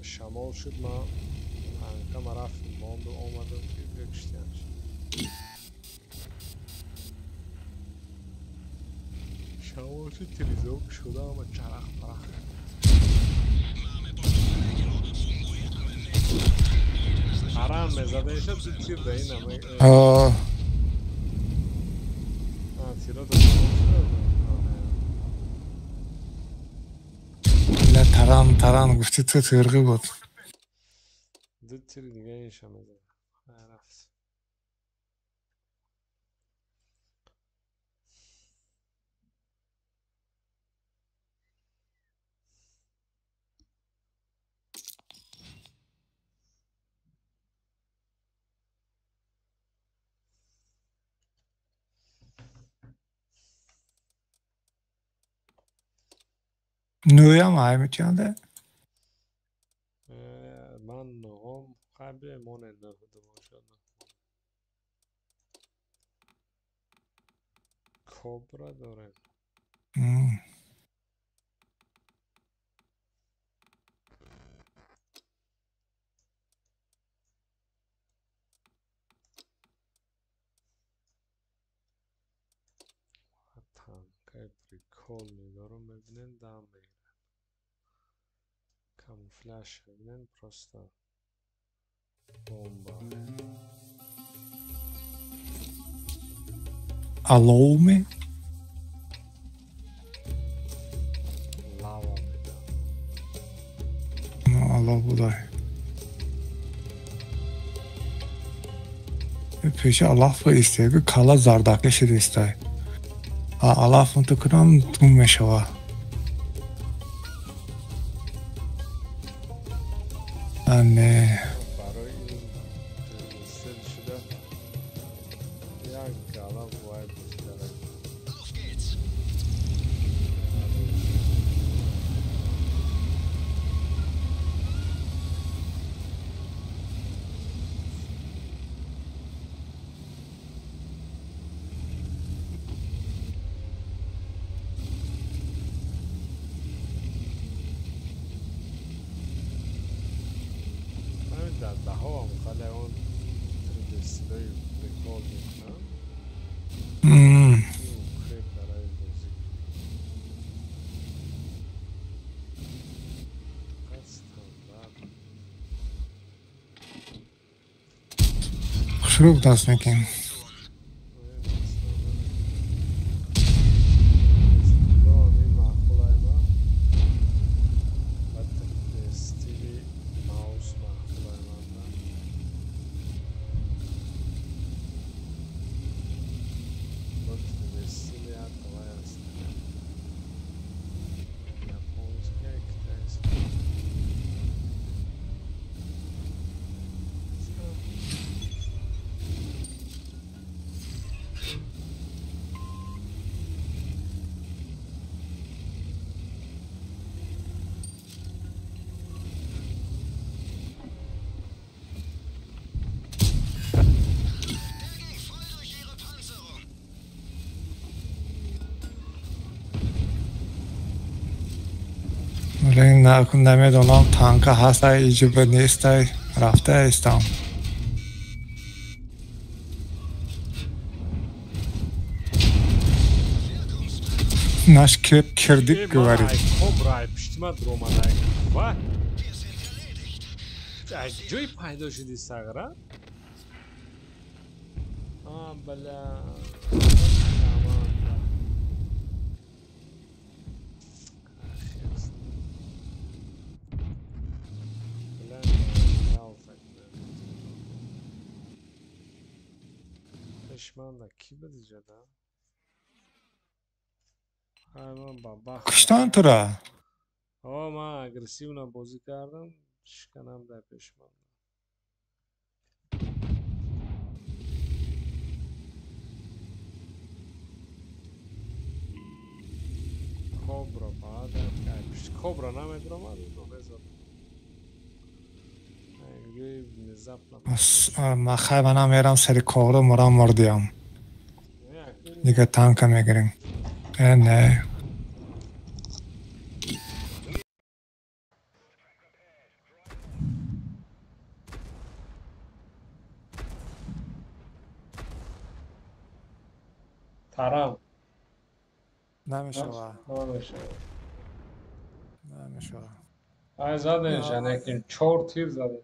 Шамол шуд, ман танкама рафтем, бомбу омадам ки бикуштиямш. Шамол шуд, телевизор кушода, ама чарах парах. Арам мезадаиша ту тир да ина. Тирота таран таран гуфти ту тирғӣ буд. Ду тири дига иша мезада. Рафт. Нӯям ай метиянде? Ман нӯҳум хай бимоне нӯҳ бошад. Кобра дорем. Танкаи прикольный дорам, мебинен, дам мегирад. Камуфляж мебинен, просто бомба. Алоуми? Лава медам. Алло будай. Пеши алаф истеги кала зардаки шидистай. Алаф мутукунам гум мешава. Не. Барои ин сел шуда як гала бояд бозигарак. Ҳамин дар даҳоам хеле он 3D-силои прикол мекунам. Укреп барои бозӣ. Фақат стандарт. Хушрӯ даст мекунем. Стилоами маъқулай ман. Ва 3D стили маус маъқулай ман. Бо 3D стили ҳатто вай аст. Японская, китайская. Намедонам танка ҳастай, иҷоба нестай, рафта истам. Наш кеп кирдик говорит. Кобра ай пуштима дуромадай. Ва? Ай ҷой пайдо шуди сағра? А, бля. Команда. Бля, Пешманда ки буд иҷода? Ай ман ба бахт. Куштан тура? О, ман агрессивно бозӣ кардам, шиканам дар пешманда. Кобра баъд ай пушти кобра намедуромад, ино мезад. Ай ҷои внезапно. Ман хай манам мерам сари кобра мурам мурдиям. Дига танка мегирем. Не. Тарам. Намешава. Намешава. Намешава. Ай задем шанеким чор тир задем.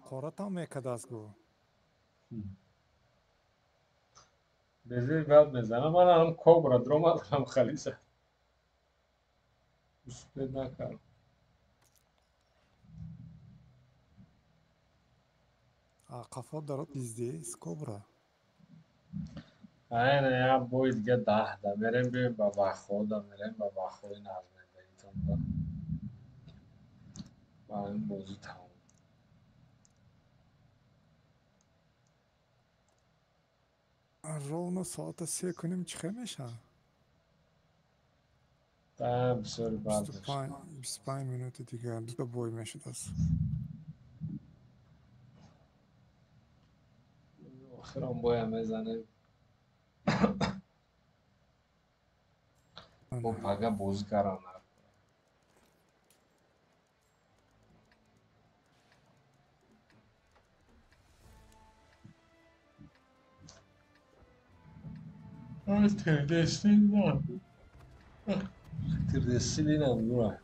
Қоратам мекадаст гу. Безир бад мезанам, ман ҳам кобра дуромадам хали зад. Успед накардам. Қафо дарот издест кобра. Ай не, я бой дига даҳда мерем биёем ба вахода, мерем ба ваходи назмедагитонда. Ба ин бозӣ тамом. Ровно соата се кунем чӣ хел мешавад? Да, бисёр бад. 25 минути дигар дута бой мешудааст. Охирон боя мезанем. Бо пага бозӣ карам. Тирдестил дура.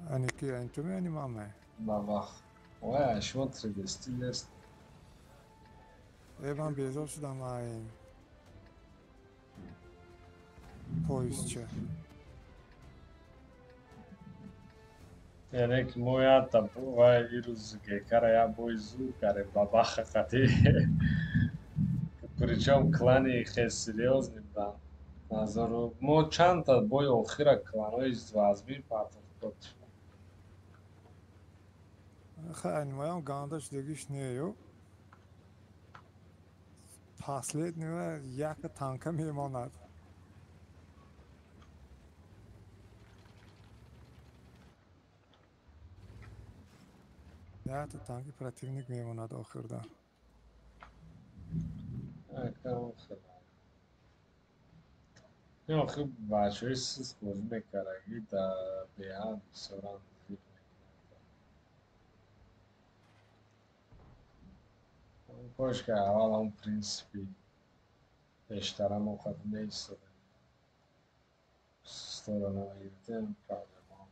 Ани ки ани ту ани мама? Бабах. Ой, шумо тирдестил нест. Э, ман безор шудам ай. Поездча. Яъне ки мо ята вай ирӯз гекара я бой зур карем бабаха қати. Причём клани хел серьёзный буданд. Назару мо чандта бои охира кланҳои вазмин партофт. Хай, моям ганда шудагиш не ё. Последнего яка танка мемонад. Якта танки противник мемонад охирда. Охир бачаҳои суст бозӣ мекардаги дар беҳад бисёран зиқ мекунанд. Кош ки аввал ҳамон принсипи пештара мо қад меистодем. Сусторо намегирифтем, проблема.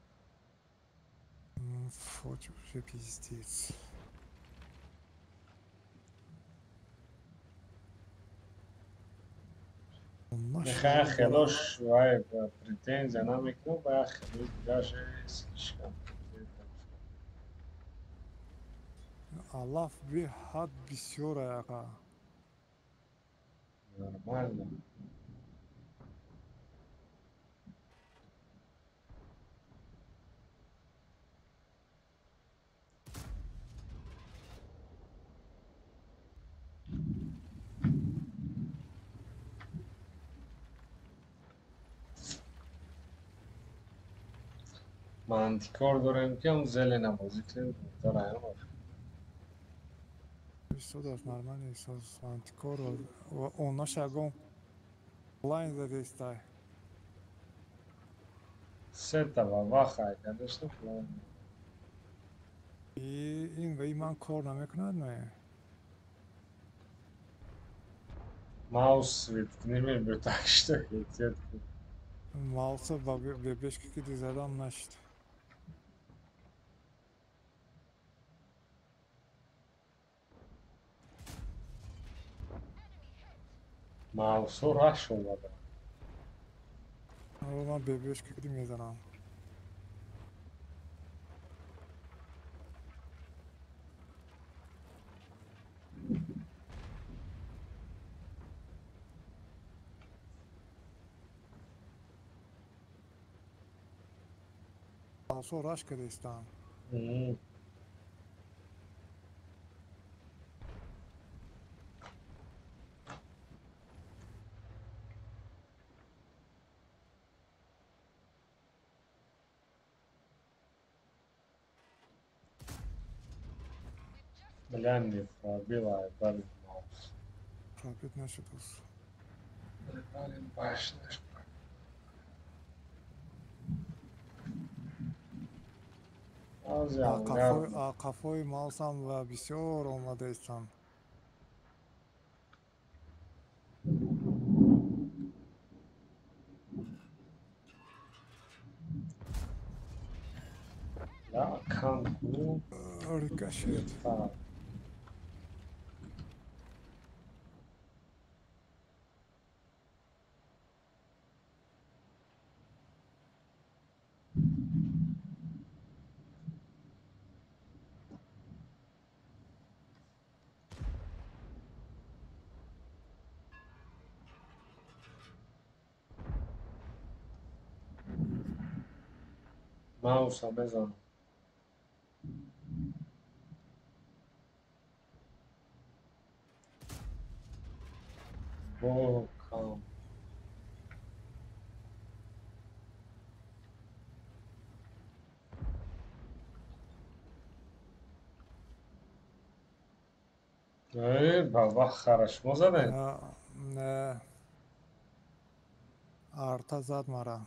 Фоч уже пиздец. Михаил хелош вай претензия намекунад, ба хелош даже слишком. Аллаф беҳад бисёр ака. Нормально. Мантикор дорем ки ҳам зелена бозӣ кунем, беҳтар аям. Истодааст нормально истодааст мантикор ва онош ягон лайн задестай. Сета бабаха, конечно, план. Ин ва ман кор намекунад не? Маус светкни мебуд, так что эҳтиёт кун. Мауса ба бебешки ки задам нашид. Маусо раш омада. Ман бебешки ки мезанам. Маусо раш кардистам. Бля, не пробила, дали маус. Пробить нашидус. Дали башня. Қафои маусам ва бисёр омадаистам. Рикошет. Мауса мезанам. Бокам. Э, баба, хорошо задед? Не. Арта зад мара.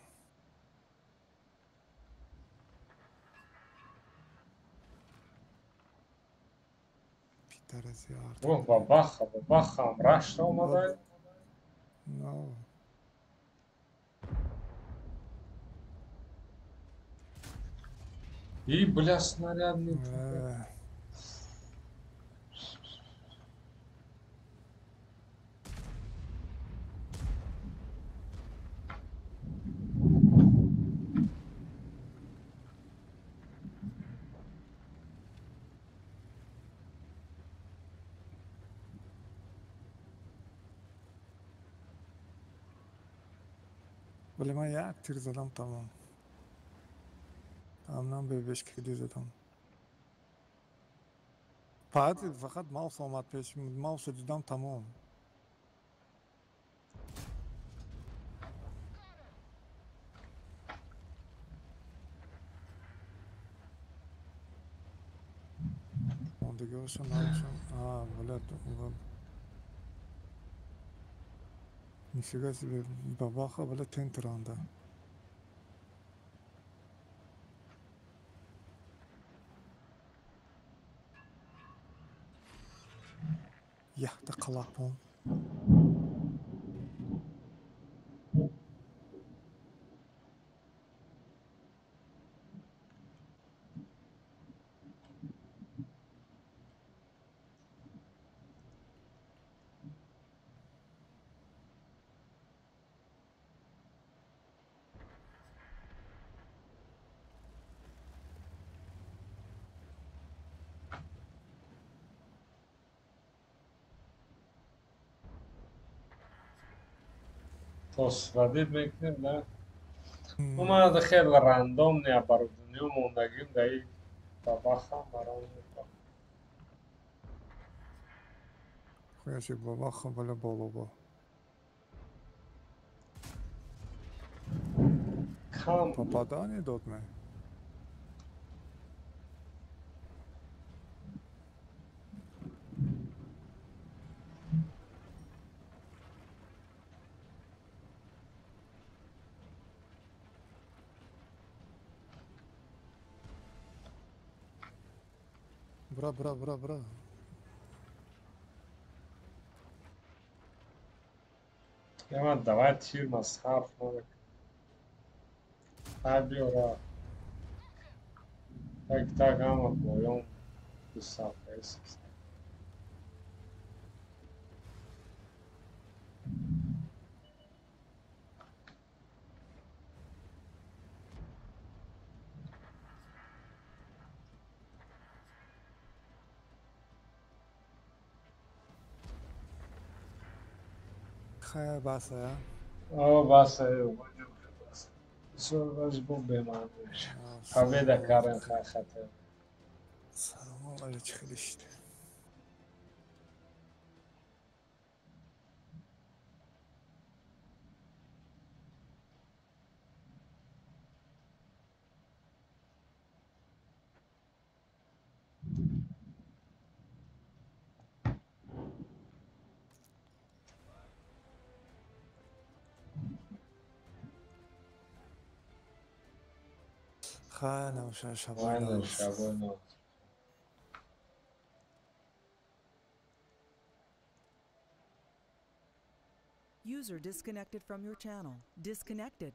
Питарази арта. О, бабаха, бабаха, амрашта омадай? No. И, бля, снарядный. Вале ман як тир задам, тамом. Амнам бебеш киди задам. Баъд фақат маус омад пеш, маусо дидам, тамом. Мондагиҳошо набошам. А, блядь, нифига себе, бабаха, бля, тентранда. Яхта қалапон. То сводить мекунем, да? Омада хеле рандом не оборудование мондагим, да и бабаха баром. Хуяши бабаха, бля, болобо. Кам попадание дод ме. Бра, бра, бра, бра. Ема, давай тир масхарф надак. Тай биёра. Так, так, ама боём. Писав, эсис. Хайр, баса, О, баса, баса. Бо беман меша. Победа карен хай хатер. Салом алейкум, хеле шид. Хайр, набошад, шабои Майна, шабои нав. User disconnected from your channel. Disconnected.